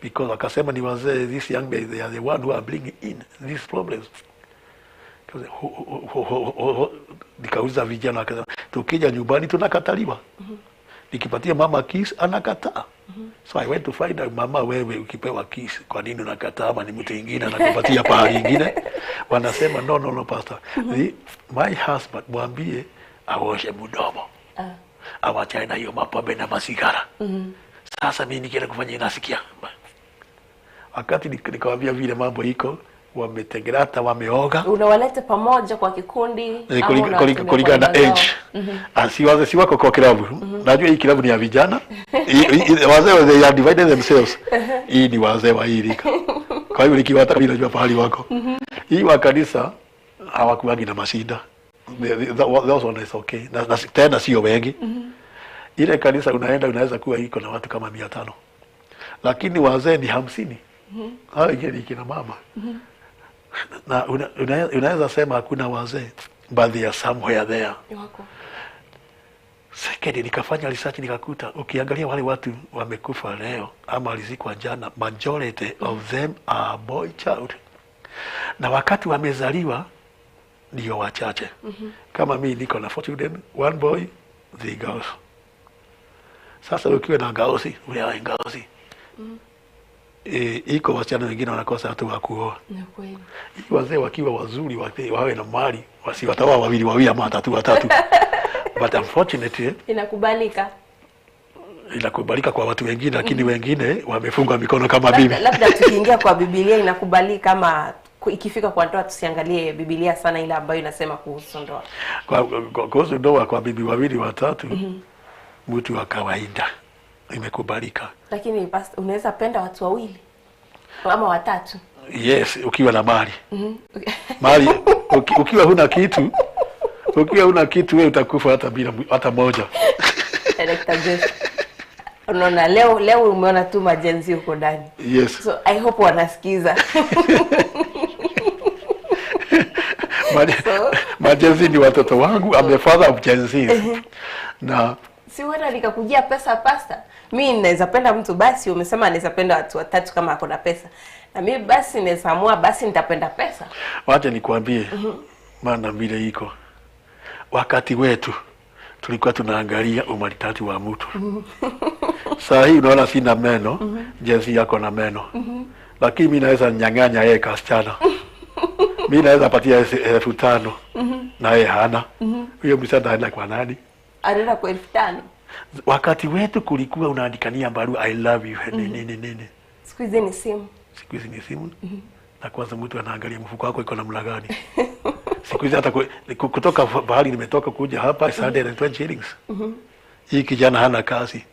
Speaker 22: Because wakasema ni wazee, these young men, they are the one who are bringing in these problems. Nikauliza vijana, wakasema tukija nyumbani tunakataliwa. Nikipatia mama kiss anakataa. So I went to find out, mama, wewe ukipewa kiss kwa nini unakataa? Ama ni mtu mwingine anakupatia pahali ingine? Wanasema no, no, no pastor. My husband mwambie aoshe mdomo. Awachane na hiyo mapombe na masigara. Sasa mimi nikienda kufanya inasikia. Wakati nikawaambia vile mambo iko, wametengeneza, wameoga.
Speaker 3: Unawaleta pamoja kwa kikundi ama unawatumia kwa
Speaker 22: Kulingana na
Speaker 3: nyumba zao?
Speaker 22: age. Ah, si wazee si wako kwa kilabu. Najua hii kilabu ni ya vijana. Wazee they are divided themselves. Hii ni wazee wa hii rika. Kwa hivyo nikiwataka mimi najua pahali wako. Hii wa kanisa hawakuangi na mashinda. Those one is okay. Na tena sio wengi. Ile kanisa unaenda unaweza kuwa iko na watu kama 500. Lakini wazee ni 50. Hao wengine ni kina mama. Na unaweza sema hakuna wazee, but they are somewhere there.
Speaker 3: Wako.
Speaker 22: Second, nikafanya research nikakuta ukiangalia wale watu wamekufa leo ama walizikwa jana, majority of them are boy child. Na wakati wamezaliwa ndio wachache. Kama mimi niko na 4 children, 1 boy, 3 girls. Sasa ukiwa na girls, ulewa girls. Iko wasichana wengine wanakosa hata wa kuoa.
Speaker 3: Ni kweli.
Speaker 22: Hii wazee wakiwa wazuri wawe na mali, wasiwataoa wawili wawili ama watatu watatu. But unfortunately
Speaker 3: Inakubalika.
Speaker 22: Inakubalika kwa watu wengine, lakini wengine wamefunga mikono kama mimi.
Speaker 3: Labda tukiingia kwa Biblia inakubalika, ama ikifika kwa ndoa tusiangalie Biblia sana ile ambayo inasema kuhusu ndoa.
Speaker 22: Kuhusu ndoa kwa bibi wawili watatu, mtu wa kawaida imekubalika.
Speaker 3: Lakini unaweza penda watu wawili ama watatu.
Speaker 22: Yes, ukiwa na mali. Mali, ukiwa huna kitu, ukiwa huna kitu wewe utakufa hata bila hata moja.
Speaker 3: Director Jeff. Unaona leo umeona tu majenzi huko ndani.
Speaker 22: Yes.
Speaker 3: So I hope wanasikiza.
Speaker 22: Majenzi ni watoto wangu. I'm the father of Gen Zs. Na
Speaker 3: si wewe nikakujia pesa pasta. Mimi naweza penda mtu basi, umesema naweza penda watu watatu kama ako na pesa. Na mimi basi naweza amua basi nitapenda pesa.
Speaker 22: Wacha nikwambie, maana vile iko. Wakati wetu tulikuwa tunaangalia umaridadi wa mtu. Saa hii unaona sina meno, Gen Z yako na meno. Lakini mi naweza nyang'anya yeye kasichana. Mi naweza patia yeye 5,000 na yeye hana. Huyo msichana anaenda kwa nani?
Speaker 3: Anaenda kwa 5,000.
Speaker 22: Wakati wetu kulikuwa unaandikania barua I love you nini nini nini.
Speaker 3: Siku hizi ni simu.
Speaker 22: Siku hizi ni simu. Na kwanza mtu anaangalia mfuko wako iko namna gani. Siku hizi hata kutoka bahari nimetoka kuja hapa 120 shillings. Hii kijana hana kazi.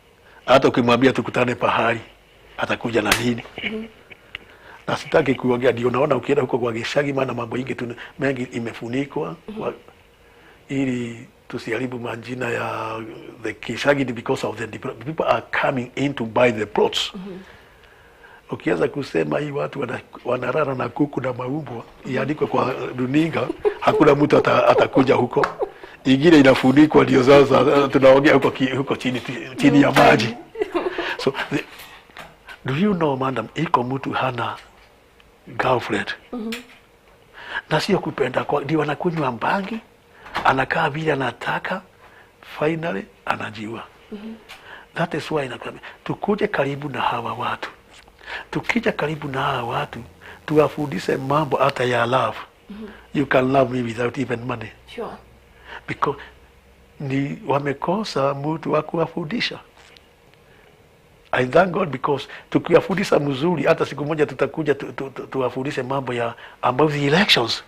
Speaker 22: Hata ukimwambia tukutane pahali atakuja na nini? Na sitaki kuongea, ndio naona ukienda huko kwa Gishagi, maana mambo ingi tu mengi imefunikwa ili tusiharibu majina ya the Gishagi because of the people are coming in to buy the plots. Ukianza kusema hii watu wanarara na kuku na maumbwa iandikwe kwa runinga, hakuna mtu atakuja huko. Ingine inafunikwa, ndio sasa tunaongea huko huko chini, chini ya maji. So do you know madam, iko mtu hana girlfriend na sio kupenda kwa, ndio anakunywa bangi, anakaa vile anataka, finally anajiua. That is why nakwambia tukuje karibu na hawa watu. Tukija karibu na hawa watu tuwafundishe mambo hata ya love. You can love me without even money. Because ni wamekosa mtu wa kuwafundisha. I thank God because tukiwafundisha mzuri, hata siku moja tutakuja tuwafundishe mambo ya about the elections.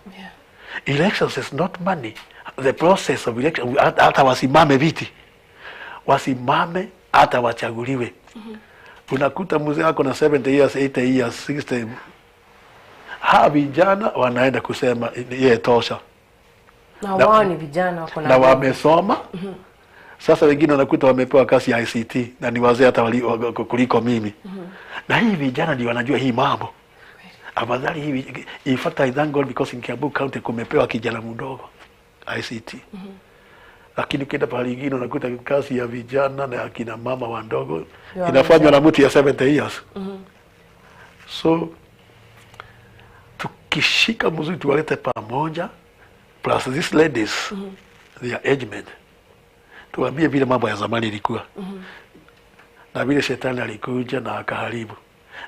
Speaker 22: Elections is not money. The process of election, hata wasimame viti, wasimame hata wachaguliwe. Unakuta mzee wako na 70 years, 80 years, 60. Ha, vijana wanaenda kusema yeye tosha.
Speaker 3: Na wao ni vijana wako na
Speaker 22: na wamesoma. Sasa wengine wanakuta wamepewa kazi ya ICT na ni wazee hata kuliko mimi. Na hii vijana ndio wanajua hii mambo. Afadhali hii, in fact I thank God because in Kiambu County kumepewa kijana mdogo ICT. Lakini ukienda pahali ingine unakuta kazi ya vijana na akina mama wadogo inafanywa na mtu ya 70 years. So tukishika mzuri tuwalete pamoja, plus these ladies, they are aged men. Tuambie vile mambo ya zamani ilikuwa. Na vile shetani alikuja na akaharibu.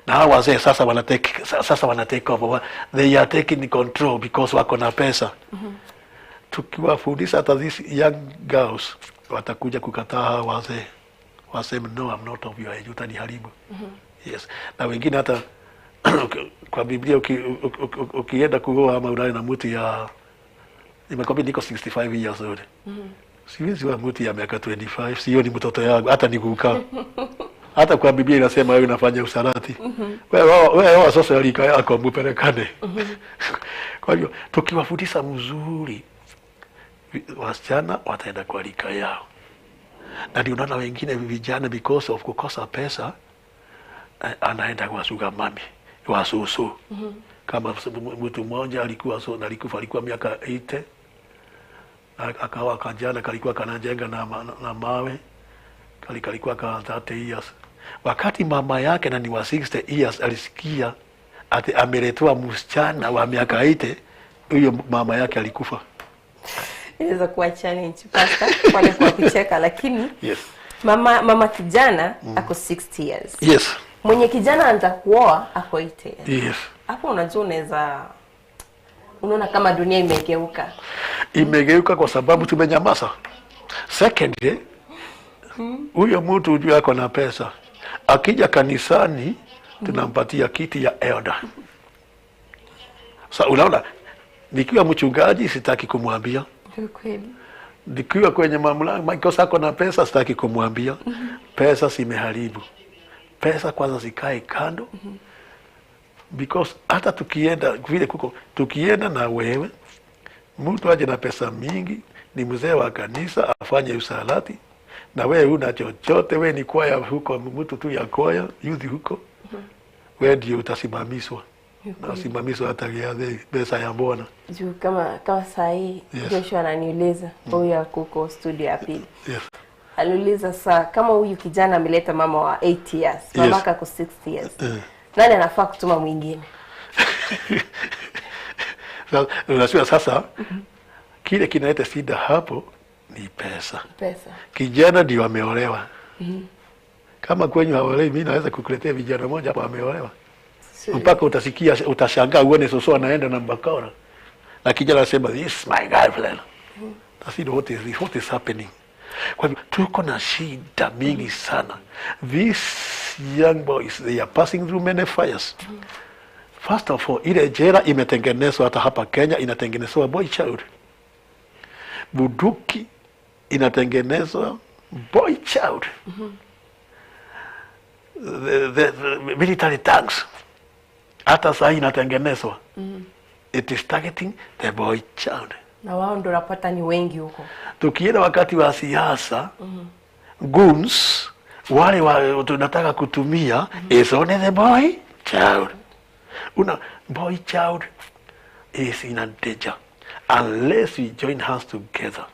Speaker 22: Na hawa wazee sasa wana take, sasa wana take over. They are taking control because wako na pesa. Tukiwafundisha hata these young girls watakuja kukataa hawa wazee. Waseme no, I'm not of your age, utaniharibu. Yes. Na wengine hata kwa Biblia ukienda kuoa ama ulale na mtu ya, nimekwambia niko 65 years old. Siwezi wa mtu ya miaka 25, sio ni mtoto yangu, hata nikukaa. Hata kwa Biblia inasema wewe unafanya usarati. Wewe oa sasa rika yako mupelekane. Kwa hivyo tukiwafundisha mzuri wasichana wataenda kwa rika yao. Na ndio unaona wengine vijana because of kukosa pesa anaenda kwa sugar mami, wa susu. Kama mtu mmoja alikuwa so, na alikufa alikuwa miaka 80. Akawa kajana kalikuwa kanajenga na mawe. Kalikuwa ka 30 years. Wakati mama yake na ni wa 60 years alisikia ati ameletewa msichana wa miaka 80, huyo mama yake alikufa.
Speaker 3: Inaweza kuwa challenge pastor, pale kwa kucheka, lakini mama kijana ako 60 years. Mwenye kijana anataka kuoa ako 80 years. Hapo unajua unaona kama dunia imegeuka.
Speaker 22: Imegeuka kwa sababu tumenyamaza. Secondly, huyo mtu ujue ako na pesa. Akija kanisani tunampatia kiti ya elder. Sasa unaona, nikiwa mchungaji sitaki kumwambia.
Speaker 3: Kweli.
Speaker 22: Nikiwa kwenye mamlaka, because ako na pesa sitaki kumwambia. Pesa zimeharibu. Pesa kwanza zikae kando. Because hata tukienda vile kuko, tukienda na wewe, mtu aje na pesa mingi, ni mzee wa kanisa afanye usalati, na wewe huna chochote, wewe ni kwaya huko, mtu tu ya kwaya, youth huko. Wewe ndio utasimamishwa. Na usimamishwa hata ya pesa ya Bwana.
Speaker 3: Juu kama saa hii, Joshua ananiuliza, huyu ako studio ya pili. Aliuliza saa kama huyu kijana ameleta mama wa 8 years, mama ako 60 years. Nani anafaa kutuma mwingine?
Speaker 22: Sasa, unajua sasa, kile kinaleta shida hapo ni pesa.
Speaker 3: Pesa.
Speaker 22: Kijana ndio ameolewa. Kama kwenyu haolewi, mimi naweza kukuletea vijana moja hapo ameolewa. Mpaka utasikia utashangaa uone soso anaenda na mbakora na kijana anasema this is my girlfriend. That's it, what is this? What is happening? Kwa hivyo tuko na shida mingi sana. These young boys they are passing through many fires. First of all, ile jela imetengenezwa hata hapa Kenya inatengenezwa boy child. Bunduki inatengenezwa boy child. The military tanks hata saa hii inatengenezwa. It is targeting the boy child.
Speaker 3: Na wao ndo unapata ni wengi huko.
Speaker 22: Tukienda wakati wa siasa goons wale wa, tunataka kutumia is only the boy child. Una boy child is in a danger unless we join hands together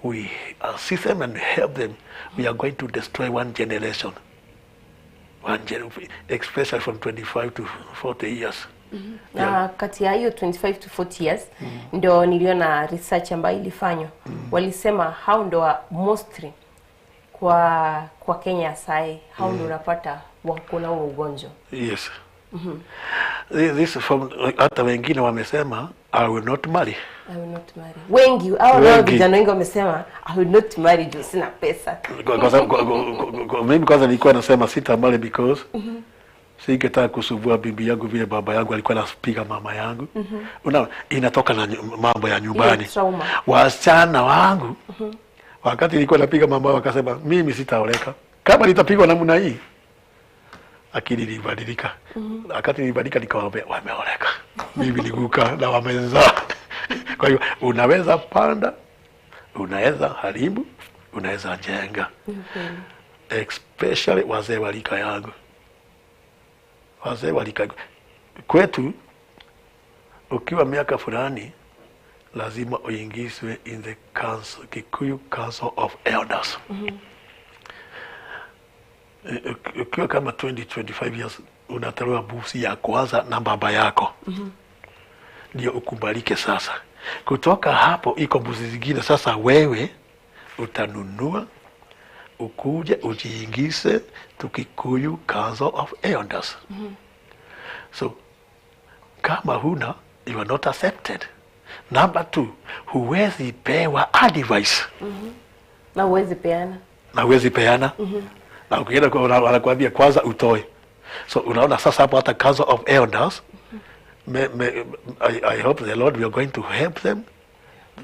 Speaker 22: we assist them and help them we are going to destroy one generation one gen especially from 25 to 40 years.
Speaker 3: Na kati ya hiyo 25 to 40 years ndio niliona research ambayo ilifanywa. Walisema hao ndo wa mostly kwa Kenya sai hao ndo unapata wako na huo ugonjwa.
Speaker 22: Yes. This from hata wengine wamesema I will not marry.
Speaker 3: I will not marry. Wengi hao nao
Speaker 22: Wengi.
Speaker 3: vijana wengi wamesema I will not marry juu sina pesa.
Speaker 22: Kwa sababu mimi kwanza nilikuwa nasema sita marry because singetaka kusumbua bibi yangu vile baba yangu alikuwa anapiga mama yangu. Unaona, inatoka na mambo ya nyumbani.
Speaker 3: Ile trauma.
Speaker 22: Wasichana wangu wakati nilikuwa napiga mama wao wakasema mimi sitaoleka kama nitapigwa namna hii. Akili ilibadilika. Wakati nilibadilika nikawaambia wameoleka, mimi niguka na wamezaa. Kwa hiyo unaweza panda, unaweza haribu, unaweza jenga. Especially wazee wa rika yangu, wazee wa rika yangu. Kwetu ukiwa miaka fulani lazima uingizwe in the council, Kikuyu Council of Elders. Ukiwa kama 20 25 years unatolewa busi ya kwanza na baba yako ndio ukubalike. Sasa kutoka hapo iko mbuzi zingine, sasa wewe utanunua ukuje ujiingize to Kikuyu Council of Elders. So kama huna you are not accepted. Number two, huwezi pewa advice
Speaker 3: Na huwezi peana.
Speaker 22: na huwezi peana na ukienda wanakuambia kwanza utoe. So unaona sasa hapo hata Council of Elders I hope the Lord we are going to help them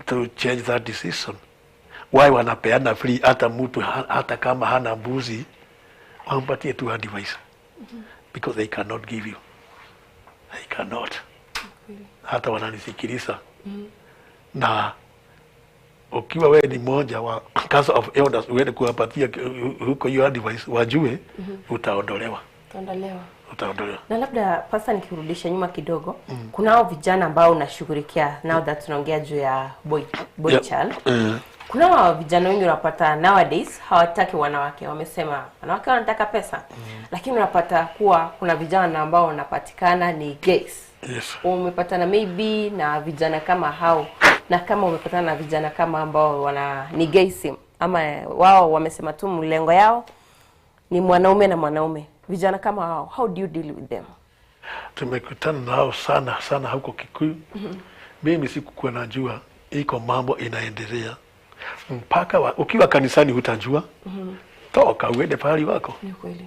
Speaker 22: to change that decision. Why wanapeana free hata mtu hata kama hana mbuzi wampatie tu advice because they cannot give you. They cannot. Hata wananisikiliza na ukiwa wewe ni mmoja wa Council of Elders uende kuwapatia huko hiyo advice wajue utaondolewa.
Speaker 3: Utaondolewa.
Speaker 22: Utaondolewa.
Speaker 3: Na labda pasa nikirudisha nyuma kidogo, kuna hao vijana ambao unashughulikia now that tunaongea juu ya boy child. Kuna hao vijana wengi unapata nowadays hawataki wanawake, wamesema wanawake wanataka pesa. Lakini unapata kuwa kuna vijana ambao wanapatikana ni gays. Umepatana maybe na vijana kama hao, na kama umepatana na vijana kama ambao wana ni gays ama wao wamesema tu mlengo yao ni mwanaume na mwanaume, vijana kama hao, how do you deal with them?
Speaker 22: Tumekutana nao sana sana huko Kikuyu. Mimi sikukuwa najua iko mambo inaendelea mpaka ukiwa kanisani hutajua. Toka uende pahali wako.
Speaker 3: Ni kweli.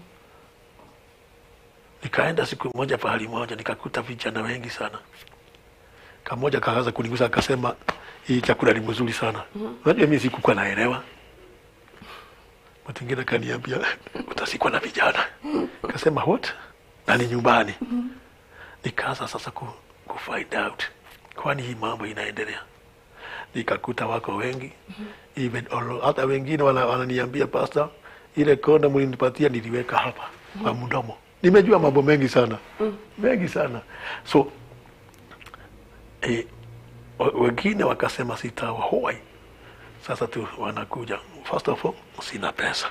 Speaker 22: Nikaenda siku moja pahali moja nikakuta vijana wengi sana. Kamoja kaanza kunigusa akasema hii chakula ni mzuri sana. Unajua mimi sikukuwa naelewa. Mtu mwingine akaniambia utasikwa na vijana. Kasema what? Na ni nyumbani. Nikaanza sasa ku find out kwani hii mambo inaendelea. Nikakuta wako wengi. Even hata wengine wananiambia pastor, ile konda mlinipatia niliweka hapa kwa mdomo. Nimejua mambo mengi sana. Mengi sana. So wengine wakasema sitaoa. Sasa tu wanakuja. First of all, sina pesa.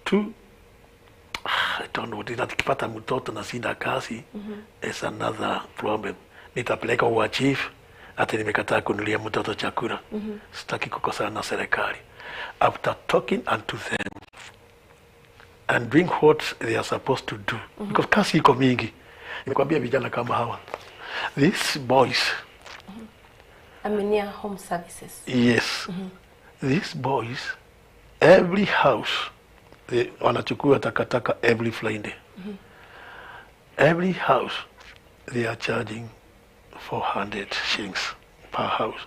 Speaker 22: Two, I don't know, nikipata mtoto na sina kazi, it's another problem. Nitapeleka kwa chief, ati nimekataa kununulia mtoto chakula. Sitaki kukosana na serikali. After talking unto them and doing what they are supposed to do, because kazi iko mingi. Nikwambia vijana kama hawa, these boys
Speaker 3: Aminia Home Services.
Speaker 22: Yes. These boys every house they, wanachukua takataka every Friday. Every house they are charging 400 shillings per house.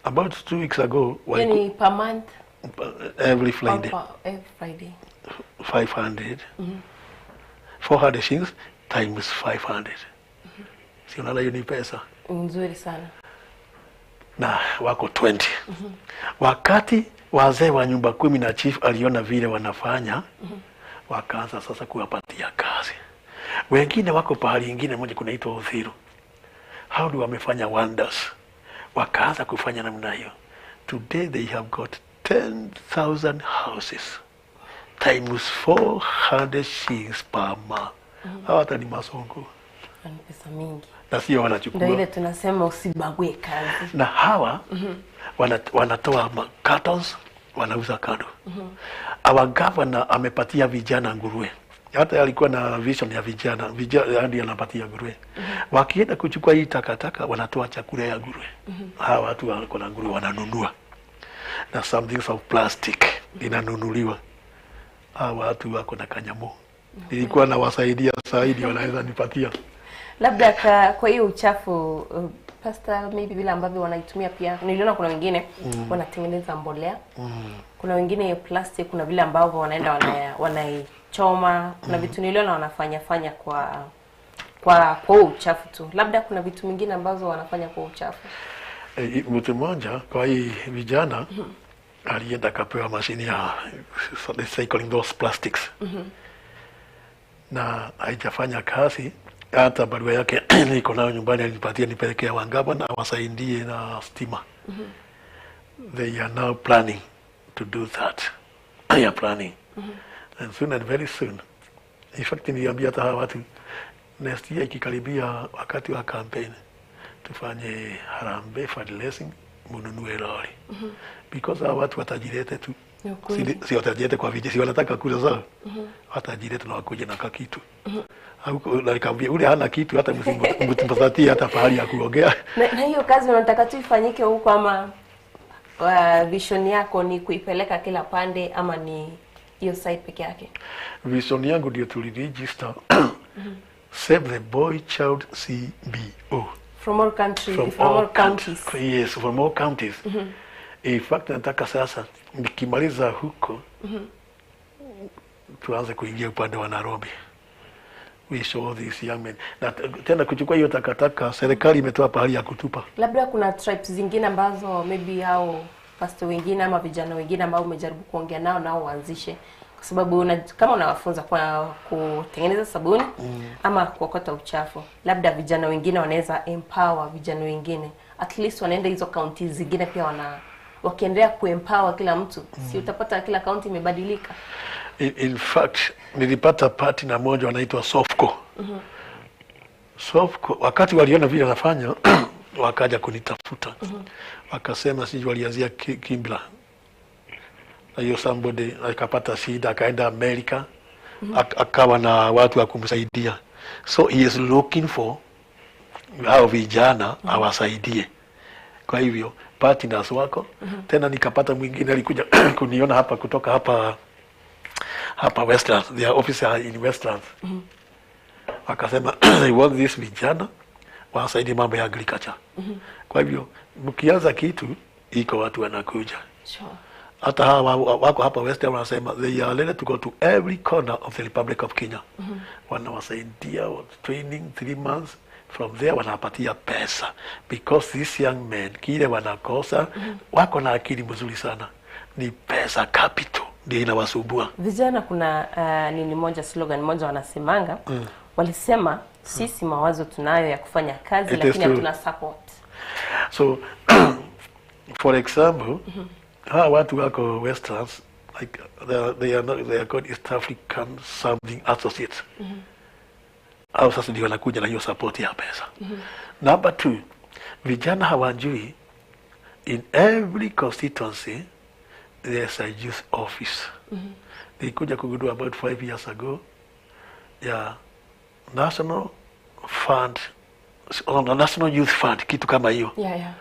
Speaker 22: About 2 weeks ago,
Speaker 3: Hiyo ni per month
Speaker 22: every
Speaker 3: or
Speaker 22: Friday
Speaker 3: every Friday.
Speaker 22: 500 400 shillings times 500. Si unaona hiyo ni pesa?
Speaker 3: Nzuri sana.
Speaker 22: Na wako 20. Wakati wazee wa nyumba kumi na chief aliona vile wanafanya, wakaanza sasa kuwapatia kazi. Wengine wako pahali ingine moja kunaitwa Uthiru, hao ndio wamefanya wonders, wakaanza kufanya namna hiyo. Today they have got 10,000 houses times 400 shillings per month. Hawa hata ni masongo
Speaker 3: Na ni pesa mingi.
Speaker 22: Na sio
Speaker 3: Ndio
Speaker 22: wanachukua
Speaker 3: ile tunasema usibague kazi.
Speaker 22: Na hawa wanatoa cartons, wanauza kando. Our governor amepatia vijana nguruwe. Hata alikuwa na vision ya vijana, vijana ndio anapatia nguruwe. Wakienda kuchukua hii takataka, wanatoa chakula ya nguruwe. Hawa watu wako na nguruwe wananunua, na some things of plastic inanunuliwa. Hawa watu wako na kanyamu, nilikuwa nawasaidia zaidi, wanaweza nipatia.
Speaker 3: Labda kwa hiyo uchafu, Pastor, maybe vile ambavyo wanaitumia pia, niliona kuna wengine wanatengeneza mbolea, kuna wengine hiyo plastic, kuna vile ambavyo wanaenda wanaichoma, kuna vitu niliona wanafanya fanya kwa huo uchafu tu. Labda kuna vitu vingine ambazo wanafanya kwa uchafu.
Speaker 22: E, mtu mmoja kwa hii vijana alienda akapewa mashini ya recycling those plastics na haijafanya kazi. Hata barua yake niko nayo nyumbani, alinipatia nipelekea wangava na wasaidie na stima. They are now planning to do that. They are planning. And soon and very soon. In fact, niliambia hata hawa watu next year ikikaribia wakati wa campaign tufanye harambee fundraising, mununue lori because hawa watu watajilete tu.
Speaker 3: Ni ukweli.
Speaker 22: Si watajilete kwa vijiji, si wanataka kura zao, watajilete na wakuje na kakitu. Au na nikamwambia ule hana kitu, hata msimpatie hata pahali ya kuongea.
Speaker 3: Na hiyo kazi unataka tu ifanyike huko ama vision yako ni kuipeleka kila pande ama ni hiyo side peke yake?
Speaker 22: Vision yangu ndio tuliregister Save the Boy Child CBO.
Speaker 3: From all countries,
Speaker 22: From
Speaker 3: from all
Speaker 22: all
Speaker 3: counties.
Speaker 22: Yes, from all counties. In fact, nataka sasa nikimaliza huko tuanze kuingia upande wa Nairobi. We show these young men. Na tena kuchukua hiyo takataka, serikali imetoa pahali ya kutupa.
Speaker 3: Labda kuna tribes zingine ambazo maybe hao pastor wengine ama vijana wengine ambao umejaribu kuongea nao nao waanzishe, kwa sababu kama unawafunza kwa kutengeneza sabuni ama kuokota uchafu, labda vijana wengine wanaweza empower vijana wengine, at least wanaenda hizo kaunti zingine pia wakiendelea kuempower kila mtu, si utapata kila kaunti imebadilika?
Speaker 22: In fact, nilipata partner moja wanaitwa Sofco. Sofco wakati waliona vile nafanya wakaja kunitafuta, wakasema sijui walianzia Kimbla na hiyo somebody akapata shida akaenda Amerika, akawa na watu wa kumsaidia, so he is looking for hao vijana awasaidie. Kwa hivyo partners wako. Tena nikapata mwingine alikuja kuniona hapa kutoka hapa hapa Westlands, their office are in Westlands. Akasema they want this vijana wasaidie mambo ya agriculture. Kwa hivyo mkianza kitu iko watu wanakuja. Hata hawa wako hapa Western wanasema they are ready to go to every corner of the Republic of Kenya. Wanawasaidia training 3 months, from there wanapatia pesa because these young men kile wanakosa, wako na akili mzuri sana, ni pesa, capital ndio inawasumbua.
Speaker 3: Vijana kuna nini moja, slogan moja wanasemanga, walisema sisi mawazo tunayo ya kufanya kazi
Speaker 22: It is
Speaker 3: lakini
Speaker 22: true.
Speaker 3: hatuna support.
Speaker 22: So for example, hawa watu wako Westlands, like they are not, they are called East African something Associates. Au sasa ndio wanakuja na hiyo support ya pesa. Number two, vijana hawajui in every constituency there's a youth office. Nilikuja kugundua about 5 years ago ya National Fund, oh, National Youth Fund, kitu kama hiyo.
Speaker 3: Yeah.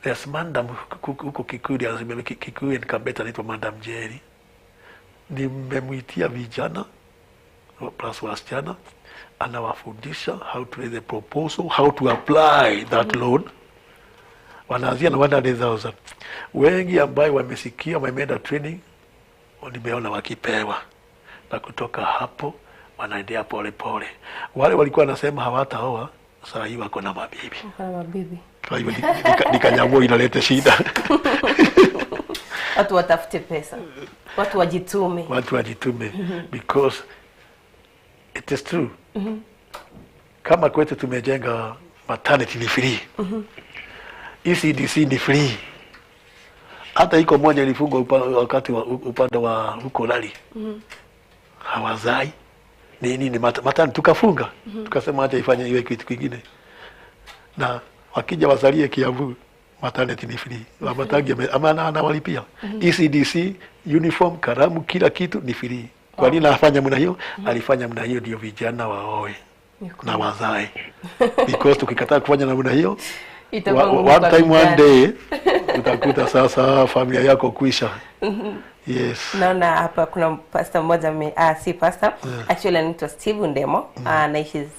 Speaker 22: There's madam huko Kikuyu, anasimamia Kikuyu and Kabete, anaitwa Madam Jerry. Nimemwitia vijana plus wasichana, anawafundisha how to raise the proposal, how to apply that loan. Wanaanzia na 100,000. Wengi ambayo wamesikia wameenda training, nimeona wakipewa, na kutoka hapo wanaendea pole pole. Wale walikuwa wanasema hawataoa, saa hii wako na mabibi.
Speaker 3: Wako na mabibi.
Speaker 22: Kwa hivyo nikanyamua inaleta shida.
Speaker 3: Watu watafute pesa, watu wajitume.
Speaker 22: Watu wajitume because it is true. Kama kwetu tumejenga maternity ni free. ECDC ni free. Hata iko moja ilifungwa wakati wa upande wa huko Lali. Hawazai nini ni maternity tukafunga. Tukasema acha ifanye iwe kitu kingine. Na wakija wazalie Kiambu maternity ni free. Wamatangi ama anawalipia. ECDC uniform, kalamu, kila kitu ni free. Kwa nini anafanya mna hiyo? Alifanya mna hiyo ndio vijana waoe na wazae. Because tukikataa kufanya namna hiyo,
Speaker 3: Itakuwa ngumu
Speaker 22: one
Speaker 3: kwa
Speaker 22: time one
Speaker 3: vijana.
Speaker 22: day utakuta sasa familia yako kwisha. Yes.
Speaker 3: Naona hapa kuna pastor mmoja si pastor actually anaitwa Steve Ndemo, anaishi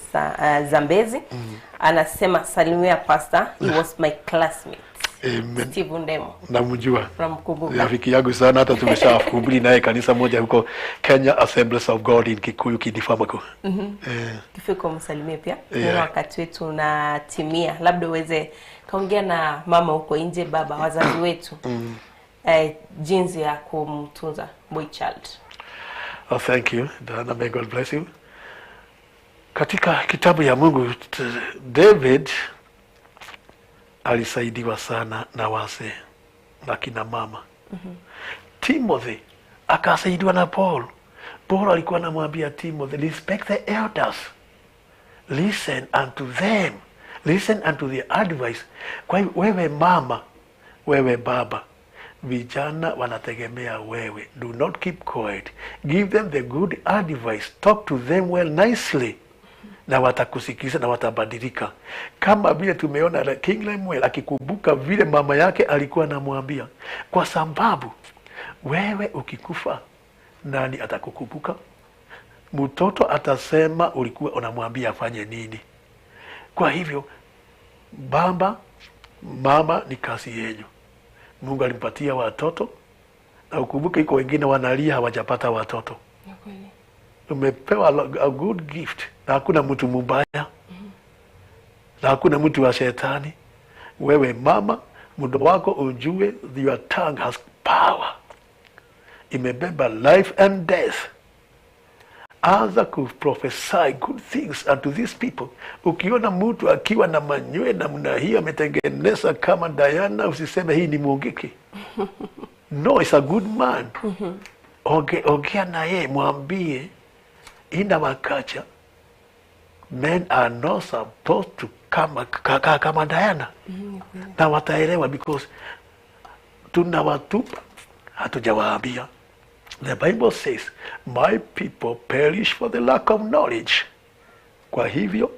Speaker 3: Zambezi. Anasema salimia pastor, he was my classmate.
Speaker 22: Amen.
Speaker 3: Steve Ndemo.
Speaker 22: Namjua.
Speaker 3: Unamkumbuka?
Speaker 22: Rafiki yangu sana, hata tumeshahubiri naye kanisa moja huko Kenya Assemblies of God in Kikuyu Kidifamako.
Speaker 3: Kifika umsalimie pia.
Speaker 22: Yeah.
Speaker 3: Wakati wetu unatimia, labda uweze kaongea na mama huko nje, baba, wazazi wetu. Jinsi ya kumtunza boy child.
Speaker 22: Oh, thank you Diana, may God bless you. Katika kitabu ya Mungu David alisaidiwa sana na wazee na kina mama. Timothy akasaidiwa na Paul. Paul alikuwa anamwambia Timothy, respect the elders, listen unto them, listen unto their advice. Kwa hivyo wewe mama, wewe baba, vijana wanategemea wewe. Do not keep quiet, give them the good advice, talk to them well nicely, na watakusikiza na watabadilika, kama vile tumeona King Lemuel akikumbuka vile mama yake alikuwa anamwambia, kwa sababu wewe ukikufa nani atakukumbuka? Mtoto atasema ulikuwa unamwambia afanye nini. Kwa hivyo baba, mama, ni kazi yenu. Mungu alimpatia watoto, na ukumbuke iko wengine wanalia hawajapata watoto. Umepewa a good gift, na hakuna mtu mubaya na hakuna mtu wa shetani. Wewe mama, muda wako ujue, your tongue has power, imebeba life and death. Anza kuprophesy good things unto these people. Ukiona mtu akiwa na manywele namna hiyo ametengeneza kama Diana, usiseme hii ni mwongeke. No, it's a good man. Ongea na yeye, mwambie in our culture men are not supposed to kama Diana, na wataelewa because tunawatupa, hatujawaambia. The Bible says my people perish for the lack of knowledge. Kwa hivyo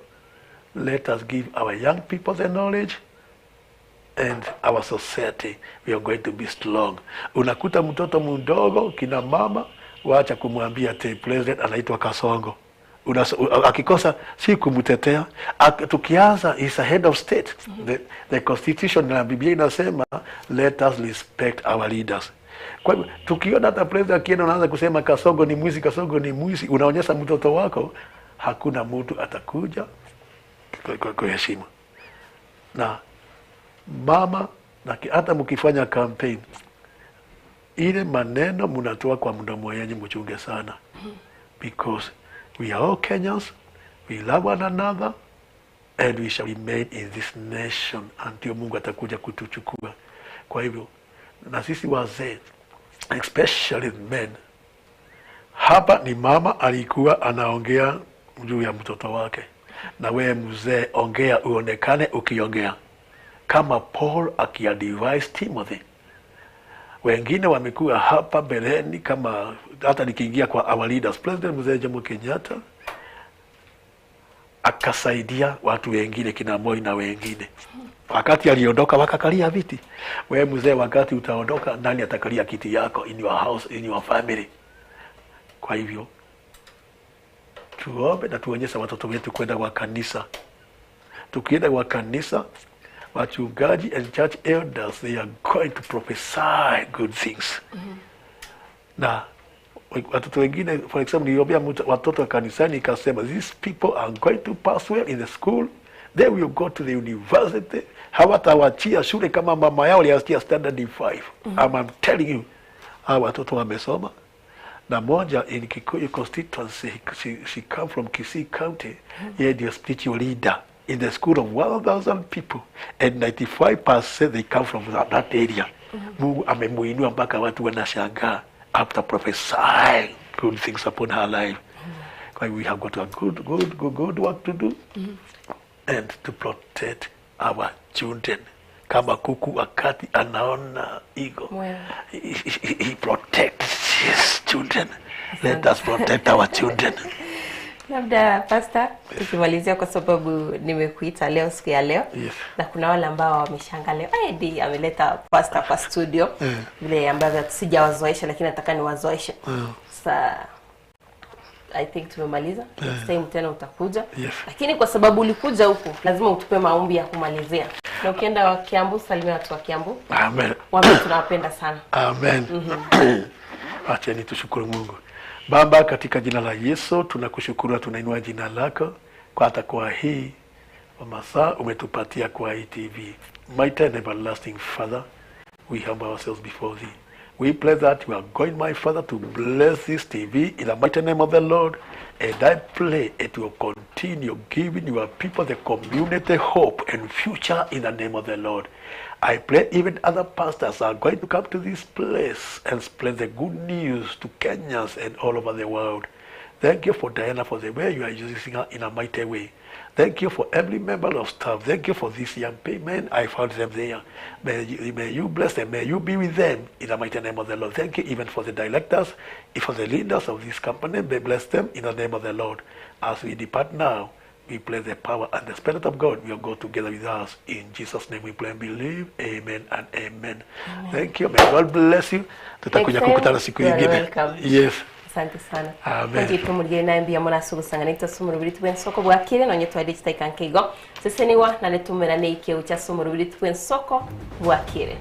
Speaker 22: let us give our young people the knowledge and our society we are going to be strong. Unakuta mtoto mdogo, kina mama wacha kumwambia ati president anaitwa Kasongo. Akikosa si kumtetea. Tukianza is a head of state. The constitution na Biblia inasema let us respect our leaders. Kwa hivyo tukiona hata president akienda unaanza kusema Kasongo ni mwizi, Kasongo ni mwizi, unaonyesha mtoto wako hakuna mtu atakuja kuheshimu. Na mama na hata mkifanya campaign, ile maneno mnatoa kwa mdomo wenyu mchunge sana, because we are all Kenyans, we love one another and we shall remain in this nation until Mungu atakuja kutuchukua. Kwa hivyo na sisi wazee especially men, hapa ni mama alikuwa anaongea juu ya mtoto wake, na wewe mzee ongea, uonekane ukiongea kama Paul akiadvise Timothy. Wengine wamekuwa hapa mbeleni, kama hata nikiingia kwa our leaders, President Mzee Jomo Kenyatta Akasaidia watu wengine kina Moi na wengine. Wakati aliondoka wakakalia viti. We mzee, wakati utaondoka, nani atakalia kiti yako in your house, in your family? Kwa hivyo tuombe na tuonyeshe watoto wetu kwenda kwa kanisa. Tukienda kwa kanisa, wachungaji and church elders they are going to prophesy good things. Na watoto wengine, for example, niliambia watoto wa kanisani nikasema, these people are going to pass well in the school, they will go to the university. Hawatawachia shule kama mama yao aliachia standard 5. I'm telling you, hawa watoto wamesoma na moja in Kikuyu constituency, she come from Kisii County. Yeye ndio spiritual leader in the school of 1000 people and 95% they come from that area. Mungu amemuinua mpaka watu wanashangaa after prophesying good things upon her life. Kwa hivyo we have got a good, good, good, good work to do and to protect our children. Kama kuku wakati anaona eagle, he protects his children. Let us protect our children.
Speaker 3: Labda Pastor, tukimalizia kwa sababu nimekuita leo siku ya leo.
Speaker 22: Yes.
Speaker 3: Na kuna wale ambao wameshangaa leo, "Ai, ameleta pastor kwa studio." Vile ambavyo sijawazoesha lakini nataka niwazoeshe. Sasa I think tumemaliza. Next time tena utakuja.
Speaker 22: Yes.
Speaker 3: Lakini kwa sababu ulikuja huku, lazima utupe maombi ya kumalizia. Na ukienda wa Kiambu, salimia watu wa Kiambu.
Speaker 22: Amen.
Speaker 3: Waambie tunawapenda sana.
Speaker 22: Amen. Acheni tushukuru Mungu. Baba, katika jina la Yesu tunakushukuru, tunainua jina lako kwa hata kwa hii masaa umetupatia kwa hii TV. Mighty and everlasting Father, we humble ourselves before thee. We pray that you are going, my Father, to bless this TV in the mighty name of the Lord. And I pray it will continue giving your people the community hope and future in the name of the Lord. I pray even other pastors are going to come to this place and spread the good news to Kenyans and all over the world. Thank you for Diana for the way you are using her in a mighty way. Thank you for every member of staff. Thank you for this young payment. I found them there. May you bless them. May you be with them in the mighty name of the Lord. Thank you even for the directors, for the leaders of this company. May bless them in the name of the Lord. As we depart now, we pray the power and the Spirit of God will go together with us. In Jesus' name we pray and believe. Amen and amen.
Speaker 3: Amen.
Speaker 22: Thank you. May God bless you. Tutakuja
Speaker 3: Next time,
Speaker 22: kukutana siku
Speaker 3: you are
Speaker 22: nyingine.
Speaker 3: welcome.
Speaker 22: Yes.
Speaker 3: Asante sana.
Speaker 22: Amen.
Speaker 3: Ngitu murigire naye mbia murasu gusanga nita sumurubiri twe nsoko bwakire nonye twari chitaika nkeigo. Seseniwa na netumera ne ikeu cha sumurubiri twe nsoko bwakire.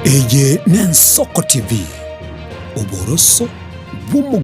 Speaker 11: Eye n'Ensoko TV, oboroso bw'omo.